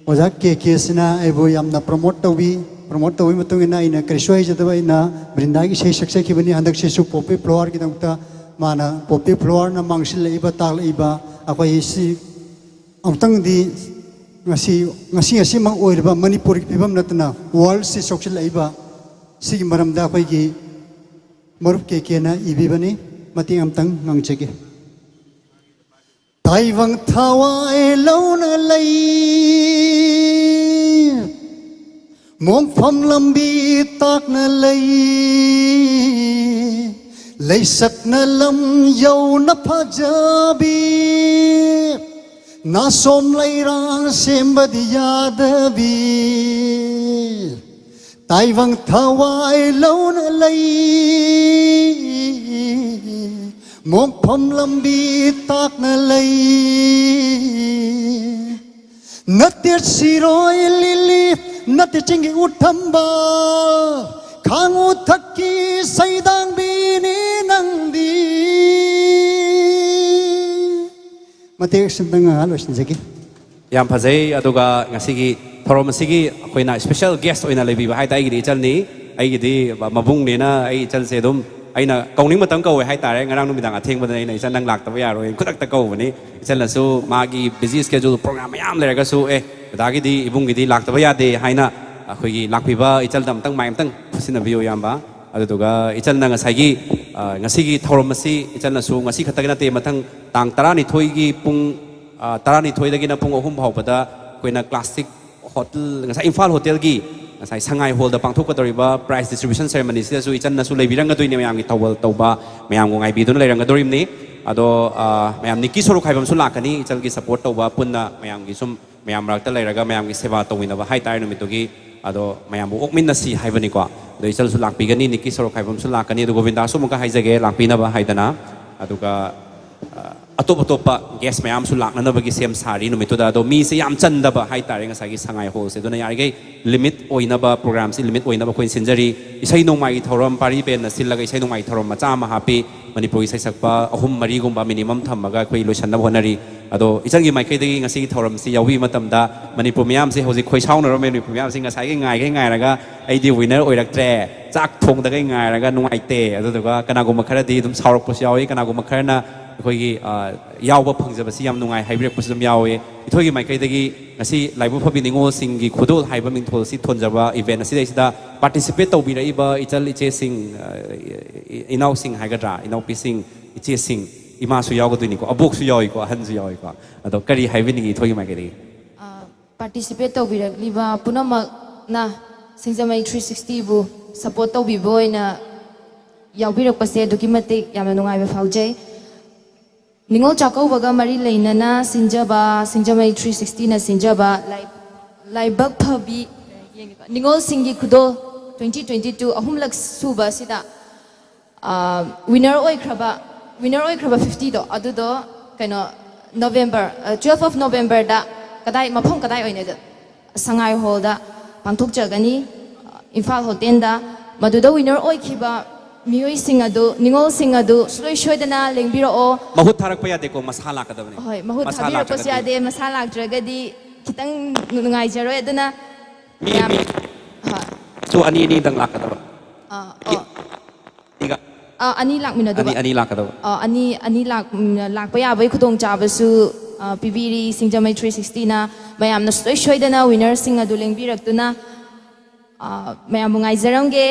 ꯑꯣꯖꯥ ꯀꯦ ꯀꯦꯁꯤꯅ ꯑꯩꯕꯨ ꯌꯥꯝꯅ ꯄ꯭ꯔꯣꯃꯣꯠ ꯇꯧꯕꯤ꯫ ꯄ꯭ꯔꯣꯃꯣꯠ ꯇꯧꯕꯒꯤ ꯃꯇꯨꯡ ꯏꯟꯅ ꯑꯩꯅ ꯀꯔꯤꯁꯨ ꯍꯩꯖꯗꯕ ꯑꯩꯅ ꯕ꯭ꯔꯤꯟꯗꯥꯒꯤ ꯏꯁꯩ ꯁꯛꯆꯈꯤꯕꯅꯤ꯫ ꯍꯟꯗꯛꯁꯤꯁꯨ ꯄꯣꯄꯤ ꯐ꯭ꯂꯣꯋꯥꯔꯒꯤꯗꯃꯛꯇ ꯃꯥꯅ, ꯄꯣꯄꯤ ꯐ꯭ꯂꯣꯋꯥꯔꯅ ꯃꯥꯡꯁꯤꯜꯂꯛꯏꯕ, ꯇꯥꯛꯂꯛꯏꯕ ꯑꯩꯈꯣꯏ ꯁꯤ ꯑꯃꯨꯛꯇꯪꯗꯤ ꯉꯁꯤ, ꯉꯁꯤ ꯉꯁꯤꯃꯛ ꯑꯣꯏꯔꯤꯕ ꯃꯅꯤꯄꯨꯔꯒꯤ ꯐꯤꯕꯝ ꯅꯠꯇꯅ ꯋꯥꯔꯜꯁꯤ ꯁꯣꯛꯆꯤꯜꯂꯛꯏꯕ ꯁꯤꯒꯤ ꯃꯔꯝꯗ ꯑꯩꯈꯣꯏꯒꯤ ꯃꯔꯨꯞ ꯀꯦ ꯀꯦꯅ ꯏꯕꯤꯕꯅꯤ꯫ ꯃꯇꯦꯛ ꯑꯃꯇꯪ ꯉꯥꯡꯖꯒꯦ꯫ ꯇꯥꯏꯕꯪ ꯊꯋꯥꯏ ꯂꯧꯅ ꯂꯩ, ꯃꯣꯡꯐꯝ ꯂꯝꯕꯤ ꯇꯥꯛꯅ ꯂꯩ, ꯂꯩꯁꯛꯅ ꯂꯝ ꯌꯧꯅ ꯐꯖꯕꯤ, ꯅꯥꯁꯣꯝ ꯂꯩꯔꯥꯡ ꯁꯦꯝꯕꯗꯤ ꯌꯥꯗꯕꯤ, ꯇꯥꯏꯕꯪ ꯊꯋꯥꯏ ꯂꯧꯅ ꯂꯩ, ꯃꯣꯡꯐꯝ ꯂꯝꯕꯤ ꯇꯥꯛꯅ ꯂꯩ꯫ ꯅꯠꯇꯦ ꯁꯤꯔꯣꯏ ꯂꯤꯂꯤ, ꯅꯠꯇꯦ ꯆꯤꯡꯒꯤ ꯎꯊꯝꯕ, ꯈꯥꯡꯉꯨ ꯊꯛꯀꯤ ꯁꯩꯗꯥꯡꯕꯤꯅꯤ ꯅꯪꯗꯤ꯫ ꯃꯇꯦꯛ ꯑꯁꯤꯇꯪ ꯉꯥꯡꯉ ꯂꯣꯏꯁꯤꯟꯖꯒꯦ꯫ ꯌꯥꯝ ꯐꯖꯩ꯫ ꯑꯗꯨꯒ ꯉꯁꯤꯒꯤ ꯊꯧꯔꯝ ꯑꯁꯤꯒꯤ ꯑꯩꯈꯣꯏꯅ ꯁ꯭ꯄꯦꯁꯦꯜ ꯒꯦꯁ ꯑꯣꯏꯅ ꯂꯩꯕꯤꯕ ꯍꯥꯏ ꯇꯥꯔꯒꯗꯤ ꯏꯆꯜꯅꯤ꯫ ꯑꯩꯒꯤꯗꯤ ꯃꯕꯨꯡꯅꯦꯅ ꯑꯩ ꯏꯆꯜꯁꯦ ꯑꯗꯨꯝ ꯑꯩꯅ ꯀꯧꯅꯤꯡ ꯃꯇꯝ ꯀꯧꯋꯦ ꯍꯥꯏꯇꯥꯔꯦ꯫ ꯉꯔꯥꯡ ꯅꯨꯃꯤꯗꯥꯡ ꯑꯊꯦꯡꯕꯗꯅ ꯑꯩꯅ, "ꯏꯆꯜ, ꯅꯪ ꯂꯥꯛꯇꯕ ꯌꯥꯔꯣꯏ", ꯈꯨꯗꯛꯇ ꯀꯧꯕꯅꯤ꯫ ꯏꯆꯜꯅꯁꯨ ꯃꯥꯒꯤ busy schedule, program ꯃꯌꯥꯝ ꯂꯩꯔꯒꯁꯨ, "ꯑꯦ, ꯗꯗꯥꯒꯤꯗꯤ, ꯏꯕꯨꯡꯒꯤꯗꯤ ꯂꯥꯛꯇꯕ ꯌꯥꯗꯦ" ꯍꯥꯏꯅ ꯑꯩꯈꯣꯏꯒꯤ ꯂꯥꯛꯄꯤꯕ ꯏꯆꯜꯗ ꯑꯃꯨꯛꯇꯪ ꯃꯥꯏ ꯑꯃꯨꯛꯇꯪ ꯐꯨꯁꯤꯟꯅꯕꯤꯌꯨ, ꯏꯌꯥꯝꯕ꯫ ꯑꯗꯨꯗꯨꯒ ꯏꯆꯜꯅ ꯉꯁꯥꯏꯒꯤ, ꯑ, ꯉꯁꯤꯒꯤ ꯊꯧꯔꯝ ꯑꯁꯤ ꯏꯆꯜꯅꯁꯨ ꯉꯁꯤ ꯈꯛꯇꯒꯤ ꯅꯠꯇꯦ, ꯃꯊꯪ ꯇꯥꯡ ꯇꯔꯥꯅꯤꯊꯣꯏꯒꯤ ꯄꯨꯡ, ꯑ, ꯇꯔꯥꯅꯤꯊꯣꯏꯗꯒꯤꯅ ꯄꯨꯡ ꯑꯍꯨꯝ ꯐꯥꯎꯕꯗ ꯑꯩꯈꯣꯏꯅ Classic Hotel, ꯉꯁꯥꯏ ꯏꯝꯐꯥꯜ ꯍꯣꯇꯦꯜꯒꯤ ꯉꯁꯥꯏ ꯁꯉꯥꯏ ꯍꯣꯜꯗ ꯄꯥꯡꯊꯣꯛꯀꯗꯧꯔꯤꯕ prize distribution ceremony ꯁꯤꯗꯁꯨ ꯏꯆꯟꯅꯁꯨ ꯂꯩꯕꯤꯔꯝꯒꯗꯣꯏꯅꯦ, ꯃꯌꯥꯝꯒꯤ ꯊꯧꯒꯜ ꯇꯧꯕ, ꯃꯌꯥꯝꯕꯨ ꯉꯥꯏꯕꯤꯗꯨꯅ ꯂꯩꯔꯝꯒꯗꯧꯔꯤꯕꯅꯤ꯫ ꯑꯗꯣ, ꯑ, ꯃꯌꯥꯝ ꯅꯤꯛꯀꯤ ꯁꯣꯔꯨ ꯈꯥꯏꯕꯝꯁꯨ ꯂꯥꯛꯀꯅꯤ, ꯏꯆꯜꯒꯤ support ꯇꯧꯕ ꯄꯨꯟꯅ ꯃꯌꯥꯝꯒꯤ ꯁꯨꯝ ꯃꯌꯥꯝ ꯃꯔꯛꯇ ꯂꯩꯔꯒ ꯃꯌꯥꯝꯒꯤ ꯁꯦꯕꯥ ꯇꯧꯃꯤꯟꯅꯕ ꯍꯥꯏꯇꯥꯔꯦ ꯅꯨꯃꯤꯠꯇꯨꯒꯤ꯫ ꯑꯗꯣ ꯃꯌꯥꯝꯕꯨ ꯑꯣꯛꯃꯤꯟꯅꯁꯤ ꯍꯥꯏꯕꯅꯤꯀꯣ꯫ ꯑꯗꯣ ꯏꯆꯜꯁꯨ ꯂꯥꯛꯄꯤꯒꯅꯤ, ꯅꯤꯛꯀꯤ ꯁꯣꯔꯣꯛ ꯈꯥꯏꯕꯝꯁꯨ ꯂꯥꯛꯀꯅꯤ꯫ ꯑꯗꯣ ꯒꯣꯕꯤꯟꯗꯥꯁꯨ ꯑꯃꯨꯛꯀ ꯍꯥꯏꯖꯒꯦ ꯂꯥꯛꯄꯤꯅꯕ ꯍꯥꯏꯗꯅ꯫ ꯑꯗꯨꯒ, ꯑ, ꯑꯇꯣꯞ ꯑꯇꯣꯞꯄ guest ꯃꯌꯥꯝꯁꯨ ꯂꯥꯛꯅꯅꯕꯒꯤ ꯁꯦꯝ ꯁꯥꯔꯤ ꯅꯨꯃꯤꯠꯇꯨꯗ꯫ ꯑꯗꯣ ꯃꯤꯁꯦ ꯌꯥꯝ ꯆꯟꯗꯕ ꯍꯥꯏꯇꯥꯔꯦ ꯉꯁꯥꯏꯒꯤ ꯁꯉꯥꯏ ꯍꯣꯜꯁꯦ꯫ ꯑꯗꯨꯅ ꯌꯥꯔꯤꯈꯩ limit ꯑꯣꯏꯅꯕ, program ꯁꯤ limit ꯑꯣꯏꯅꯕ ꯑꯩꯈꯣꯏꯅ ꯁꯤꯟꯖꯔꯤ꯫ ꯏꯁꯩ ꯅꯣꯡꯃꯥꯏꯒꯤ ꯊꯧꯔꯝ ꯄꯥꯔꯤ ꯕꯦꯟꯅ ꯁꯤꯜꯂꯒ ꯏꯁꯩ ꯅꯣꯡꯃꯥꯏ ꯊꯧꯔꯝ ꯃꯆꯥ ꯑꯃ ꯍꯥꯞꯄꯤ꯫ ꯃꯅꯤꯄꯨꯔꯒꯤ ꯏꯁꯩ ꯁꯛꯄ ꯑꯍꯨꯝ ꯃꯔꯤꯒꯨꯝꯕ minimum ꯊꯝꯃꯒ ꯑꯩꯈꯣꯏ ꯂꯣꯏꯁꯤꯟꯅꯕ ꯍꯣꯠꯅꯔꯤ꯫ ꯑꯗꯣ ꯏꯆꯜꯒꯤ ꯃꯥꯏꯀꯩꯗꯒꯤ ꯉꯁꯤꯒꯤ ꯊꯧꯔꯝꯁꯤ ꯌꯥꯎꯕꯤꯕ ꯃꯇꯝꯗ ꯃꯅꯤꯄꯨꯔ ꯃꯤꯌꯥꯝꯁꯦ ꯍꯧꯖꯤꯛ ꯈꯣꯏ ꯁꯥꯎꯅꯔꯝꯃꯦ꯫ ꯃꯅꯤꯄꯨꯔ ꯃꯤꯌꯥꯝꯁꯤ ꯉꯁꯥꯏꯒꯤ ꯉꯥꯏꯈꯩ ꯉꯥꯏꯔꯒ ꯑꯩꯗꯤ winner ꯑꯣꯏꯔꯛꯇ꯭ꯔꯦ, ꯆꯥꯛ ꯊꯣꯡꯗꯈꯩ ꯉꯥꯏꯔꯒ ꯅꯨꯡꯉꯥꯏꯇꯦ꯫ ꯑꯗꯨꯗꯨꯒ ꯀꯅꯥꯒꯨꯝꯕ ꯈꯔꯗꯤ ꯑꯗꯨꯝ ꯁꯥꯎꯔꯛꯄꯁꯨ ꯌꯥꯎꯏ, ꯀꯅꯥꯒꯨꯝꯕ ꯈꯔꯅ ꯑꯩꯈꯣꯏꯒꯤ, ꯑ, ꯌꯥꯎꯕ ꯐꯪꯖꯕꯁꯤ ꯌꯥꯝ ꯅꯨꯡꯉꯥꯏ ꯍꯥꯏꯕꯤꯔꯛꯄꯁꯨ ꯑꯗꯨꯝ ꯌꯥꯎꯏ꯫ ꯏꯊꯣꯏꯒꯤ ꯃꯥꯏꯀꯩꯗꯒꯤ ꯉꯁꯤ ꯂꯥꯏꯕꯛ ꯐꯕꯤ ꯅꯤꯉꯣꯜꯁꯤꯡꯒꯤ ꯈꯨꯗꯣꯜ ꯍꯥꯏꯕ ꯃꯤꯡꯊꯣꯜ ꯑꯁꯤ ꯊꯣꯟꯖꯕ event ꯑꯁꯤꯗꯩꯁꯤꯗ participate ꯇꯧꯕꯤꯔꯛꯏꯕ ꯏꯆꯜ ꯏꯆꯦꯁꯤꯡ, ꯑ, ꯏ-, ꯏ-, ꯏꯅꯥꯎꯁꯤꯡ ꯍꯥꯏꯒꯗ꯭ꯔꯥ, ꯏꯅꯥꯎꯄꯤꯁꯤꯡ, ꯏꯆꯦꯁꯤꯡ, ꯏꯃꯥꯁꯨ ꯌꯥꯎꯒꯗꯣꯏꯅꯤꯀꯣ, ꯑꯕꯣꯛꯁꯨ ꯌꯥꯎꯏꯀꯣ, ꯑꯍꯟꯁꯨ ꯌꯥꯎꯏꯀꯣ꯫ ꯑꯗꯣ ꯀꯔꯤ ꯍꯥꯏꯕꯤꯅꯤꯡꯉꯤ ꯏꯊꯣꯏꯒꯤ ꯃꯥꯏꯀꯩꯗꯒꯤ? ꯑ, participate ꯇꯧꯕꯤꯔꯛꯂꯤꯕ ꯄꯨꯝꯅꯃꯛꯅ ꯁꯤꯡꯖꯃꯩ three sixty ꯕꯨ support ꯇꯧꯕꯤꯕ ꯑꯣꯏꯅ ꯌꯥꯎꯕꯤꯔꯛꯄꯁꯦ ꯑꯗꯨꯛꯀꯤ ꯃꯇꯤꯛ ꯌꯥꯝꯅ ꯅꯨꯡꯉꯥꯏꯕ ꯐꯥꯎꯖꯩ꯫ ꯅꯤꯉꯣꯜ ꯆꯥꯛꯀꯧꯕꯒ ꯃꯔꯤ ꯂꯩꯅꯅ ꯁꯤꯟꯖꯕ, ꯁꯤꯡꯖꯃꯩ three sixty ꯅ ꯁꯤꯟꯖꯕ ꯂꯥꯏ-, ꯂꯥꯏꯕꯛ ꯐꯕꯤ, ꯅꯤꯉꯣꯜꯁꯤꯡꯒꯤ ꯈꯨꯗꯣꯜ twenty twenty-two ꯑꯍꯨꯝꯂꯛ ꯁꯨꯕ ꯑꯁꯤꯗ, ꯑ, winner ꯑꯣꯏꯈ꯭ꯔꯕ, winner ꯑꯣꯏꯈ꯭ꯔꯕ fifty ꯗꯣ, ꯑꯗꯨꯗꯣ ꯀꯩꯅꯣ, November, ꯑ, twelve of November ꯗ ꯀꯗꯥꯏ, ꯃꯐꯝ ꯀꯗꯥꯏ ꯑꯣꯏꯅ ꯁꯉꯥꯏ ꯍꯣꯜꯗ ꯄꯥꯡꯊꯣꯛꯆꯒꯅꯤ, ꯏꯝꯐꯥꯜ ꯍꯣꯇꯦꯜꯗ꯫ ꯃꯗꯨꯗ winner ꯑꯣꯏꯈꯤꯕ ꯃꯤꯑꯣꯏꯁꯤꯡ ꯑꯗꯨ, ꯅꯤꯉꯣꯜꯁꯤꯡ ꯑꯗꯨ ꯁꯨꯡꯁꯣꯏ ꯁꯣꯏꯗꯅ ꯂꯦꯡꯕꯤꯔꯛꯑꯣ꯫ ꯃꯍꯨꯠ ꯊꯥꯔꯛꯄ ꯌꯥꯗꯦꯀꯣ, ꯃꯁꯥ ꯂꯥꯛꯀꯗꯕꯅꯤ꯫ ꯍꯣꯏ, ꯃꯍꯨꯠ ꯃꯁꯥ ꯊꯥꯕꯤꯔꯛꯄꯁꯨ ꯂꯥꯛꯇ꯭ꯔꯒꯗꯤ ꯌꯥꯗꯦ, ꯃꯁꯥ ꯂꯥꯛꯇ꯭ꯔꯒꯗꯤ ꯈꯤꯇꯪ ꯅꯨꯡꯉꯥꯏꯖꯔꯣꯏ꯫ ꯑꯗꯨꯅ ꯃꯤ, ꯃꯌꯥꯝ, ꯃꯤ, ꯍꯣꯏ꯫ ꯑꯅꯤ ꯑꯅꯤꯗꯪ ꯂꯥꯛꯀꯗꯕ? ꯑꯥ, ꯑꯣ, ꯑꯅꯤꯒ ꯑꯥ, ꯑꯅꯤ ꯂꯥꯛꯃꯤꯟꯅꯗꯕ? ꯑꯅꯤ ꯑꯅꯤ ꯂꯥꯛꯀꯗꯕ? ꯑꯥ, ꯑꯅꯤ ꯑꯅꯤ ꯂꯥꯛ ꯎꯝ, ꯂꯥꯛꯄ ꯌꯥꯕꯒꯤ ꯈꯨꯗꯣꯡꯆꯥꯕꯁꯨ ꯑꯥ, ꯄꯤꯕꯤꯔꯤ ꯁꯤꯡꯖꯃꯩ ꯊ꯭ꯔꯤ ꯁꯤꯛꯁꯇꯤꯅ꯫ ꯃꯌꯥꯝꯅ ꯁꯨꯡꯁꯣꯏ ꯁꯣꯏꯗꯅ ꯋꯤꯅꯔꯁꯤꯡ ꯑꯗꯨ ꯂꯦꯡꯕꯤꯔꯛꯇꯨꯅ ꯑꯥ, ꯃꯌꯥꯝꯕꯨ ꯉꯥꯏꯖꯔꯝꯒꯦ꯫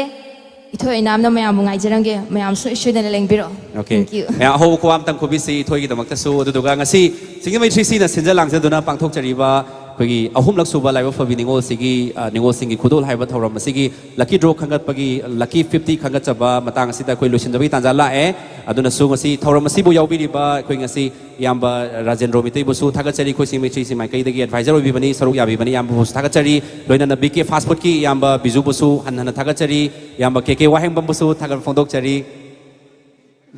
ꯏꯊꯣꯏ ꯏꯅꯥꯝꯅ ꯃꯌꯥꯝꯕꯨ ꯉꯥꯏꯖꯔꯝꯒꯦ꯫ ꯃꯌꯥꯝ ꯁꯨꯡꯁꯣꯏ ꯁꯣꯏꯗꯅ ꯂꯦꯡꯕꯤꯔꯛꯑꯣ꯫ Okay. Thank you. ꯃꯌꯥꯝ ꯑꯍꯧꯕ ꯈꯨꯕꯥꯝꯇꯪ ꯈꯨꯕꯤꯁꯤ ꯏꯊꯣꯏꯒꯤꯗꯃꯛꯇꯁꯨ꯫ ꯑꯗꯨꯗꯨꯒ ꯉꯁꯤ ꯁꯤꯡꯖꯃꯩ ꯊ꯭ꯔꯤ ꯁꯤꯛꯁꯇꯤꯅ ꯁꯤꯟꯖ ꯂꯥꯡꯖꯗꯨꯅ ꯄꯥꯡꯊꯣꯛꯆꯔꯤꯕ ꯑꯩꯈꯣꯏꯒꯤ ꯑꯍꯨꯝꯂꯛ ꯁꯨꯕ ꯂꯥꯏꯕꯛ ꯐꯕꯤ ꯅꯤꯉꯣꯜꯁꯤꯒꯤ, ꯑ, ꯅꯤꯉꯣꯜꯁꯤꯡꯒꯤ ꯈꯨꯗꯣꯜ ꯍꯥꯏꯕ ꯊꯧꯔꯝ ꯑꯁꯤꯒꯤ lucky draw ꯈꯟꯒꯠꯄꯒꯤ lucky fifty ꯈꯟꯒꯠꯆꯕ ꯃꯇꯥꯡ ꯑꯁꯤꯗ ꯑꯩꯈꯣꯏ ꯂꯣꯏꯁꯤꯟꯖꯕꯒꯤ ꯇꯥꯟꯖꯥ ꯂꯥꯛꯑꯦ꯫ ꯑꯗꯨꯅꯁꯨ ꯉꯁꯤ ꯊꯧꯔꯝ ꯑꯁꯤꯕꯨ ꯌꯥꯎꯕꯤꯔꯤꯕ ꯑꯩꯈꯣꯏ ꯉꯁꯤ ꯏꯌꯥꯝꯕ ꯔꯥꯖꯦꯟꯗ꯭ꯔꯣ ꯃꯤꯇꯩꯕꯨꯁꯨ ꯊꯥꯒꯠꯆꯔꯤ, ꯑꯩꯈꯣꯏ ꯁꯤꯡꯖꯃꯩ ꯊ꯭ꯔꯤ ꯁꯤꯛꯁꯇꯤ ꯃꯥꯏꯀꯩꯗꯒꯤ advisor ꯑꯣꯏꯕꯤꯕꯅꯤ, ꯁꯔꯨꯛ ꯌꯥꯕꯤꯕꯅꯤ, ꯏꯌꯥꯝꯕꯕꯨꯁꯨ ꯊꯥꯒꯠꯆꯔꯤ꯫ ꯂꯣꯏꯅꯅ ꯕꯤ ꯀꯦ ꯐꯥꯁ ꯐꯨꯗꯀꯤ ꯏꯌꯥꯝꯕ ꯕꯤꯖꯨꯕꯨꯁꯨ ꯍꯟꯅ ꯍꯟꯅ ꯊꯥꯒꯠꯆꯔꯤ, ꯏꯌꯥꯝꯕ ꯀꯦ ꯀꯦ ꯋꯥꯍꯦꯡꯕꯝꯕꯨꯁꯨ ꯊꯥꯒꯠ ꯐꯣꯡꯗꯣꯛꯆꯔꯤ꯫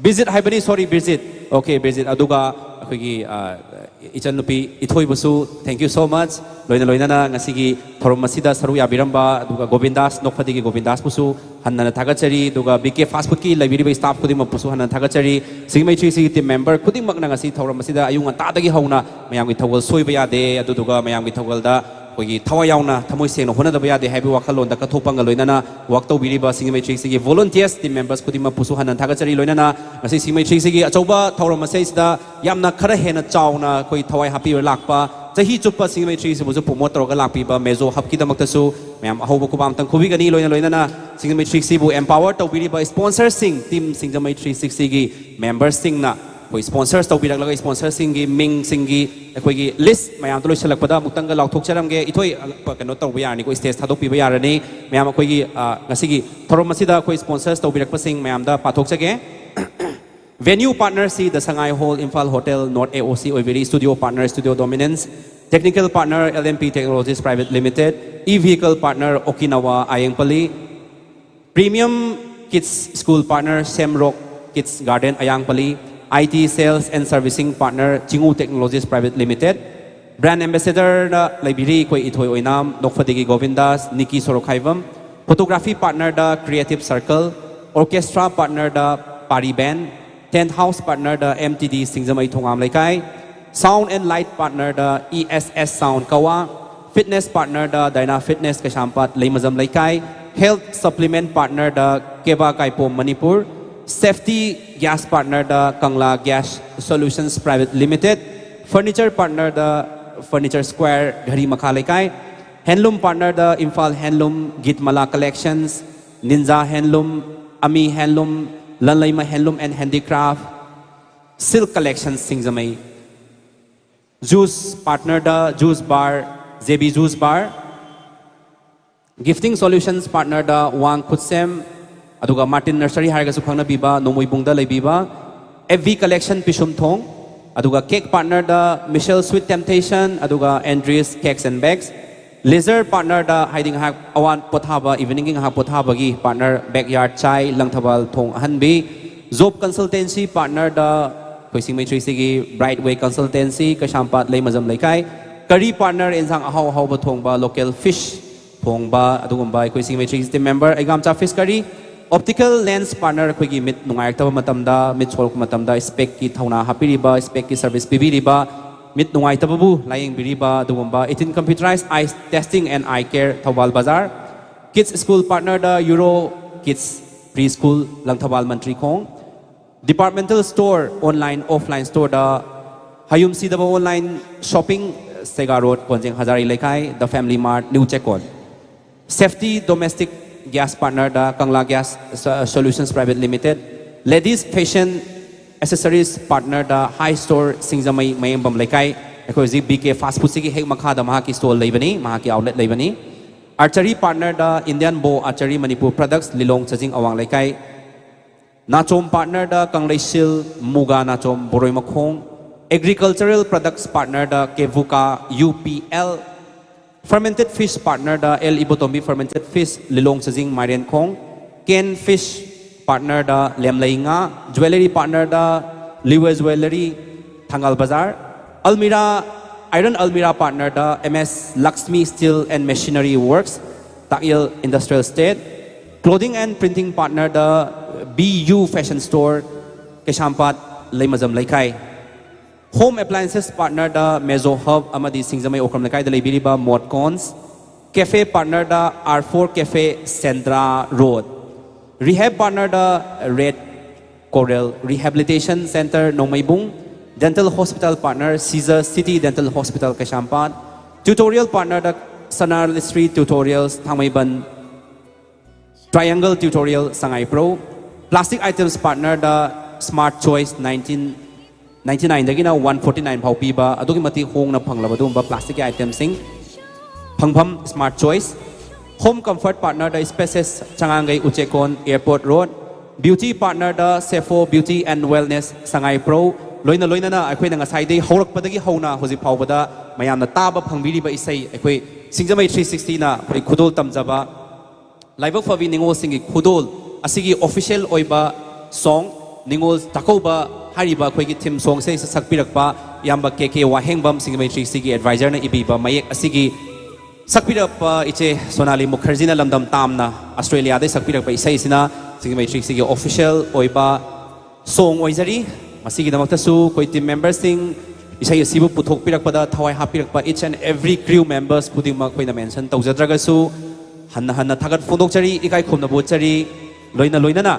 ꯕꯤꯔꯖꯤꯠ ꯍꯥꯏꯕꯅꯤ, sorry, ꯕꯤꯔꯖꯤꯠ꯫ Okay, ꯕꯤꯔꯖꯤꯠ꯫ ꯑꯗꯨꯒ ꯑꯩꯈꯣꯏꯒꯤ, ꯑ, ꯏꯆꯟꯅꯨꯄꯤ ꯏꯊꯣꯏꯕꯨꯁꯨ thank you so much꯫ ꯂꯣꯏꯅ ꯂꯣꯏꯅꯅ ꯉꯁꯤꯒꯤ ꯊꯧꯔꯝ ꯑꯁꯤꯗ ꯁꯔꯨꯛ ꯌꯥꯕꯤꯔꯝꯕ, ꯑꯗꯨꯒ ꯒꯣꯕꯤꯟꯗꯥꯁ ꯅꯣꯛꯐꯗꯤꯒꯤ ꯒꯣꯕꯤꯟꯗꯥꯁꯄꯨꯁꯨ ꯍꯟꯅ ꯍꯟꯅ ꯊꯥꯒꯠꯆꯔꯤ꯫ ꯑꯗꯨꯒ ꯕꯤ ꯀꯦ ꯐꯥꯁ ꯐꯨꯗꯀꯤ ꯂꯩꯕꯤꯔꯤꯕ staff ꯈꯨꯗꯤꯡꯃꯛꯄꯨꯁꯨ ꯍꯟꯅ ꯊꯥꯒꯠꯆꯔꯤ꯫ ꯁꯤꯡꯖꯃꯩ ꯊ꯭ꯔꯤ ꯁꯤꯛꯁꯇꯤꯒꯤ team member ꯈꯨꯗꯤꯡꯃꯛꯅ ꯉꯁꯤ ꯊꯧꯔꯝ ꯑꯁꯤꯗ ꯑꯌꯨꯛ ꯉꯟꯇꯥꯗꯒꯤ ꯍꯧꯅ ꯃꯌꯥꯝꯒꯤ ꯊꯧꯒꯜ ꯁꯣꯏꯕ ꯌꯥꯗꯦ, ꯑꯗꯨꯗꯨꯒ ꯃꯌꯥꯝꯒꯤ ꯊꯧꯒꯜꯗ ꯑꯩꯈꯣꯏꯒꯤ ꯊꯋꯥꯏ ꯌꯥꯎꯅ, ꯊꯃꯣꯏ ꯁꯦꯡꯅ ꯍꯣꯠꯅꯗꯕ ꯌꯥꯗꯦ ꯍꯥꯏꯕꯒꯤ ꯋꯥꯈꯜꯂꯣꯟꯗ ꯀꯠꯊꯣꯛꯄꯒ ꯂꯣꯏꯅꯅ work ꯇꯧꯕꯤꯔꯤꯕ ꯁꯤꯡꯖꯃꯩ ꯊ꯭ꯔꯤ ꯁꯤꯛꯁꯇꯤꯒꯤ volunteers team members ꯈꯨꯗꯤꯡꯃꯛꯄꯨꯁꯨ ꯍꯟꯅ ꯊꯥꯒꯠꯆꯔꯤ꯫ ꯂꯣꯏꯅꯅ ꯉꯁꯤ ꯁꯤꯡꯖꯃꯩ ꯊ꯭ꯔꯤ ꯁꯤꯛꯁꯇꯤꯒꯤ ꯑꯆꯧꯕ ꯊꯧꯔꯝ ꯑꯁꯤꯗꯩꯁꯤꯗ ꯌꯥꯝꯅ ꯈꯔ ꯍꯦꯟꯅ ꯆꯥꯎꯅ ꯑꯩꯈꯣꯏ ꯊꯋꯥꯏ ꯍꯥꯞꯄꯤꯕ ꯂꯥꯛꯄ, ꯆꯍꯤ ꯆꯨꯞꯄ ꯁꯤꯡꯖꯃꯩ ꯊ꯭ꯔꯤ ꯁꯤꯛꯁꯇꯤꯕꯨꯁꯨ promote ꯇꯧꯔꯒ ꯂꯥꯛꯄꯤꯕ ꯃꯦꯖꯣ ꯍꯕꯀꯤꯗꯃꯛꯇꯁꯨ ꯃꯌꯥꯝ ꯑꯍꯧꯕ ꯈꯨꯕꯥꯝꯇꯪ ꯈꯨꯕꯤꯒꯅꯤ꯫ ꯂꯣꯏꯅ ꯂꯣꯏꯅꯅ ꯁꯤꯡꯖꯃꯩ ꯊ꯭ꯔꯤ ꯁꯤꯛꯁꯇꯤꯕꯨ empower ꯇꯧꯕꯤꯔꯤꯕ sponsorꯁꯤꯡ, team ꯁꯤꯡꯖꯃꯩ ꯊ꯭ꯔꯤ ꯁꯤꯛꯁꯇꯤꯒꯤ memberꯁꯤꯡꯅ ꯑꯩꯈꯣꯏ sponsors ꯇꯧꯕꯤꯔꯛꯂꯒ sponsorꯁꯤꯡꯒꯤ ꯃꯤꯡꯁꯤꯡꯒꯤ ꯑꯩꯈꯣꯏꯒꯤ list ꯃꯌꯥꯝꯗꯣ ꯂꯣꯏꯁꯤꯜꯂꯛꯄꯗ ꯑꯃꯨꯛꯇꯪꯒ ꯂꯥꯎꯊꯣꯛꯆꯔꯝꯒꯦ꯫ ꯏꯊꯣꯏ, ꯑ, ꯀꯩꯅꯣ ꯇꯧꯕ ꯌꯥꯔꯅꯤꯀꯣ, stage ꯊꯥꯗꯣꯛꯄꯤꯕ ꯌꯥꯔꯅꯤ꯫ ꯃꯌꯥꯝ ꯑꯩꯈꯣꯏꯒꯤ, ꯑ, ꯉꯁꯤꯒꯤ ꯊꯧꯔꯝ ꯑꯁꯤꯗ ꯑꯩꯈꯣꯏ sponsors ꯇꯧꯕꯤꯔꯛꯄꯁꯤꯡ ꯃꯌꯥꯝꯗ ꯄꯥꯊꯣꯛꯆꯒꯦ꯫ Venue partner ꯁꯤ The Sangai Hall, Imphal Hotel, North A O C ꯑꯣꯏꯕꯤꯔꯤ꯫ Studio partner Studio Dominance, technical partner L M P Technologies Private Limited, e-vehicle partner Okinawa ꯑꯌꯦꯡꯄꯜꯂꯤ, premium kids school partner Semrock Kids Garden ꯑꯌꯥꯡꯄꯜꯂꯤ, I T sales and servicing partner Chingu Technologies Private Limited, brand ambassadorꯗ ꯂꯩꯕꯤꯔꯤ ꯑꯩꯈꯣꯏ ꯏꯊꯣꯏ ꯑꯣꯏꯅꯥꯝ, ꯅꯣꯛꯐꯗꯤꯒꯤ ꯒꯣꯕꯤꯟꯗꯥꯁ, ꯅꯤꯀꯤ ꯁꯣꯔꯣꯛꯈꯥꯏꯕꯝ, photography partnerꯗ Creative Circle, orchestra partnerꯗ Pari Band, tent house partnerꯗ M T D ꯁꯤꯡꯖꯃꯩ ꯊꯣꯉꯥꯝ ꯂꯩꯀꯥꯏ, sound and light partnerꯗ E S S Sound ꯀꯋꯥ, fitness partnerꯗ Dyna Fitness ꯀꯩꯁꯥꯝꯄꯥꯠ ꯂꯩꯃꯖꯝ ꯂꯩꯀꯥꯏ, Health supplement partner da Keba Kaipom Manipur, safety gas partner da Kangla Gas Solutions Private Limited, furniture partner da Furniture Square Ghari Makha Leikai, handloom partner da Imphal Handloom, Gitmala Collections, Ninja Handloom, Ami Handloom, Lanleima Handloom and Handicraft, Silk Collections Singjamei, juice partner da Juice Bar, J B Juice Bar, gifting solutions partner da Wang Khutsem, ꯑꯗꯨꯒ Martin Nursery ꯍꯥꯏꯔꯒꯁꯨ ꯈꯪꯅꯕꯤꯕ ꯅꯣꯡꯃꯣꯏꯕꯨꯡꯗ ꯂꯩꯕꯤꯕ, F V Collection ꯄꯤꯁꯨꯝꯊꯣꯡ, ꯑꯗꯨꯒ cake partner da Michelle Sweet Temptation, ꯑꯗꯨꯒ Andrews Cakes and Bakes, leisure partner da ꯍꯥꯏꯗꯤ ꯉꯥꯏꯍꯥꯛ ꯑꯋꯥ ꯄꯣꯊꯥꯕ, evening ꯒꯤ ꯉꯥꯏꯍꯥꯛ ꯄꯣꯊꯥꯕꯒꯤ partner Backyard Chai, ꯂꯪꯊꯕꯥꯜ ꯊꯣꯡ ꯑꯍꯟꯕꯤ, job consultancy partner da ꯑꯩꯈꯣꯏ ꯁꯤꯡꯃꯩ ꯊ꯭ꯔꯤ ꯁꯤꯒꯤ Brightway Consultancy, ꯀꯩꯁꯥꯝꯄꯥꯠ ꯂꯩꯃꯖꯝ ꯂꯩꯀꯥꯏ, curry partner ꯏꯟꯁꯥꯡ ꯑꯍꯥꯎ ꯑꯍꯥꯎꯕ ꯊꯣꯡꯕ, local fish ꯊꯣꯡꯕ, ꯑꯗꯨꯒꯨꯝꯕ ꯑꯩꯈꯣꯏ ꯁꯤꯡꯃꯩ ꯊ꯭ꯔꯤ ꯁꯤ team member ꯑꯩꯒꯥꯝꯆꯥ Fish Curry, optical lens partner ꯑꯩꯈꯣꯏꯒꯤ ꯃꯤꯠ ꯅꯨꯡꯉꯥꯏꯔꯛꯇꯕ ꯃꯇꯝꯗ, ꯃꯤꯠ ꯁꯣꯛꯂꯛꯄ ꯃꯇꯝꯗ spec ꯀꯤ ꯊꯧꯅꯥ ꯍꯥꯞꯄꯤꯔꯤꯕ, spec ꯀꯤ service ꯄꯤꯕꯤꯔꯤꯕ, ꯃꯤꯠ ꯅꯨꯡꯉꯥꯏꯇꯕꯕꯨ ꯂꯥꯌꯦꯡꯕꯤꯔꯤꯕ ꯑꯗꯨꯒꯨꯝꯕ, eighteen Computerized Eye Testing and Eye Care, Thoubal ꯕꯖꯥꯔ, kids school partner da Euro Kids Preschool, Langthabal ꯃꯟꯇ꯭ꯔꯤ ꯈꯣꯡ, departmental store, online offline store da ꯍꯌꯨꯝ ꯁꯤꯗꯕ online shopping, Sega Road, ꯀꯣꯟꯖꯦꯡ ꯍꯖꯥꯔꯤ ꯂꯩꯀꯥꯏ, The Family Mart, New Chekkon, safety domestic gas partner da Kangla Gas So- Solutions Private Limited, ladies fashion accessories partner da High Store, ꯁꯤꯡꯖꯃꯩ ꯃꯌꯦꯡꯕꯝ ꯂꯩꯀꯥꯏ꯫ ꯑꯩꯈꯣꯏ ꯍꯧꯖꯤꯛ B K Fast Food ꯁꯤꯒꯤ ꯍꯦꯛ ꯃꯈꯥꯗ ꯃꯍꯥꯛꯀꯤ store ꯂꯩꯕꯅꯤ, ꯃꯍꯥꯛꯀꯤ outlet ꯂꯩꯕꯅꯤ꯫ Archery partner da Indian Bow Archery Manipur Products, ꯂꯤꯂꯣꯡ ꯆꯥꯖꯤꯡ ꯑꯋꯥꯡ ꯂꯩꯀꯥꯏ꯫ ꯅꯥꯆꯣꯝ partner da ꯀꯪꯂꯩꯁꯤꯜ, ꯃꯨꯒꯥ ꯅꯥꯆꯣꯝ ꯕꯣꯔꯣꯏ ꯃꯈꯣꯡ꯫ Agricultural products partner da Kevuka, U P L꯫ Fermented fish partner da L Ibotombi Fermented Fish, ꯂꯤꯂꯣꯡ ꯆꯥꯖꯤꯡ ꯃꯥꯏꯔꯦꯟꯈꯣꯡ꯫ Canned fish partner da ꯂꯦꯝꯂꯩ ꯉꯥ꯫ Jewellery partner da Liwe Jewellery, ꯊꯪꯒꯥꯜ ꯕꯖꯥꯔ꯫ Almirah, iron almirah partner da M S Lakshmi Steel and Machinery Works, Takyel Industrial Estate꯫ Clothing and printing partner da B U Fashion Store, ꯀꯩꯁꯥꯝꯄꯥꯠ ꯂꯩꯃꯖꯝ ꯂꯩꯀꯥꯏ꯫ Home appliances partner da Mezo Hub ꯑꯃꯗꯤ ꯁꯤꯡꯖꯃꯩ ꯑꯣꯀ꯭ꯔꯝ ꯂꯩꯀꯥꯏꯗ ꯂꯩꯕꯤꯔꯤꯕ Modcons꯫ Cafe partner da R four Cafe, Sendra Road. Rehab partner da Red Coral Rehabilitation Center, Nongmeibung. Dental hospital partner Caesar City Dental Hospital, Kaisampad. Tutorial partner da Sanarlistri Tutorials, Thangmeiban. Triangle Tutorial, Sangai Pro. Plastic items partner da Smart Choice, nineteen ninety-nine ꯗꯒꯤꯅ one forty nine ꯐꯥꯎ ꯄꯤꯕ ꯑꯗꯨꯛꯀꯤ ꯃꯇꯤꯛ ꯍꯣꯡꯅ ꯐꯪꯂꯕ ꯑꯗꯨꯒꯨꯝꯕ plastic ꯀꯤ item ꯁꯤꯡ ꯐꯪꯐꯝ Smart Choice. Home comfort partner da Spacious, ꯆꯉꯥꯡꯒꯩ, ꯎꯆꯦꯛꯀꯣꯟ, Airport Road. Beauty partner da Sefo Beauty and Wellness, Sangai Pro. ꯂꯣꯏꯅ ꯂꯣꯏꯅꯅ ꯑꯩꯈꯣꯏꯅ ꯉꯁꯥꯏꯗꯒꯤ ꯍꯧꯔꯛꯄꯗꯒꯤ ꯍꯧꯅ ꯍꯧꯖꯤꯛ ꯐꯥꯎꯕꯗ ꯃꯌꯥꯝꯅ ꯇꯥꯕ ꯐꯪꯕꯤꯔꯤꯕ ꯏꯁꯩ, ꯑꯩꯈꯣꯏ ꯁꯤꯡꯖꯃꯩ three sixty ꯅ ꯑꯩꯈꯣꯏ ꯈꯨꯗꯣꯜ ꯇꯝꯖꯕ ꯂꯥꯏꯕꯛ ꯐꯕꯤ ꯅꯤꯉꯣꯜꯁꯤꯡꯒꯤ ꯈꯨꯗꯣꯜ ꯑꯁꯤꯒꯤ official ꯑꯣꯏꯕ song, ꯅꯤꯉꯣꯜ ꯆꯥꯛꯀꯧꯕ ꯍꯥꯏꯔꯤꯕ ꯑꯩꯈꯣꯏꯒꯤ theme song ꯁꯦ ꯁꯛꯄꯤꯔꯛꯄ ꯏꯌꯥꯝꯕ ꯀꯦ ꯀꯦ ꯋꯥꯍꯦꯡꯕꯝ, ꯁꯤꯡꯖꯃꯩ three sixty ꯒꯤ advisor ꯅ ꯏꯕꯤꯕ ꯃꯌꯦꯛ ꯑꯁꯤꯒꯤ ꯁꯛꯄꯤꯔꯛꯄ ꯏꯆꯦ ꯁꯣꯅꯥꯂꯤ ꯃꯨꯈꯔꯖꯤꯅ ꯂꯝꯗꯝ ꯇꯥꯝꯅ ꯑꯁꯇ꯭ꯔꯦꯂꯤꯌꯥꯗꯒꯤ ꯁꯛꯄꯤꯔꯛꯄ ꯏꯁꯩꯁꯤꯅ ꯁꯤꯡꯖꯃꯩ three sixty ꯒꯤ official ꯑꯣꯏꯕ song ꯑꯣꯏꯖꯔꯤ꯫ ꯃꯁꯤꯒꯤꯗꯃꯛꯇꯁꯨ ꯑꯩꯈꯣꯏ team member ꯁꯤꯡ, ꯏꯁꯩ ꯑꯁꯤꯕꯨ ꯄꯨꯊꯣꯛꯄꯤꯔꯛꯄꯗ ꯊꯋꯥꯏ ꯍꯥꯞꯄꯤꯔꯛꯄ each and every crew members ꯈꯨꯗꯤꯡꯃꯛ ꯑꯩꯈꯣꯏꯅ mention ꯇꯧꯖꯗ꯭ꯔꯒꯁꯨ, ꯍꯟꯅ ꯍꯟꯅ ꯊꯥꯒꯠ ꯐꯣꯡꯗꯣꯛꯆꯔꯤ, ꯏꯀꯥꯏ ꯈꯨꯝꯅꯕ ꯎꯠꯆꯔꯤ꯫ ꯂꯣꯏꯅ ꯂꯣꯏꯅꯅ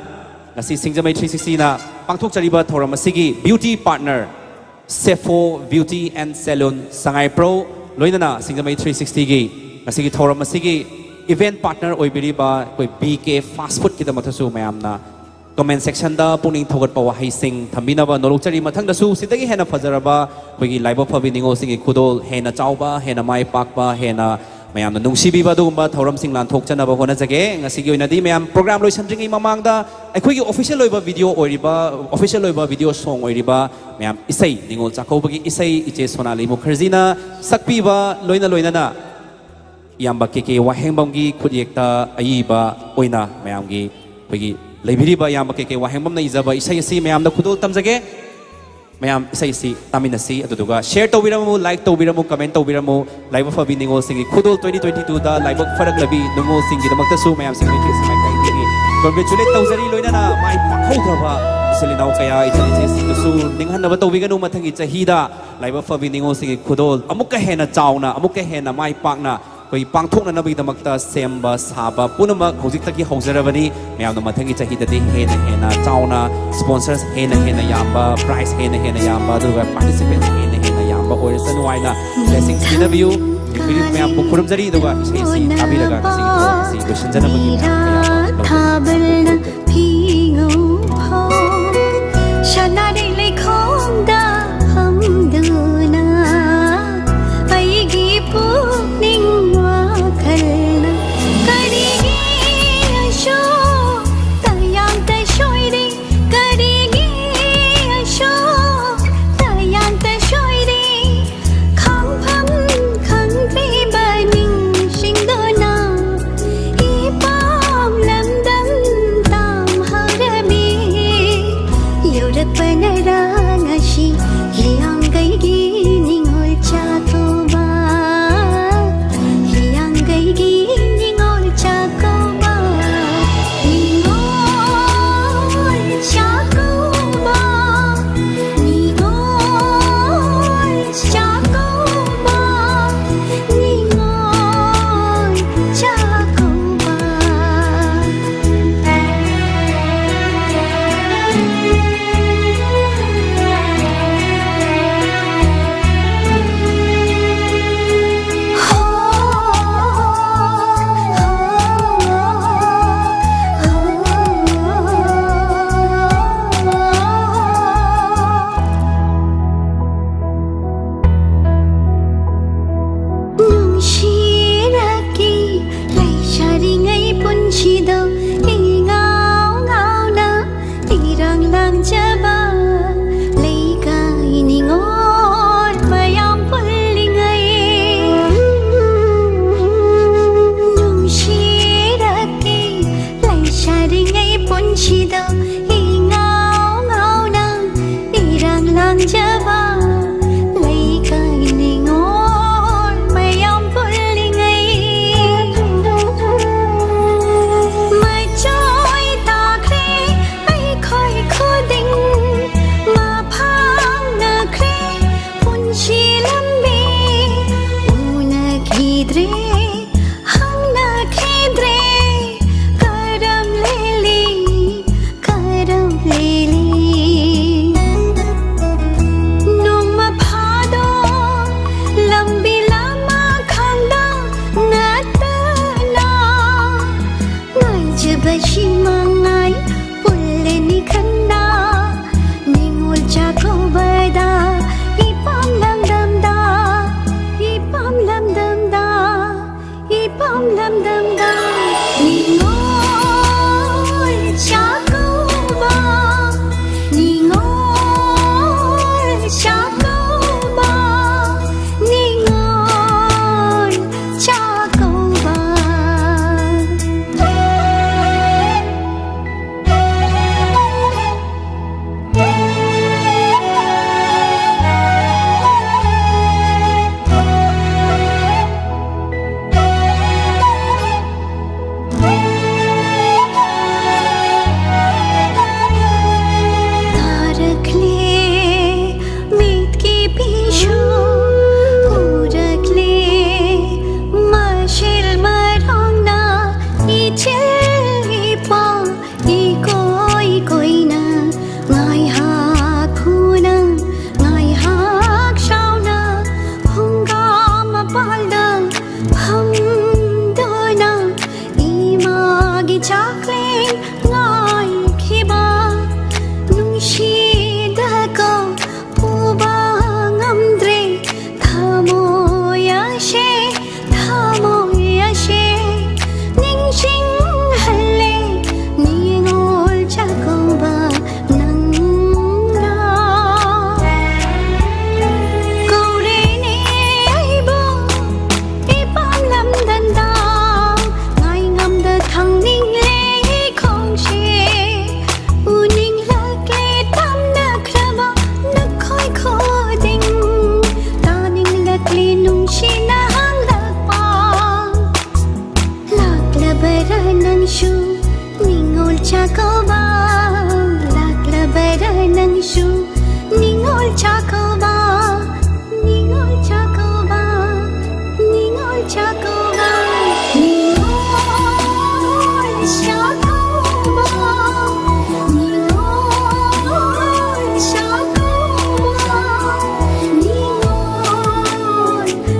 ꯉꯁꯤ ꯁꯤꯡꯖꯃꯩ three sixty ꯅ ꯄꯥꯡꯊꯣꯛꯆꯔꯤꯕ ꯊꯧꯔꯝ ꯑꯁꯤꯒꯤ beauty partner Sefo Beauty and Salon, Sangai Pro, ꯂꯣꯏꯅꯅ ꯁꯤꯡꯖꯃꯩ three sixty ꯒꯤ ꯉꯁꯤꯒꯤ ꯊꯧꯔꯝ ꯑꯁꯤꯒꯤ event partner ꯑꯣꯏꯕꯤꯔꯤꯕ ꯑꯩꯈꯣꯏ B K Fast Food ꯀꯤꯗꯃꯛꯇꯁꯨ ꯃꯌꯥꯝꯅ comment section ꯗ ꯄꯨꯛꯅꯤꯡ ꯊꯧꯒꯠꯄ ꯋꯥꯍꯩꯁꯤꯡ ꯊꯝꯕꯤꯅꯕ ꯅꯣꯂꯣꯛꯆꯔꯤ꯫ ꯃꯊꯪꯗꯁꯨ ꯁꯤꯗꯒꯤ ꯍꯦꯟꯅ ꯐꯖꯔꯕ ꯑꯩꯈꯣꯏꯒꯤ ꯂꯥꯏꯕꯛ ꯐꯕꯤ ꯅꯤꯉꯣꯜꯁꯤꯡꯒꯤ ꯈꯨꯗꯣꯜ ꯍꯦꯟꯅ ꯆꯥꯎꯕ, ꯍꯦꯟꯅ ꯃꯥꯏ ꯄꯥꯛꯄ, ꯍꯦꯟꯅ ꯃꯌꯥꯝꯅ ꯅꯨꯡꯁꯤꯕꯤꯕ ꯑꯗꯨꯒꯨꯝꯕ ꯊꯧꯔꯝꯁꯤꯡ ꯂꯥꯟꯊꯣꯛꯆꯅꯕ ꯍꯣꯠꯅꯖꯒꯦ꯫ ꯉꯁꯤꯒꯤ ꯑꯣꯏꯅꯗꯤ ꯃꯌꯥꯝ program ꯂꯣꯏꯁꯤꯟꯗ꯭ꯔꯤꯉꯩ ꯃꯃꯥꯡꯗ ꯑꯩꯈꯣꯏꯒꯤ official ꯑꯣꯏꯕ video ꯑꯣꯏꯔꯤꯕ, official ꯑꯣꯏꯕ video song ꯑꯣꯏꯔꯤꯕ ꯃꯌꯥꯝ ꯏꯁꯩ, ꯅꯤꯉꯣꯜ ꯆꯥꯛꯀꯧꯕꯒꯤ ꯏꯁꯩ ꯏꯆꯦ ꯁꯣꯅꯥꯂꯤ ꯃꯨꯈꯔꯖꯤꯅ ꯁꯛꯄꯤꯕ ꯂꯣꯏꯅ ꯂꯣꯏꯅꯅ ꯏꯌꯥꯝꯕ ꯀꯦ ꯀꯦ ꯋꯥꯍꯦꯡꯕꯝꯒꯤ ꯈꯨꯠꯌꯦꯛꯇ ꯑꯏꯕ ꯑꯣꯏꯅ ꯃꯌꯥꯝꯒꯤ ꯑꯩꯈꯣꯏꯒꯤ ꯂꯩꯕꯤꯔꯤꯕ ꯏꯌꯥꯝꯕ ꯀꯦ ꯀꯦ ꯋꯥꯍꯦꯡꯕꯝꯅ ꯏꯖꯕ ꯏꯁꯩ ꯑꯁꯤ ꯃꯌꯥꯝꯗ ꯈꯨꯗꯣꯜ ꯇꯝꯖꯒꯦ꯫ ꯃꯌꯥꯝ ꯏꯁꯩ ꯑꯁꯤ ꯇꯥꯃꯤꯟꯅꯁꯤ, ꯑꯗꯨꯗꯨꯒ share ꯇꯧꯕꯤꯔꯝꯃꯨ, like ꯇꯧꯕꯤꯔꯝꯃꯨ, comment ꯇꯧꯕꯤꯔꯝꯃꯨ꯫ ꯂꯥꯏꯕꯛ ꯐꯕꯤ ꯅꯤꯉꯣꯜꯁꯤꯡꯒꯤ ꯈꯨꯗꯣꯜ twenty twenty two ꯗ ꯂꯥꯏꯕꯛ ꯐꯔꯛꯂꯕꯤ ꯅꯤꯉꯣꯜꯁꯤꯡꯒꯤꯗꯃꯛꯇꯁꯨ ꯃꯌꯥꯝ ꯁꯤꯡꯅ ꯃꯥꯏꯀꯩꯗꯒꯤ congratulate ꯇꯧꯖꯔꯤ꯫ ꯂꯣꯏꯅꯅ ꯃꯥꯏ ꯄꯥꯛꯍꯧꯗ꯭ꯔꯕ ꯏꯆꯤꯜ ꯏꯅꯥꯎ ꯀꯌꯥ, ꯏꯆꯟ ꯏꯆꯦꯁꯤꯡꯗꯨꯁꯨ ꯅꯤꯡꯍꯟꯅꯕ ꯇꯧꯕꯤꯒꯅꯨ꯫ ꯃꯊꯪꯒꯤ ꯆꯍꯤꯗ ꯂꯥꯏꯕꯛ ꯐꯕꯤ ꯅꯤꯉꯣꯜꯁꯤꯡꯒꯤ ꯈꯨꯗꯣꯜ ꯑꯃꯨꯛꯀ ꯍꯦꯟꯅ ꯆꯥꯎꯅ, ꯑꯃꯨꯛꯀ ꯍꯦꯟꯅ ꯃꯥꯏ ꯄꯥꯛꯅ ꯑꯩꯈꯣꯏ ꯄꯥꯡꯊꯣꯛꯅꯅꯕꯒꯤꯗꯃꯛꯇ ꯁꯦꯝꯕ ꯁꯥꯕ ꯄꯨꯝꯅꯃꯛ ꯍꯧꯖꯤꯛꯇꯒꯤ ꯍꯧꯖꯔꯕꯅꯤ꯫ ꯃꯌꯥꯝꯅ ꯃꯊꯪꯒꯤ ꯆꯍꯤꯗꯗꯤ ꯍꯦꯟꯅ ꯍꯦꯟꯅ ꯆꯥꯎꯅ, sponsors ꯍꯦꯟꯅ ꯍꯦꯟꯅ ꯌꯥꯝꯕ, prize ꯍꯦꯟꯅ ꯍꯦꯟꯅ ꯌꯥꯝꯕ, ꯑꯗꯨꯒ participants ꯍꯦꯟꯅ ꯍꯦꯟꯅ ꯌꯥꯝꯕ ꯑꯣꯏꯔꯁꯅꯨ ꯍꯥꯏꯅ blessings ꯄꯤꯅꯕꯤꯌꯨ꯫ Executive ꯃꯌꯥꯝꯕꯨ ꯈꯨꯔꯨꯝꯖꯔꯤ, ꯑꯗꯨꯒ ꯏꯁꯩ ꯑꯁꯤ ꯇꯥꯕꯤꯔꯒ ꯉꯁꯤꯒꯤ ꯊꯧꯔꯝ ꯑꯁꯤ ꯂꯣꯏꯁꯤꯟꯖꯅꯕꯒꯤ ꯃꯌꯥꯝ ꯃꯌꯥꯝ ꯂꯧꯖꯒꯦ꯫ ꯐꯤꯉꯧ ꯐꯥꯎ ꯁꯅꯥꯔꯩ ꯂꯩꯈꯣꯡꯗ ꯐꯝꯗꯨꯅ ꯑꯩꯒꯤ ꯄꯨꯛꯅꯤꯡ ꯋꯥꯈꯜꯅ ꯀꯔꯤꯒꯤ ꯑꯁꯨꯛ ꯇꯌꯥꯝꯇ ꯁꯣꯏꯔꯤ? ꯀꯔꯤꯒꯤ ꯑꯁꯨꯛ ꯇꯌꯥꯝꯇ ꯁꯣꯏꯔꯤ? ꯈꯪꯐꯝ ꯈꯪꯗ꯭ꯔꯤꯕ ꯅꯤꯡꯁꯤꯡꯗꯨꯅ ꯏꯄꯥꯝ ꯂꯝꯗꯝ ꯇꯥꯝꯍꯧꯔꯕꯤ꯫ ꯌꯧꯔꯛꯄꯅ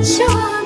Sure.